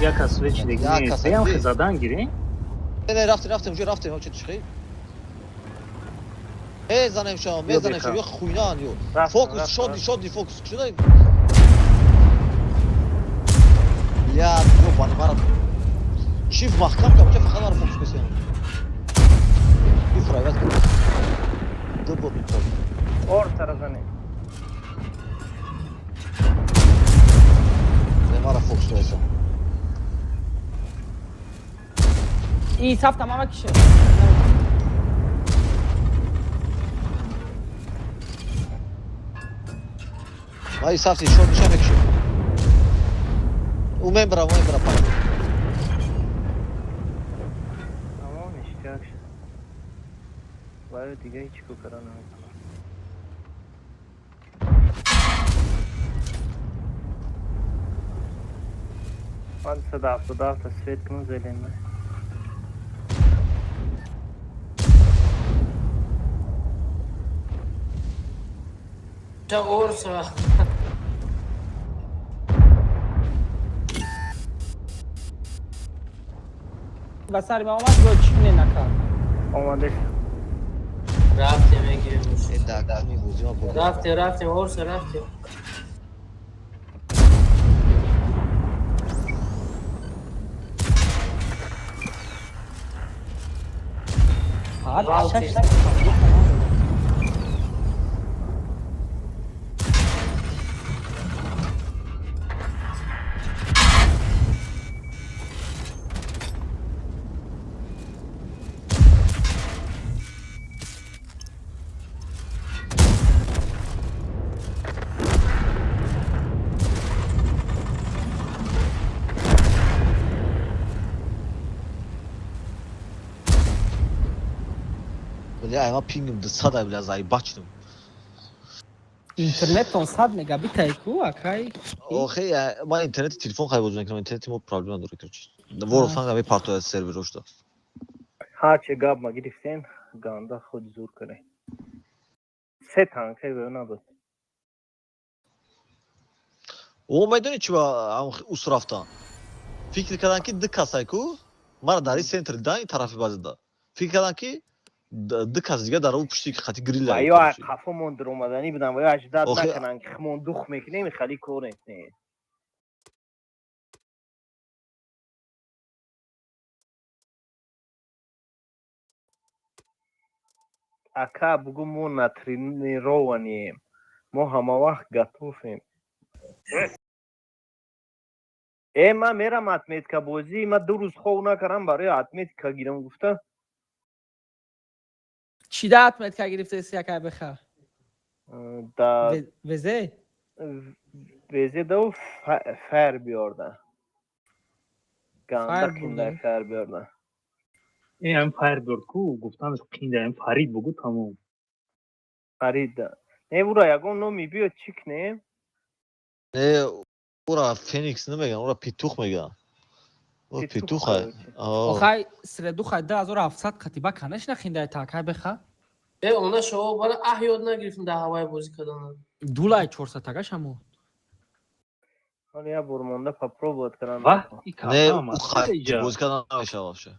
Як кас веч диги Як нест. кас, Биям ди. хе задан гирем. Не, не, рафтем, рафтем, уҷо рафтем, чӣ чӣ? Мезанем шо, мезанем шо, беха. ё хуйнан ё. Рафтем, Фокус, рафтем, шоди, рафтем. шоди, фокус. Шуда. Я, ёбани мара. Чиф маҳкам кам, ча фақат мара фокус кесем. Иф райват кун. Ду бор митоб. Ортара занем. Не мара фокус кесем. И саф тамама кише. Май сафти шод ниша мекши. У мембра, у мембра пай. Тамом иштиёк шуд. Ваё дига ҳеҷ ко кара наметавонам. Ман 177 свет кунам зелена. Ча орса. Ба сари ма омад, го чӣ не накард. Омадеш. Рафтем, мегирем. Э, да, куни бозӣ ма бурд. Рафтем, рафтем, орса, рафтем. Ҳар Валти. шаш. Бля, ай ма пингм 200 бля, заебачным. Интернеттон 100 мегабитай ку, акай. Охе, ман интернети телефон хай бозӣ мекунам, интернети мо проблема дорад, короче. World of Tanks мепартояд серверошда. Ҳарче гап ма гирифтем, ганда худ зур кунем. Се танкаи ваё набуд. О, медонӣ чӣ ба ус рафтан? Фикр кардан ки ду касай ку, мара дар ин центр дидан, ин тарафи базида. Фикр кардан ки ду кас дига дар он пушти хати грилла. Ваё ай қафомон дуромаданӣ будан, ваё аждад Охе. накунанд ки химон дух мекунем, хали кор нест. Ака бугу мо натренированием. Мо ҳамавақт готовем. Э, ман мерам отметка бозӣ, ман 2 рӯз хов накардам барои отметка гирам гуфта. Чӣ да отметка гирифтаси, акай беха? Да. Везе? Везе дав фар биёрда. Ганда Фар қинда бурда? фар биёрда. Э, ам Firebird ку, гуфтанаш қинда, ам Фарид бугу тамом. Фарид. Не, ура ягон номи биё чӣ кунем? Не, ура Феникс намеган, ура Петух меган. Ура Петух, Петух ай. короче. Охай средухай 2700 қатиба конечно хиндай та акай беха. Э, она шо бара аҳ ёд нагирифтем дар ҳаваи бозӣ кардана. Дулай 400 тага шамо. Ҳоло як бор монда попробовать кардам. Ва, и Не, картам ӯ аст. хай Иҷа. бозӣ кардан намешавад вообще.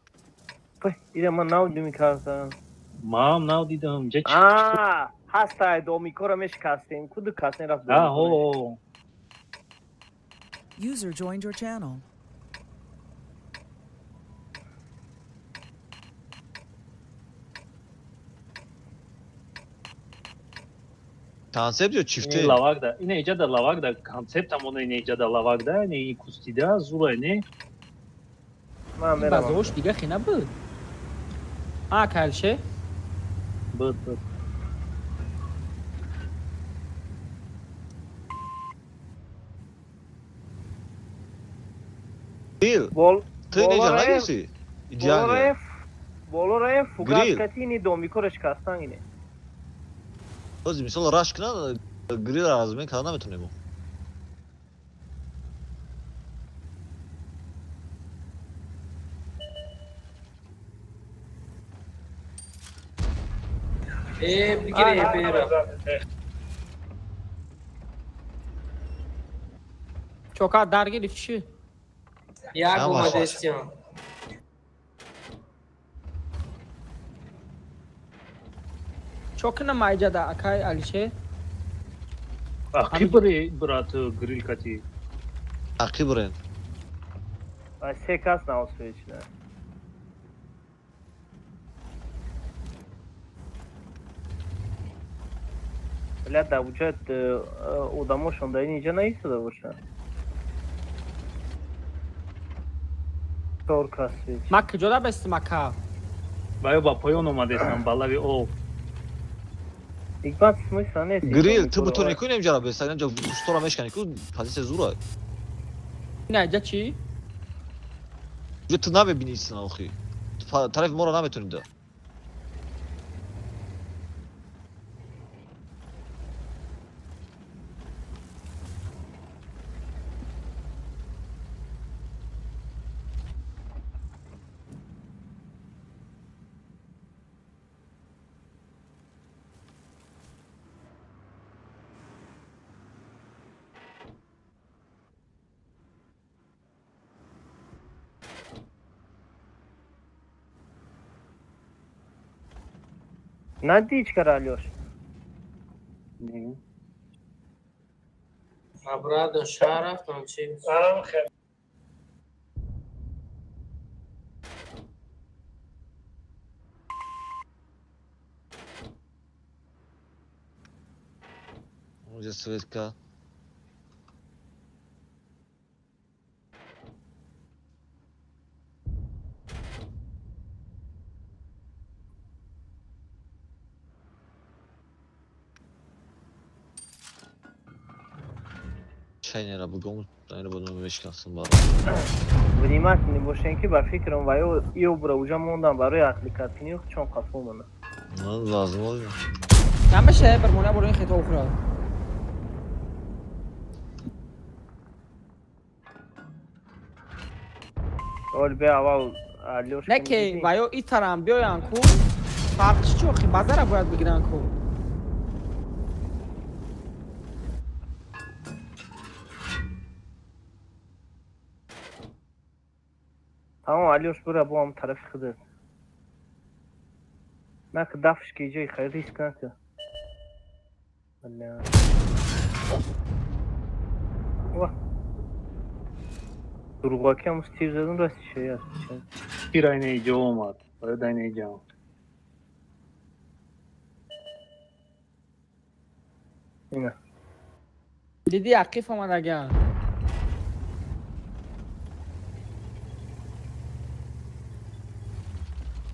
Пой, ира ман нав дими кардам. Ман нав дидам. Ҷа чи? Аа, ҳастай домикора мешикастем. Куду касен рафт А, домикора. ҳо. User joined your channel. Концепт ё чифте? Ин лавак да. Ина иҷа да лавак да концепт ҳамона ина иҷа да лавак да, ина и кустида, зура не. Ман Ин меравам. базош дига хина буд. А, калше? Буд, буд. Грил, Бол ту ина иҷа боло рафт. нагирифтӣ? Боло Идеально. рафт. Боло рафт, фугас Грил. кати ини домикора шикастан ине. Боз мисол раш кунад, грилро размен кардан наметонем. Э, бигире, бера. Чока дар гирифт чӣ? Як Ҳама омадестиям. Чокина майҷада акай Алишер? Ақи бире брат грил кати. Ақи бирен. Ва се кас наосвечна. Бля, да уҷа одамошон дар ин иҷа наистода бошанд. Чор кас свеч. Ма куҷода бестим ака? Ва ё ба поён омадестам ба лави об. Икбат смысла нест. ин Грил, ту домикора. бутони кунем иҷара беста, инҷа устора мешкани ку позитсия зура. Ина иҷа чӣ? Ҷа ту намебинӣ истина охи. Ту тарафи моро наметонӣ да. Надидӣ чӣ кара Алёш? Не. Обратно шаҳр рафтам чи? Унҷа светка. Чайнера бугом, айна бодум мешкастам бара. Внимательный бошем ки ба фикрам ва ё иё бура уҷа мондан барои аппликатсиони чон қафо монад. Ну, возможно. Намеше бір мона боро ин хито ухра. Ол бе аввал Алёш Не ки ва ё итарам биёян ку. Фарқ чӣ охи базара бояд бигиран ку. Тамом Алёш бура бо ҳам тарафи худат. Нака дафш ки иҷои хай риск нака. Бля. Ва. Дурғаки ҳам тир задам расти шояд. Тира ина иҷа омад. Ва ё да ина иҷа. Ина. Диди ақиф омадаган.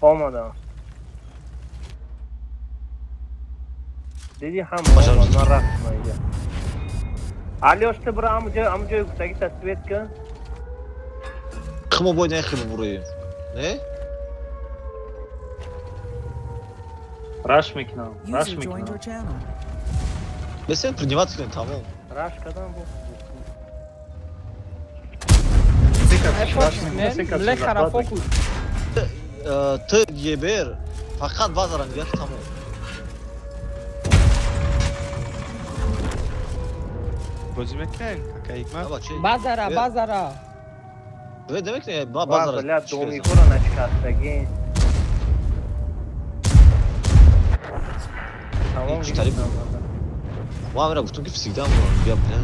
Омадам. Диди ҳам Башар- омад, ман рафтам иҷа. Алёш ту бура ҳамун ҷой ҳамун ҷои гуфтагӣ тасвет кун. Химо бояд не химо буроем. Не? Раш мекунам, раш User joined мекунам. your channel. Бесен принимать кунем тамом. Раш кардам бо. Лехара фокус. Т ЕБР фақат базара нигоҳ тамом. Бозӣ мекунем, ака Ҳикмат? Базара, базара. Намекунем, ма Ва базара. бля, домикора нашикастагӣ. Тамом. Чӣ тариб? Ма амира гуфтам ки всегда бия, бля.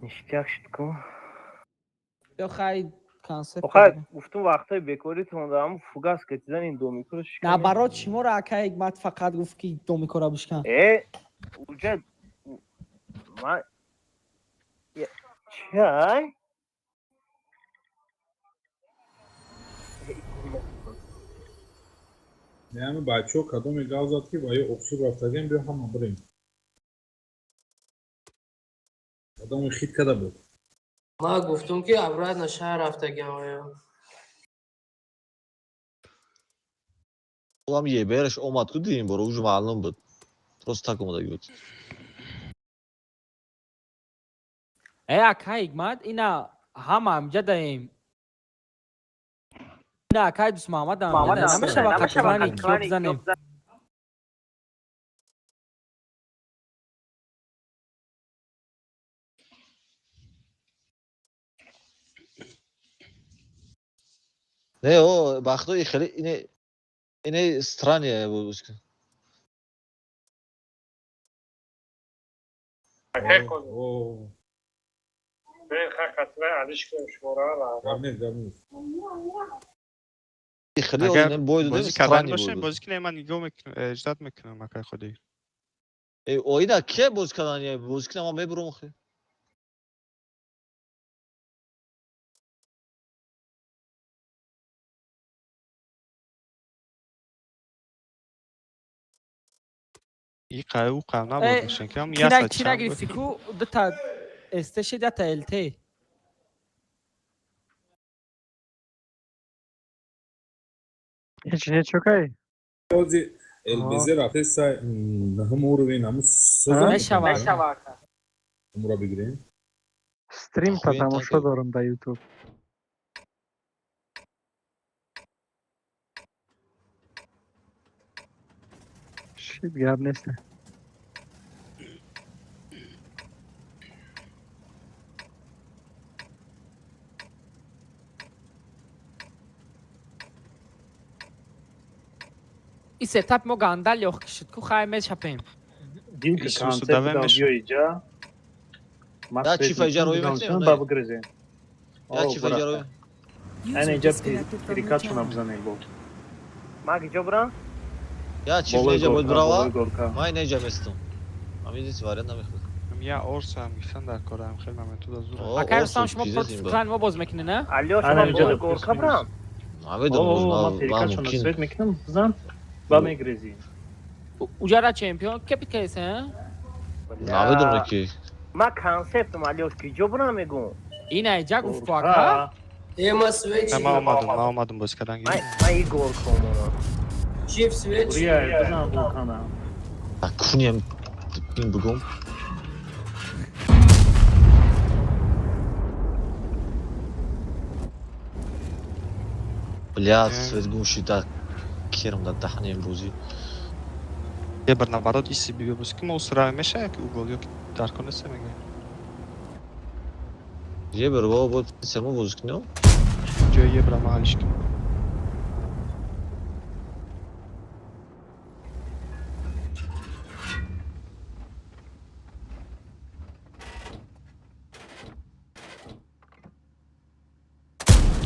Ништяк шуд ку. Ё хай концепт. Охай, гуфтум вақтҳои бекоритон дар ҳамун фугас катидан ин домикоро шиканем. Наоборот, шуморо ака Ҳикмат фақат гуфт ки домикора бишкан. Э, уҷа ма чай? Не, ҳами бачаҳо кадоме гап зад ки ва ё оқшиб рафтагиам, биё ҳама бирем. Кадоме хит када буд? Ман гуфтум ки обратно шаҳр рафтагиам оё. Ам ебераш омад ку дидим боро, уже маълум буд. Просто так омадаги буд. Э, ака Ҳикмат, ина ҳама амҷа даем. Ина акай Дусмуҳаммад амҷа намешава қатлани киё бизанем. Не, о, бахто и хеле ине страние буд. О, гап нест, гап нест. Хеле Агар ине бой додем бозӣ кардан страние бошем, буд. бозӣ кунем, ман нигоҳ мекунам, ждать мекунам, акай Қодир. Э, оина ке боз кардани? Боз кунам, ман мебурам охе. И қай ӯ қай набуд Э, бошем, ки ҳам кина ясад кина чанд буд. гирифти ку дута СТ шид, ята ЛТ. Ҳеҷ не чокай? Ози ЛБЗ рафтеса наҳум уровень ҳамун соза. Мешава. Умра бигирем. Стрим та Охуен тамошо танки. дорам дар Ютуб. Шит, гап нест. И сетап мо гандал ёх шуд ку, хай мешапем. Димка Исусу концепт давай дам меш- биё иҷа. Ман Я свет чифа иҷа мекунам, роӣ бизан мекунем, чун не? ба бигрезем. Я О, чифа иҷа роӣ. бурафта. Ана User иҷа disconnected from your перекатшона channel. бизанем бо. Ма киҷо бурам? Я чиф Болои неҷа бояд горка, бирава? болои горка. Ман неҷа местам. Ҳамин ҳеҷ вариант намехӯрд. Я орсам гифтан дар корам, хеле моменту зур. О, Акай Орсо Рустам, шумо пиздец против ин ба. клан мо боз мекунед, не? Алё, Ана шумо иҷа болои да горка плюс минус. бурам? Намедонам, О, ман ман перекатшона мумкин. свет мекунам, бизан ба мегрезӣ. Уҷара чемпион ке пикаесе, а? Намедонам ки. Ма концептам, Алёш, киҷо бурам мегӯм? Ина иҷа гуфт ку ака. Горка. Э, ма свет Не, ман омадам, ман омадам бозӣ кардан Ман гирифт. ман и горка омадам. Чиф свет. Урия, бизан вулкана. Куниам ин бугум. Бля, свет гум шид, да керам да даҳани имрӯзӣ. Е бар наоборот иси биё бозӣ ки мо усра меша ки угол ё ки дар кор нест мега. Ебер, во бо семо бозӣ кунем? Ҷои ебра ман ҳалиш кунам.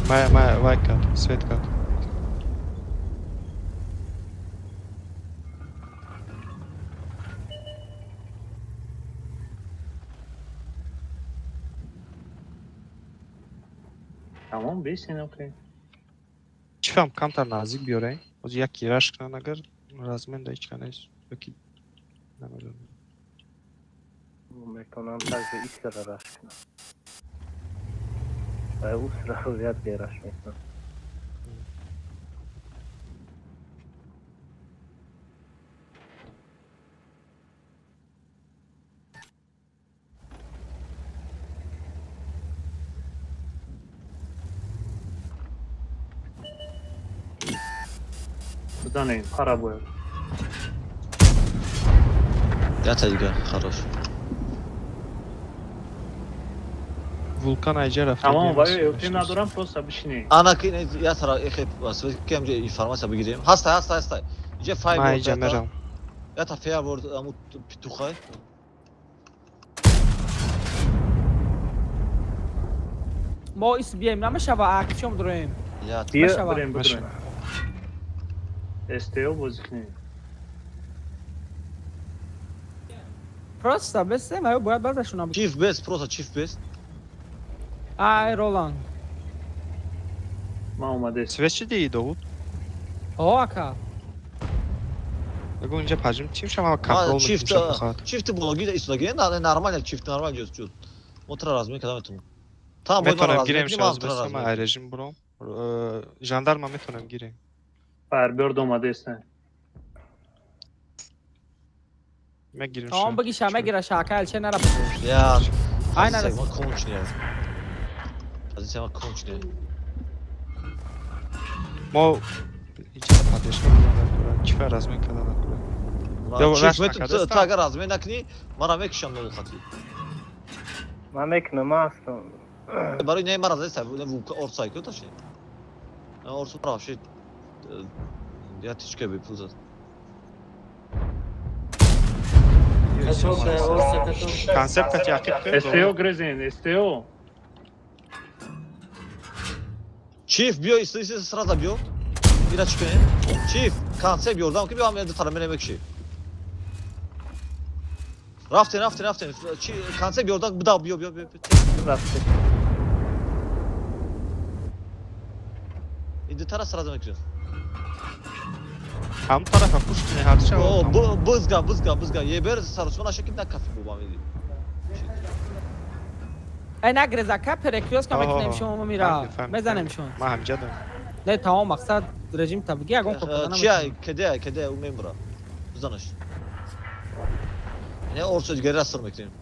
Мая вай кард, свет кард. Тамом, бесен окей. Чӣ фаҳм камтар наздик биёрем? Ҳозир як раш кунан агар размен да ҳеҷ ка нест. Ёки намедонам. Метавонам также исра раш кунам. Ва усра вряд ли раш мекунам. Бизанем, пара бояд. Ята дига, хорош. Вулкан айҷа рафта. Тамом, вай ЭЛТ надорам, просто бишинед. Ана ки я тара эхе свет ки амҷа информация бигирем. Ҳастай, ҳастай, ҳастай. Иҷа файр. Ман айҷа мерам. Ята фейерворд аму петухай. Мо ис бием, намешава акчом дроем. Я Бирем, бидроем. СТО бозӣ кунем. Просто бесем, аю бояд базашона. Чиф бес, просто чиф бес. Ай, Роланд. Ман омадес. Свет чӣ дии Довуд? О, ака. Ягон инҷа пажим чим шава контрол Чифт, мекунем. Чифт бологи истодагӣ, нормально чифт нормально ҷуз ҷуз. Мо тра размен кадам метавонем. Та бояд ман Метавонем размен гирем кунем, ман шаз тра бесам размен. ай режим буром. Жандарма метавонем гирем. Файрберд омадеста. Мегирем. Тамом бигиша, мегираша, ака элче нара. Я. Ай нарас. Ма кончине. Позиция ма кончине. Мо инҷа поддержка кунем. Чифа размен кардан накунем. Чиф мету ту агар размен накунӣ, мара мекушам нолу хати. Ман мекунам, ман ҳастам. Барои не мара заста, орсай ку таши. Орсу вообще я тичка бепул зад. Концепт кати ақиб кунем. СТО грезен, СТО. Чиф биё, исто исто сразу биё. Ира чӣ кунем? Чиф, концепт ёрдам ки биё ҳам ду тара мерем мекуши. Рафтен, рафтен, рафтен. Концепт ёрдам буда биё, биё, биё. Рафтем. Ин ду тара сразу мекушем. Ҳам тарафа пуш кунем ҳар шава. О, бызга, бызга, бызга. Ебер сарусмон аша ки на кафи бубам иди. Ай нагрез ака, перекрёстка мекунем шумо мира. Мезанем шон. Ман ҳамҷа дорам. Не, тамом мақсад режим та биги ягон кор карда Чия, кеде, кеде, ӯ мемура. Бизанаш. Не орсо дигари раср мекунем.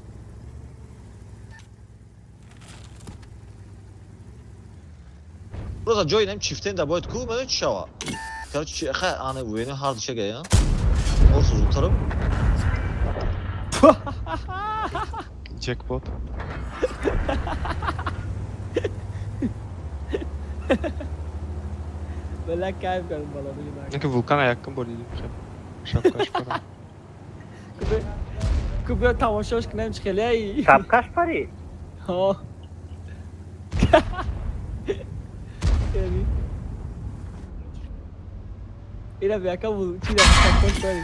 Просто ҷои нем чифтен да бояд ку, медони чӣ шава? Короче, хай ана уена ҳар душага я. Орсо зудтарам. Джекпот. Бела кайф кардам бала биги. Неки вулкана якум бор дидим хел. Шапкаш парам. Ку биё тамошош кунем чӣ хеле ай. Шапкаш пари? Ҳо. Яъни ира бияка чӣ да шапкаш пари.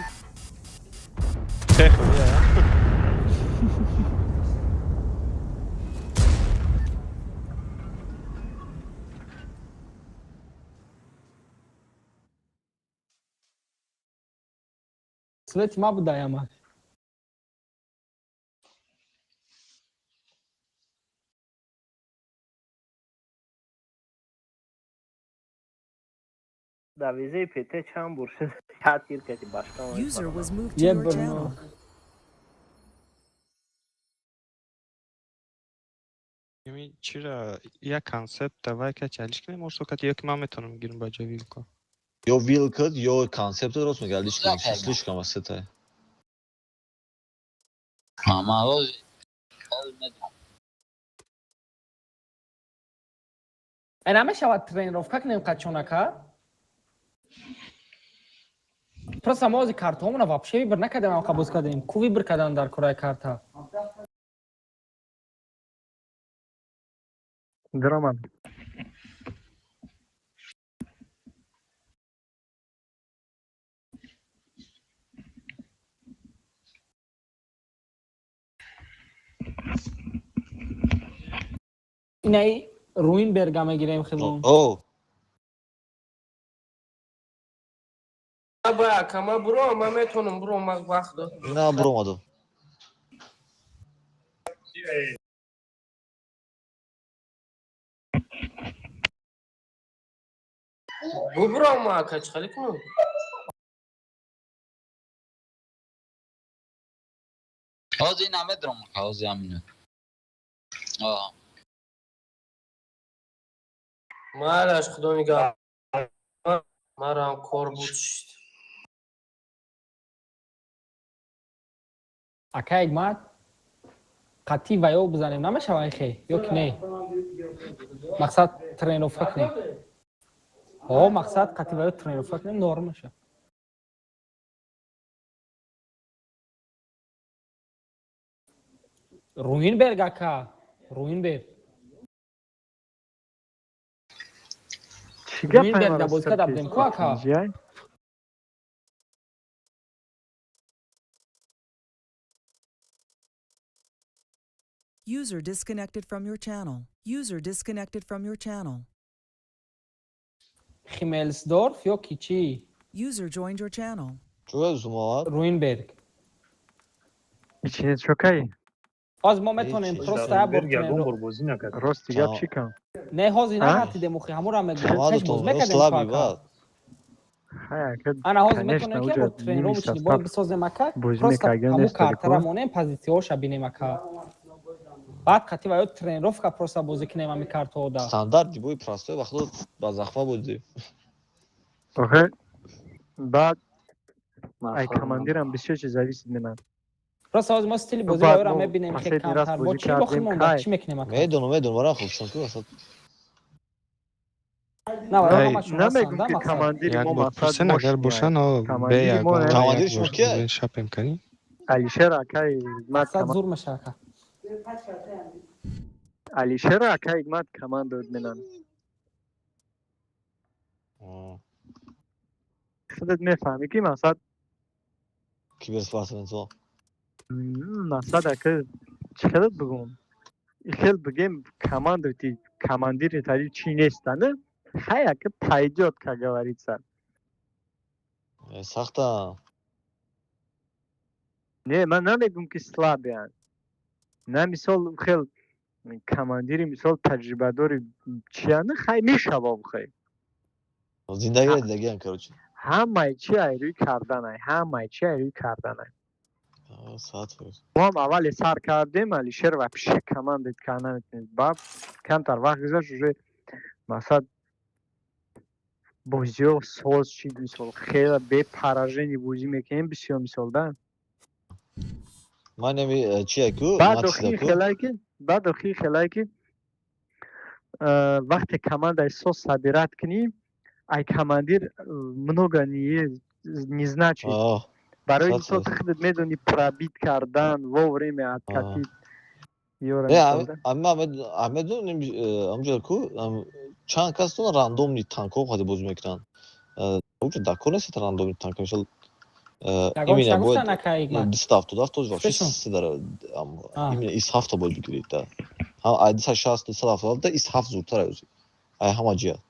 Техо я. Свети ма будаям. Дар визаи ПТ чанд бор шуд? Як тир кати башка. User was moved to your channel. Еми чира я концепт давай ка чалиш кунем орсо кати ё ки ман метавонам гирам ба ҷои вилка. Ё вилка, ё концепт рост мега, слишком, слишком аст. Мама, ҳози Ай намешавад тренировка кунем қачонака? Просто мо ози картаҳомона вообще выбор накардем, ам қабул кардем. Ку выбор кардан дар кораи карта? Даромад. Инаи Руинберга мегирем хело. О. Ба акама буро, ман метавонам буро, ман вақт дорам. На буромадам. Бубурам ма ака, чӣ хеле кунам? Ҳозир намедонам, ҳозир ҳамин. О. Майлаш, худо нигаҳ. Марам кор буд. Ака Ҳикмат, қатъи ваё бизанем намешава ихе ё ки не? Мақсад тренировка кунем. О, мақсад қатъи ваё тренировка кунем, норм мешава. Руинберг, ака, Руинберг. Чӣ гап? Руинберг да бозӣ карда будем ку, ака. User disconnected from your channel. User disconnected from your channel. Химелсдорф ё ки чӣ? User joined your channel. Чӯ зумовар? Руинберг. Ичине чокай? Ҳозир мо метавонем просто як бор Руинберг ягон бор бозӣ накард. Рости гап чӣ кам? Не, ҳозир наҳатидем, охи ҳамура мегӯям. Пеш боз мекардем ку, ака. Ана ҳозир метавонем ки бо тренировочный бой бисозем, ака, просто ҳаму картара монем, позитсияҳоша бинем, ака. Баъд қатъи ва ё тренировка просто бозӣ кунем ҳами картаода. Стандарти бой простой вақто ба захма будӣ. Охе, баъд ай командирам бисёр чиз зависит менад. Просто ҳозир мо стили бозӣ ваёра мебинем, хе камтар бо чӣ боқӣ монда, чӣ мекунем, ака? Медонам, медонам, вара хуб шон ку асад. На, ваё ҳамашон намегум ҳастанд, ки мақсад. Командири Як мо бор мақсад пурсен, агар бошан, бе Командири мо ягон Командири як шумо бор кия? шапем канӣ. Алишер акай мат. Мақсад зур меша, ака. Алишер акай мат команда менан. Худат мефаҳмӣ ки мақсад Киберспортсменҳо. Мақсад ака, чӣ хелат бигӯм, хел бигем, команда ти командири тари чӣ нестанд, хай ака, пойдёт, как говорится. Сахта. Не, ман намегум ки слабиянд, на, мисол, хел командири, мисол, таҷрибадори чиянд, хай мешава, хай. Зиндагӣ дидагиам, короче. Ҳамаи чи айрӯй карданай, ҳамаи чи айрӯй карданай. 100%. Мо ҳам аввале сар кардем, Алишер вообще команда кар наметонед, баъд камтар вақт гузашт, уже мақсад бозиҳо соз шид, мисол, хеле бе поражение бозӣ мекунем бисёр, мисол, да. Ман нами чия ку? Баъд охири хелае ки, баъд охири хелае ки вақте командаи соз собирать кунӣ, ай командир много не значит. Барои мисол, ту худат медонӣ, пробить кардан, вовремя откатить. Медонем, амҷо ку чанд кас дона рандомный танкҳо хади бозӣ мекунанд. Уҷо дакор нест рандомный танк, мисол, именно бояд 277 тоже вообще дара, именно ИС ҳафта бояд бигиред, да, ай 260, 277 ИС ҳафт зудтар ай ай ҳама ҷиҳат.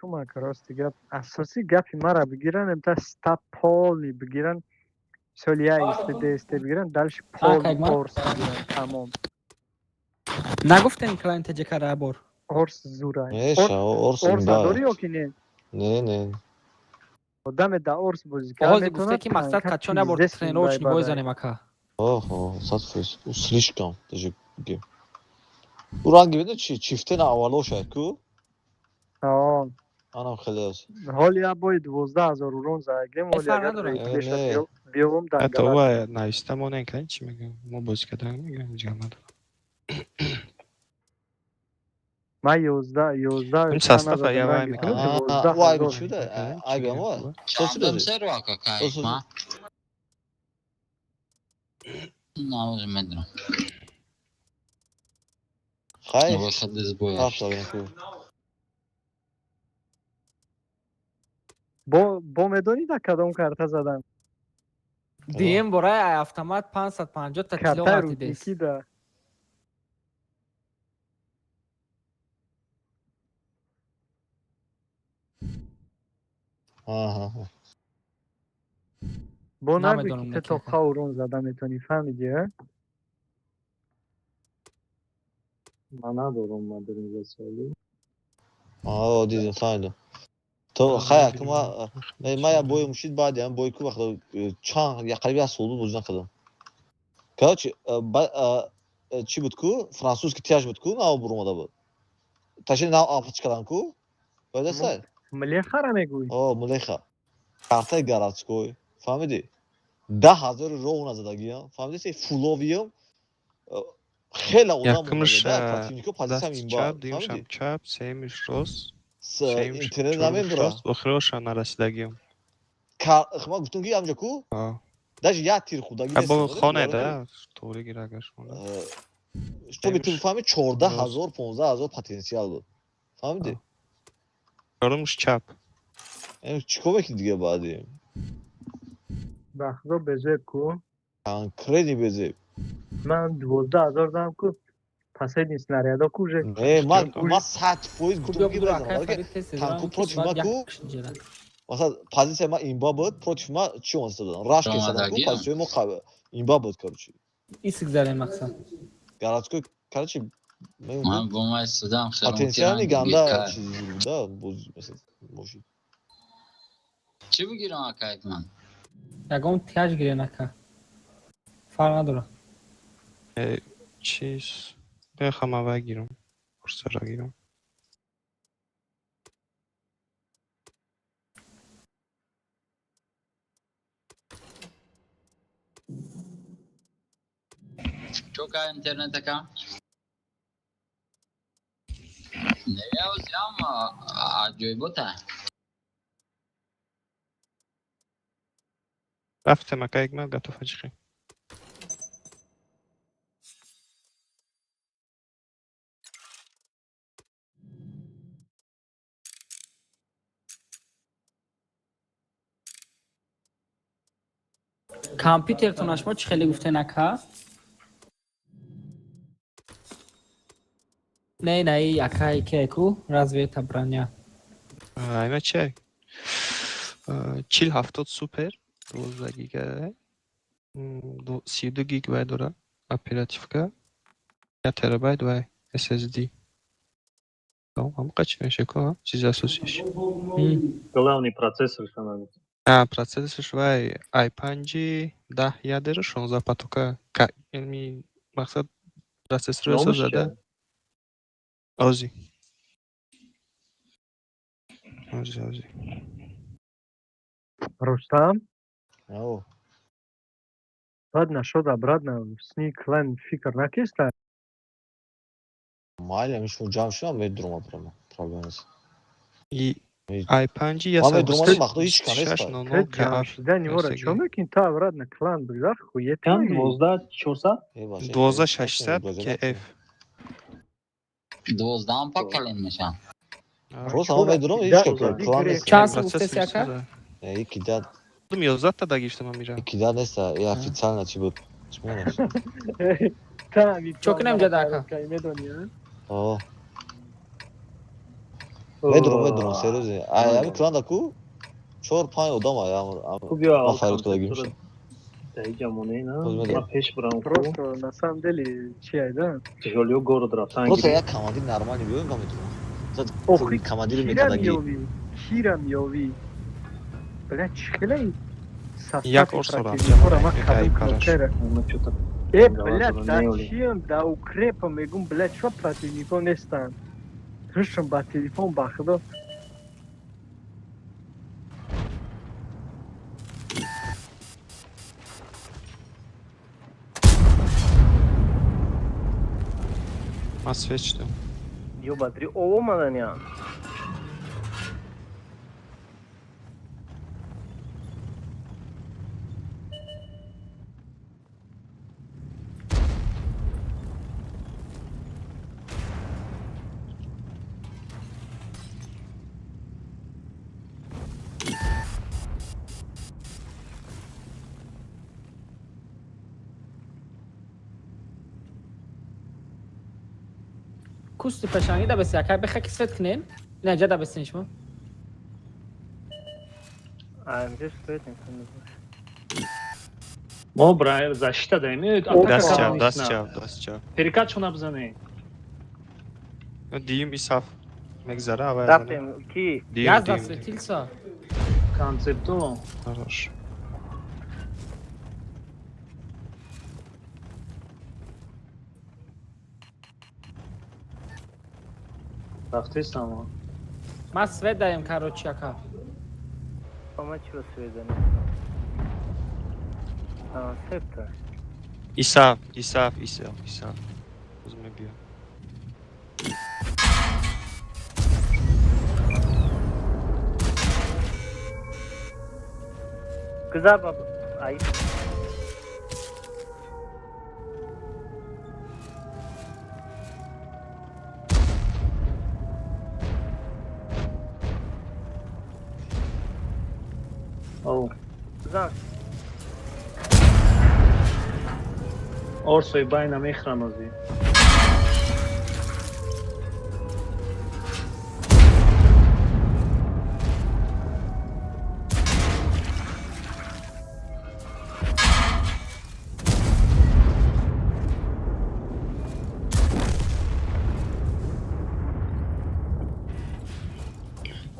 Шумак, рости гап, асосӣ гапи мара бигиран, эмта стап полный бигиран, мисол, я СТД СТ бигиран, дальше полный орс бигиран, тамом. Нагуфтем клиент ТЖК бор. Орс зура. Орс. Орс дорӣ ё ки не? Не, не. Одаме да орс бозӣ кард. Ҳозир гуфте ки мақсад качон я бор тренировочный бой занем, ака. Оҳо, 100%. Слишком даже бигем. Ӯ ранги медон чи чифтена аввало шояд ку? Анам хеле аст. Ҳоли я бои 12 000 урон задагем, ҳоли агар биёвам. Ҳатто ва нависта монем кардем, чӣ мегӯям, мо бозӣ кардан мегӯям, ҷига надорам. Ман 11 11. Ин состава я вай мекунам. Вай чӣ буда? Айгам ва? Чандам серу, ака, кайма? Навоз медонам. Хай. Выход из боя. Бо медонӣ дар кадом карта задам? Дием бораи ай автомат 550 та кило Картаи ғалтидес. рудники да. Аҳа. Бо нагӯ Намедонам, ки ту неки то ака. Қаурон зада метавонӣ, фаҳмидӣ, а? Ман надорам модернизатсияли. Аа, дидем, фаҳмидам. То хай ака, ма я бой мушид, баъди ам бой ку вақт чанд я қариб як сол буд бозӣ накардам. Короче, чӣ буд ку? Французский тяж буд ку, нав буромада буд. Таши нав апч кардан ку? Боядасай? Млехара мегӯӣ? О, млеха. Картаи городской. Фаҳмидӣ? 10 000 ровно задагиам, фаҳмидеси, фуловиам, хеле одам Якумш противнико позитсиям дасти имба. чап, дуюмшам Фаҳмидӣ? чап, сеюмиш рост, сеюмиш, Интернет чорумиш намебура. рост, охирошам нарасидагиам. Ма гуфтум, ки ҳамҷа ку даже як тир худагӣ Бо нест. хоне да, тоғри гир агар шумо. Чтобы ту фаҳми, 14 000, 15 000 потенсиал буд, фаҳмидӣ? Чорумш чап. Чӣ кор мекунӣ дига баъди? Ба худо, безеб ку. Конкретный безеб. Ман 12 000 дам ку, последний снарядо ку уже. Не, ман 100% гуфтум, ки танку против ма ку, масалан, позитсияи ма имба буд, против ма чӣ омада додан, раш кесадан ку, позитсияи мо имба буд, короче. Исик зарем, мақсад. Городской, короче. Ман бо май судам. Потенсиали ганда чизи буда боз, масалан, мошин. Чӣ бигирам, акайк, ман? Ягон тяж гирен, ака, фарқ надорад. Чиз бехам, аввал гирам, курсара гирам. Чока интернет, ака? Не, озям аҷоибота. Рафтем, ака Ҳикмат, готов ҳаҷиқи. Компютертон шумо чӣ хеле гуфтен, ака? Не, не, ака, ки ку разве это броня? Айма чай 4070 супер, 12 гига, 32 гиг вай дора оперативка, 1 терабайт вай SSD. Ҳамқа чӣ меша ку, чизи асосиш. Главный процессор становится. Процессорш вай i5, 10 ядер, 16 потока, яъни мақсад процессорро Номаш зада. чия? Ози, ози, ози. Рустам, Ау. баъд нашод обратно сни клан фикр накиста. Майли, ами шумо ҷамъ шудам, медурам обратно. Проблема нест. И i5 Ма медурам, махду ҳеч ка нест. Ту ҷамъ шудани моро чо мекунӣ? Ту обратно клан бигзар, хует. Чанд, 12 400? 12 600 KF. 12-ам поколен мешам. Просто ама медурам, ҳеч ка клан нест. Чанд сум гуфтеси, ака? Ики дад. 11 та дагиштам амира. Ики дад нест, я официально чӣ буд? Чӣ монаш? Чо кунем ҷада, ака? Медонӣ, а? О. Медурам, медурам, серьёзно. Ай, ами клан да ку? Чор панҷ одам ай, ам. Хуб, ё Ма фарёд кардагим шуд. Даиҷа моне, на? Боз медорам. Ма пеш бурам ку. Просто на самом деле чи айда? Тиҳолиё город рафтан Просто гирем. як командир нормальный биёем, ма медурам. Охи, Командири кира мекардаги. меёвӣ? Кира меёвӣ? Бля, чӣ хеле Як состави орсо рафт, противникора ма ҷамоа, кадом ай параш. кнопкара. Ма чё-то Э, бля, да неоли. чием, да укрепа мегум, бля, чё противнико нестанд? Ҳушам ба телефон, ба худо. Ман свет шудам. Ё бадри омадан я. Кусти пешанги да беси, ака, беха ки свет кунен. Ина ҷа да бесин шумо. Амҷа свет мекунем. Мо бра защита даем. Даст чап, даст чап, даст чап. Перекат шона бизанем. Диюм исаф мегзара авай. Рафтем ки? Диюм, Яз диюм. засветился. Концепто. Хорош. Рафтесам. Ман свет даем, короче, ака. Ама чиро свет данем? Септа. Исаф, Исаф, Исаф, Исаф. Боз мебиём. Гузар ба ай. Оу. Гузар. Орсои байна мехӯрам озӣ.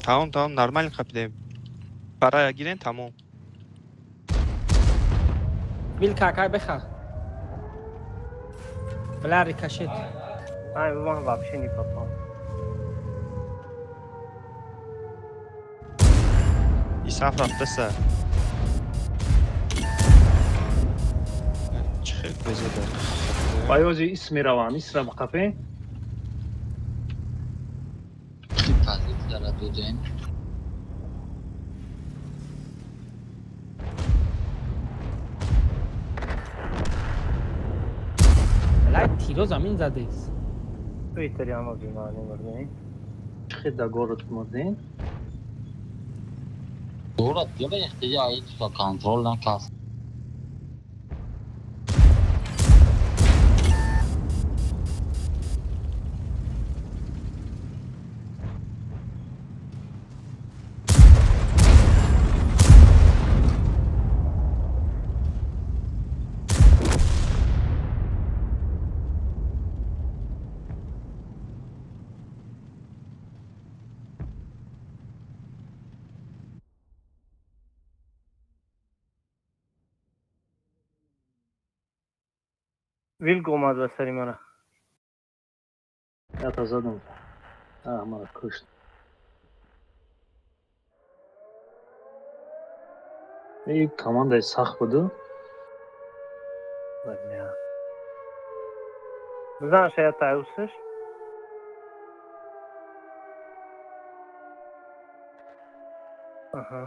Тамом, тамом, нормально қапидем. Барая гирен, тамом. Вилка акай беха. Бля, рикошет. Ай, ман вообще не попал. Исаф рафтаса. Чӣ хел безада. Баёзи ис мераванд, исра бақапе. Чӣ позитсияра додем? Бля, тиро замин задест. Твиттери ама бимани мурдем. Чӣ хел да город мурдем? Город гирехт, я ҳеҷ контрол накард. Вилк омад ба сари мана. Ята задам. А, мара кушт. И командаи сахт буду. Бля. Знаешь, я таюсиш? Аҳа.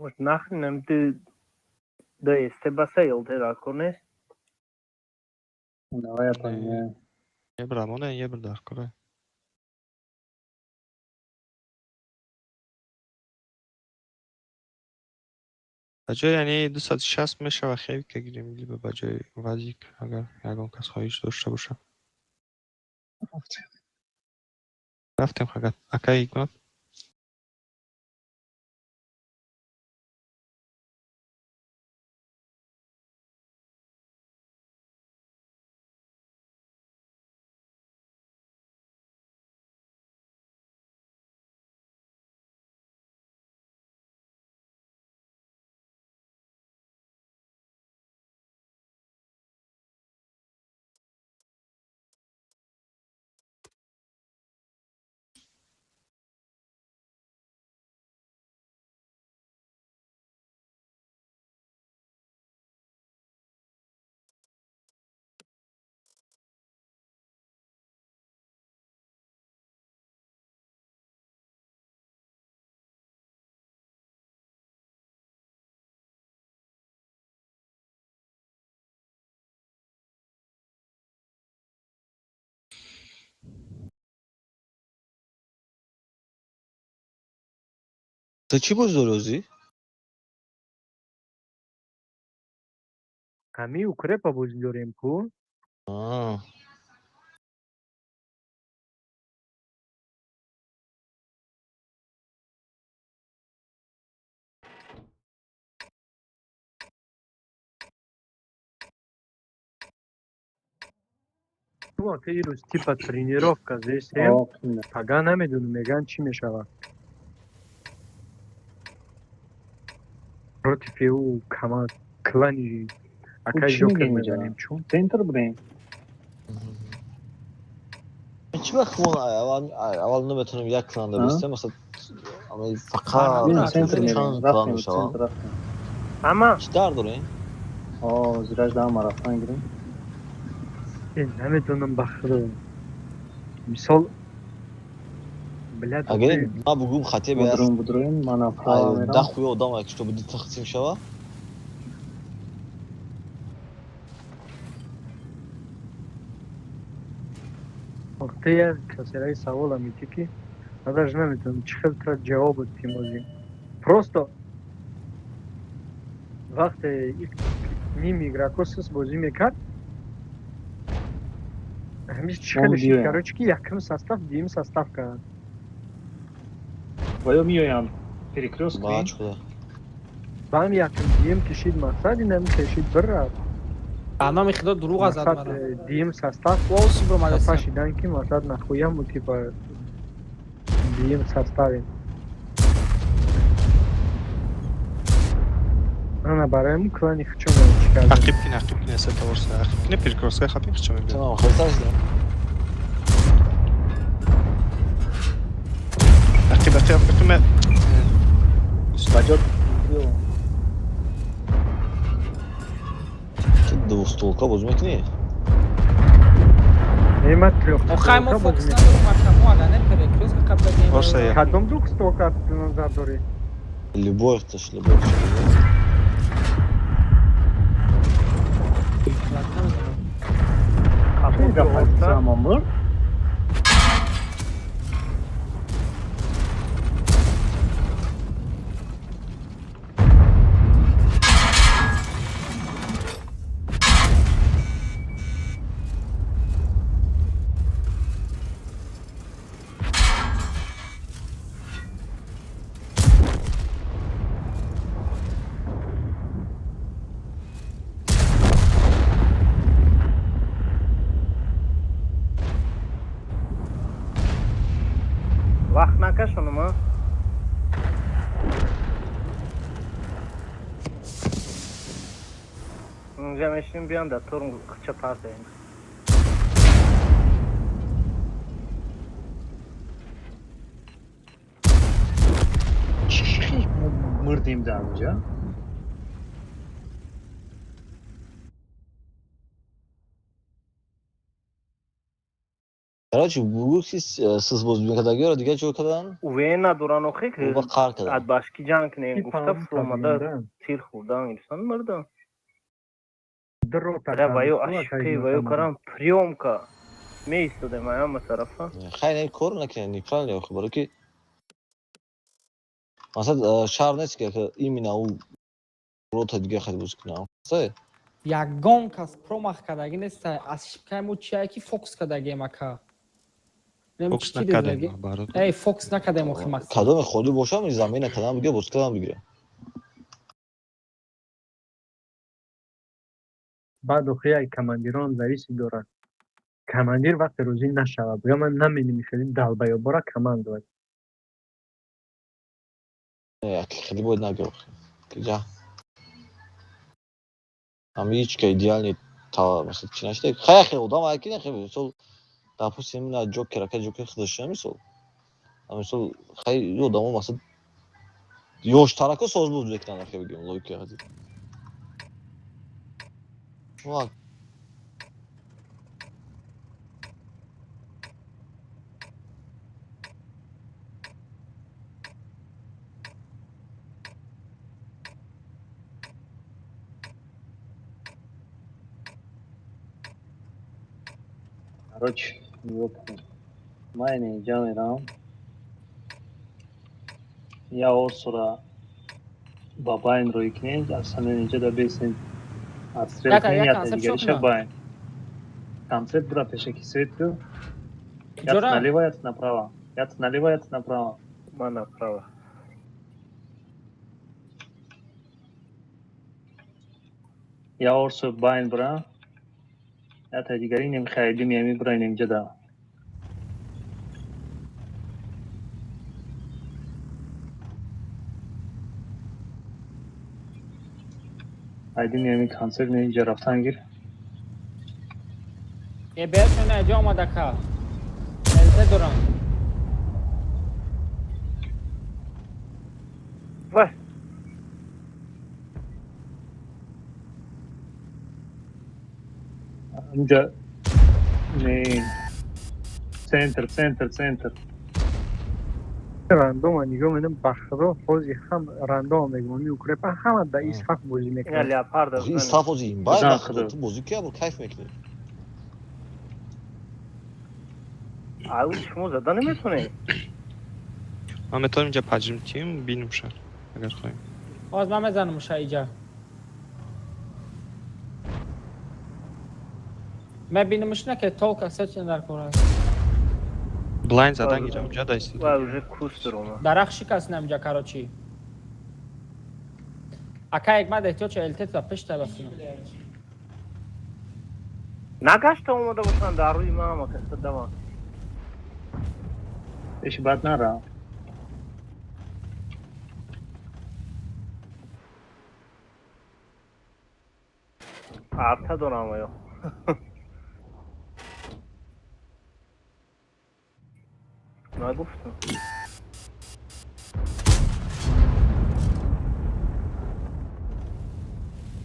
Может, нахрен ты да СТБ ЛТ раконес? Давай я поменяю. Ебра, моне ебр дар кора. Ба ҷои яъне 260 мешава хевика гирем, либо ба ҷои вазик, агар ягон кас хоҳиш дошта боша. Рафтем, акай Ҳикмат. Ту чӣ боз дорӣ озӣ? Ҳами укрепа бозӣ дорем ку? Ирӯз типа тренировка зестем, пага намедонам мегӯянд чӣ мешавад. Против ӯ кама клани акай Ҷокер мезанем чун. Центр будем. Чӣ вақт мо аввал наметавонем як кланда бистем, масалан фақат центр чанд клан мешавад? Ама чӣ дар дорем? Зираж да ҳама рафтан гирем. Намедонам ба худо. Мисол блядь, агар ман бугум хате бе будрӯем, ман направо мерам. Да хуя одам як что буди тақсим шава. Вақте як касераи савола метӣ ки ман даже наметавонам чӣ хел тра ҷавоб додем озӣ. Просто вақте ним игроко сис бозӣ мекард, ҳамиш чӣ хеле шид, короче, ки якум состав, дуюм состав кард. Ва ё меоянд перекрёст кунем. Бам якум дуюм кишид, мақсад инам кишид бир рафт. Ба номи худо дурӯғ зад мара. Дуюм состав хафа шидан ки мақсад нахуям бу типа дуюм составем. Ана барои мо клани хичо чӣ кардем. Ақиб кин, ақиб кин, эса таворса. Ақиб кин, перекрёстка хапин хичо мебиёд. Тамом, хелтар шудам. Ақиб, ақиб, ақиб, ме. Баҷот. Ту двухстволка бозӣ мекунӣ? Не, ман трёхстволка. Охай мо фокус надорем, ака, мо агар не перекрёстка қабл дадем. Орса я. Кадом двухстволка назар дорӣ? Любой хташ, любой. Замон Вақт накашонам, а? Унҷа мешинем, биён да торм хича партаем. Чӣ мурдем дар онҷа? Короче, бугу ки сиз боз мекардагиро дигар ҷо кардан? Уве надоран охи ки Ва қар кардан. Аз башки ҷанг кунем гуфта фуромада тир хӯрдан гирифтан мурдан. Ра ва ё ашқи ва ё карам приёмка меистодем ҳама тарафа. Хай не кор накунед, неправильно охи, барои ки масалан шаҳр нест ки именно ӯ рота дигар хеле боз кунам. Ягон кас промах кардагӣ нест, аз шибкаи мо чие ки фокус кардагием ака. Фокус накардем, бародар. Эй, фокус накардем охи мақсад. Кадоме холӣ бошам, замина кадам бигира, боз кадам бигира. Баъд охи як командирон зависит дорад. Командир вақте розӣ нашавад, бигӯяд ман наменем хеле далбаёбора командовать. Хеле бояд нагӯ. Киҷа. Ами ҳеч ка идеальный та масалан чӣ нашуда. Хай хеле одам ай ки не хеле мисол допустим на Ҷокер, ака Ҷокер худаш мисол. Мисол хай одамо масалан ёштарако соз буд мекунанд ахе бигем логика хати. Ва Короче, нигоҳ кунед. Ман инҷа мерам. Я орсура ба байн рӯй кунед, аз ҳамин инҷа да бесен отстрел Яка, кунед, я ята концепт дигариша чо кунам? Байн. Концепт бура пешаки свет ку. Ят Ҷора? налево, ят направо. Ят налево, ят направо. Ман направо. Я орсу байн бура. Ята дигари нем хайди меми бура инҷа да. Айди меми концепт инҷа рафтан гир. Е бершона иҷо омада ка. ЛТ дорам. Вай. Инҷа не центр, центр, центр. Рандома нигоҳ менам, ба худо, ҳози ҳам рандома мегӯям, ми укрепа ҳама да исҳаф бозӣ Ина мекунад. леопарда. Исҳаф ҳози имбай Зан ба худо худо. ту бозӣ кия бо кайф мекунӣ. Ау, шумо зада наметонед. Ман метавонам инҷа паҷим тим бинумша, агар хоҳем. Ҳоз ман мезанам уша иҷа. Мебинамш на ки толка сечен дар кор аст. Блайн задан гирам, ҷа да истода. Вай, уже курс дурома. Дарахт шикаст намҷа, короче. Ака як мад эҳтиёҷ ча ЛТ та пешта бафтинам. Нагашта омада бошанд дар рӯи ман ама каса даван. Пеши бад нара. Арта дорам ё. Нагуфтам.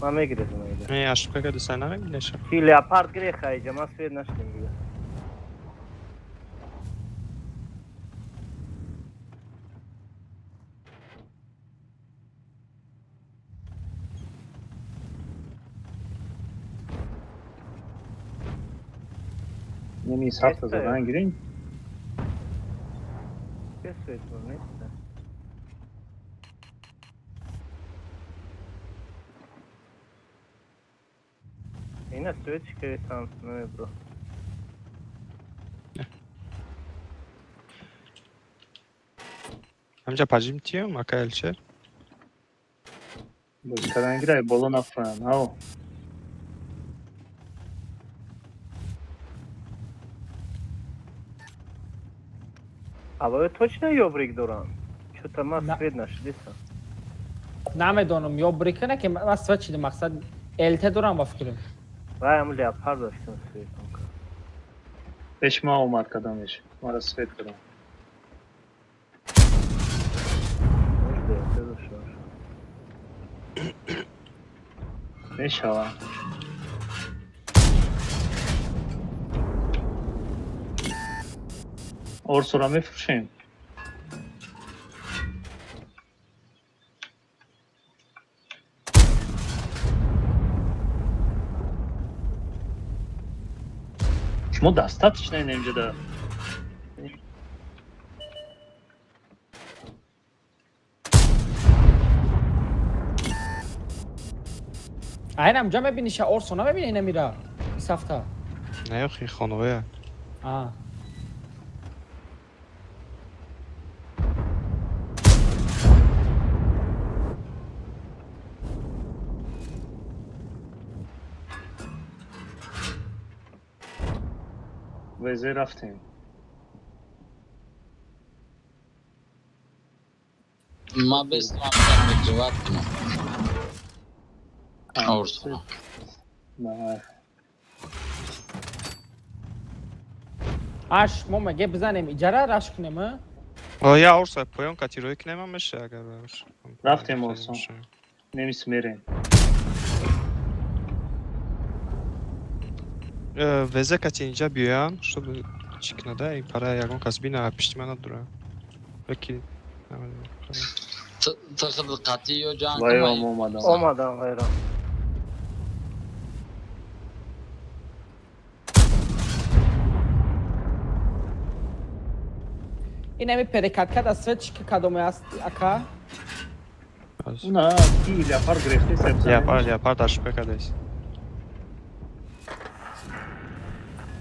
Ман мегирезам иҷа. Не, ошибка кардиса, намебинеша. Ки леопард гиреха иҷа, ман свет нашидем дига. Неми исҳафта Неста. задан гирем. Ке свет неста. Ина свет шикаветам, намебро. Ҳамҷа паҷим тиём, ака Элшер. Бозӣ кардан гирай, боло нафуранд. Ав. Аваё точно ёбрик дорам. Чё-то ман На. свет нашидисам. Намедонам, ё брика не ки ман свет шидам, мақсад ЛТ дорам ба фикрам. Вай, ам леопард доштам светом. Пеш ма омад кадомеш. Мара свет кардам. Может, ЛТ дошта бошам. Мешава. Орсура мефурӯшем. Шумо достаточно инҷода. Айнам ҷа мебиниша орсо намебини инамира. Исафта. Не, охи хоновая. А. Везе рафтем. Ма без вам мотиват кунам. Орсура. Давай. Аш мо меге бизанем иҷара раш кунем, а? О, я орсо поён кати рӯй кунем меша, агар баш. Рафтем орсо. Немис мерем. Везе кати инҷа биёян, чтобы чӣ кунада, ин пара ягон кас бина, пишти ман надура. Леки намедонам. Ту худ қатъи ё ҷанг Вай кунам? омадам. Омадам вайрон. Ин ами перекатка да свечка кадоме аст, ака? Уна ки леопард гирифте сабза. Леопард, леопард дар шупе кардааст.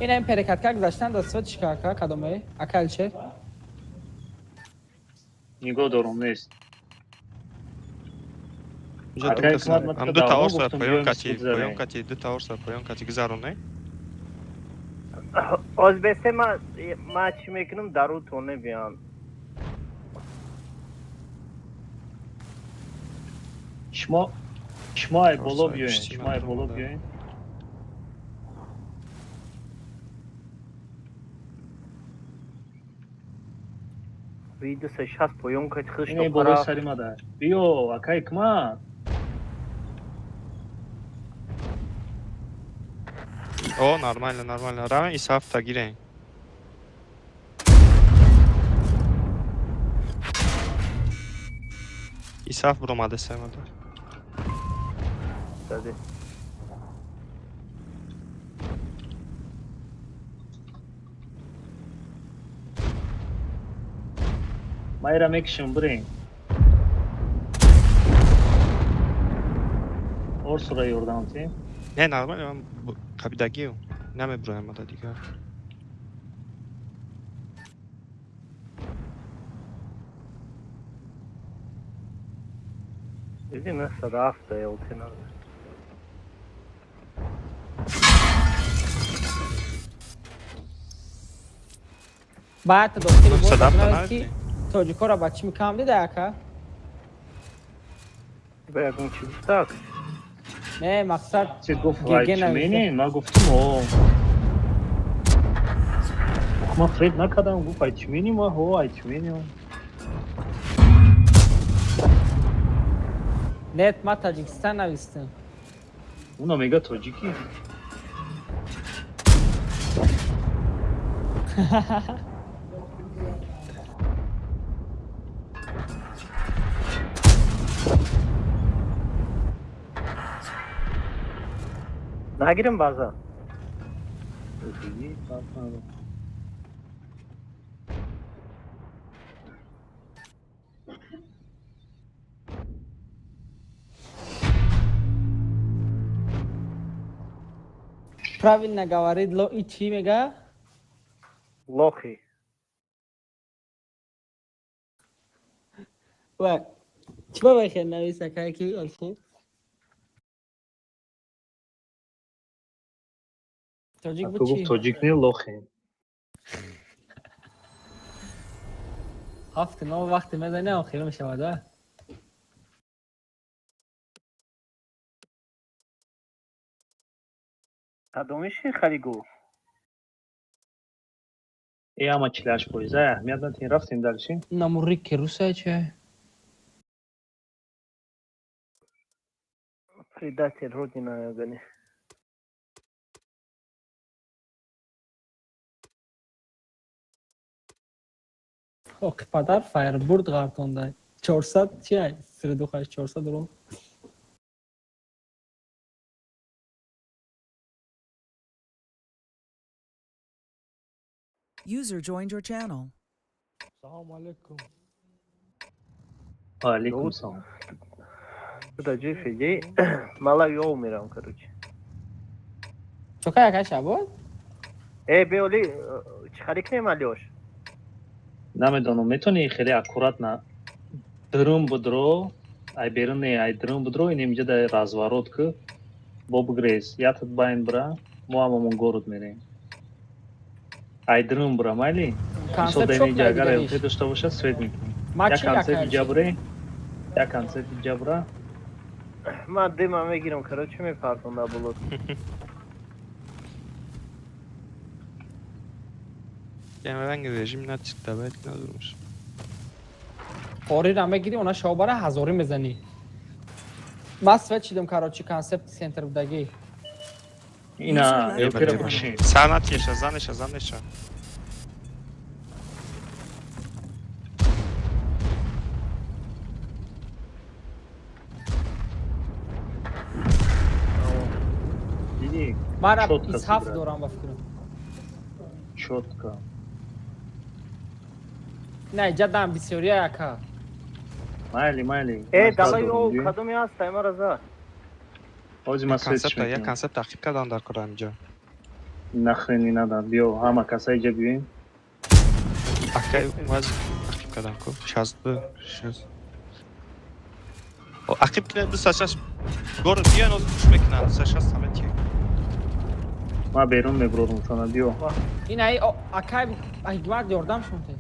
Ин ами перекатка гузаштан да свечка, ака, кадоме? Ака Алишер? Нигоҳ дорум, нест. Инҷа Акай ду кас Ҳикмат, ман ам туро ду давно таорса гуфтам, поён биёем кати, суд зарем. поён кати, ду таорса поён кати гузароне. Оз бесе ма чӣ мекунам, дару тоне биям. Шумо ай боло Чорсаи биёен, пишти шумо ай ман боло омада. биёен. Ви 260 поён кати Ин хишто ай болои пара. сари мада. Биё, акай Ҳикмат. О, нормально, нормально. Равен и сафта гирен. И саф буромаде семада. Даде. Ман ира мекушам, бирен. Орсура ёрдам тем. Не, нормально, ман қабидагиам. Намебуроям мада дигар. Диди 907 елтина. Баъд дохили боз 907 навист, ки нависти? тоҷикоро ба чӣ мекам дида, ака? Ба ягон чӣ гуфтак? Не, мақсад Чи гуфт, вай ГГ чӣ нависта. менен? Ман гуфтам, о. Ман фред накардам, гуфт ай чӣ менем, ма ҳо ай чӣ менем. Нет, ма Таҷикистан навистам. Уна мега тоҷикӣ. Нагирам база. Офигеть, папа. Правильно говорит, ло и чӣ мега? Лохи. Ва чӣ ба вай хел навист, ака, ки Алишер? Тоҷик буд Ту гуфт чӣ? тоҷик не, лохе. Ҳафти нав вақте мезанӣ, охир мешавад, а? Кадомиши хари гуфт? Э, ама 48%, ай аҳамият натин, рафтем дальше. Намурик ки русая чай? Предатель родина ягани. Ох, падар фаербурд ғартонда. 400 чи ай? Средухаш 400 ром. User joined your channel. Салому алейкум. Ва алейкум салом. Куда ҷои феҷаи мала ёв мерам, короче. Чока яка шабод? Э, беоли чӣ хари кунем, Алёш? Намедонам, метавонӣ хеле аккуратно дурум будро, ай берун не, ай дурум будро, ин инҷа дар разворот ку, бо бигрез, ятат байн бира, мо ҳамамон город мерем. Ай дурум бура, майли? Мисол Концепт дар чок инҷа агар надиданиш. ЛТ дошта бошад, свет мекунем. Ма Як чӣ концерт ака? инҷа буре, як концерт инҷа бура. Ман дема мегирам, короче, мепартон дар боло. Яъне ранги режим натиск давайт надурмуш. Қориро мегирӣ, она шобара ҳазорӣ мезанӣ. Ма свет шидам, короче, концепт центр будагӣ. Ина User left ЛТ-ро your channel. пушин. Сар натиеша, занеша, занеша. Диди? Мара Чётко исҳаф сыграли. дорам ба фикрам. Чётко. На иҷа дам бисёрия яка. Майли, майли. Э, давай, о, кадоми ҳаст, ай мара зад. Ҳози ман свет Концепта, як концепт тақиб кардан дар кора инҷо. Нахрени надам. Биё, ҳама каса иҷа биёем. Акай ваз тақиб кардан ку. 62, 6. О, ақиб кунед 260. Гор биён оз пуш мекунанд 260 ҳама ти. Ман берун мебурорум шона, биё. Ин ай акай ҳикмат ёрдам шон те.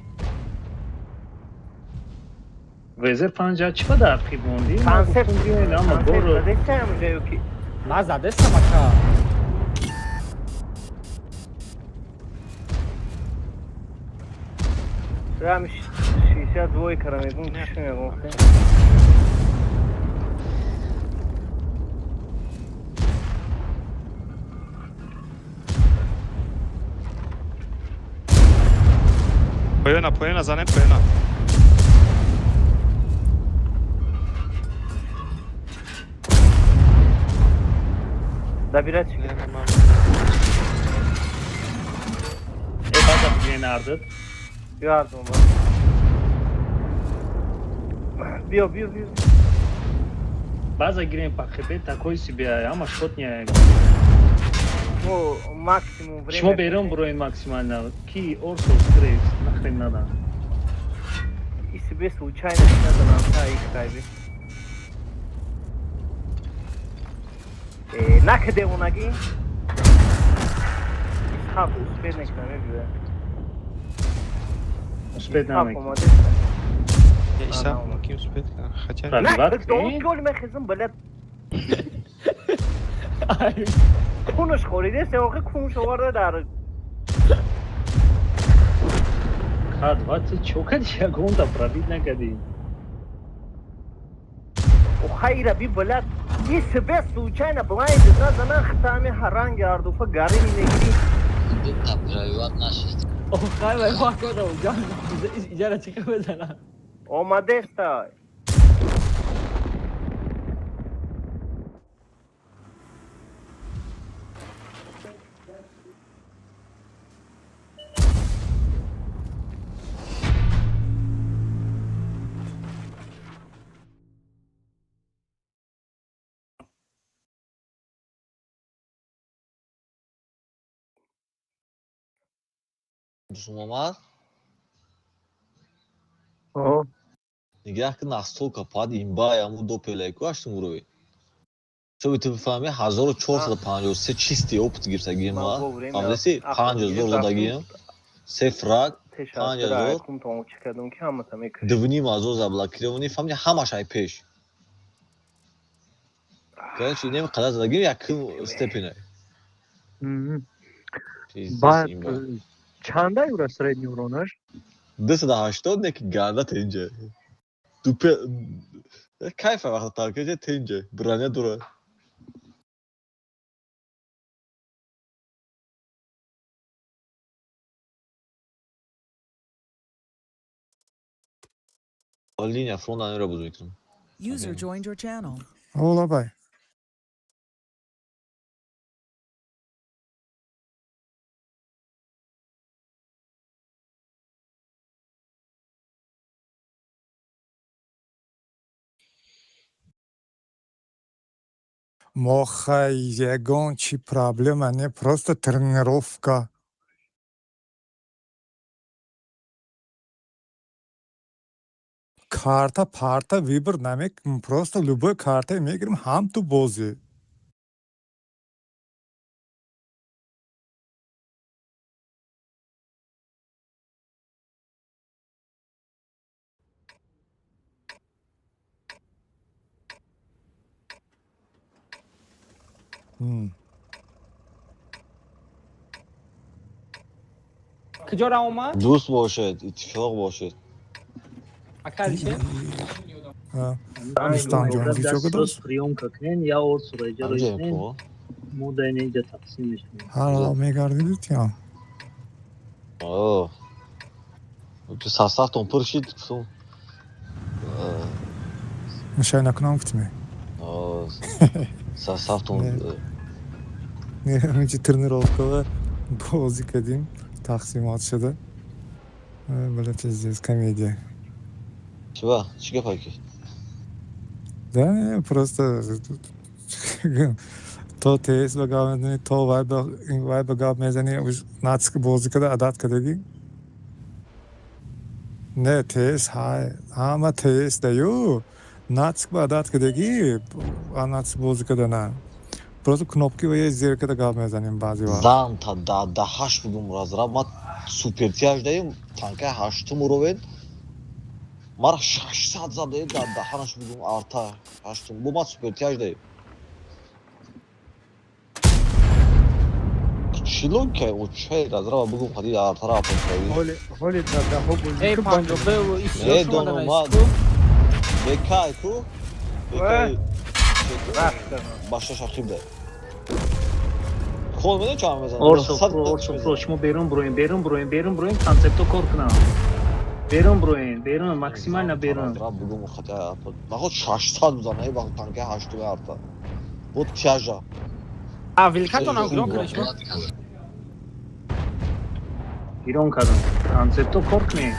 Везер панҷа чӣ ба дар ақиб мондӣ? Ман Концепт. гуфтум биёен, ама Концепт гору. задестам уже ё ки? Ман задестам ака. Рам 62 кара мегум, чӣ мегум? Поёна, поёна занем, поёна. Добирать чӣ? Э, база биёен ардад. Биё ардум ба. Биё, биё, биё. База гирем по хб, такой себе, ама шот не. Мо максимум время. Шумо берун буроен максимально. Ки Орсо стресс, нахрен надо. И себе случайно назанам та ик кайби. Э, нака девонаги. Исҳаб успед мекунам, мебиёя. Успед Исҳаб намекунӣ. омадест. Я Иса мумкин успеть, хотя Пробивать На, дон гол мехезм, блядь. Кунаш хориде, се охе кунш оварда дар. К20 чо кади ягонта пробить накади. Охайра би, блядь. И себе случайно блайнд назана хтами харанги ардуфа гарини мегири. Дута пробивать нашист. Охай вай вакода ҷон иҷара чӣ бизанам. Омадеста. Душмомад О, нигаҳ кун, настолка пад имбай аму до пелеку аштум уровень. Чоби ту бифаҳми, 1453 чистый опыт гирифтагием ма. Фаҳмидаси? 5000 додагием. Се фраг, 5000. Кун тон чӣ кардам ки ҳамата мекушт. 2500 заблокированный, фаҳмиди, ҳамаш ай пеш. Короче, инем қадар задагием якум степене. Пиздец, Баъд имба. чанда юра средний уронаш? 280 не ки гарда тенҷа. Дупе кайфа вақта таркача тенҷа. Броня дура. Линия фронта нера бозӣ мекунам. User joined your channel. Олабай. Мо хай ягон чи проблема не, просто тренировка. Карта парта выбор намекунем, просто любой карта мегирем, ҳам ту бозӣ. Куҷора омад? Дӯст бошед, иттифоқ бошед. Ака Алишер? Рустамҷон, ҳеҷо кудост? Приёмка кунен, я Орсуро иҷа Ҳамҷоем роиснен. ко? Мо дар ин иҷа тақсим мешавем. Ҳар мегардидед ё? О. Ту составтон пур шид, гуфтум. Мушай накунам гуфтиме. О, составтон Не, ҳаминчи тренировкава бозӣ кардем, тақсимот шуда. Бля, пиздец, комедия. Чиба? Чӣ гапа ки? Да, не, просто то ТС ба гап мезанӣ, то вай ба гап мезанӣ, уж натиск бозӣ када адат кардагӣ. Не, ТС ҳай, ҳама ТС даю, натиск ба адат кардагӣ, а натиск бозӣ када на. Просто кнопки ва зер када гап мезанем баъзе вақт. Зан та да ҳашт бугум разраб ма супертяж даем, танкаи ҳаштум уровен. Мара 600 задаем, да даҳанаш бугум арта ҳаштум. Бо ма супертяж даем. Чӣ логика? О чай разраба бугум хади артара апонкаи. Ҳоли ҳоли дар даҳо бозӣ Эй, ку панҷобе Не донам ма бекай ку? Бекай баша шақиб да. Хол медонӣ чанд мезанад? Орсо про, Орсо про, шумо берун буроем, берун буроем, берун буроем, концепто кор кунам. Берун буроем, берун, максимально берун. Бугум хата. Наход 600 бизан, эй вақт танкаи ҳаштуми арта. Буд тяжа. А вилкатонам гирон кунед шумо. Гирон кардам. Концепто кор кунед.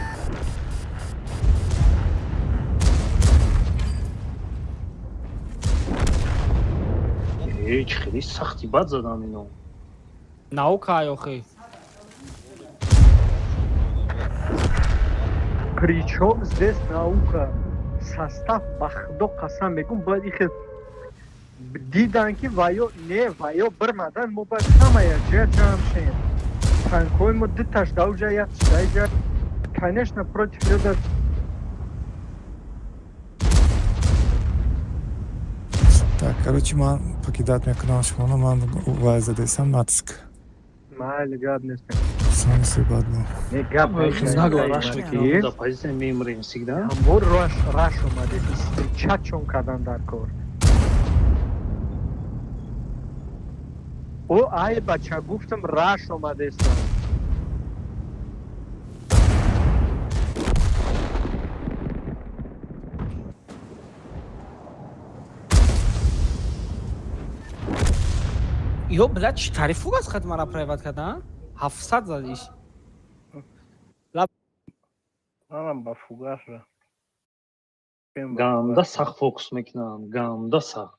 Эй, чӣ хеле сахти бад задам ино. Наука охи. Причём здесь наука? Состав ба худо қасам мегӯм, бояд ихел дидан ки ваё не ваё бирмадан, мо бояд ҳама якҷоя ҷамъ шем. Танкҳои мо дуташ дауҷа, якташ даиҷа. Конечно, против лёда. Так, короче, ман покидать мекунам шуморо, ман вай задесам натиск. Майли, гап нест. Сами суҳбат бо. Не, гап нест. Нагло раш мекунам, да позиция мемрем всегда. Ҳамвор раш раш омаде, встречать кардан дар кор. О, ай бача, гуфтам раш омадестам. Ё, бля, чӣ тариф фугас хат мара прайват кардан? 700 задиш. Манам ба фугас ра. Ганда сахт фокус мекунам, ганда сахт.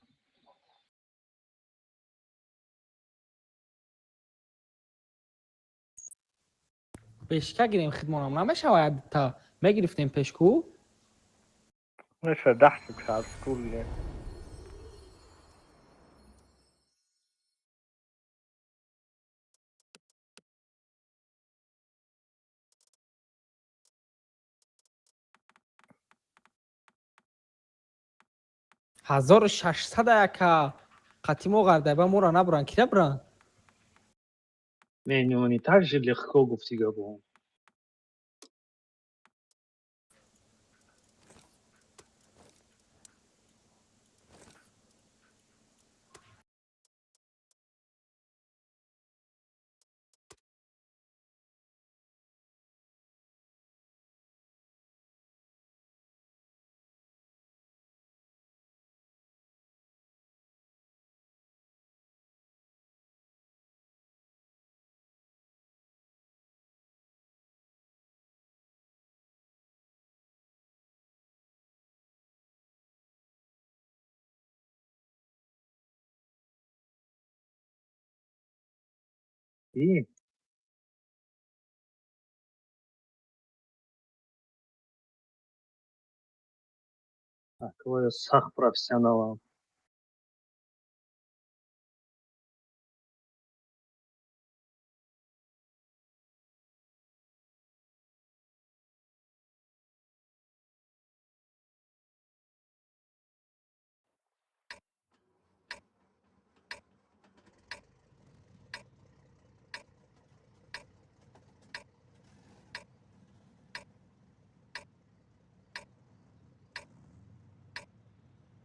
Пешка гирем хидмонам намешавад та мегирифтем пешку? Меша даҳ чарскур гирем. 1600 яка қатимо ғардаба моро набуранд, кира буранд? Не, не, не так же легко гуфти гапо. И Такое сахт профессионалам.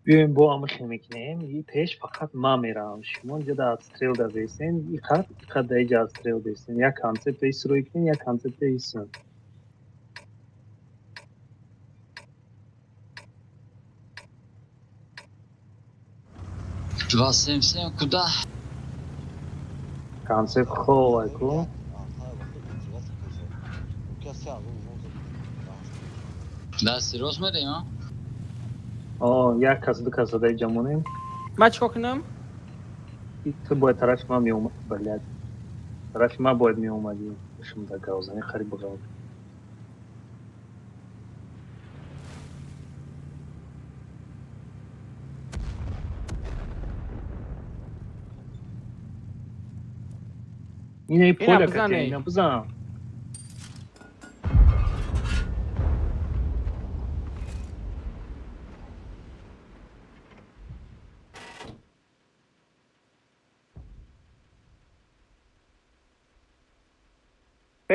Биёем бо амихе мекунем, и пеш фақат ман меравам, шумо инҷа дар отстрел да бестен, и хат, и хат да иҷа отстрел бестен, як концепта исрӯй кунем, як концепта иса. 277 куда? Концепт ховай ку. Касе Дасти рост мерем, а? О, як кас, ду кас задаи ҷамонем. Ман чикор кунам? Ту бояд тарафи ман меомад, блядь. Тарафи ман бояд меомадӣ. Шум да гавзани қариб буғалт. Ина и поля катя, ина бизан.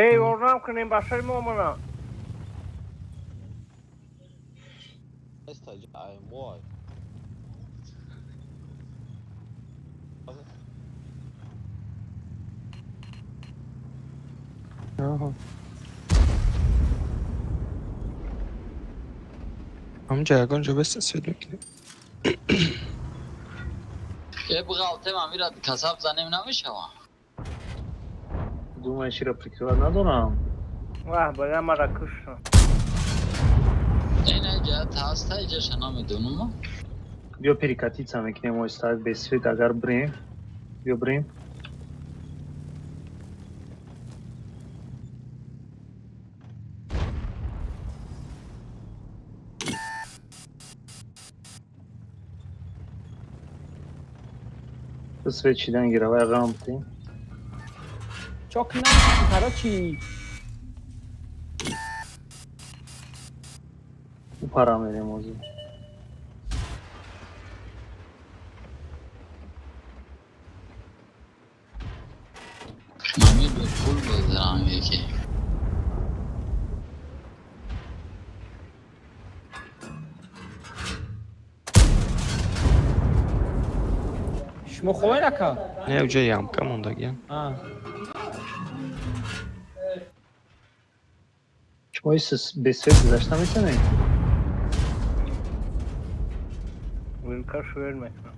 Эй, ёрдам кунем башари момона. Ҳамҷа ягон ҷо беста свет мекунем. Э, буғалтем, амира касаб занем намешава. Думаешь, шира прикрывать надорам? Ваҳ, бала мара куштам. Ина ҷа таста иҷаша намедонам. Биё перекатиться мекунем оҳиста без свет агар бирем. Биё бирем. Ту свет чидан гира, вай ғам битем. Чо кунам? Короче, У пара мерем ҳозир. Мами бе пул безарам яке. Шумо ховай нака? Не, уҷа ямка мондагиям. А. Шумо без свет гузашта метавонед? Вилка шуер мекунам.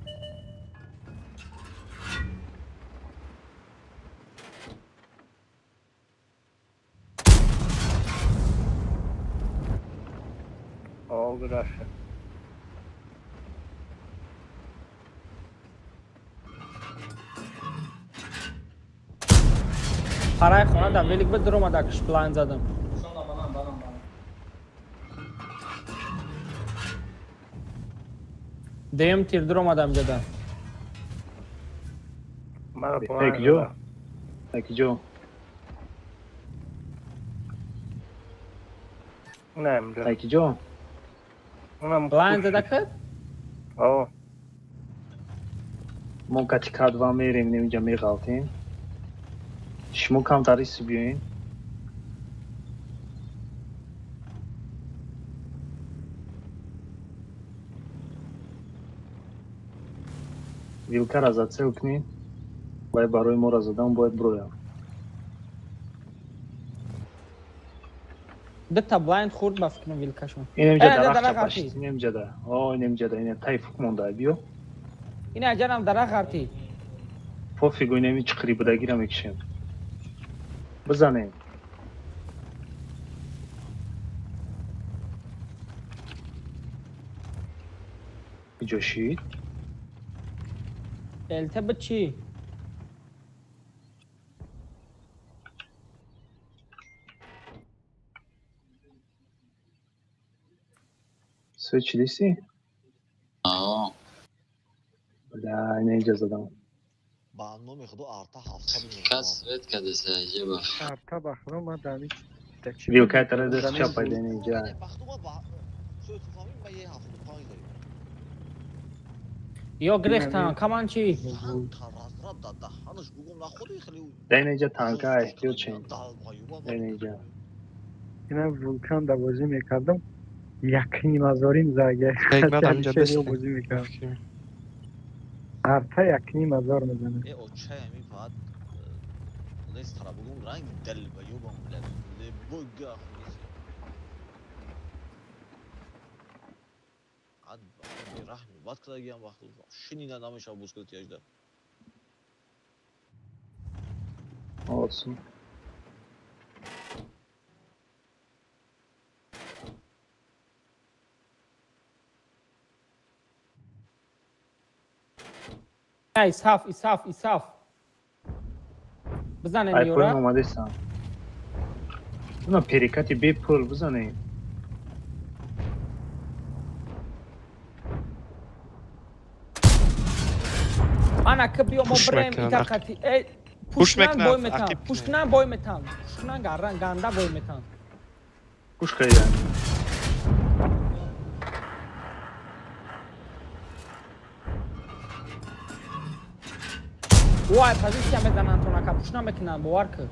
О, гузашта. Параи хона дар велик бид дуромада киш план задам. Дуюм тир дуромадам ҷада. Мара Якиҷо? Якиҷо? Не, имҷо. Якиҷо? Унам План зада кад? О. Мо кати кадва мерем, инҷа меғалтем. Шумо камтар иси биёен. Вилкара зацел кунед. Вай барои моро задан бояд бирояд. Дута блайнд хурд ба фикрам вилкашон. Инамҷа Э, дарахт дарахт чапашт. ғалтид. Инамҷада. О, инамҷада. Ина тайфук монда. Биё. Ина аҷарам дарахт ғалтид. Пофигу, инами чиқири будагиро мекушем. Бизанем. Куҷо шид? Элта ба чӣ? Свет чидисӣ? О. Бля, ина инҷа задам. Ба номи худо арта 700. Кас свет кадеса иҷа ба. Арта ба худо ман дар ин Вилкай тара даст чапайда ина инҷа. Ё гирехтан, каман чӣ? Да ина инҷа танка эҳтиёт шен. Да ина инҷа. Ина вулкан да бозӣ мекардам. Якним ҳазорим зага. Як баъд ҳамҷа бест. Бозӣ мекардам. Арта якним ҳазор мезанад. Э, очай ами фақат лестара бугум ранг далбаёбам, блядь. Лебога хунеси. Ад бераҳми бад кардагиам вақт шинида намешава боз кардати ажда. Olsun. Исаф, Исаф, Исаф. Бизанем Ай ёра. поин омадесам. Уна перекати бепул бизанем. Ана ки биё мо Пуш бирем мекунанд, ита қати. Эй, Пуш пуш кунанд мекунанд, бой метан. ақиб Пуш кунанд бой метан. Пуш кунанд гарран ганда бой метан. Пуш кайдан. Вай, позиция мезананд то нака, пуш намекунанд, бовар кун.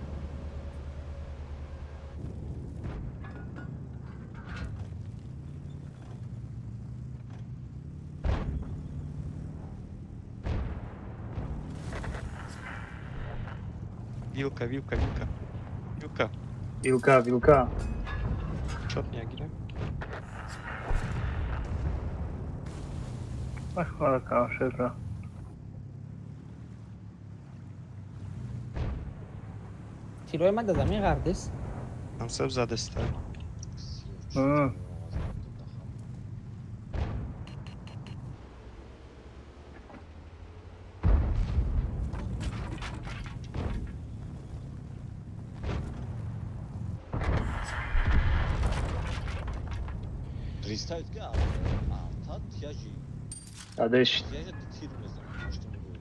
Вилка, вилка, вилка. Вилка. Вилка, вилка. Чот мегирем. Махмара камшера. Тирои ман дар замин ғардис. Ҳамсаб задаста. Представить ки арта тяжи. Адеш. Тяжи тир мезанад. Ҳаштум рӯй.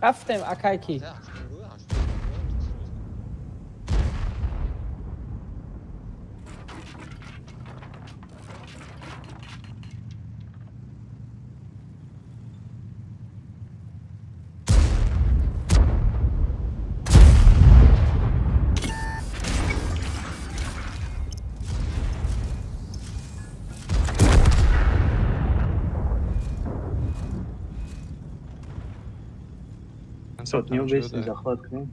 Рафтем акай ки. Ҳаштум рӯй, ҳаштум рӯй тир мезанад. Сотню бесни захват кунем.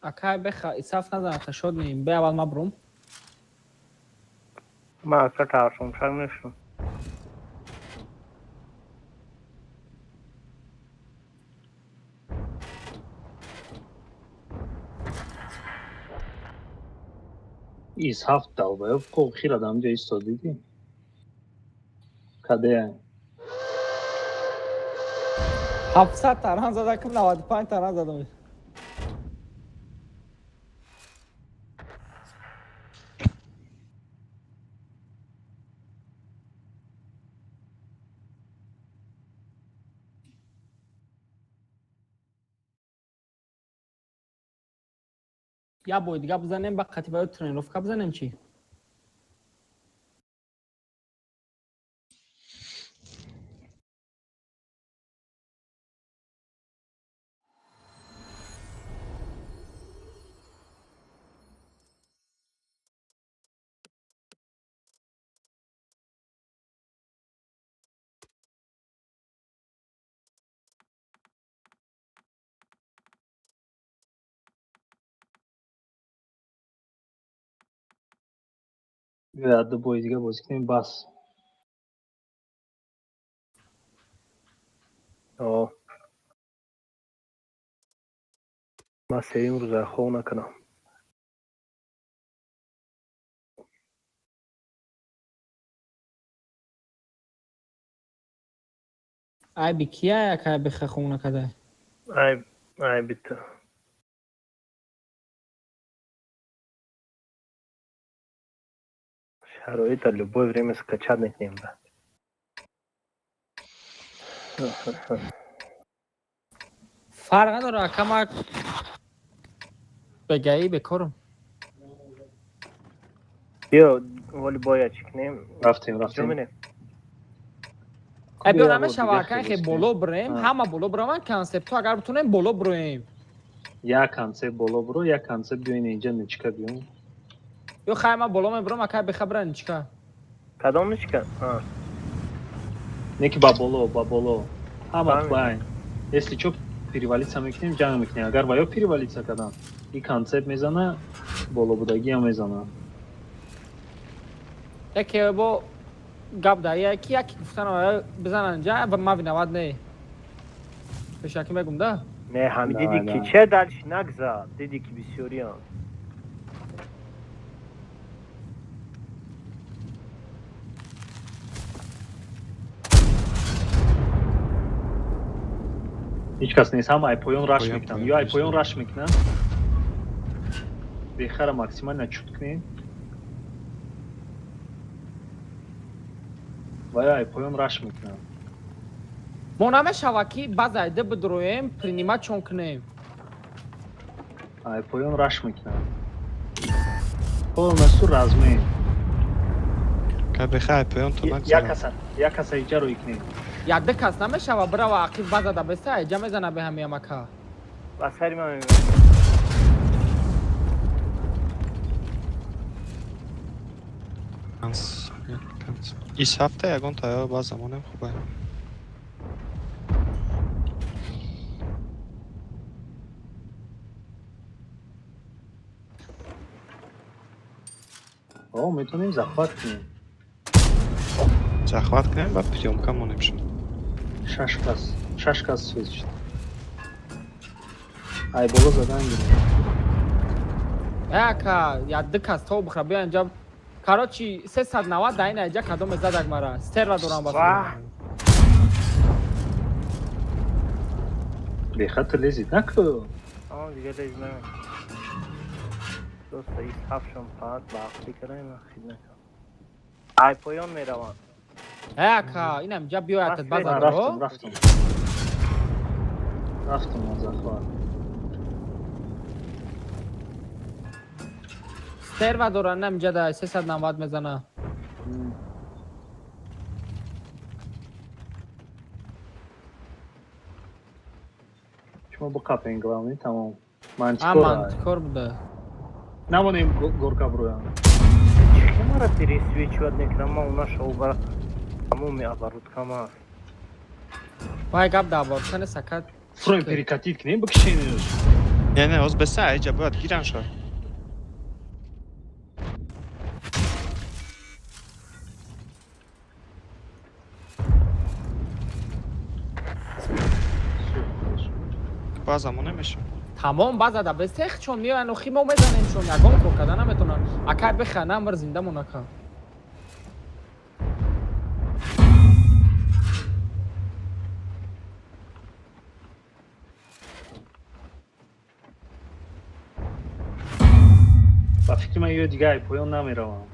Акай беха, Исаф назан, хашод ним. Бе аввал ма брум. Ма ака тарсум шаг нешум. Из ҳафт долбоёб ко хир адам ҷо истод дидӣ? Кадея. 700 таран зада ким 95 таран задам. Я бой дига бизанем, ба қати баё тренировка бизанем чӣ? Биё ду бои дига бозӣ кунем бас. О. Ман сеюм рӯза хов накунам. Айби кия як айби хахун накарда? Айб, айби ту. Шароита любое время скачать мекунем ба. Фарқ надора, ака ма бегаи бекорам. Биё воли боя чӣ кунем? Рафтем, рафтем. Ҷо менем? Ай биё намешава ака, хе боло бирем, ҳама боло бираванд, концептҳо агар битонем боло бироем. Як концепт боло биро, як концепт биёин инҷа ничка биёин. Ё хай ман боло мебирам, ака бехабра ничка. Кадом ничка? А. Не ки ба боло, ба боло. Ҳама байн. Если чо перевалиться мекунем, ҷанг мекунем. Агар ва ё перевалиться кардам, и концепт мезана, боло будагиам мезана. Яке бо гап дар яки яки гуфтан бизанан ҷа ва ма виноват не. Пешакӣ мегум да. Не, ҳами Давай, диди ки давай. че дальше нагзад, диди ки бисёриам. Ҳеҷ кас нест, ҳама ай поён раш Поён, мекунанд. поён, Ё ай поён поён. раш мекунанд. Бехара максимально чут кунем. Ва ё ай поён раш мекунанд. Мо намешава ки баъз айда бидроем, принимать чон кунем. Ай поён раш мекунанд. Полностью размен. Ка беха ай поён то Як нагзарам. каса, як каса иҷа рӯй кунем. Як ду кас намешава бирава ақиб базада беста, айҷа мезана бе ҳами амака. Ба сари ман мемонад. Панс, панс. Ис ҳафта ягон тайёр ба замонем хубе. О, метавонем захват кунем. Захват кунем ба приёмка монем шуд. Шаш кас, шаш кас свет шуд. Ай боло задан гирем. Ака, як ду кас то бихра биё инҷа. Короче, 390 да ин айҷа кадоме задак мара. Стерва дорам бас. Ваҳ! Бехатр лезид наку. Ама дига лез намекунам. Доста ис ҳафтшон фақат ба ақлӣ кардаем, ман хид накардам. Ай поён мераванд. Ака, инам инҷа биё якат Ман база Рафтам, до. рафтам. Рафтам аз захват. Стерва дорам нам инҷа да 390 мезана. Шумо биқапен главный, тамом. А Мантикор. мантикор буда. Намонем горка броям. Чӣ мара пересвечивать мекунам, ман уна шоу бара тамоми оборудкам аст. Вай гап да оборудка не сакат. Фроем перекатить кунем, бикшенеш. Не, не, оз беса айҷа бояд гиран шо. Ба замоне мешам. Тамом база да бестех чон меоян охи мо мезанем чон ягон кор карда наметонан. Акай беха намр зинда монака. Ба фикри ман ё дига ай поён намеравам.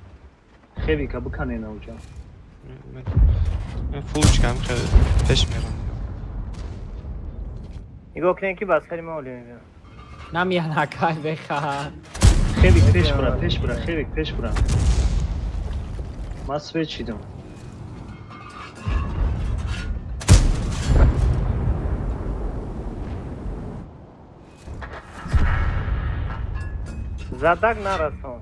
Хевика биканен ауҷа. Мен фулчкам хеле пеш мерам. Нигоҳ кунем ки ба сари ман олӣ мебинам. Намеян акай беха. Хевик пеш бура, пеш бура, хевик пеш бура. Ман свет шидам. Задак нарасон.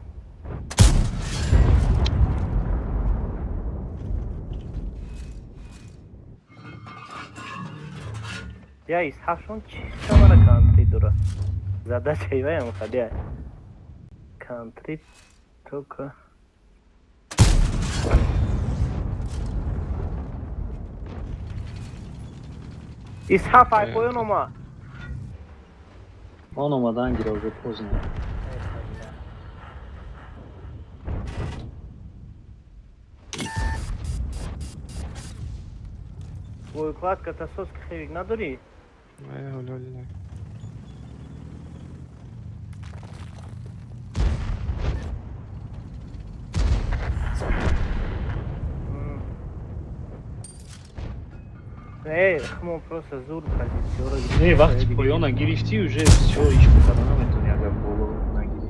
Я исҳақшон чиста мара кантри дора. Задачаи ваям хадия. Кантри тока. Исҳақ ай поён омад. Он омадан гира уже поздно. Боекладка тасос ки хевик надорӣ? Не, оли, оли, не. Не, хмо просто зур позициёро Не, вақти поёна гирифтӣ уже всё, ҳеҷ кор карда наметавонӣ агар боло нагирӣ.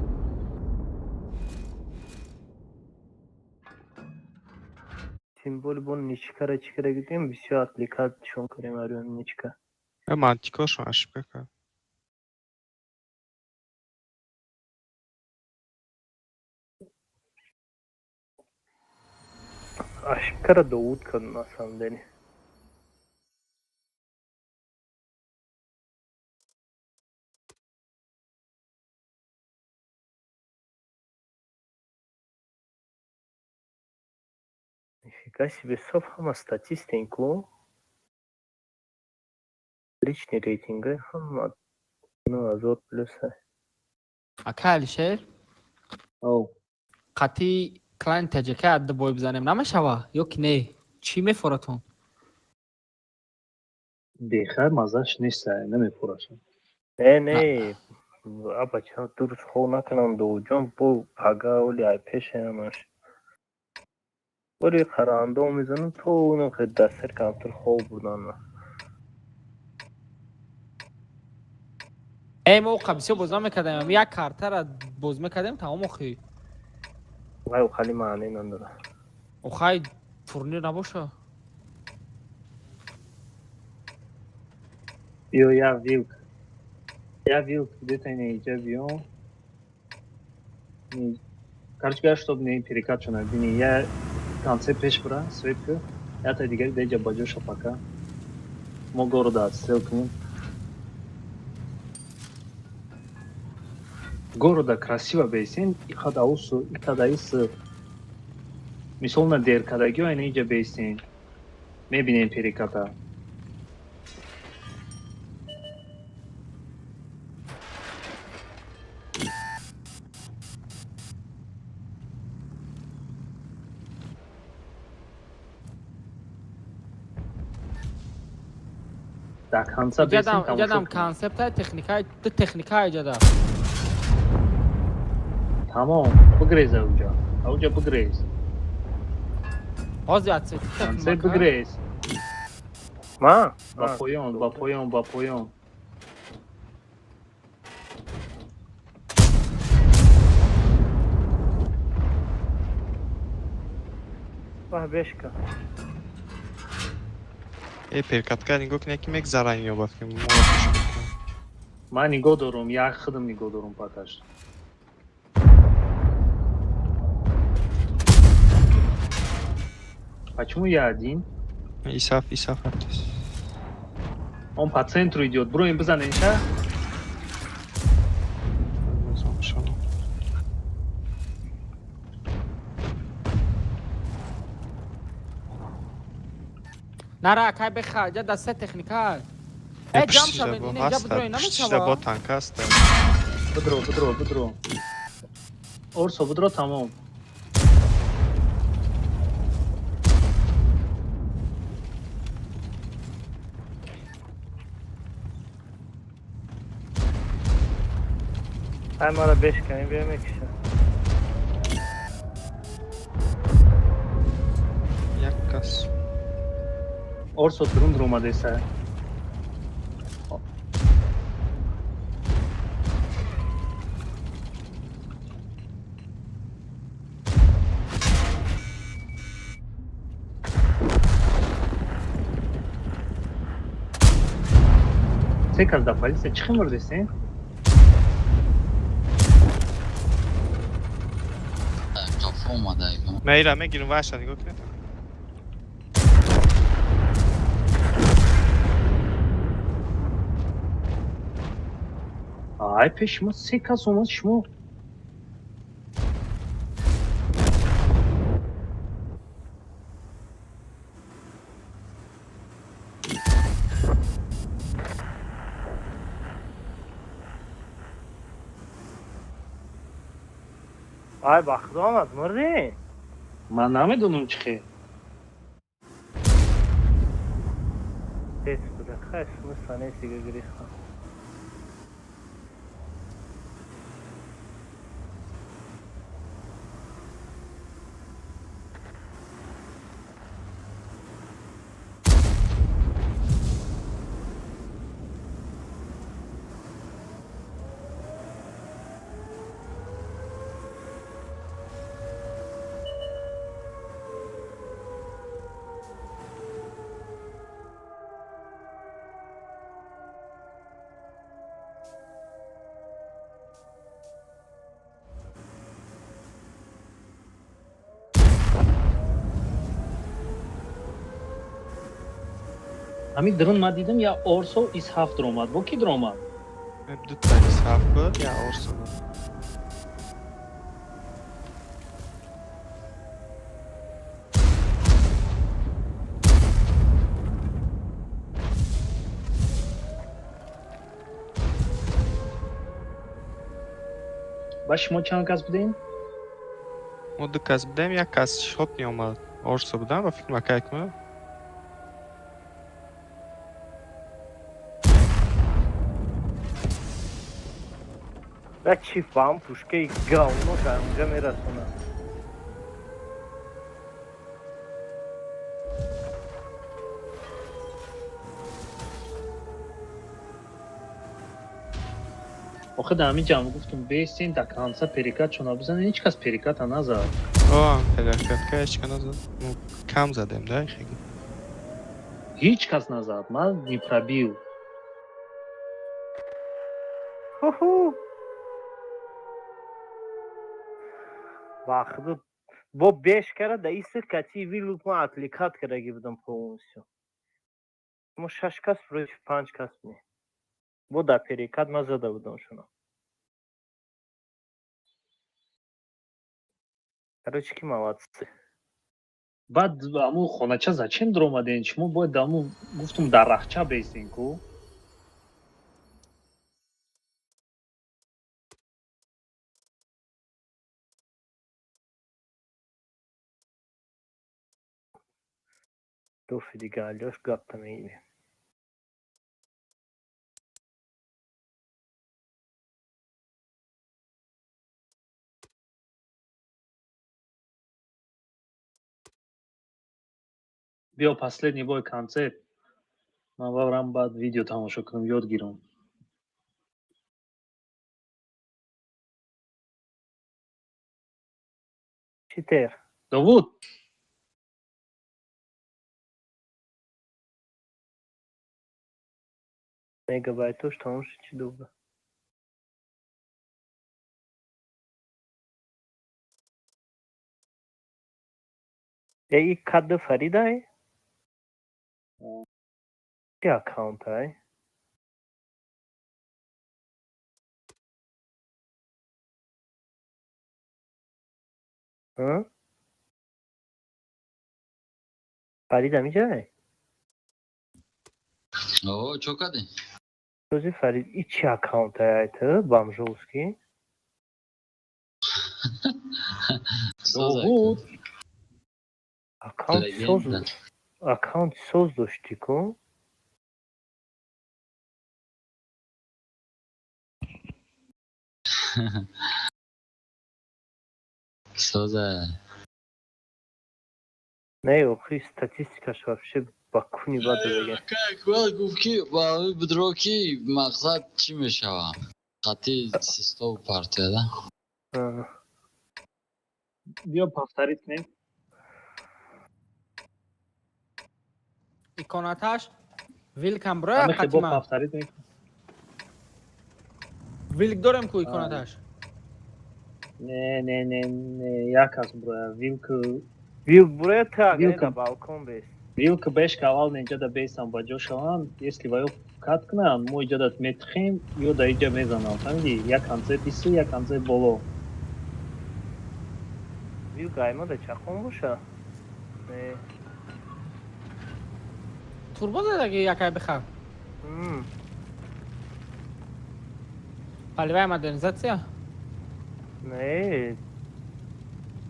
Тем более бо ничкара чикара гирифтем, бисёр аппликатшон кардем арион ничка. Э, мантикошон ошибка кард. Ошибкара довуд кард на самом деле. Нифига себе, соф ҳама статистен ку. Личный рейтинг ҳама 9000 плюс. Ака Алишер, қатъи клани ТҶК ду бой бизанем намешава ё ки не? Чӣ мефоратон? Бехай маззаш нест, намефораша. Не, не, аба, ча дуруст хоб накунам, довуҷон, бо пага оли ай пешаямаш. Бори қараандом мезанам, то унам хел дастер камтар хоб бурдан. Э, мо оқа бисёр боз намекардем, як картара боз мекардем, тамом охи. Вай, хали маъне надора. Охай, турнир набоша. Биё, я вилк. Я вилк, где-то не иҷа биё. Короче говоря, чтоб не перекат шуна, бини, я конце пеш бира, свет ку, я та дигари деҷа ба ҷоша пока. Мо города отстрел кунем. Города красиво бесен, иқада усу, иқада ису. Мисол на деркадагио айна иҷа бесен. Мебинем переката. Дар конца бесен. Иҷадам концепта техникаи, ду техника иҷада. Тамом, бигрез ауҷа. Ауҷа бигрез. Ҳозир отсвети. Конце бигрез. Ма? Ба поён, ба поён, ба поён. Бах бешка. Э, перекатка нигоҳ кунед, ки мегзаран ёбад, ки моро пеш мекунад. Ман нигоҳ дорум, як худам нигоҳ дорум пока что. Почему я один? Исаф, Исаф рафтес. Он по центру идет. Броем бизаненша. Иншалло. Нара, акай беха, иҷа да се техника. Э, ҷамъ шавед, ин иҷа бидрои Пуштида бо намешава. танк аст. Бидро, бидро, бидро. Орсо, бидро, тамом. Ай, мара бешка, ин бия мекиша. Як кас. Орсо дурун омадеса. Се кас да полиция чӣ мурдесен? Қафо омада. Ман ира мегирам, ваша нигоҳ кунед. Ай, пеш шумо се кас омад шумо. Ай, ба худо омад, мурдӣ? Ман намедонам чӣ хел. Тез буда. Хай, смысла нест дига гирифтан. Ҳамин дрон ман дидам, я Орсо ис ҳафт омад. Бо кӣ дромад? Дута Исаф буд, я Орсо буд. Ба шумо чанд кас будем? Мо ду кас будем, як кас шот меомад. Орсо будам, ба фикр макайк ма. Да чи фам пушкаи говно дар онҷа мерасонад. Охи дар ҳамин ҷамъ гуфтум бестен до конца перекат чона бизанед, ҳеҷ кас переката назад. О, перекатка ҳеҷ кас назад. Мо кам задем, да, хеле. Ҳеҷ кас назад, ман не пробил. Ху-ху. Вахдо бо беш кара да иса кати вилук ма отвлекать кардаги будам полностью. Мо шаш кас против панҷ кас будем. Бо дар перекат ма зада будам шуно. Короче, ки молодцы. Баъд аму хонача зачем дуромаден? Шумо бояд аму гуфтум дар рахча бестен ку. Дофи дига Алёш гапта мегирем. Биё последний бой концерт. Ман бабрам баъд видео тамошо кунам, ёд гирам. Чӣ тер? Довуд. Мегабайтош тамом шуд, чӣ добра. Э, и кадда Фаридай? Чӣ аккаунтай? Ҳа? Фарид ҳамиҷай? О, чо кардӣ? Сӯзи Фарид, и чӣ аккаунтай ай ту, бомжовский? Довуд. Аккаунт соз, аккаунт соз доштӣ ку? Соза. Не, охи статистикаш вообще ба куни бад додага. Акбар гуфт ки ба бидро ки мақсад чӣ мешава? Қатъи систов партия да? Биё повторить кунем. Иконаташ вилкам броя Ҳамин хел бо қатима. повторить мекунем. Вилк дорем ку иконаташ. Не, не, не, не, як кас броя. Вилк Вилк буроя та Вилка. на балкон бес. Вилк бешка аввал инҷа бесам ба ҷо шаванд, если ва ё кат кунанд, мо иҷа метихем, ё да иҷа мезанам. Фаҳмидӣ? Як концерт ису, як концерт боло. Вилк айма да чахон боша? Не. Турбо задаги якай бихаб. Полевая модернизация? Не.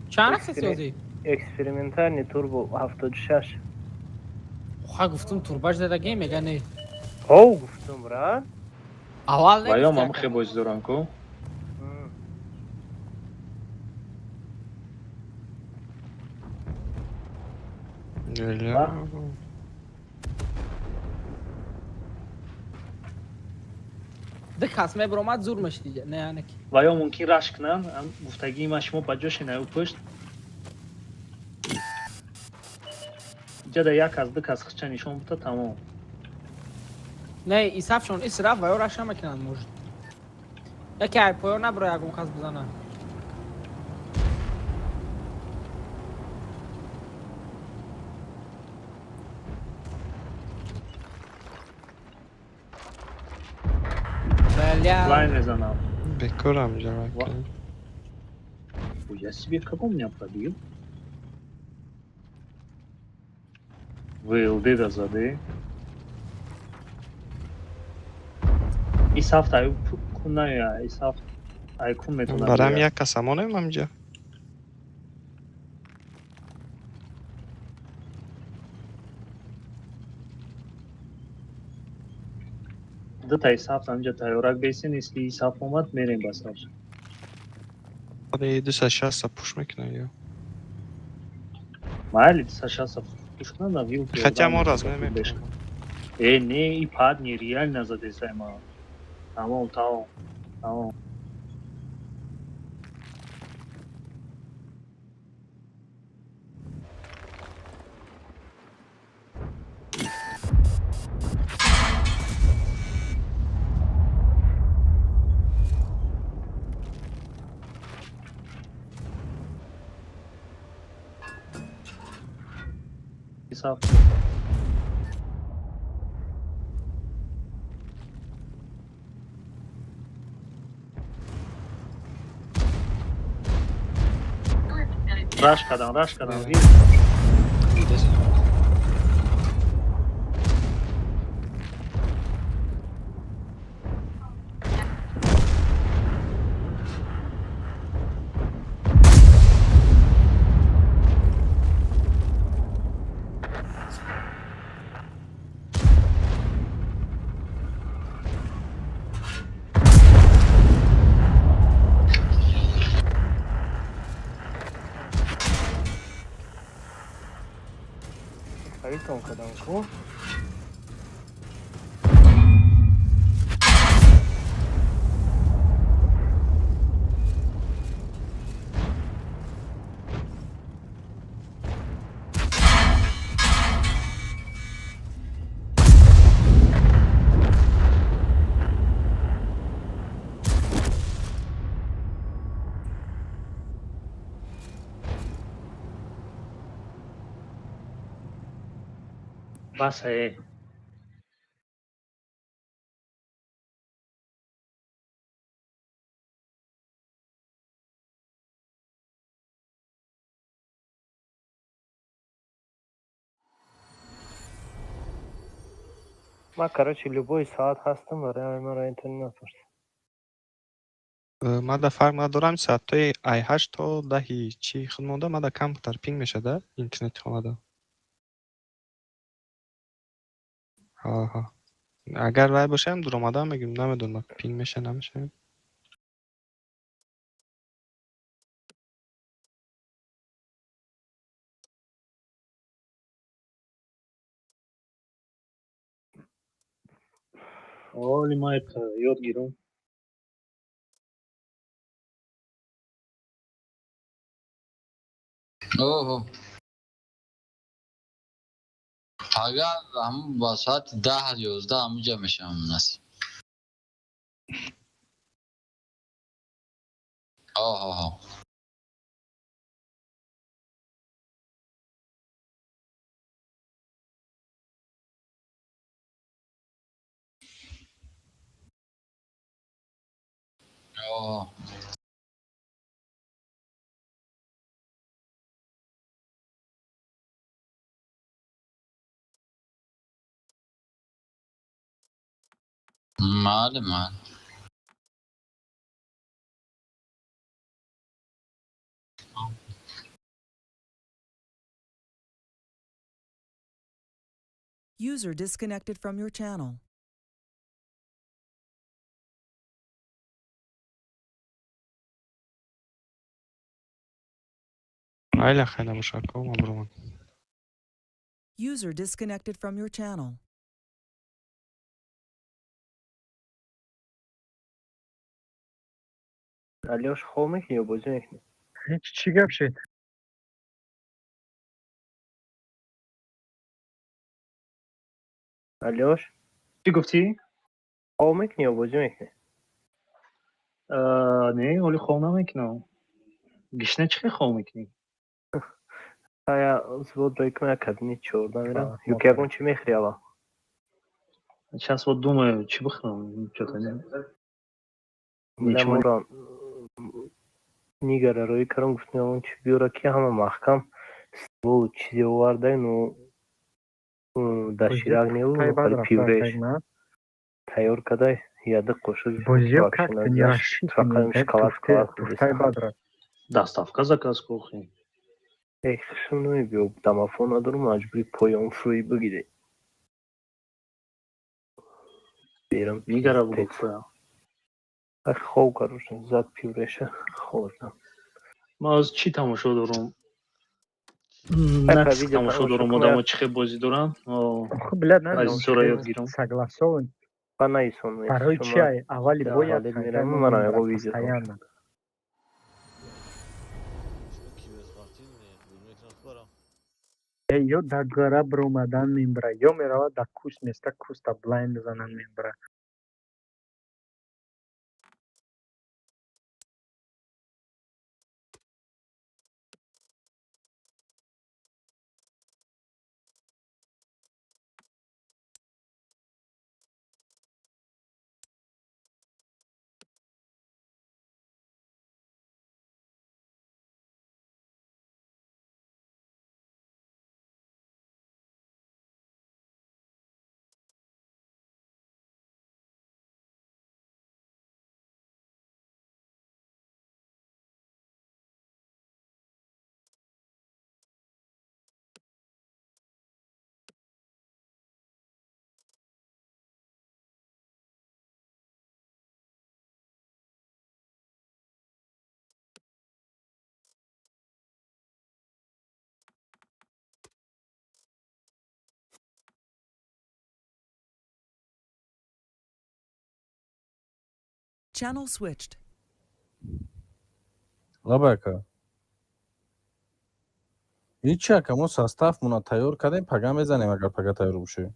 Чанд аксес ёзӣ? Экспериментальный турбо 76. Ха гуфтум турбаш задаги, мега не. Ҳов гуфтум, брат. Аввал не. Ва ё гуфти мам ака. хел бозӣ дорам ку. Ля. Ду кас мебиромад зур мешидиҷа. Не, яъне ки. Ва ё мумкин рашк кунанд, ам гуфтагии ман шумо ба ҷо шенаю пушт. Иҷа да як кас, ду кас хича нишон бута тамом. Не, исафшон ис рафт ва ё рашк намекунанд может. Яке ай поё набро ягон кас бизана. Бля. Лайн мезанам. Бекорам ҷавоб. Я себе кого меня пробил? ВЛД да заде. Исафт аю кунная, исафт. Айкун метавонад. Барам як каса монем ҳаминҷа. Дута исҳафт ҳаминҷа тайёрак бесен, если исҳафт омад, мерем ба сар. Али 260 пуш мекунад ё? Майли, 260 пуш кунад, на вилки. Хотя мо размен мекунем. Э, не, и пад нереально задесай ма. Тамом, тамом, тамом. Исаф. Раш кардам, раш кардам. Харитон кардам ку. Бас е. Ман, короче, любой соат ҳастам, барои маро интернет напурс. Ман да фарқ надорам, соатҳои ай 8 то 10 чӣ худ монда, ман да камтар пинг мешада интернети хонада. Ҳа. Агар вай бошам, дуромадам мегӯм, намедонам пинг меша намеша. Оли майк ёд гирам. Оҳо. Пага ҳам ба соати 10-11 ҳамуҷа мешавам насиб. Оҳо. Оҳо. Маълум, маълум. User disconnected from your channel. Айла хай набоша, ко ман буромад. User disconnected from your channel. Алёш, хоб мекунӣ ё бозӣ мекунӣ? Ҳеҷ, чӣ гап шед? Алёш? Чӣ гуфтӣ? Хоб мекунӣ ё бозӣ мекунӣ? Не, ҳоли хоб намекунам. Гишна чӣ хел хоб мекунӣ? Ая взвод рӯй кунам, як кабини 14 мерам. Ё ки ягон чӣ мехӯри аввал? Сейчас вот думаю, чӣ бихӯрам, чё-то не. Ничего. Нигара рӯй кардам, гуфтам ягон чӣ биёра, ки ҳама маҳкам стволу чизе овардай, ну доширак неву, пюреш тайёр кардай. Яды қошуқ Бозиё вообще как-то не нагзашт. рассчитаны, Фақат шоколад туфте, туфтаи бад рафт. Доставка заказ кухни. Эх, хушум намебиё, домофон надорам, маҷбури поён фурӯӣ бигире. Берам Нигара пиздец. бугуфта. Ах, хов короче, зад пюреша хӯрдам. Ман аз чӣ тамошо дорам? Ака, Накс видео тамошо тамошо дорам, кун, одамо чӣ хел бозӣ доранд. Охи, блядь, намедонам, Азизора чӣ ёд гирам. согласован. Ба наисон Барои чи ай? Аввали бояд туалет танка мерам, мо манам мебрад яго видео тамошо. постоянно. Шумо киберспортивный бозӣ мекунад барам. Э, ё дар гора биромадан мебра, ё меравад дар куст места, куста блайн мезанад, мебра. Channel switched. Лаба ака. Ҳичи ака, мо составмона тайёр кардем, пага мезанем, агар пага тайёр бошем.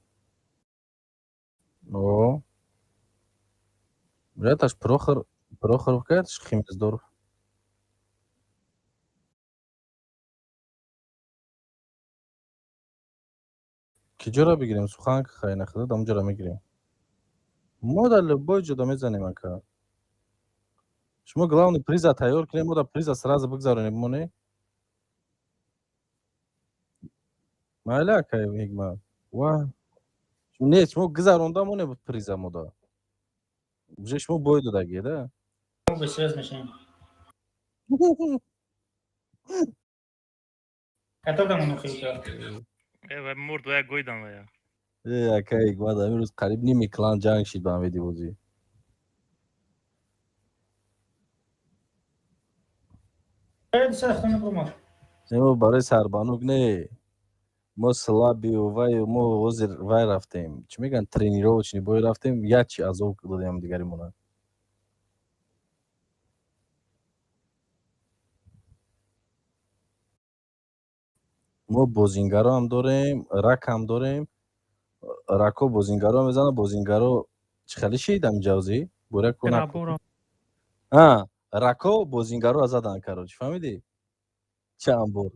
О. Яташ Прохор, Прохоровка, яташ Химездоров. Ки ҷора бигирем? Суханка хай нахӯрда, дамун ҷора мегирем. Мо дар любой ҷода мезанем, ака. Шумо главный приза тайёр кунем, мо дар приза сразу бигзаронем, моне? Майли, ака Ҳикмат. Ва. Не, шумо гузаронда моне приза мода. Уже шумо бой додагӣ, да? Бисёр мешавем. Катодам хелка. Э, мурд ва як гойдан ва. Э, ака Ҳикмат, ҳамин рӯз қариб ними клан ҷанг шид ба ҳамеди бозӣ. Не, мо барои сарбанук не. Мо слабию вай, мо ҳозир вай рафтем. Чӣ мегӯянд, тренировочный бой рафтем, як чи азоб додем дигаримона. Мо бозингароам дорем, ракам дорем. Рако бозингаро мезанад, бозингаро чӣ хеле шид ҳамин ҷавзӣ? Буряку Раборо. А, рако бозингаро задан, короче, фаҳмидӣ? Чанд бор.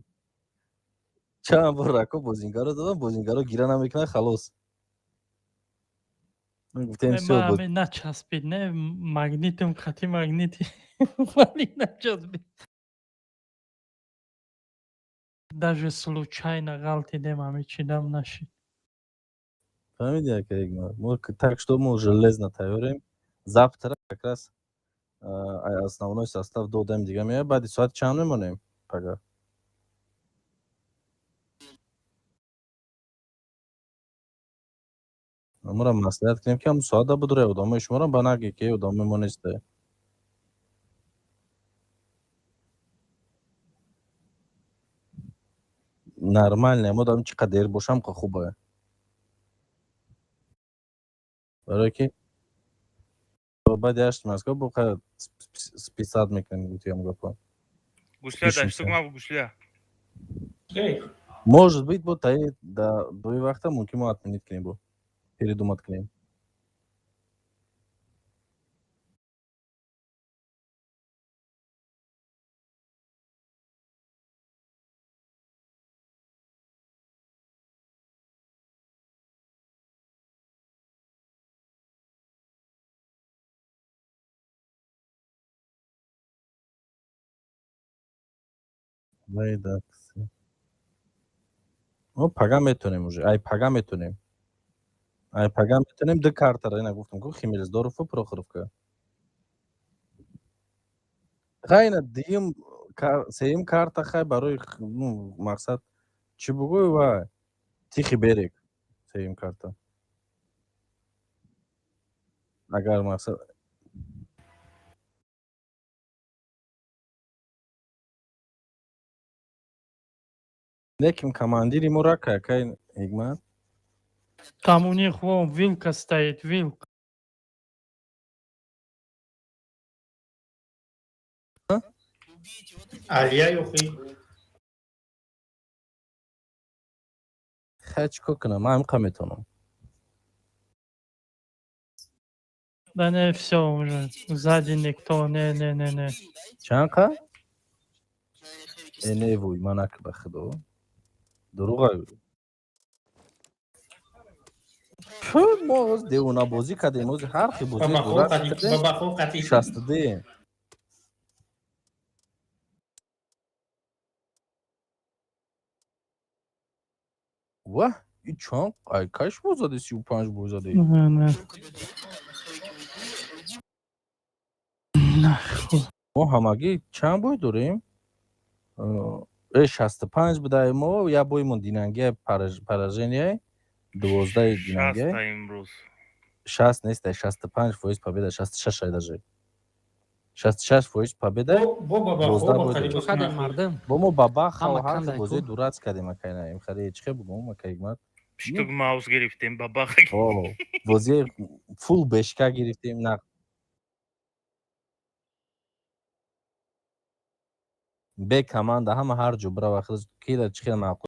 Чанд бор рако бозингаро задан, бозингаро гира намекунад, халос. Гуфтем всё. Начаспид, не, магнитум хати магнити. Вали начаспид. Даже случайно ғалтидем, ҳами чидам нашид. Фаҳмидӣ, ака Ҳикмат? Мо так что мо железно тайёрем. Завтра как раз основной состав додем, дига меояд. Баъди соат чанд мемонем пага? Моро маслиҳат кунем, ки ҳамн соата будуре одамои шуморо ба наге, ки одамои мо несте. Нормально, мо дам чӣ қадр дер бошам, қа хубе. Барое ки баъди 8 Москва бо қа списать мекунем гуфтиам гапа. Гусля да, сугма гусля. Может быть, бо таи да дои вақта мумкин мо отменить кунем, бо передумать кунем. Мо пага метонем уже, ай пага метонем. Ай пага метонем ду картара, ина гуфтам ку, Химмельсдорфу Прохоровка. Хай, ина дуюм, сеюм карта, хай, барои, ну, мақсад чӣ бугӯй, вай Тихий берег сеюм карта. Агар мақсад лекин командири мо рака кай, Ҳикмат. Там у них вон вилка стоит, вилка. Алия ёхи. Хай, чӣ кор кунам, ман ҳамиқа метавонам. Да не, все уже. Сзади никто, не, не, не, не. Чанд қа? Э, не, вуй, ман нак, ба худо, дурӯға. Мо ҳоз девонабозӣ кардем, ҳози ҳар хел бозии Бабахо қати. 62. Ваҳ, и чанд ай кай шумо зади, 35 бой зади? Не, не. Нахуй. Мо ҳамагӣ чанд бой дорем? 65 будаи мо, як боимон динангия поражение, 12-аи динангия. 60-та имрӯз. 60 нестай, 65% победа, 66 даже, 66% победа. Бо бабахо 12 бо бой қати дорем. боз. Кадем мардум. Бо мо бабахав Ҳама ҳар кандай бозии ку. дурат кардем, акайна имхари чӣ хел бугум, ака Ҳикмат? Штук маус гирифтем бабах. О, бозии фул бешка гирифтем на бе команда, ҳама ҳар ҷо бирава, ки дар чӣ хел маъқул.